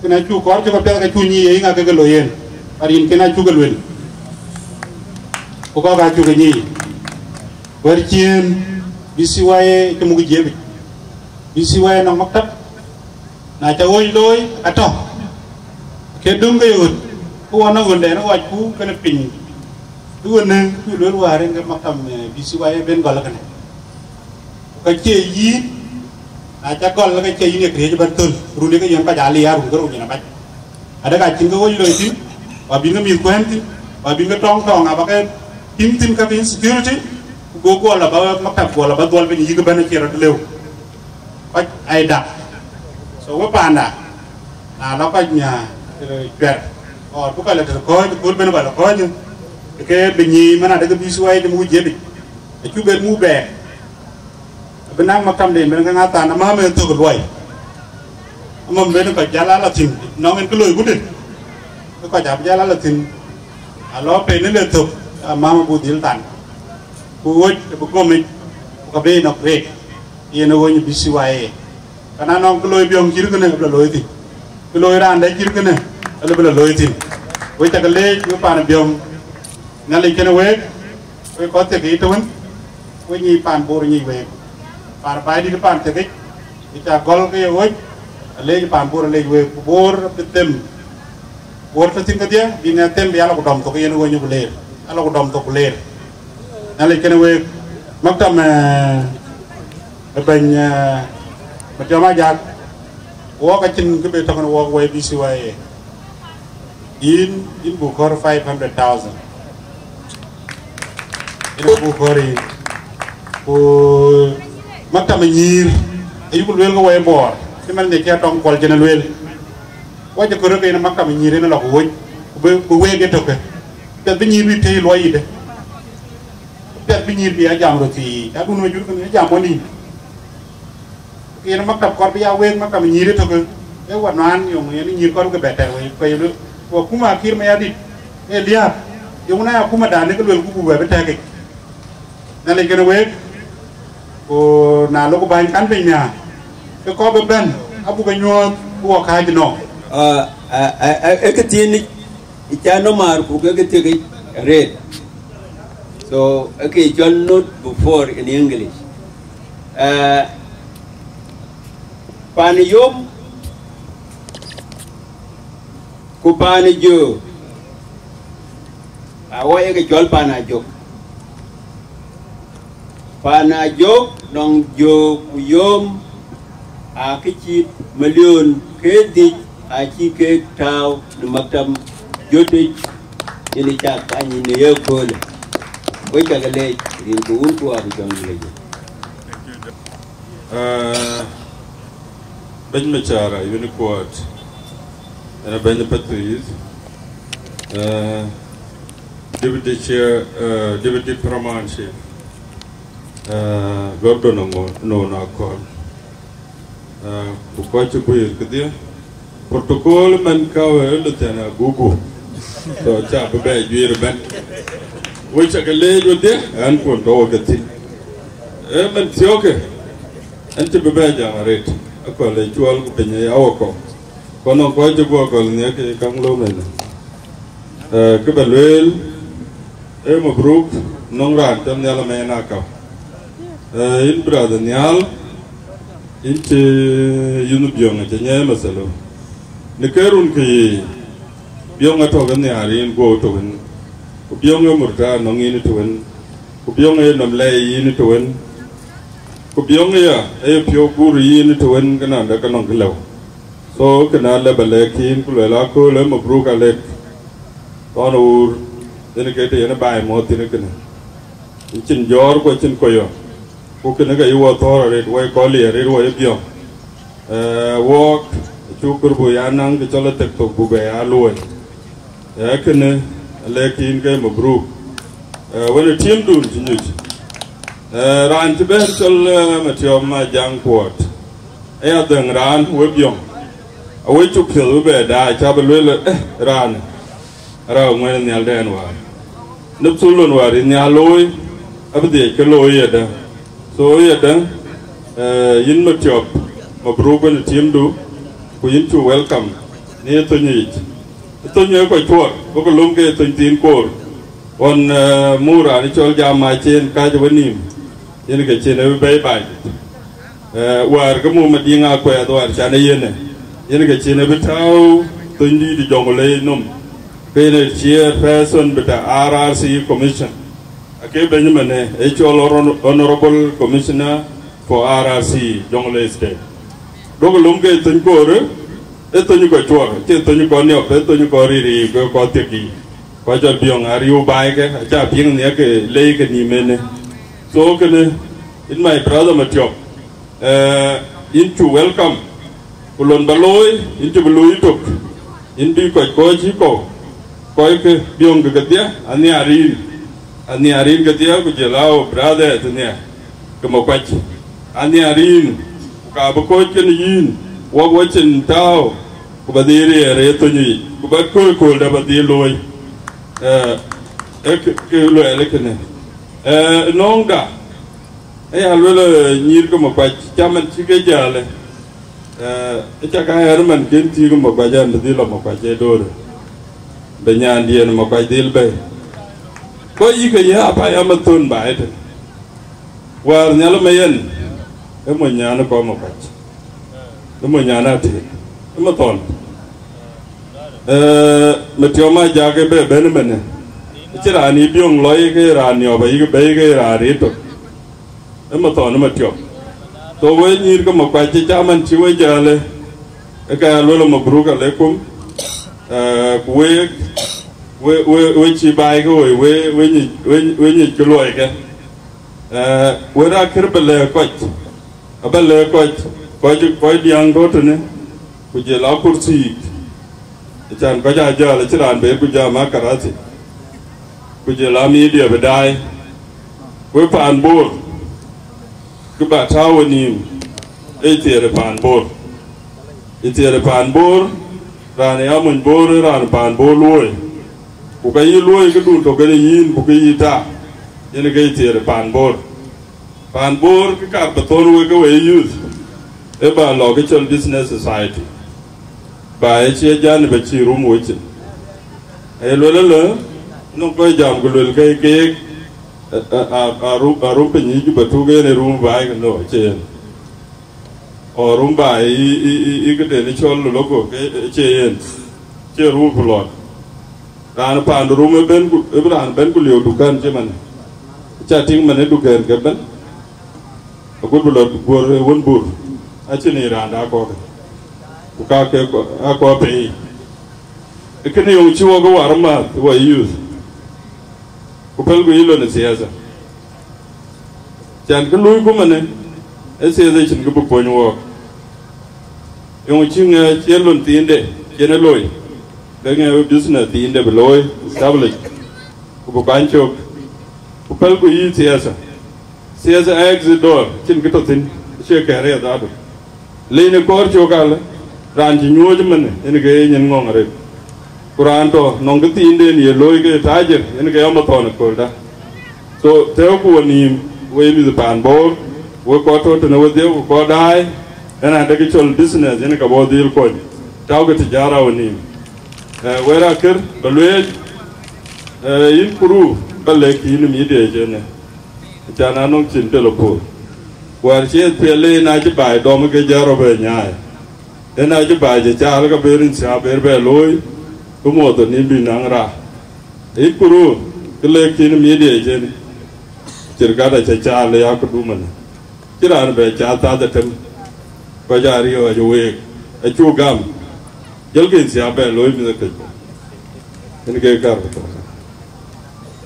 Kënë acuk kɔɔr cök apiɛth ke cuk nyic ye yïŋa ke ke loi yen, but yïn kën acuk ke luel. Ku kɔ̈k acuk ke nyic. Wɛ̈t ciëën, B C Y A cï muk jiëp yic. B C Y A nɔŋ maktab. Na ca ɣööc looi, atɔ̈. Ke döŋ ke ye ɣöt, ke wɔ nɔŋ ɣöndɛn ɣɔɔcku kënë piny. Bï ɣöt nɛ̈ŋ, cuk lueel wäär yen ke maktab, eh, B C Y A ben gɔl kënë. Ku ka cie yïn, na ca gɔl ke cie yïn ye këriëëc ëbɛ̈n thöl, run ye ke yen kɔc aa liaar, run ke rou nyin abac. Adek acïn ke ɣööc loi thïn, ku abïn ke mïth kuɛ̈n thïn, ku abïn ke tɔŋ tɔŋ abä ke tïŋ thïn ke insecurity, ku go guɔ lɔ bä maktab guɔ lɔ bä dhuɔl piny yïk ëbɛ̈n acie rɔt lëu. Kɔc ai dak. So we panda, na lɔ kɔc nya, eh, cuɛr, or bï kɔc lɔ tëde kɔ̈ɔ̈c, kööl ben kɔc lɔ kɔ̈ɔ̈c, ke bï nyic man adek B C Y A cï muk jiëp yic. Acuk ben muk bɛɛr. Abï naŋ maktamden ben ke ŋa than amäämë thök luɔi. Amäämë ben kɔc jäl a lɔ thïn, nɔŋ en kë loi gutë. Ke kɔc abï jäl a lɔ thïn. Alɔ pen ë le thök, amäämë buk dhil than. Ku ɣöc abï gomic, ku ka bï nɔk reek. Yen ë ɣöny B C Y A. Ka na nɔŋ kë loi Biɔŋ cït kënë, abï lɔ looi thïn. Kë loi raan dɛ̈ cït kënë, abï lɔ looi thïn. Wek cakë leec, wek paan Biɔŋ. Nhialic kenë week, wek kɔc thiek yic tëwën, wek nyic paan Bor nyic week. Paan Baidït paan thiek yic, wek ca gɔl ke ye ɣöc, aleec paan Bor aleec week, ku Bor abï them. Bor tɔ̈ thïn kedhie, bï ŋɛk them bï alɔ ku dɔm thok yen ɣöny ku leer, alɔ ku dɔm thok ku leer. Nhialic kenë week, maktam, eh, ë bɛ̈ny, eh, Matiɔm Ajak, wɔɔk acïn kë bï tɔ̈ kenë wɔɔk wei B C Y A. Yïn, yïn buk kɔɔr five hundred thousand. Yïn buk kɔɔr yïn. Ku maktam ë nyïïr, ayuk lueel ke wei Bor, cï man de cï Atɔŋ Kuɔl cïn lueel. Wacë kɔɔr ke yen maktam ë nyïïr yen lɔ ku wöc, ku bï, ku week ë tökë. Piɛth bï nyïïr bï tëë luɔi yïdë. Piɛth bï nyïïr bï ya jam röt thii, adun wec jur kënë jam wɔ nïïm. Yen maktab kɔɔr bï ya week maktab nyïïr ëtök, ee wɔ nuan yöŋ yen nyïïr kɔɔr bï ke bɛ tɛ̈r wei, ku ye luel, ku akuma Kiir Mayardit, ee liääp, yöŋ na ya akuma dan, ke luel ku bï wɛ̈t bï tɛ̈k yic. Nhialic kenë week, ku na lok bäny kan piny nhiaar, ke kɔɔr bï bɛ̈n, abuk ke nyuɔɔth, ku wɔ kääc nɔm. Ah, ah, ah, ah, ee kë thiin yic, Cän nɔm määr ku ke ke thiëkic arëët. So, ë ke cɔl not before in English. Eh, paan ë yom ku paan ë jök, awɔ ye ke cɔl paan ajök. Paan ajök nɔŋ jök ku yom, akë cït milion ke dhïc acï kek tääu në maktab jötic, yen ë cak kany në ye köölë. Wek cak leec, rin ku wun ku abï jɔŋ leec. Eh, Bɛ̈ny Macara, yïn kuɔɔt, ënë bɛ̈ny Pathuyith, eh, Deputy Chair, eh, Deputy Paramount Chief, eh, Gordon Ngo-, Nona Akol, eh, ku kɔc cï guiir kedhie, protocol man ka wël thɛn agugu, so ca bï bɛ juiir bɛ̈n. Wek cak leec wedhie, an kun tɔ̈ wek thïn. Ee man thiɔ̈kë, an cï bï bɛ jam arëët, akɔl ë cuɔl ku piny ë awakɔ. Kɔn nɔŋ kɔc cï guɔ gɔl nhiëk ke kaŋ lom ënë. Eh, kë bɛ lueel, ee mabruk, nɔŋ raan cɔl Nhial Amɛɛn Akau. Eh, yïn brother Nhial, yïn cï yïn Biɔŋ acï nyɛɛi mathalo. Në ke run kë yiic, Biɔŋ atɔ̈ ke nhiaar yïn guɔ̈u të wën. Ku Biɔŋ ë murta nɔŋ yïn të wën. Ku Biɔŋ ë nɔm lɛɛi yïn të wën. Ku Biɔŋ ë ya, ë piɔ̈u guur yïn të wën, ke nɔn dɛ ke nɔŋ kë lëu. So, kënë alë bä lɛ̈k yïn, ku luɛl akööl ë mabruk alek. Thɔn wuur, yen ke të yen baai mɔ̈ɔ̈th thïn kënë. Yïn cïn jɔ̈ɔ̈r ku acïn kɔc yɔ̈ɔ̈k. Ku kënë ke yï wɔ thɔ̈ɔ̈r arëët, wɔ ye kɔc liɛɛr arëët, wɔ ye Biɔŋ. Eh, wɔɔk, acuk kër buk ya naŋ kë cɔl ë thek thok buk bɛ ya luɔi. Eh, kënë, alek yïn ke mabruk. Eh, wën ë tiëmdun cï nyuc. Eh, raan cï bɛ̈n cɔl, eh, Matiɔp Majaŋ Kuɔɔt. Ë ya dhëŋ raan we Biɔŋ. Awe cuk piɔ̈th bï bɛ daai, ca bï lueel, eh, raan. Arau ŋuɛ̈n nhialdɛn wäär. Në thul lon wäär yïn nhial looi, abï dhiëc ke looi yedë. So yedë, eh, yïn Matiɔp, mabruk wën ë tiëmdu, ku yïn cu welcome në ye thöny yic. Thöny ë kɔc cuɔɔr, bï ke lom ke thöny thiin koor. Ɣɔn, eh, muk raan cɔl Jam Macien kääc ë wenïïm, yen ke cïn ë bï bɛ̈i baai. Eh, wäär ke muk Madiŋ Akuɛth wäär can ë yen ë, yen ke cïn ë bï tääu thöny dïït ë Jɔŋlei nɔm. Ke yen ë chairperson bï tɔ R R C Commission. Ake Benjamin ë, ë cɔl Hon-, Honorable Commissioner for R R C, Jonglei State. Duɔ̈kï lom ke thöny koor, ë thöny kɔc cuɔɔr, cie thöny kɔc niɔp, ë thöny kɔc riric, ke kɔc thiek yiic. Kɔc cɔl Biɔŋ ariu baai ke, aca piŋ nhiɛk ke lei ke nïïm ënë. So kënë, in my brother Matiɔp, eh, yïn cu welcome. Ku lon bä looi, yïn cï bï looi tök, yïn bï kɔc kɔc cï kɔ̈u, kɔc ke Biɔŋ ke kedhie, anhiar yïn, anhiar yïn kedhie, ku jël au brother ë nhiar, ke Makuac, anhiar yïn, ku ka bï kɔc kën yïn, wok wecin tääu, ku bä dhil riɛɛr ë thöny yic, ku bä kööl kööl dɛ bä dhil looi. Eh, ee kë, kë luɛɛl ë kënë. Eh, nɔŋda, ë ya luel, eh, nyïïr ke Makuac, caman cï ke jäl, eh, ë cak aa ɣɛr man kën thiëëk Makuac an, bï dhil lɔ Makuac ë doorë, bï nyandiɛn Makuac dhil bɛ̈i. Kɔc yï ke yääp aya mathön ba ëtën. Wäär nhial ë Mayɛn, ë mony nyan ë kɔc Makuac, ë mony nyan Atëër, ë Mathɔn. Eh, Matiɔp Majak ë bɛ bɛ̈n ëmënë. Acïn raan yï Biɔŋ lɔi ke raan niɔp ayï ke bɛ̈i ke raan rëët tök. Ë Mathɔn ë Matiɔp. Thou wek nyïïr ke Makuac cï caman cï we jäl ë, ë ka ya luel mabruk aleikum. Eh, ku week, we, we, we cï baai ke woi, we, we nyic, we, we nyic ke luɔi ke. Eh, we rak kër bï lɛ̈k kɔc, abä lɛ̈k kɔc, kɔc, kɔc diäŋ tɔ̈ tënë, ku jël akurthiik, acan kɔc aa jäl, acïn raan ber ku jam aa karasi, ku jël aa media bï daai. We paan Bor, kë bä tääu wenïïm, ee thiëër ë paan Bor. Ë thiëër ë paan Bor, raan ë ya mony Bor, ë raan paan Bor luööi. Ku ka yï luööi këdun tök kën yïn, ku kë yï ta, yen ke ë thiëër ë paan Bor. Paan Bor kë kar bä thɔ̈n wek ke we youth, ë bä lɔ kë cɔl business society. Ba ë cie janib acï rum wecin. Aye luel ëlë, nɔŋ kɔc jam ku luel ke keek, a, a, a, arum, arum piny yic ba tuk en ë rum baai ke no, acie yen. Ɔ rum baai i, i, i, i këden cɔl logo ke acie yen. Cie rum ku lɔt. Raan paandu rum ëbën ku, ëbën raan bën ku lieu dukan cï man. Ca tïŋ man ë dukan ke bën. Agut bï lɔ guöör ë wën bur. Acïn ë raan da kɔ̈k. Ku ka ke kɔ-, a kɔ̈k pei. Ë kënë yöŋ cï wok ë war mäth wɔ youth. Ku pɛlku yï lon ë siasa. Can kë luui ku mënë, ë siasa cïn kë bï puɔny wok. Yöŋ cï ŋɛɛ cï en lon thiinde, cï en ë loi. Bë ŋɛɛ bï business thiinde bï looi, establish. Ku bï kuany cök. Ku pɛlku yï siasa. Siasa ë exit door, cïn kë tɔ thïn, acie kɛɛr ë dhadu. Lenë kɔɔr cök alë, raan cï nyuööc ëmënë, yen ke ye nyin ŋɔ̈ŋ arëët. Ku raan tɔ nɔŋ kë thiinden ye looi ke tajir, yen ke ya mathɔn ë köölda. So, tɛ̈ɛ̈uku wenïïm, wek mïth paan Bor, wek kɔc tɔ tënë wedhie, ku kɔc daai, yen adek cɔl business, yen ke bɔ̈ dhil kony. Tääukë tijara wenïïm. Eh, wek raan kër, ba lueel, eh, yïn kuru, ba lɛ̈k yïn ë media ë cënë. Can anɔŋ cin telopon. Wäär cï S P L A na cï baai dɔm ke jɔt rɔt bɛ nyaai. Yen acï baai cï caal ke ber rin sia ber bɛ looi, ku muɔth ë nim bï naŋ raar. Yï kuru, kë lek cin media cin. Cïr gat acä caal ya ku dumën. Cï raan bɛ caal thath ë tem. Kɔc aa riɔ̈ɔ̈c ë week. Acuk gam. Jɔlkï sia bɛ looi mïth ë kec. Yen ke kar bï tɔ̈u.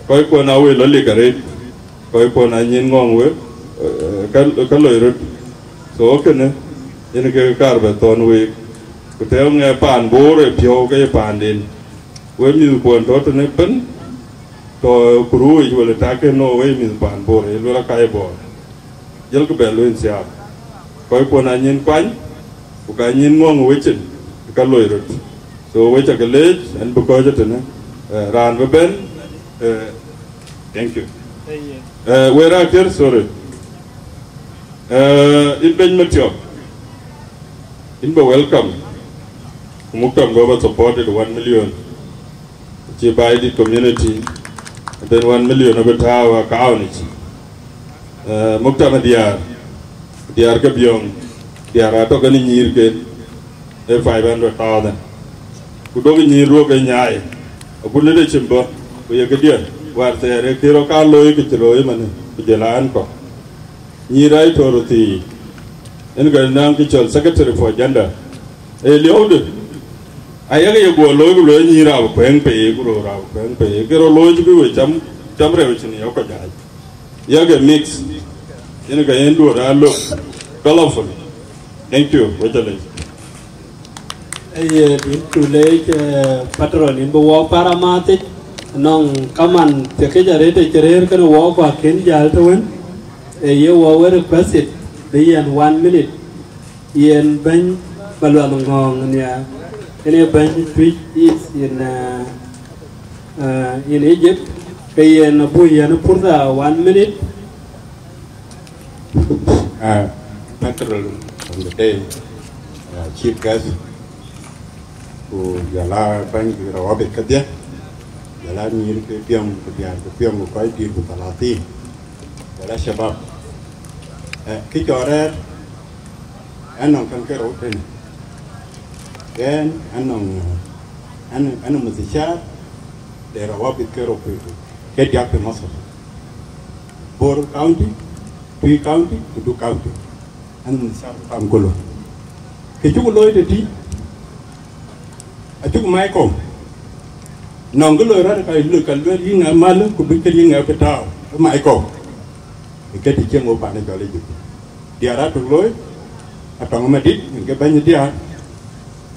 Kɔckuɔn aa wël lɔ lik arëët, kɔckuɔn aa nyin ŋɔ̈ŋ wek, eh, ka, ka loi röt. So kënë, yen ke kaar bɛ thɔ̈n week. Ku tɛ̈ɛ̈u ŋɛ paan Bor ë piɔ̈u ke ye paanden. Wek mïthkuɔn tɔ tënë ëbën, tɔ kuruuc wël ë tak en nɔ wek mïth paan Bor, ye luel aka ye Bor. Jɔlkï bɛ lueel thiaak. Kɔckuɔn aa nyin kuany, ku ka nyin ŋɔ̈ŋ wecin, ka loi röt. So wek cä ke leec, ɛn bï kɔc ëtënë, eh, raan bï bɛ̈n, eh, thank you. Eh, wek raan kër, sorry. Eh, yïn bɛ̈ny Matiɔp, yïn bɛ welcome. Ku muk tɔŋ bä bä supported one million. Cï Baidit community, and then one million abï tääu account yic. Eh, muktama diäär, diäär ke Biɔŋ, diäär atɔ̈ kenë nyïïrken, ee five hundred thousand. Ku duɔ̈kï nyïïr duɔ̈k ke nyaai, agut lëde cïm bɔ̈, ku ye këdiɛ̈, wäär thɛɛr ee kë rɔt ka looi kë cï looi ëmënë, ku jël an kɔ̈k. Nyïïr aa tɔ̈ röt thii, yen ke naŋ kë cɔl secretary for gender. Ee liɔ̈ude, ayek ye guɔ looi ku lueel nyïïr abï kuɛ̈ŋ pei, ku röör abï kuɛ̈ŋ pei. Kë rɔt looi cï bï we cam, cam rɛu cïn yɔ̈k kɔc jaac. Yak e mix, yen ke yen duɔ̈t aa lök, colorful. Thank you, wecä lec. Ee, yïn cu leec, eh, patron, yïn bï wɔk par amääth yic, nɔŋ kaman thiëkic arëët ë cï rëër kënë wɔk, ku akën jäl të wën, ee, ye wɔ we requested, bï yɛn one minute, yɛn bɛ̈ny Malual Ŋɔ̈ɔ̈ŋ nhiaar, yen ye bɛ̈ny Twic East yïn, eh, eh, yïn Egypt, ke yɛn abuk yɛn purtha one minute. Uh, patron of the day, uh, chief guest, ku jɔl a bäny ke rawabit kedhie, jɔl a nyïïr ke Biɔŋ, ku diäär ke Biɔŋ, ku kɔc dït ku thalathin, jɔl a shabab. Eh, kë cɔl rɛ̈ɛ̈r, ɛn nɔŋ käŋ ke rou tënë. Ɛn, ɛn nɔŋ, eh, ɛn, ɛn nɔŋ mustashar de rawabit ke rou, ke diäk fi Masir. Bor County, Twic County, ku Duk County. Ɛn nɔŋ mustashar kam kulu. Kë cuk looi tëtï, acuk mac kɔ̈u. Nɔŋ kë loi rɔt ka, ka luel yï ŋa mal, ku bï kë yï ŋa bï tääu, ë mac kɔ̈u. Ë ke të cieŋ wok panë cɔl Egypt. Diäär atök looi, atɔŋ ë madït, yen ke bɛ̈ny diäär,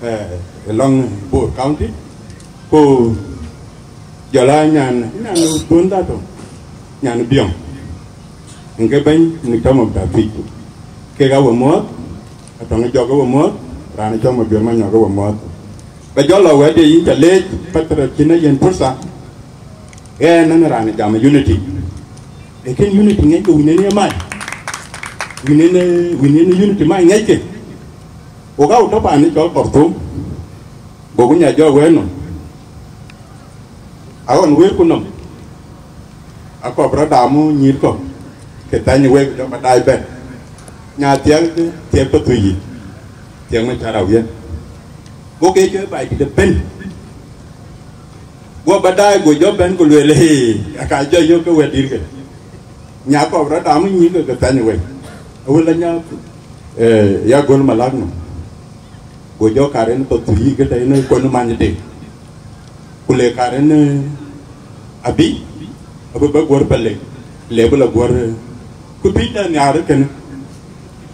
eh, ë lɔŋ Bor County, ku jɔl a nyan, nyan duön dha tɔŋ, nyan Biɔŋ. Yen ke bɛ̈ny në tɔ̈ mɔm ta pic. Kek awe muɔ̈ɔ̈th, atɔ̈ŋ ë jɔk awe muɔ̈ɔ̈th, raan ë cɔl Mabior Manyɔk awe muɔ̈ɔ̈th. Ba jɔl lɔ wɛ̈ɛ̈t ye yïn ca leec, patron cïn ë yen pursa, ɣɛn nɔŋ raan ë jam ë unity. Lakin unity ŋiɛckë wïn en ye mac. Wïn en, wïn en unity mac ŋiɛckë. Wok awu tɔ̈ paan ë cɔl Khartoum. Goku nya jɔ wɛ̈ɛ̈t nɔm. Aɣɔn wëërku nɔm, akɔp rɔt daamu nyïïr kɔ̈k, ke thany wek jɔ ba daai bɛ̈n. Nya thiëk, thiëk Pathuyï, thiëk Macar Awiɛn. Go ke cuɛ baai dït ëbën. Go ba daai, go jɔ bɛ̈n, ku lueel, ee, aka jɔ yök ke wɛ̈t dït ke. Nya kɔp rɔt daamu nyïïr ke, ke thany wek. Awël anya, ee, ya göl malak nɔm. Go jɔ kar en Pathuyï ke tɛ̈ en kɔn many dek. Ku le kar en, eh, abï, abï ba guɔ̈r Palek, le bï la guɔ̈r, eh, ku pic da nhiaar kënë.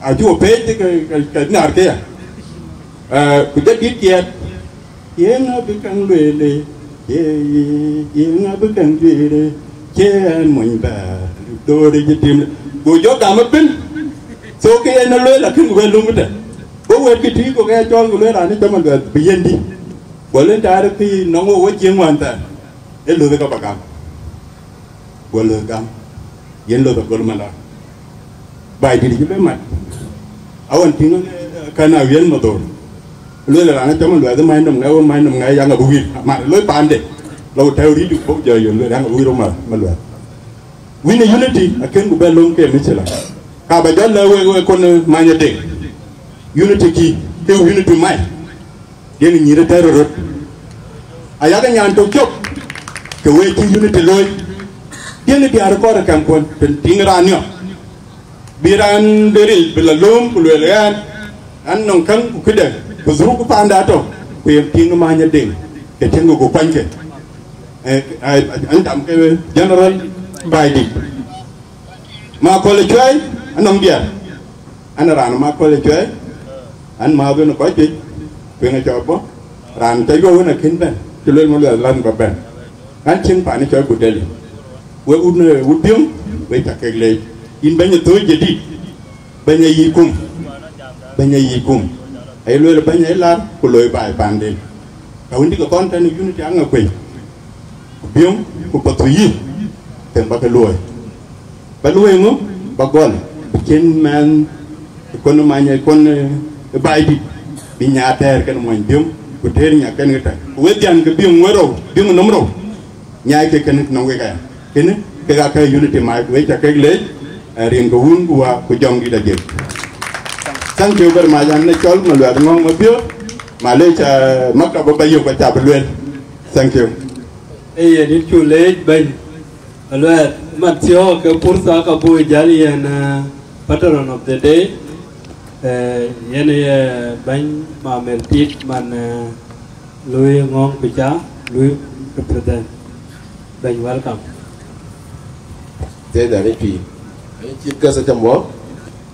Acï wo peec ke, ke, ke nhiaar ke ya. Eh, ku jɔ dït kiɛt, yeŋa bï käŋ lueel, ye, ye, yeŋa bï käŋ lueel, cie ɛn mony bɛ̈ɛ̈r, doore jë tim. Go jɔ gam ëbën, so ke yen ë lueel, akïn ku bɛ lum tɛ. Go wɛ̈t kë tïï, go ke cɔl, ku lueel, raan ë cɔm aluɛth bï yen dï. Go lënë taarë kë nɔŋ wo, wo cieŋ wään thɛɛr, ee löth ë ka ba gam. Go löth gam, yen löth agöl mala. Baai dït cï bɛ mat, awan tïŋ, eh, kan Awiɛn Madhor. Lueel raan acɔm aluɛth, mac nɔm ŋɛk, wo mac nɔm ŋɛk, yaŋ abï wir, mat loi paande. Lɔ ku tɛ̈ɛ̈u rït, bɔ̈ jɔ yön, lueel yaŋ abï wir, wo ma, ma luɛth. Win ë unity, akën ku bɛ löŋ ke mïthila. Ka ba jɔ lɛ̈k wek, wek kɔn, eh, many adek. Unity kï, ke unity mac. Diɛn nyïïr ë tɛ̈r röt. Ayakë nyan tök cök, ke wek cï unity looi. Diɛn diäär kɔɔr ë kɛm kuɔn, tën tïŋ raan niɔp. Bï raan de ril bï la lööm ku lueel ɣɛn, an, nɔŋ käŋ ku këdë, ku dhuruk ku paanda tɔ, ku yen tïŋ many adek, ke tïŋ ku kuany ke. Eh, eh, an, dam ke general baai dït. Ma kɔl ë cuɛi, anɔŋ diɛɛr. An, raan ma kɔl ë cuɛi, an, ma bï në kɔc juëc, kueŋ acɔk bɔ̈, raan cä yuɔ̈u wën akën bɛ̈n, cï luel ŋö luɛth lan ba bɛ̈n. An, cïn paan ë cɔl ku deli. We wun, eh, wut biöŋ, we cä kek leec. Yïn bɛ̈ny ë thööc jadït, bɛ̈ny ë yic kum, bɛ̈ny ë yic kum. Aye lueel bɛ̈ny ë lar, ku loi baai paanden. Ka wën dï ke kɔn tɛ̈n ë unity aŋa kuec, ku biöŋ, ku Pathuyï, them ba ke luɔi. Ba luɔi ŋö? Ba gɔl, bï cïn mɛnh ë kɔn ë many ë kɔn, eh, ë baai dït, bï nya tɛɛr kɛn mony biöŋ, ku tëër nya kɛn ke tɛ̈. Ku wek dhian ke biöŋ wek rou, biöŋ nɔm rou, nyai ke kɛn nɔm wek aya. Kënë, kek aa kä unity mac, wek cä kek leec, eh, rin ke wun ku wa ku jɔŋ dït ajek. Thank you very much. An, në cɔl Maluɛth Ŋɔ̈ŋ Mabiöör, malec, eh, maktaba ba yök ba ca bï lueel. Thank you. Ee yen yïn cu leec bɛ̈ny. Aluɛɛr, man thiɔ̈k ke purtha ka buk jäl yen, eh, patron of the day, eh, yen ye bɛ̈ny Mamer Tit man, eh, lui Ŋɔ̈ŋ Picha, lui represent. Bɛ̈ny, welcome. Tëë dɛn ë pïïr. Bɛ̈ny Chief Guest acä muɔ̈th,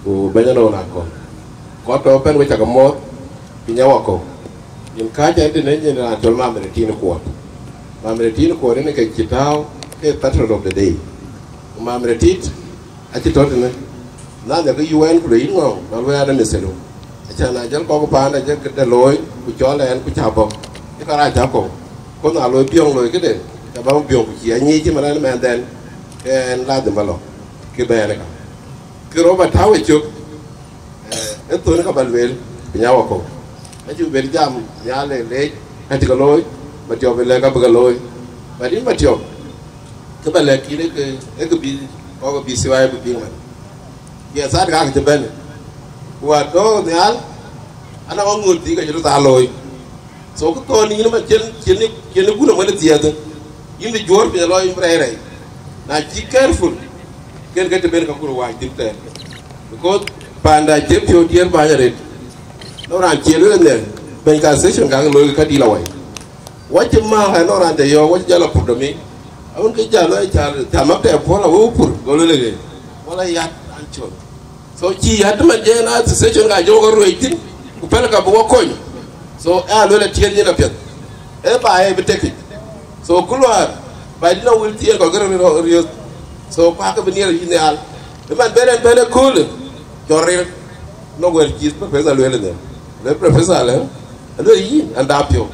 ku bɛ̈ny alɔu na kɔ̈k. Kɔc tɔ pɛ̈n we cakë muɔ̈th, piny awakɔ̈u. Yen kääc ɛn tënë nyin raan cɔl Mamer Tit Kuɔt. Mamer Tit Kuɔt yen ke cï tääu ke patron of the day. Ku Mamer Tit acï tɔ tënë. Na de ke U N ku le yïn ŋɔ̈ŋ, na luɛɛr ë mithelu. Acan na jɔl kɔ̈k paan acä këde looi, ku cɔl ɛn ku cä bɔ̈. Cï ka rac cä kɔ̈u. Ku na looi biɔŋ looi këde, cä bä biɔŋ ku cï anyic cï man ɛn mɛnhden, ke ɛn ladhim ba lɔ. Kë bɛ̈ɛ̈r ë ka. Kë rɔt ba tääu ë cök, eh, ë thön ka ba lueel, piny awakɔ̈u. Acï bï ben jam nhial ë leec, ka cï ke looi, Matiɔp ë lɛ̈k ka bï ke looi. But yïn Matiɔp, kë ba lɛ̈k yïn ë kë, ë kë bï, kɔ̈k bï thiɔ̈ɔ̈c bï piŋ man. Yes, that ka cï bɛ̈n. Ku atɔ̈ nhial, ana ŋɔ̈ŋ ŋööt thii ka cï röt aa looi. So kë thɔn yïn man cien, cien, cien ë kun amën ë thiɛth. Yïn bï juɔ̈ɔ̈r piny alɔ yïn bï rɛc rɛc. Na cï careful, ken ke të ben ka kur wac thïn tɛɛr. Because panda cie piɔ̈u diɛɛr bäny arëët. Nɔŋ raan cie lueel ënhiɛɛn, bɛ̈ny ka session ka ke looi ke ka dïl awai. Wa cï maak ë nɔŋ raan cä yɔ̈ɔ̈k, wa cï jal apur domi. Awën ke jal lɔ ca, ca mak tɛɛr puɔ̈l awëu pur, go lueel ëgë. Wala yat an col. So cï yat man jɛ na association ka jɔ ka ruec thïn, ku pɛ̈l ka bï wa kony. So ë a luel atiɛɛl nyin apiɛth. Ë ba ë bï tekic. So ku luaar, ba dï nɔŋ wël thiëër kɔc ke röt riöth. So kuak ke bï niɛɛr yïn nhial. Ë man ben ɛn ben ëköölë, cɔl ril. Nɔŋ wɛ̈t cï professor lueel ënhiɛn. Le professor lë, aluel yïn, an dap piɔ̈u.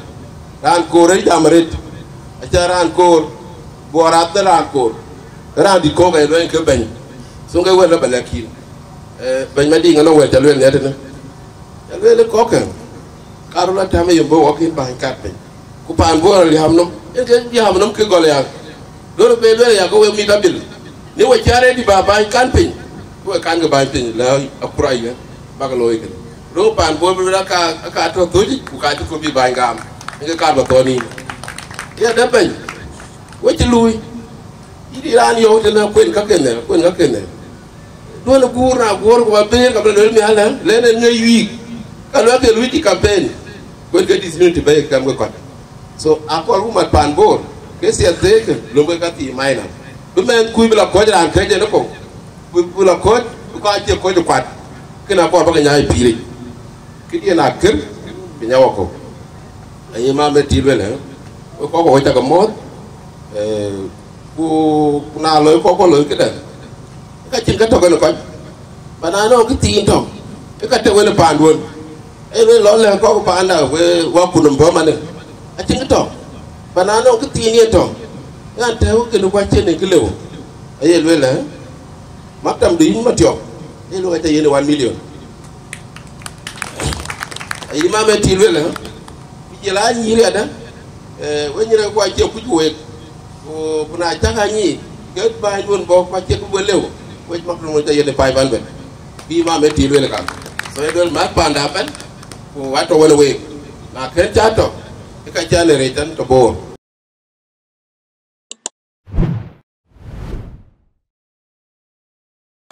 Raan koor ë jam arëët. Aca raan koor, guɔ rath de raan koor. Raan dït kɔ̈k ë luɛny ke bɛ̈ny. So ke wɛ̈t lɔ ba lɛ̈k yïn. Eh, bɛ̈ny Madiŋ anɔŋ wɛ̈t ca lueel nhiɛ̈t tënë. Ca lueel ë kɔ̈kkë, ka röt la tɛ̈m ë yom bï wɔ kïn bäny kat piny. Ku paan Bor aliääp nɔm, Yen ke jam nɔm ke gɔl ya. Duɔ̈n be lueel ya ke we mïth abil. Ni we cä rɛ̈ɛ̈r dï ba bäny kan piny. Ke we kan ke bäny piny la akura yï bak looi kën. Röŋ paan Bor bï la ka ka tɔ̈ thöc ku ka cï kɔ̈k bï bäny gam. Yen ke kar ba thɔ̈n yïn. Ya dɛ bɛ̈ny. We cï luui. Yïn dï raan yɔu tënë kuen ka kënë, kuen ka kënë. Duɔ̈n guur na guɔ̈r ku ba bëër ka bï la lueel mial dɛ̈, lɛn en ŋiɛc wïïk. Ka luɛk ke luui cï campaign. Kuen ke disability bɛ̈i kam ke kɔc. So akɔl ku mat paan Bor ke siɛth dheek lom ke ka thii minor. Bï mɛnh kuc bï la kɔc raan kɛc en ëkɔ̈u, bï bï la kɔc bï kɔc acie kɔc kuat. Kën akɔl bä ke nyaai pïïric. Këdiɛn akër piny awakɔ̈u. Ayï mam ë tiit wël ë, wek kɔk wek cakë mɔ̈ɔ̈th. Ku ku na loi kɔk kɔ loi këdɛ̈, ka cïn kë tɔ̈ kën kɔc. Ba na nɔŋ kë thiin tɔ̈, ë ka tɛ̈ wën ë paanduön. Ee wën lɔ lɛ̈k kɔk paanda we wa kunum bɔ̈ manë. Acïn kë tɔ̈. Ba na nɔŋ kë thiin yen tɔ̈, ɣɛn tɛ̈ɛ̈u kën ku acïn ë kë lëu. Aye lueel ë, maktam du yïn Matiɔp, ee lueel acä yen ë one million. Ayï mam ë tiit wël ë, ku jël a nyïïr yadë, we nyïïr ku acie kuc ku wek. Ku ku na cäk a nyïïr, ke bänyduön bɔ̈ ku acie kë we lëu, wec maktam acä yen ë five hundred. Bï mam ë tiit wël ë kam. So ë duel mat paanda ëbɛ̈n, ku atɔ̈ wën ë week. Na kën cä tɔ̈, ë ka cän ë rec tën tɔ̈ Bor.